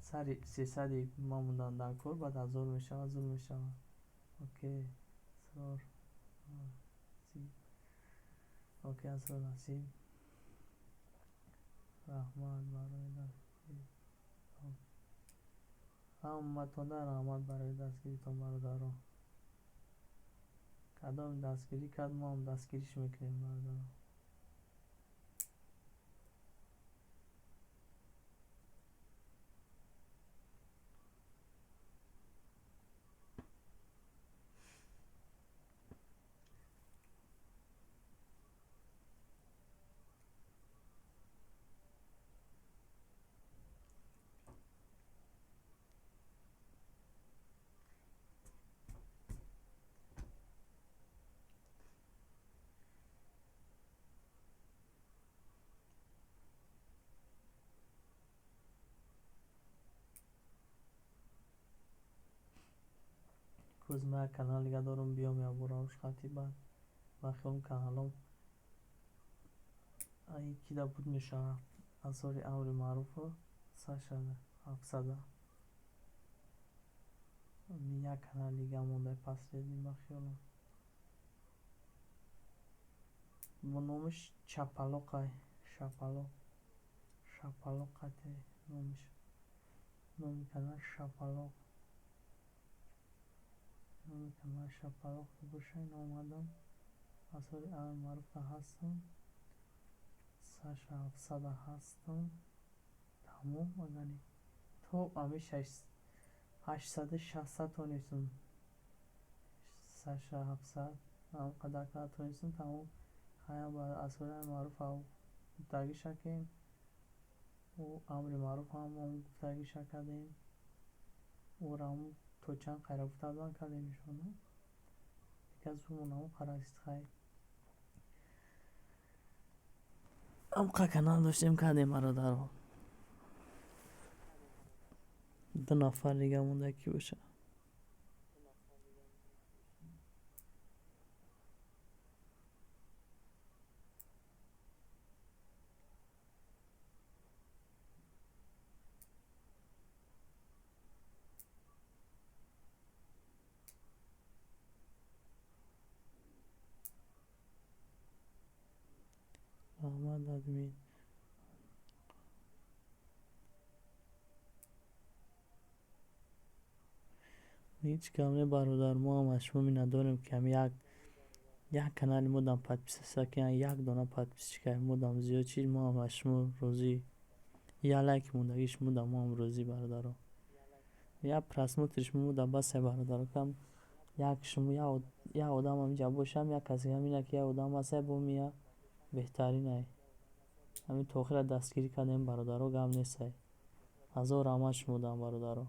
S1: сари 300-и ма мондан дар кор, баъд ҳазор мешавад, зур мешавад. Окей, асрор. Окей, асрор насиб. Раҳмат барои дастгиритон. Ҳаматонда раҳмат барои дастгиритон, бародарон. Кадом дастгирӣ кард, мо ҳам дастгириш мекунем, бародарон. Боз ман як канал дига дорам, биём якбора руш хати, баъд ба хиёлам каналом кида буд мешавад. Асрори амри маъруфу Саша 700. Як канал дига монда, последний, ба хиёлам. Бо номиш Чапалоқай, Шапалоқ, Шапалоқ қате номиш. Номи канал Шапалоқ. Номи канал Шапалоқ боша, ин омадам. Асрори амри маъруфда ҳастам. Саша 700 ҳастам. Тамом, агани. То ами 860 тонистум. Саша 700 ҳам қадар када тонистум, тамом. Хаям ба асрори амри маъруф гуфтагиша кем. Ӯ амри маъруф ҳам гуфтагиша кардем. Ӯро то чанд қайра гуфта будан, кардем ишона. Дигар зумон ҳамон қарасид, хай. Амқа канал доштем, кардем, бародаро. Ду нафар дига монда, ки боша. Раҳмат, админ. Ҳеҷ гап не, бародар, мо ҳам аз шумо миннатдорем, ки ҳами як канали мо дам подписаться кунанд, як дона подписчика мо дам зиёд чиз, мо ҳам аз шумо розӣ. Як лайки мондагии шумо дам мо ҳам розӣ, бародаро. Як просмотри шумо да басай, бародаро. Кам як шумо як одам ҳаминҷа бошам, як касе ҳамина ки як одам ҳастай, бо мия беҳтаринай. Ҳамин то охира дастгирӣ кардем, бародаро, гап нестай. Ҳазор раҳмат шумо дам, бародаро.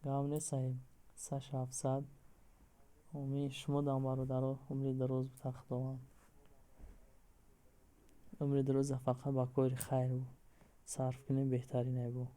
S1: Гап нестай, Саша 700. Омин шумо дам, бародаро, умри дароз бута Худованд. Умри дароза фақат ба кори хайр сарф кунем, беҳтаринай бо.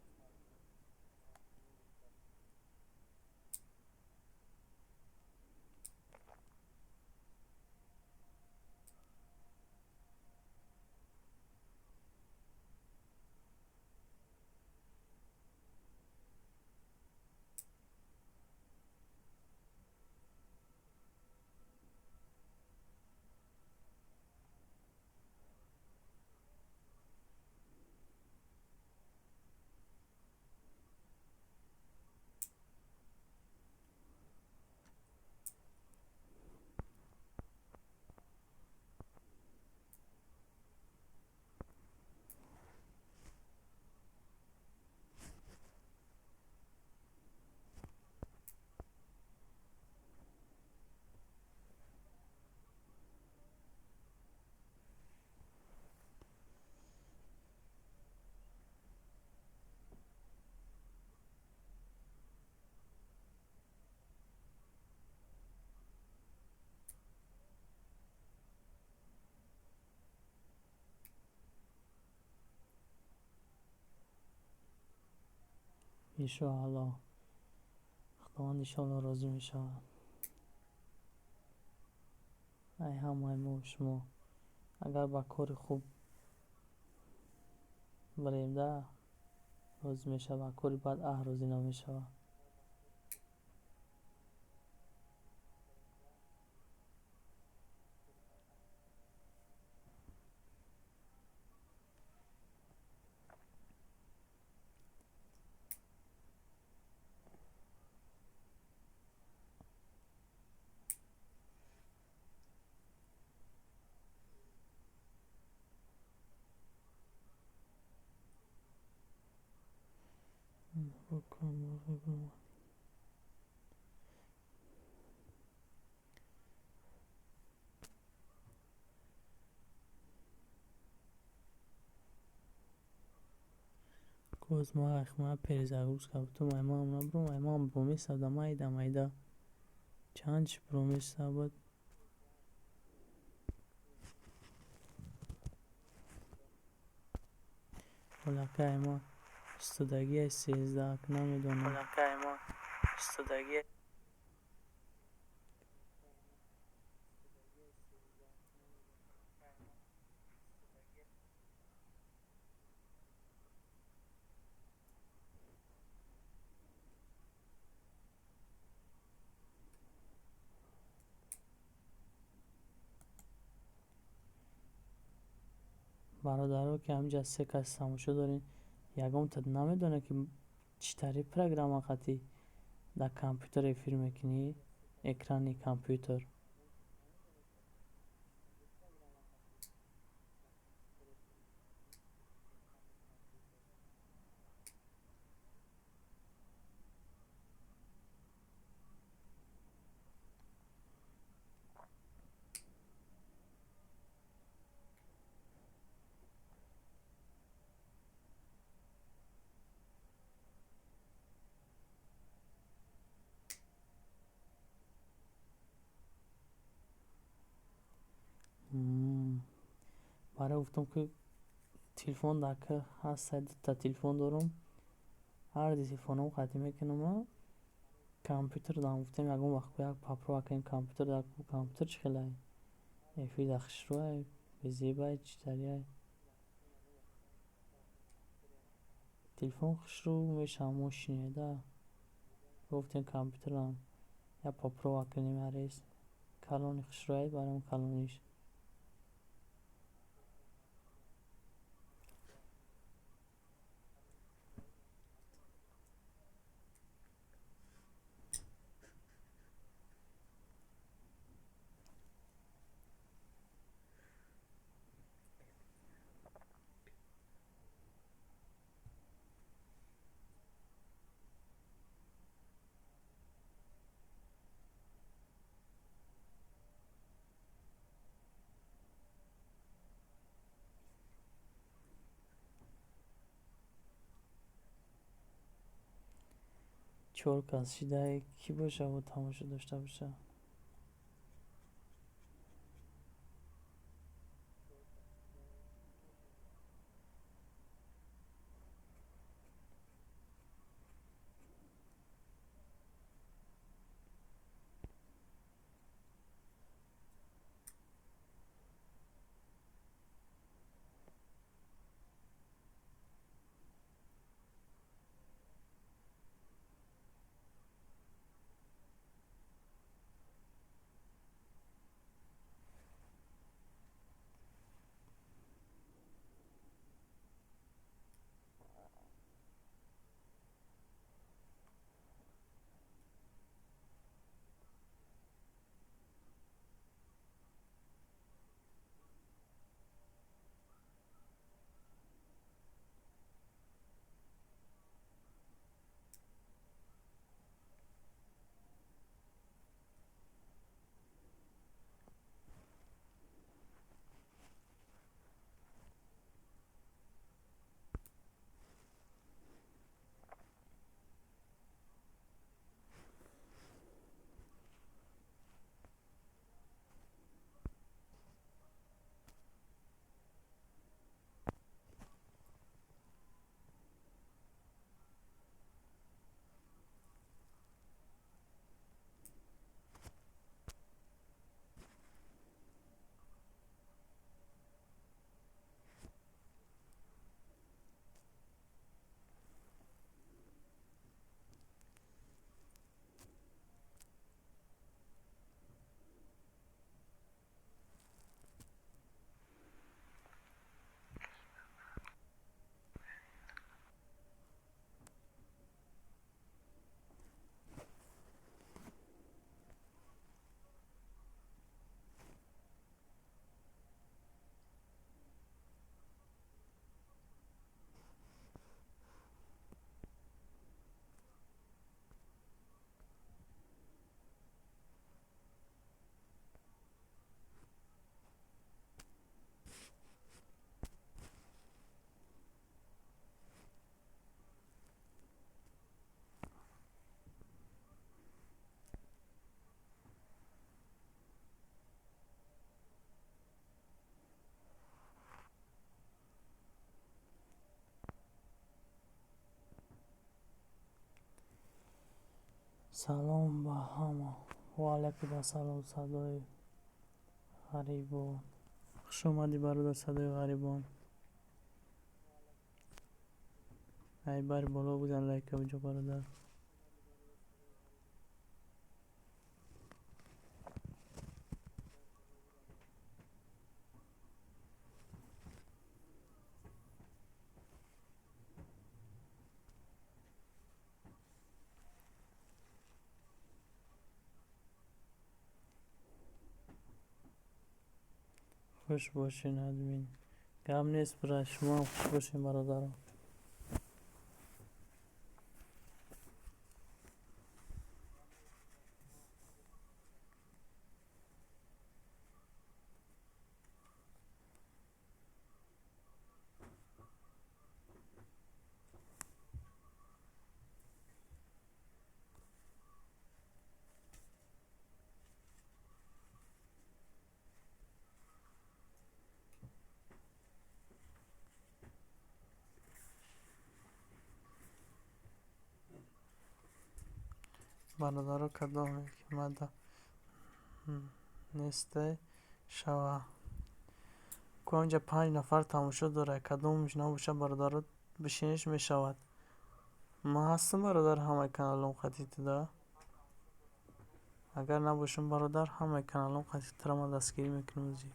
S1: Иншоаллоҳ. Худованд иншоаллоҳ розӣ мешавад. Ай ҳамаи мо шумо агар ба кори хуб бирем да розӣ мешавад, ба кори бад аҳ розӣ намешавад. Боз ма перезагрузка бутум, ай ман набурам, ай ман бромеса да майда майда чанд чи бромеса буд. Ҳолакай ма истодагиай 13, намедонам. Бародаро, ки ҳаминҷа се кас тамошо дорем, ягонта намедонад, ки чӣ тариқ программа қатӣ дар компютер эфир мекунӣ, экрани компютер. Барои гуфтам, ки телефон дар ка ҳаст, дута телефон дорам, ҳарду телефонам қатӣ мекунам. Компютер дам гуфтем, ягон вақт як попробовать кунем компютер дар компютер чӣ хелай эфир дар хушрӯай, безебай, чӣ тариай. Телефон хушрӯ мешавад, мошине да. Гуфтем, компютерам як попробовать кунем, ярес калони хушрӯай барои калониш. Чор кас шидае, кӣ бошаву тамошо дошта боша? Салом ба ҳама. Ва алайкум ассалом, Садои ғарибон. Хуш омадӣ, бародар Садои ғарибон. Ай бари боло бизан, лайка биҷо, бародар. Хуш бошен, админ. Гап нест, брат, шумоам хуш бошен, бародаро. Бародаро, кадоме ки мада нестай шава. Ку инҷа панҷ нафар тамошо дорад. Кадомаш набошад, бародаро, бишиниш мешавад. Ман ҳастам, бародар, ҳамаи каналом қатитида. Агар набошам, бародар, ҳамаи каналом қатитира ман дастгирӣ мекунам ӯзи.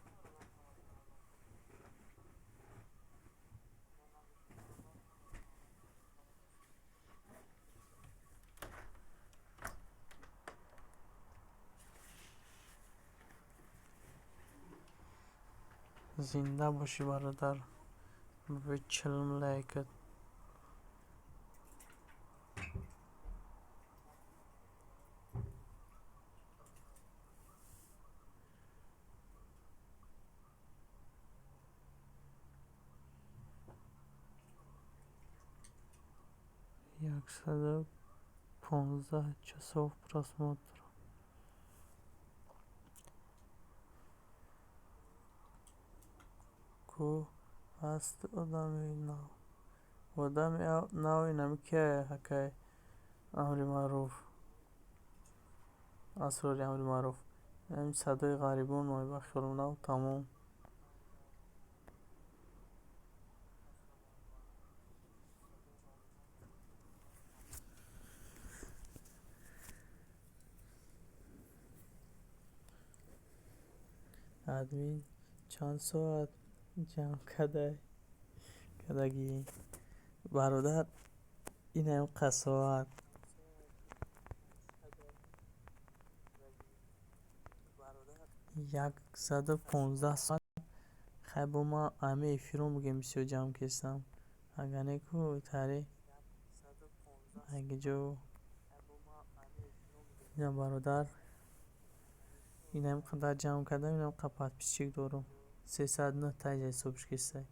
S1: Зинда бошӣ, бародар. Ба чилум лайкат. 115 часов просмотра. Ку ҳаст одами нав. Одами нав инами кияе, акай Амри Маъруф? Асрори Амри Маъруф. Инами Садои ғарибон мой ба хиёлам нав тамом. Админ чанд соат ҷамъ кадай? Кардагӣ? Бародар, инам қа соат. 115 соат. Хай, бо ман ами эфирон бигем бисёр ҷамъ кестам. Агар не ку тари агиҷо ина, бародар, инам қадар ҷамъ кардам, инам қа подписчик дорам. 309 та иҷа ҳисобш кестай.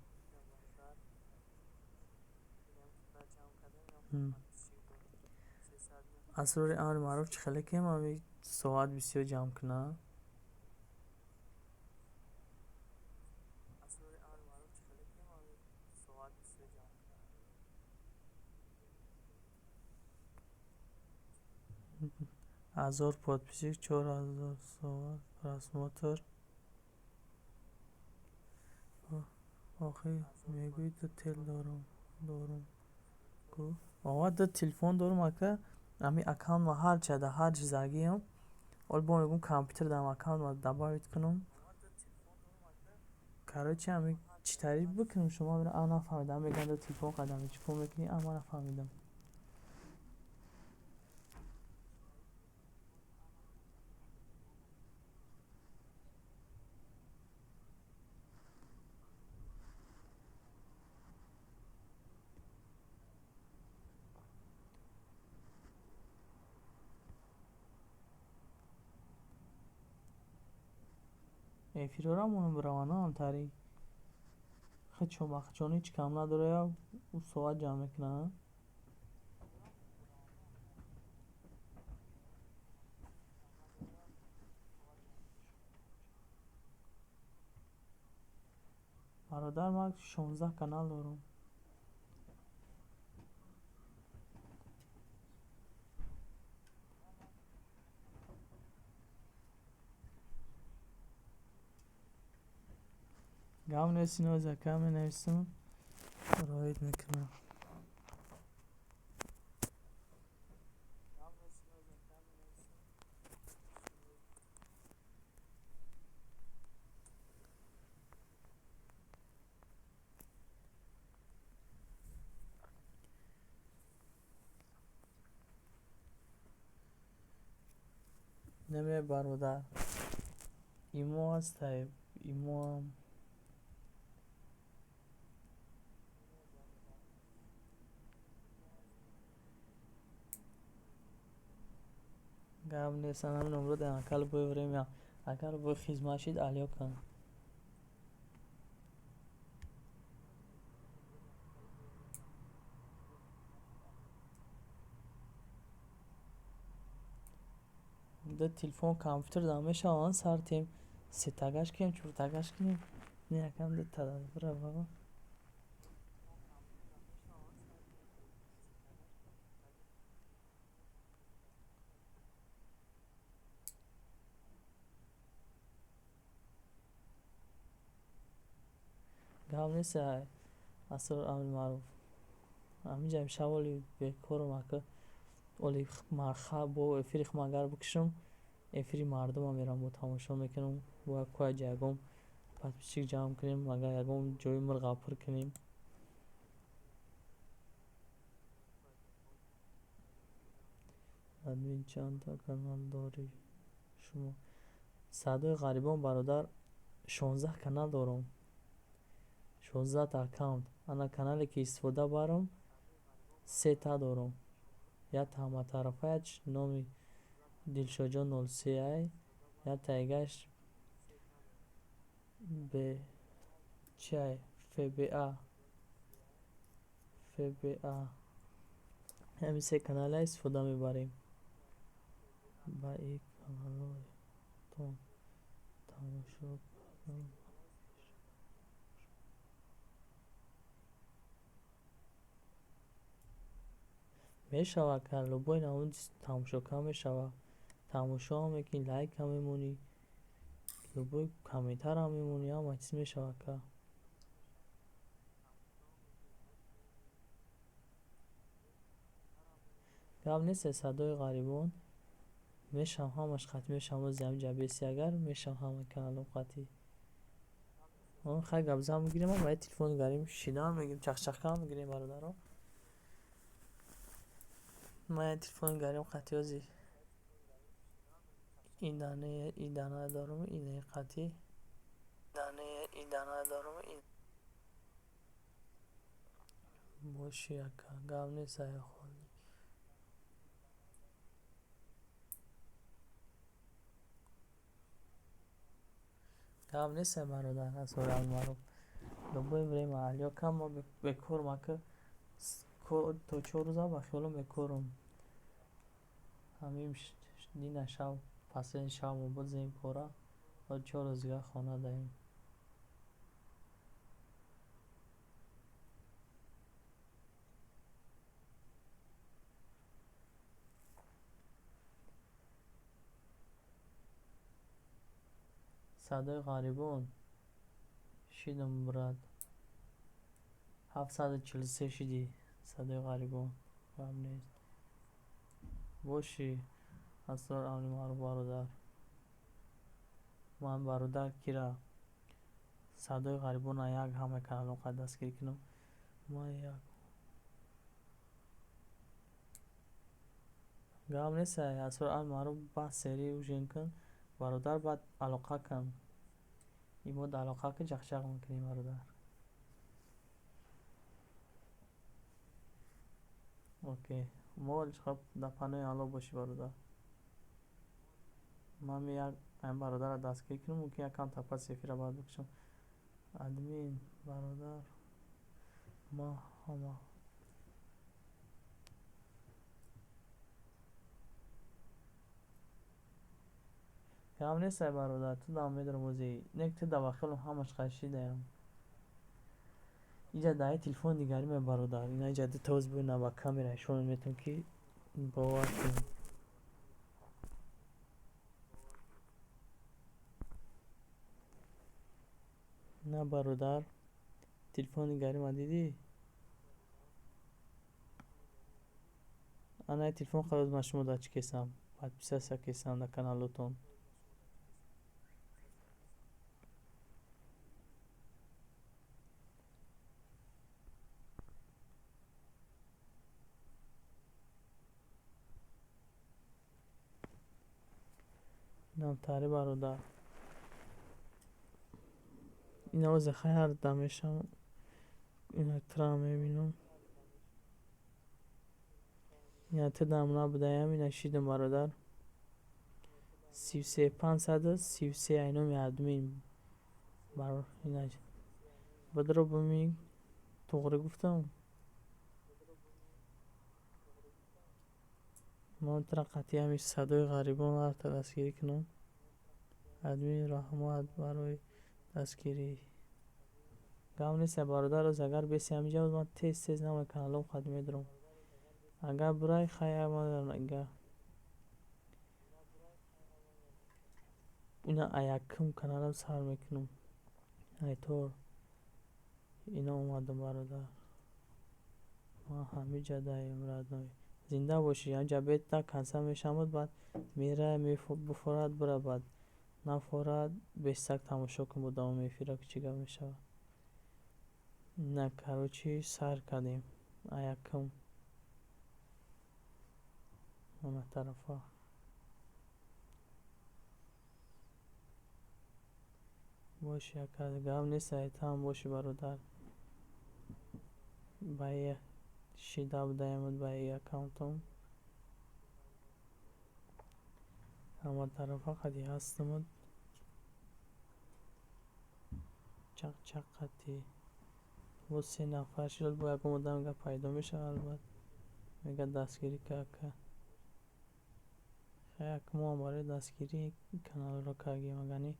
S1: Асрори Амри Маъруф чӣ хеле кем ами соат бисёр ҷамъ кунад? 1000 подписчик, 4000 соат просмотр. Охи мегӯӣ ду тел дорум ку? Ова, ду телефон дорум, ака, ами аккаунтма ҳарчи да ҳар чизагиам. Ҳол бо мегӯм компютер дам аккаунтма добавить кунам. Короче, ами чӣ тариқ бикунам, шумо а нафаҳмидам. Мегӯянд ду телефон қадами чӣ кор мекунӣ? А ман нафаҳмидам. Эфирҳоро монам бираванд ҳамтари хичон ба хичон ҳеҷ кам надорая, ӯ соат ҷамъ мекунад. Бародар, ман 16 канал дорам. Гап нест, ино зака менависам, роид мекунам. Наме, бародар, имо ҳастай, имоам. Гап нест, ана номро дар ака любое время, агар бо хизмат шид, алё кун. Ду телефон, компютер дар мешаванд, сар тем сетагаш кунем, чортагаш кунем, не, якам дута бирава. Гап нест, асрор амри маъруф. Ҳаминҷа имшаб оли бекорам, ака, оли марха бо эфири худам агар бикушам, эфири мардумам мерам, бо тамошо мекунам, бояд куяҷа ягон подписчик ҷамъ кунем, агар ягон ҷои мирға пур кунем. Админ, чандта канал дорӣ шумо? Садои ғарибон, бародар, 16 канал дорам, 16та аккаунт. Ана канале ки истифода барам, сета дорам: якта ҳаматарафаяч, номи Дилшодҷон 03 ай, яктаигаш б чиай, ФБА. Ҳамин се канале истифода мебарем. Ба ин каналҳоятон тамошо кардан мешавад, ка любой намуди тамошо кардан мешавад. Тамошоам мекунӣ, лайкам мемонӣ, любой комментарам мемонӣ, ҳама чиз мешавад, ка. Гап нест, садои ғарибон, мешавам, ҳамаш қатъ мешавам. Ози ҳаминҷа беси, агар мешавам, ҳама каналҳо қатъӣ. Хай, гапзан мегирем, ама телефони гарим шидан мегирем, чахчахкам мегирем, бародаро. Ман я телефони гарим қатъи ози ин дана дорам, инаи қатъӣ ин дана дорам. Боши, ака, гап нест, ай холӣ. Гап нест, бародар, асрори алмаъруф, любое время алё кам. Ма бекорам, ака, то 4 рӯза ба хиёлам бекорам. Ҳамин дина шаб, последний шаб мо бизем кора, баъд 4 рӯз дигар хона даем. Садои ғарибон, шидам, брат, 743 шидӣ. Садои ғарибон, гап нест, боши, асрор амри маъруф, бародар. Ман, бародар, кира садои ғарибона як ҳама каналҳо қад дастгирӣ кунам, ман як гап нест. Асрор амри маъруф, баъд сери ужин кун, бародар, баъд алоқа кун, имод алоқа кун, чахчах мекунем, бародар. Окей, мо хоб, дар паноҳи Аллоҳ бошӣ, бародар. Ман як ин бародарро дастгирӣ кунам, мумкин якам пас эфира баъд бикушам. Админ, бародар, ма ҳама гап нест, ай бародар, ту дам медорам ози нек, ту да вақилам ҳамаш қашидаям. Иҷа даи телефони дигари ме, бародар, ина иҷа дута оз бина, ба камера нишон метавон ки бовар кун. Ина бародар, телефони гарима дидӣ? Ана телефон қароз ман шумо дар чӣ кесам? Подписаться кесам дар каналотон. Инам тари бародар. Ина озе хай ҳар дам мешавам. Ина тра мебинам. Ина ту дам набудаям, ина шидам бародар. 33 533 айноми админ. Бар ина бадро буми туғри гуфтам. Ман тра қатъи ҳами садои ғарибон ҳарта дастгирӣ кунам. Админ раҳмат барои дастгирӣ. Гап нест бародар, оз агар беси ҳамиҷа ман тез тез намои каналом қад медурам. Агар бурай хай га. Ина аякум каналам сар мекунам. Айтор. Ина омадам бародар. Ман ҳамиҷа даем родной. Зинда бошӣ, ҳамиҷа бета канса мешамуд, баъд мера буфорад бура баъд нафорад бесак тамошо кун бо давоми эфира ки чӣ гап мешавад. На короче сар кардем. Аякум. Ана тарафа. Боши ака, гап нест, айтам боши бародар. Ба шида будаемуд ба аккаунтом. Ҳама тарафа қади ҳастамуд. Чақ-чақ қати. Бо се нафар шуд, бо ягон одам гап пайдо мешавад албат. Мега дастгирӣ ка ака. Хай ак мо ҳам барои дастгирӣ каналро кардем, агар не.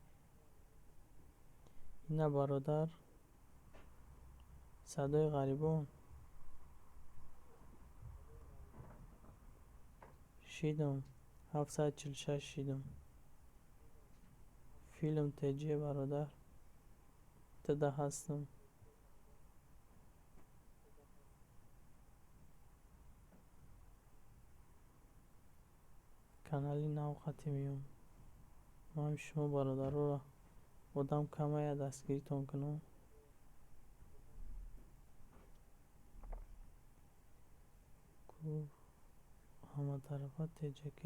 S1: Ина бародар. Садои ғарибон. Шидам. 746 шидам. Филм ТЖ бародар. Туда ҳастам. Канали нав қатӣ меём. Ман шумо бародароро одам камая дастгиритон кунам. Ҳама тарафа ТЖК.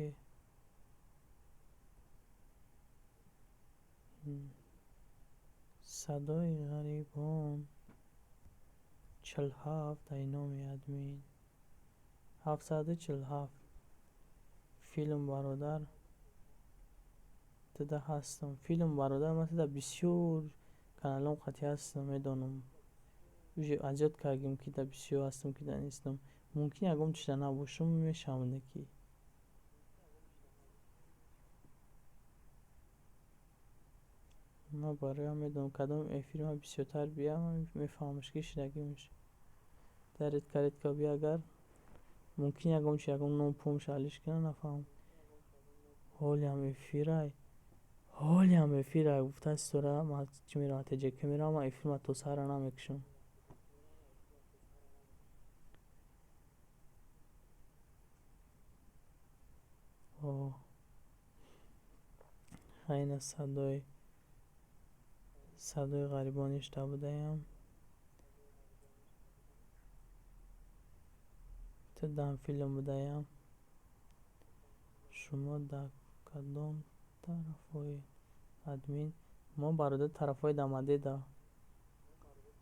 S1: Садои ғарибон. 47 ай номи админ. 747. Филм бародар. Туда ҳастам. Филм бародар, ман туда бисёр каналом қатӣ ҳастам, медонам. Уже азёд кардем ки да бисёр ҳастам, ки да нестам. Мумкин ягон чиза набошам, мешавам ки. Ман бароям медонам кадом эфири ман бисёртар биям, мефаҳмаш ки шидагимш. Дар редка редка бия агар мумкин ягон чи ягон ном пумш алиш кунам, нафаҳмам. Ҳолиам эфирай. Ҳолиам эфирай гуфта ситора, ман чӣ меравам, ТЖК меравам, ман эфир ман то саҳара намекушам. О. Хайна садои ғарибон ишта будаям. Ту дам филм будаям. Шумо дар кадом тарафҳои админ? Мо бародар тарафҳои Дамадеда.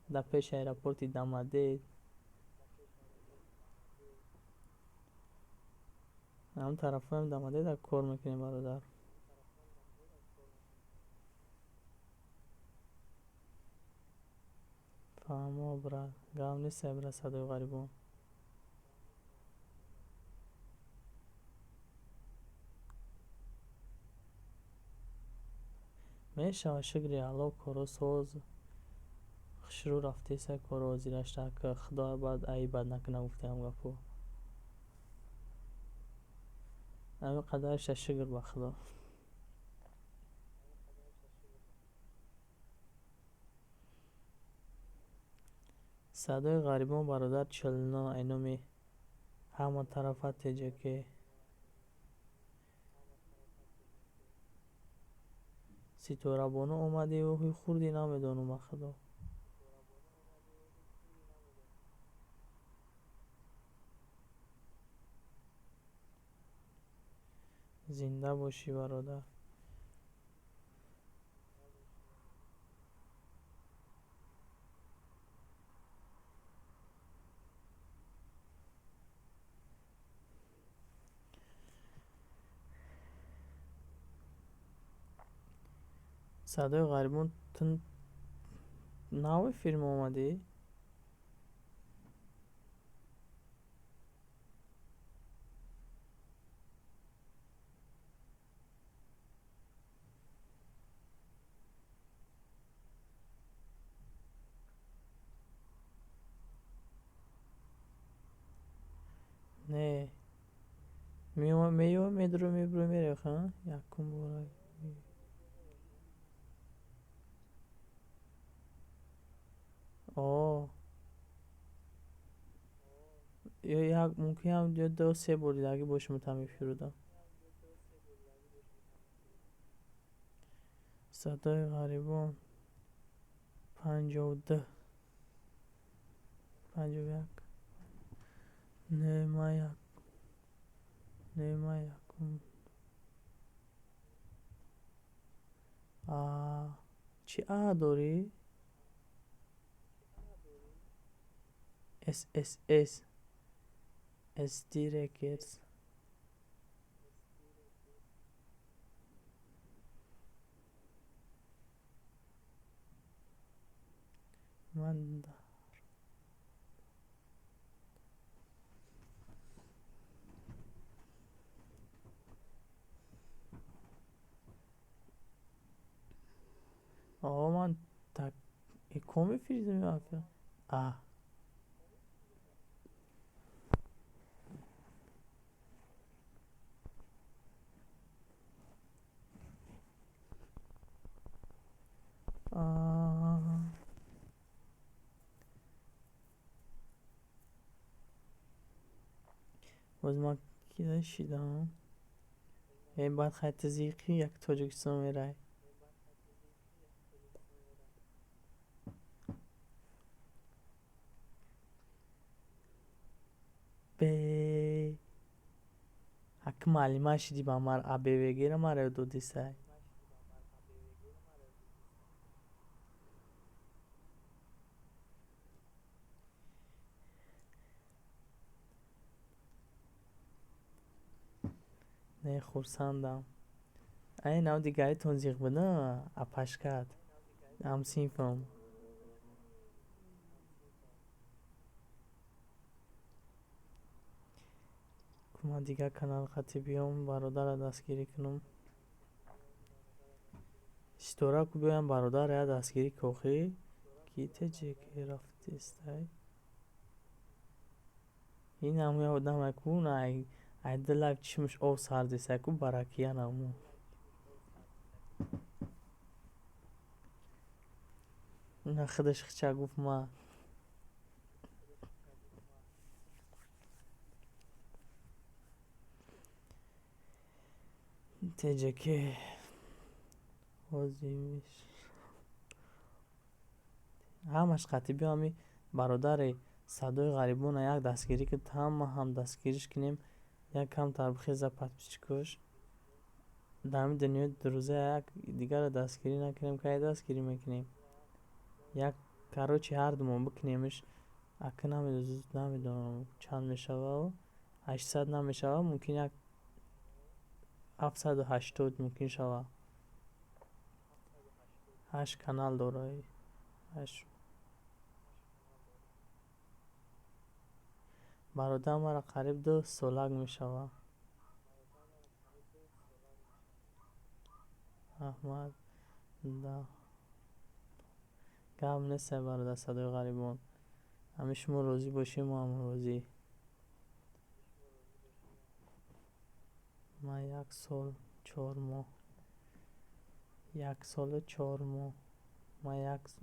S1: Дар пеши аэропорти Дамадед. Ҳам тарафҳоям Дамадеда кор мекунем бародар. Фаҳмо брат, гап нест брат садои ғарибон. Мешавад шукри Аллоҳ коро соз хушрӯ рафтеса коро ҳозирашта ки Худо баъд айб бад накуна гуфтаам гапо. Ҳамин қадарша шукр ба Худо. Садои ғарибон, бародар, 49 ай номи ҳама тарафа теҷаке. Ситорабону омадӣ хурдӣ, намедонам, ба худо. Зинда бошӣ, бародар. Садои ғарибон, ту нави филм омадӣ? Не, меёй, медурӯй, мебурӯй, меравӣ, якум бора. О, ё як мумкин ё ду се бор дидагӣ бошем там эфируда. Садои ғарибон, 52, 51. Не, ман як, не, ман якум. А чӣ а дорӣ? Сss sd Records. Ман о ман так икон мефиризм. А боз ман кида шидам? Э, баъд хай тизиқи як Тоҷикистон мерай. Бе ҳаки муаллима шидӣ, ба мар абвгра мара додисай. Не, хурсандам. Ай нав дигаритон зиқ буда, апашкат ҳамсинфам. Ман дигар канал қати биём, бародарро дастгирӣ кунам. Ситора ку, биёям, бародарро я дастгирӣ кохӣ, ки теҷеки рафтистай. Ин ҳамуя одамай ку, ай дилак чишмаш об сардисай ку, баракиян ҳаму. Ина худаш хича гуфт ма. Теҷеке ҳозимиш ҳамаш қати биё, ҳами бародари садои ғарибона як дастгирӣ ки ҳама ҳам дастгириш кунем, як камтар бихеза подписчикош. Дар ҳамин дунёи дурӯза як дигарро дастгирӣ накунем, кай дастгирӣ мекунем? Як, короче, ҳардумон бикунемш. Ака, намедонам, чанд мешава, 800 намешава, мумкин як 780 мумкин шава. Ҳашт канал дора. Ҳашт бародар мара қариб 2 солак мешава. Аҳмад да гап нестай, бародар садои ғарибон. Ҳами шумо розӣ бошем, мо ҳам розӣ. Ман 1 сол 4 моҳ, 1 солу 4 моҳ.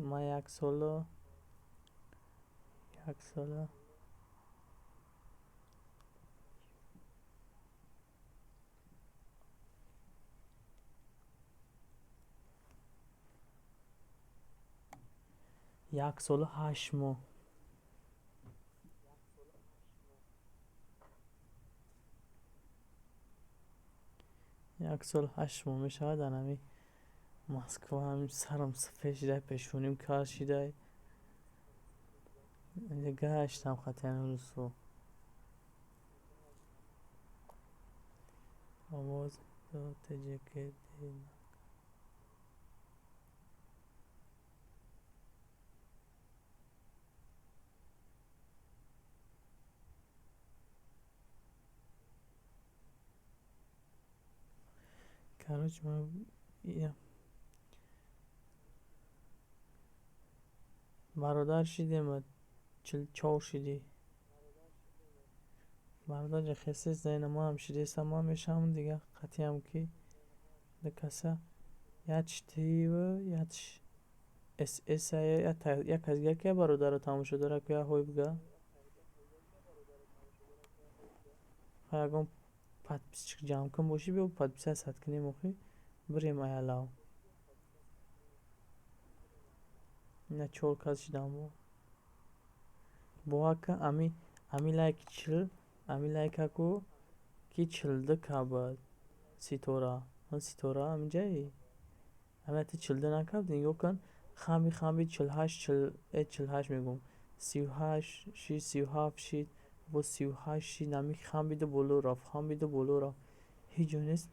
S1: Ман 1 солу Як сола 1 солу 8 моҳ. 1 сол 8 моҳ мешавад дар ҳами Москва. Ҳами сарам сафед шидай, пешоним кал шидай, гаштам хатяни рӯзҳо. Овоз тҷк. Короче, ма бародар шидем, 44 шидӣ, бародар. Ҷахесес зайна маам шидесам, ман мешавам дига қатъиам ки дакаса ячтив яч сс як кас дига ки бародаро тамошо дора ку я ҳой бига ягон подписчик ҷамъ кун бошӣ, биё подписать кунем, охи бирем аялав. Ина чор кас шидам. Бовар кун, ами лайк 40, ами лайкаку ки 42 кабад. Ситора, Ситора, амиҷаи ами ти 42 накабди. Нигоҳ кун, хамби хамби 48, 48 мегӯм, 38 шид, 37 шид, боз 38 шид. Ами хамбиду боло рафт, хамбиду боло рафт, ҳеҷ ҷо нест,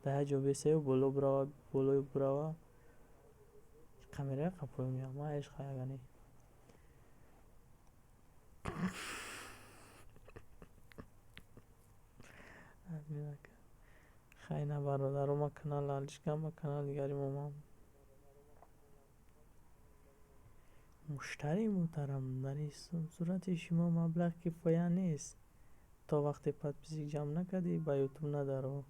S1: дар як ҷо бесаю боло бирава, боло бирава. Камера қапоё меям, маеш хаягани. Хай, на, бародаро, ма канал алиш кардам, ма канал дигари момам. Муштарии муҳтарам, дар сурати шумо маблағ кифоя нест. То вақте подписчик ҷамъ накардӣ, ба Ютуб надаро.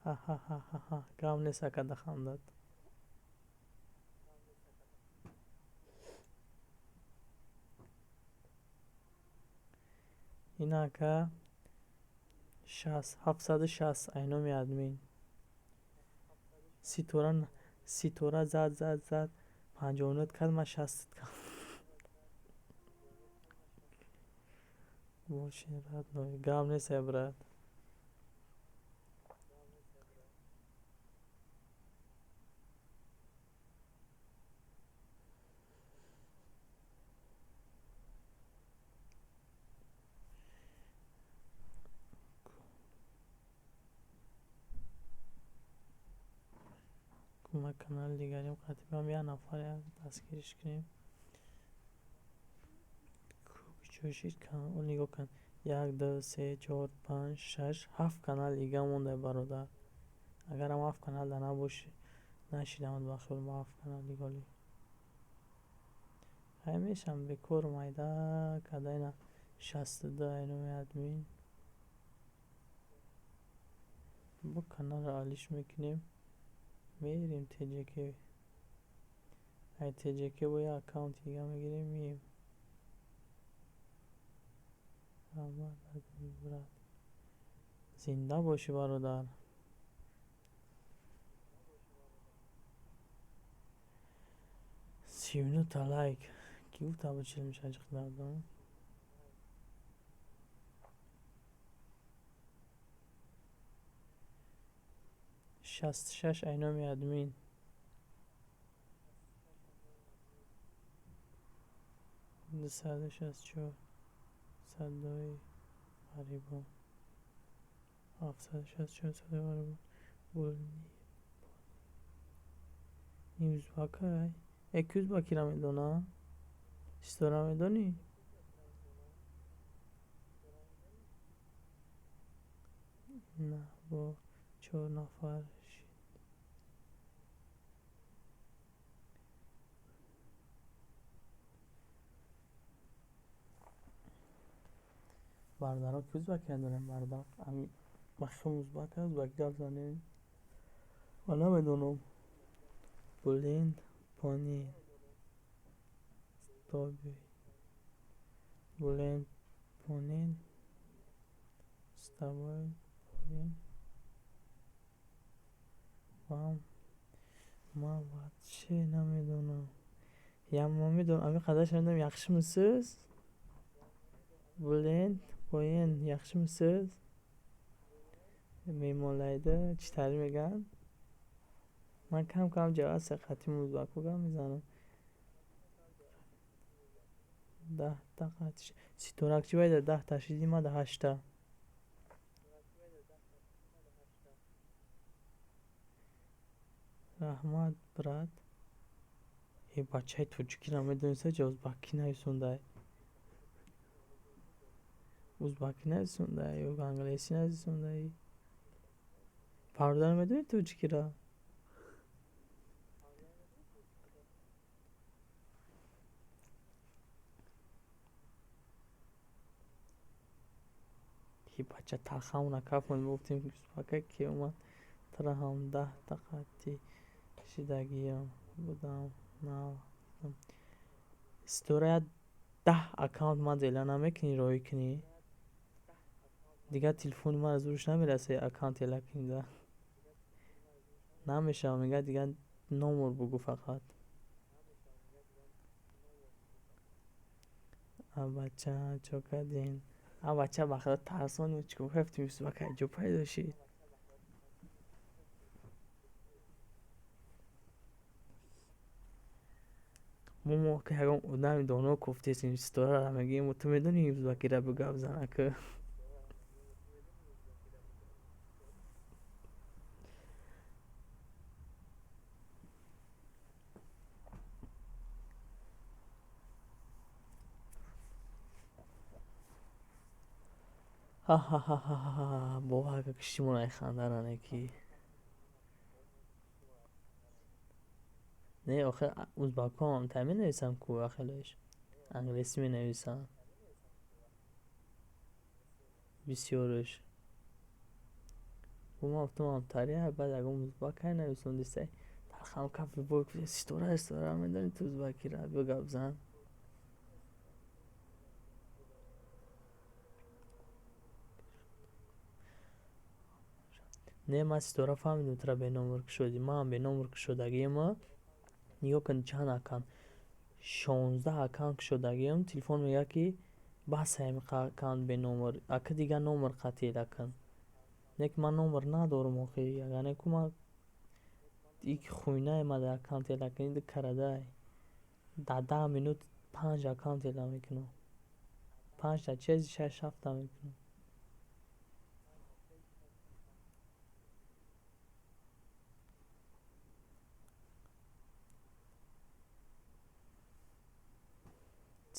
S1: Ҳа-ҳа-ҳа-ҳа, гап нест, ака, дахандад. Ин ака 760 айноми админ. Ситора, Ситора зад, зад, зад, 59 кард, ман 60 кардам. Бошин, родной, гап нест, брат. Ма канали дигарим қатибам, як нафар як дастгириш кунем. Кӯчошид, нигоҳ кун: як, ду, се, чор, панҷ, шаш, ҳафт канал дига монда, бародар. Агарам ҳафт канал да набоши, нашидамад ба хиёл ма ҳафт канал диголи. Хай, мешам бекор майда карда. Ина 62 айноми админ. Бо каналро алиш мекунем, мерем ТЖК. Ай ТЖК бо як аккаунти дига мегирем, мием. Раҳмат, админ брат, зинда бошӣ, бародар. 39 та лайк. Кӣ гуфта буд 40 мешавад? Ҷиқдардон. 66 айноми админ. 264 садои ғарибон, 764 садои ғарибон. Ин узбакай? Э, ки узбакиро медонад? Ситора, медонӣ? На, бо чор нафар шид. Бародаро, ки узбакия дорем, бародар, ами бахшом узбак аст, узбаки гап занем. Ва намедонам. Блин, пони. Стоби. Блин, понин. С тобой, поин. Вам. Ман вообще намедонам. Я ман медонам, ами қадарш намедонам, яхшимisiz? Блин, поин, яхшимisiz? Меҳмонлайда чӣ тари мегӯянд? Ман кам кам ҷаваз қатим узбако гап мезанам. 10-та қатиш. Ситорак чӣ байда 10-та шиди, ма да 8-та. Раҳмат, брат. Э, бачаи тоҷикиро медониста, ҷа узбакӣ нависондай. Узбакӣ нависондай ё англисӣ нависондай. Бародар, медонӣ тоҷикиро? Ки бача талхамона кафон, гуфтем узбака ки омад, тара ҳам 10-та қатӣ шидагиям будам, нав дидам. Ситора, як 10 аккаунт ман эълон намекунӣ, роҳӣ кунӣ? Дигар телефони ман аз рӯш намерасе аккаунт эълон кунӣ. Намешава, мегӯяд, дигар номер бугӯ фақат. А бача чо кардин? А бача ба худо тарсонем, чӣ кор кардем, узбака ҷо пайдо шид. Мо ки ягон одами доно кофтесем, Ситораро мегӯем, ту медонӣ узбакиро, бигап занака. Ҳа-ҳа-ҳа-ҳа, бовар ка, киштимон ай хандаране ки. Не, охир узбакҳо ҳам та менависанд ку, ахелаш. Англисӣ менависанд. Бисёрш. Бо ман гуфтам ҳамтария, баъд ягон узбак ай нависондистай. Талхам кафи бой, Ситора, Ситора, медонӣ ту узбакиро, бигап зан. Не, ман, Ситора, фаҳмидам, тура беномер кушодӣ. Ман беномер кушодагиам. Нигоҳ кун, чанд аккаунт. 16 аккаунт кушодагиам. Телефон мегӯяд, ки бас, ҳами аккаунт беномер. Ака, дигар номер қатъ эла кун. Не ки ман номер надорам охи. Ягане ку ман ик хуйнае ма дар аккаунт эла кунӣ ду карадай. Дар 10 минут панҷ аккаунт эла мекунам. Панҷта чези, шаш, ҳафта мекунам.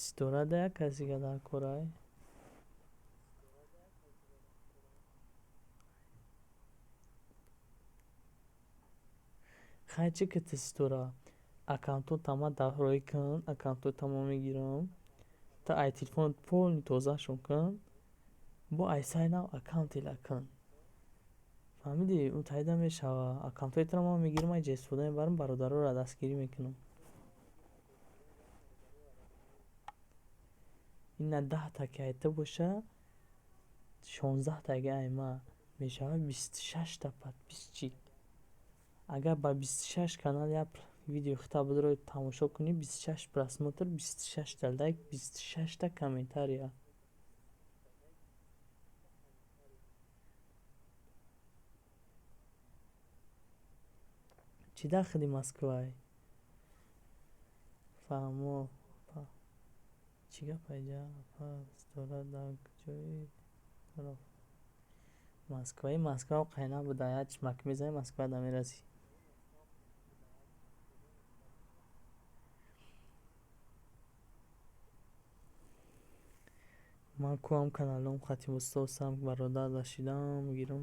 S1: Ситора да як касига дар корай? Хай, чӣ ки ту, Ситора? Аккаунтота ма роҳӣ кун, аккаунтота ма мегирам. Ту ай телефонат полный тозашон кун. Бо ай сари нав аккаунт эла кун. Фаҳмидӣ? Ӯ таида мешава. Аккаунтҳои туро ман мегирам, ай ҷа истифода мебарам, бародароро дастгирӣ мекунам. Ина 10-та ки ай ту боша, 16-таги ай ма мешава 26-та подписчик. Агар ба 26 канал як видео хита бидрои тамошо кунӣ, 26 просмотр, 26-та лайк, 26-та комментария. Чӣ дахли Москвай? Фаҳмо. Чӣ гап айҷа? Апа, Ситора дар куҷои? Москваи Москва қайна буда, як чишмак мезанӣ, Москва да мерасӣ. Ман кӯам каналом хати устосам, бародар дашидам гирам.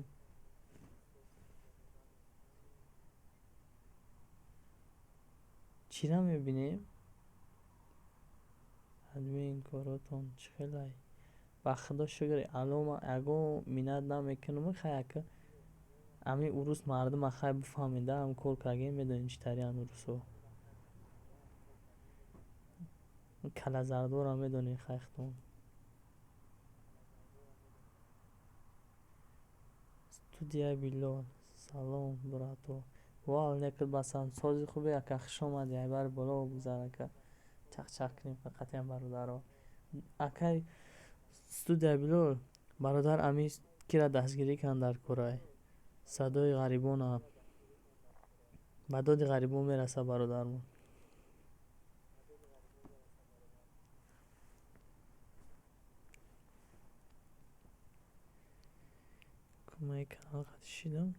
S1: Чира мебинем? Админ, коротон чӣ хелай? Ба худо шукр, ало ман ягон миннат намекунам. Хай ака, ами урус мардума хай бифаҳмед, ам кор кардем, медонед чӣ тариян урусо. Калазардорам медонед хай худон. Студияи Билол. Салом, брато. Ва алейкум ассалом. Сози хубе ака, хуш омадӣ. Айбар боло гузар ака. Чақ-чақ кунем фақат бародаро. Акай студияи Билол, бародар, ами кира дастгирӣ кан дар корай. Садои ғарибона. Ба доди ғарибон мераса бародармон. Кумаи канал қати шидам.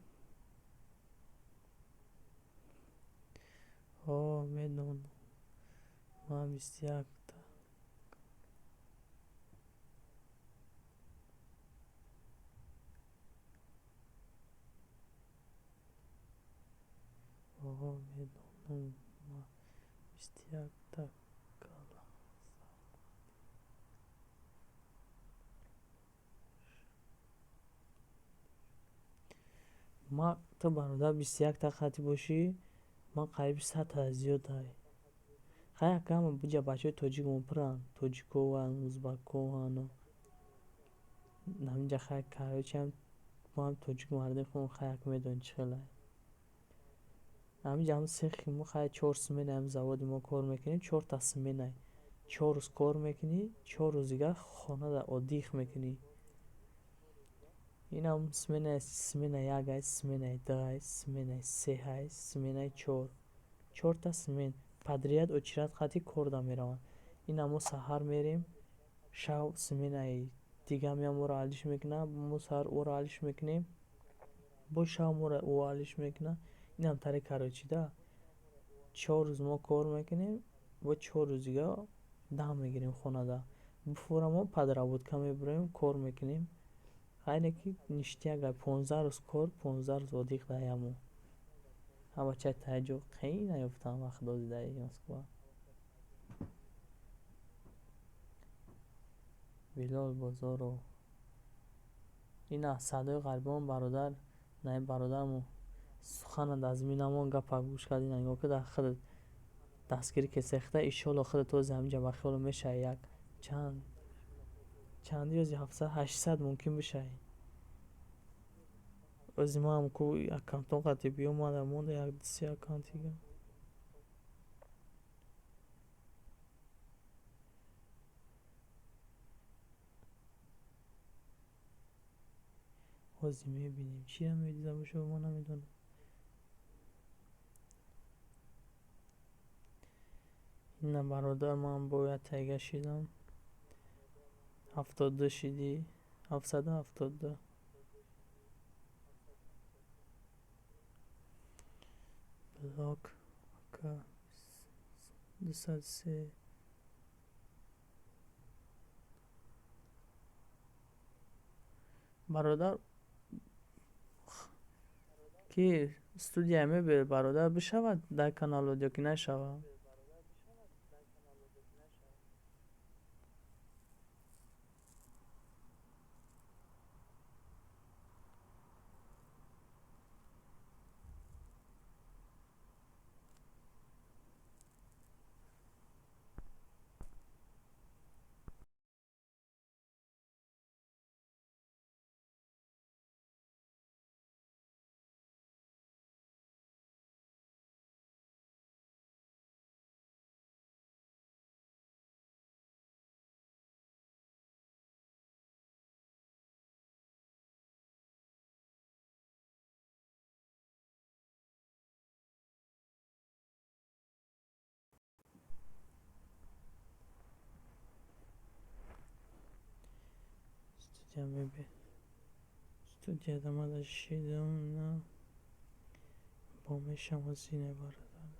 S1: О, медонам. Ман 21-та. О, медонам. Ман 21-та кала. Ма ту бародар 21-та хати бошӣ, ман қариби 100-та зиёд ай. Хай ака, ҳама буҷа бачаҳои тоҷикмон пуранд. Тоҷикован, узбакован. Ҳаминҷа хай короче ҳам мо ҳам тоҷик мардуми худмон хай ака медонед чӣ хел ай. Ҳаминҷа ҳам сехи мо хай чор смена ҳам заводи мо кор мекунем, чорта смена. 4 рӯз кор мекунӣ, 4 рӯз дигар хонада отдых мекунӣ. Инам смена як ай, сменаи ду ай, сменаи се ай, сменаи чор. Чорта смен подряд очередь қати корда мераванд. Ина мо саҳар мерем, шав сменаи дига меяд, моро алиш мекунад, мо саҳар ӯро алиш мекунем, боз шав моро ӯ алиш мекунад. Инам тари короче да. 4 рӯз мо кор мекунем, бо 4 рӯз дига дам мегирем хонада. Буфора мо подработка мебуроем, кор мекунем. Хайне ки ништяк ай, 15 рӯз кор, 15 рӯз отдых дар як моҳ. Ҳа бачаи таҷо қиин наёфтам вақт доди дар Москва. Билол Бозоров. Ина садои ғарибон бародар, наи бародармо суханат аз минамон гапа гӯш кард, ина нигоҳ кар, худат дастгирӣ ки сехта, иншолло худат този ҳаминҷа ба хиёло мешавӣ як чанд чанди ёзи 700 800 мумкин бишавӣ. Ози маам ку аккаунтон қати биёмада монда як се аккаунт дига. Ҳозир мебинем, чиро медида бошад, ман намедонам. Ина бародар, ман бояд тайга шидам. 72 шидӣ, 772. Блок ака 203. Бародар, ки студия мебел бародар бишавад дар каналот ё ки нашавад? Студия мебел. Студияда ман даже шидам на бо мешам ҳозир бародар.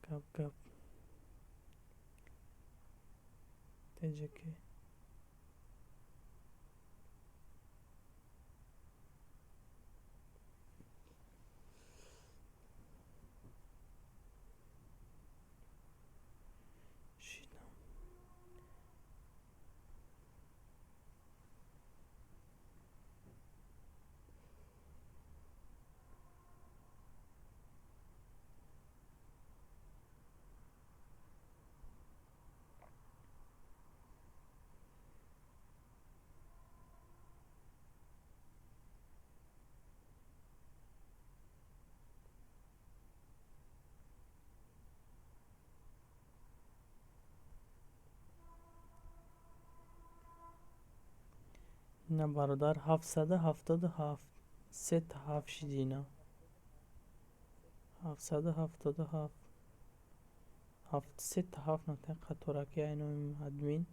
S1: Гап гап. Теҷаки. Шидам. Ина, бародар, 777, сета ҳафт шиди. Ина, 777, сета ҳафт натаи қатораки айноми админ.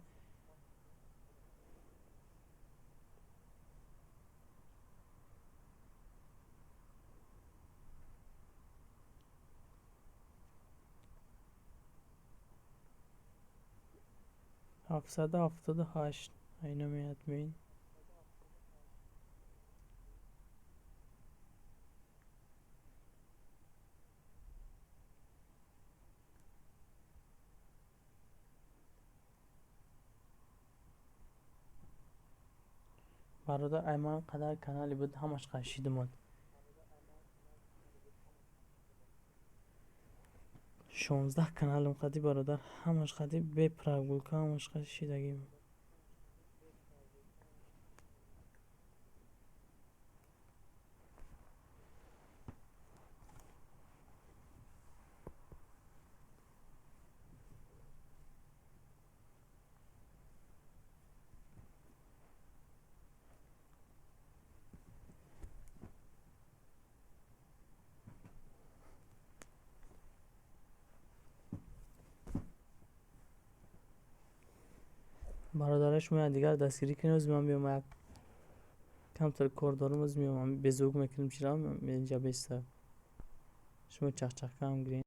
S1: 778, айноми админ. Бародар, ай ман қадар канале буд, ҳамаш қашидумад. 16 каналам қади, бародар, ҳамаш қади бе прогулка, ҳамаш қади шидагим. Бародари, шумо дигар дастгирӣ кунед. Оз ман биём, як камтар кор дорам, оз меомам, безвук мекунем. Чира инҷа беста шумо чахчахкам гирем.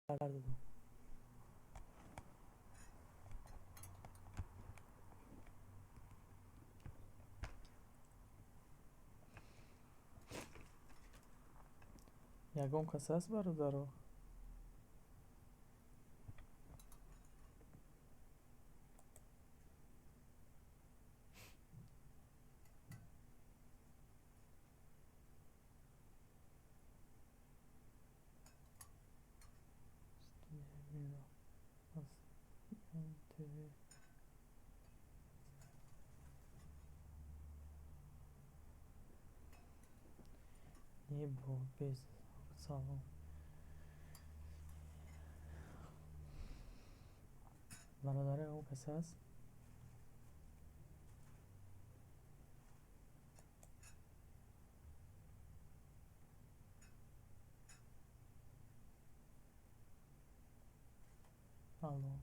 S1: Додам. Ягон кас ҳаст, бародаро? Не бо без салом. Бародаро, ягон кас ҳаст? Алло.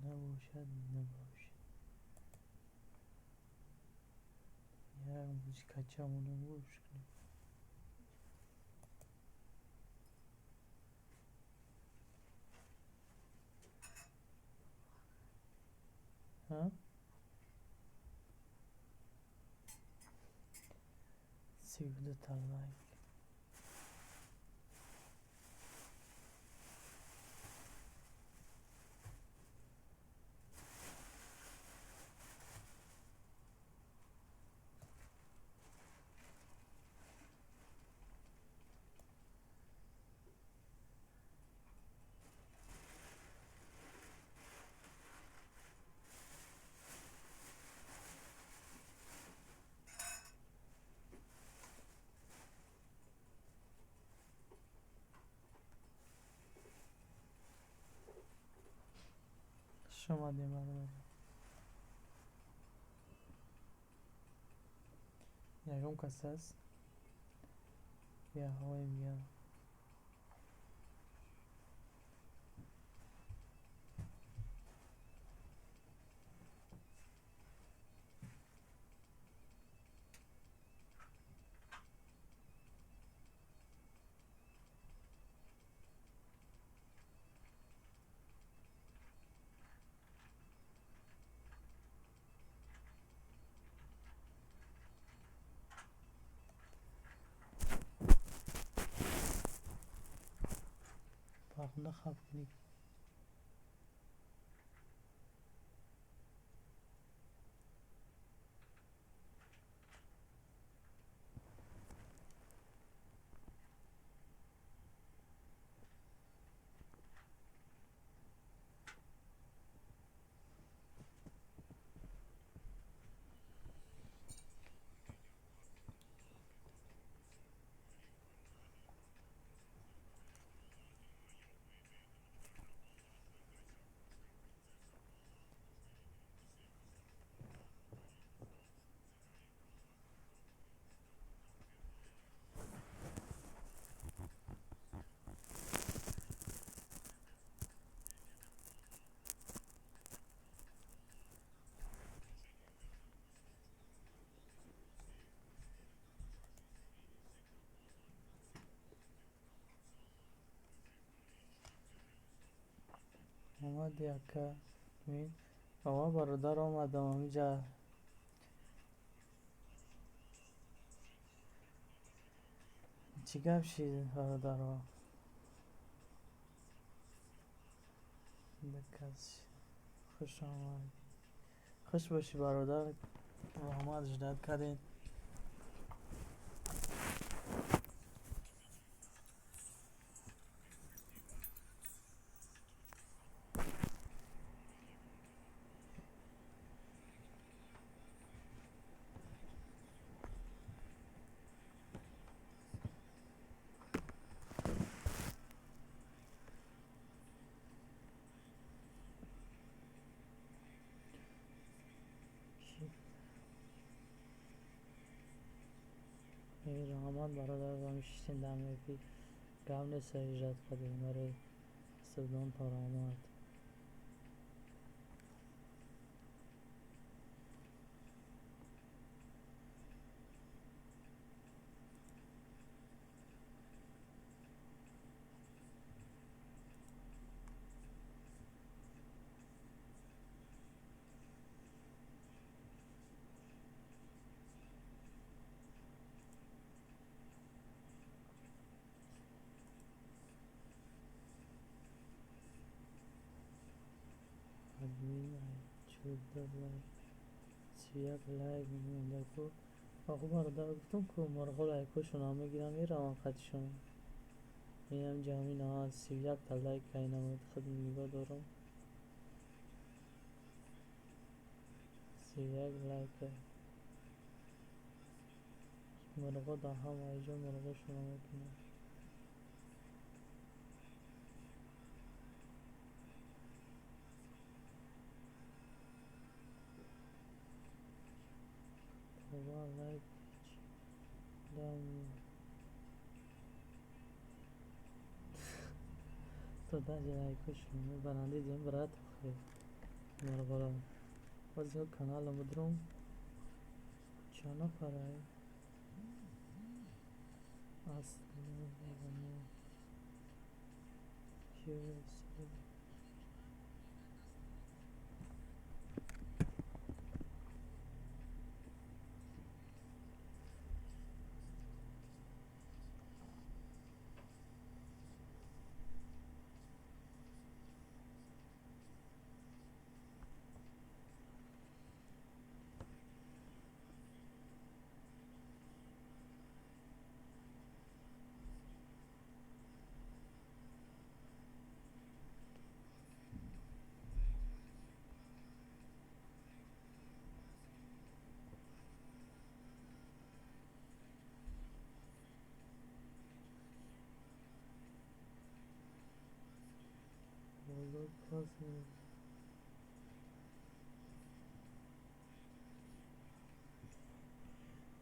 S1: Набошад, набошад. Як музикачамонам гӯш кунем. Ҳа? 32 та лайк. Хуш омадем, бародаро. Ягон кас ҳаст? Бия, ҳавои бия. Фархунда, хаб кунӣ. Омади, ака? Ова, бародар, омадам ҳамиҷа. Чӣ гап шид, бародаро? Кас хуш омад. Хуш бошӣ, бародар. Раҳмат, ждать кардем. Раҳмат, бародар, шиштем дар мефи. Гап нест, ждать кардем барои субдонто, раҳмат. Лайк, 31 лайк мондаку. Оху бародар, гуфтам ку мурғо лайкҳошонро мегирам, меравам қатишон. Инам ҷамъи 31-та лайк кайнамад, худ нигоҳ дорам. 31 лайка. Мурғо дар ҳама ҷо мурғошонро мекунанд. Това лайк дам. То даже лайкошон мебаранд, дидем, брат, охи. Мурғоро. Боз каналам будрум. Чанд нафарай? Асли ки.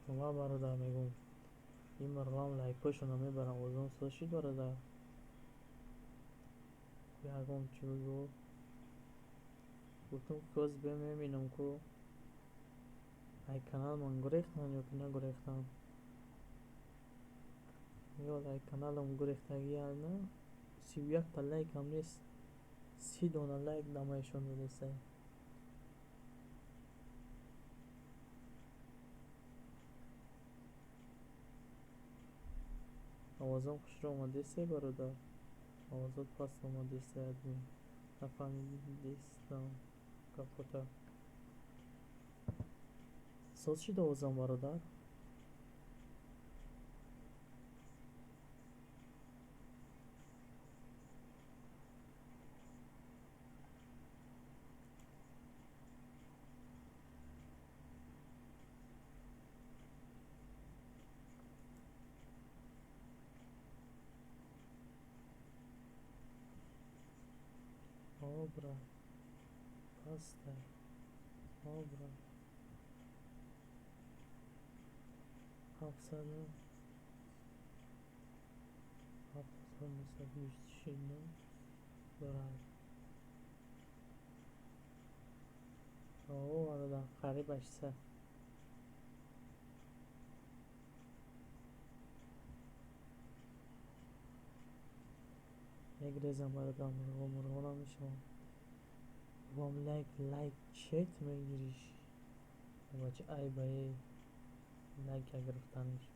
S1: Ва бародар, мегӯм, ин мурғам лайкҳошонро мебарам. Озон соз шид, бародар, ягон чӣ бигӯ. Гуфтам, коз бе мебинам, ку ай каналмон гурехтанд ё ки нагурехтанд, ё ай каналам гурехтагӣ на. 31-та лайкам нест, 30 дона лайк намоишон додесай. Овозам хушро омадесай, бародар? Овозот паст омадесай, админ, нафаҳмидистам гапота. Соз шид овозам, бародар? О, брат, пастай. О, брат, 700 7929, брат. О, бародар, қариб 800. Мегрезам, бародар, мурғо мурғо намешавам. Вам лайк, лайк чет мегириш, бача, ай баи лайка гирифтаниш.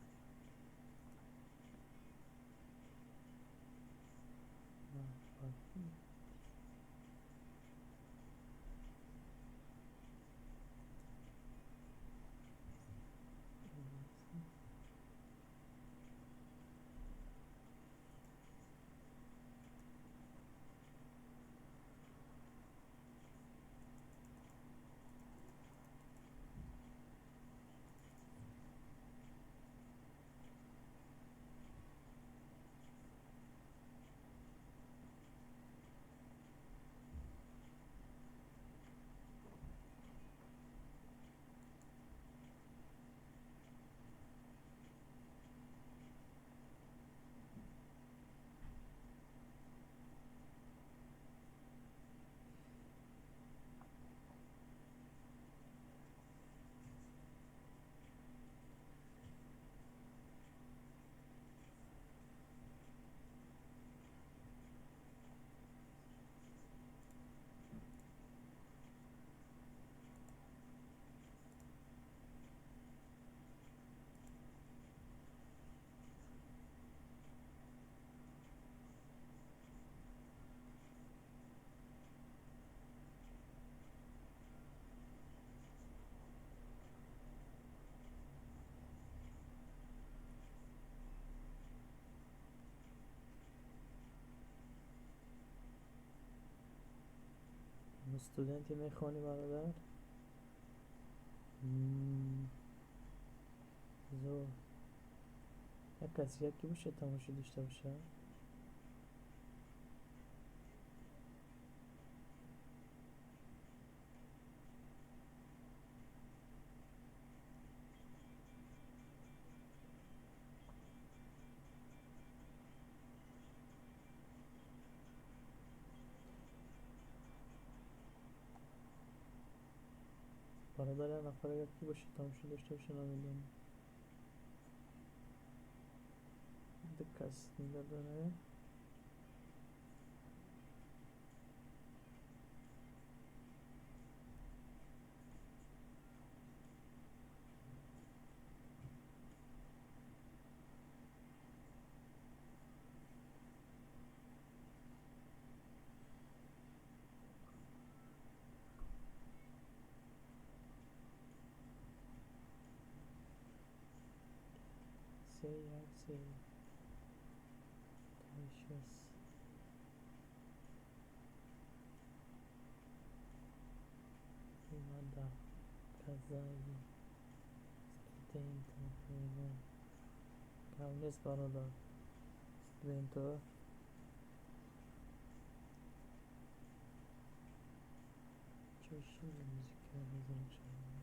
S1: Студенти мехонӣ, бародар? Зор. Як каси яке боша, тамошо дошта боша. Бародар, як нафар агар ки боша, тамошо дошта боша, намедонам. Ду кас нигоҳ дорад. Се як се шест. Вода. Казаи. Студент. Гап нест, бародар. Студентҳо. Чоши музыка.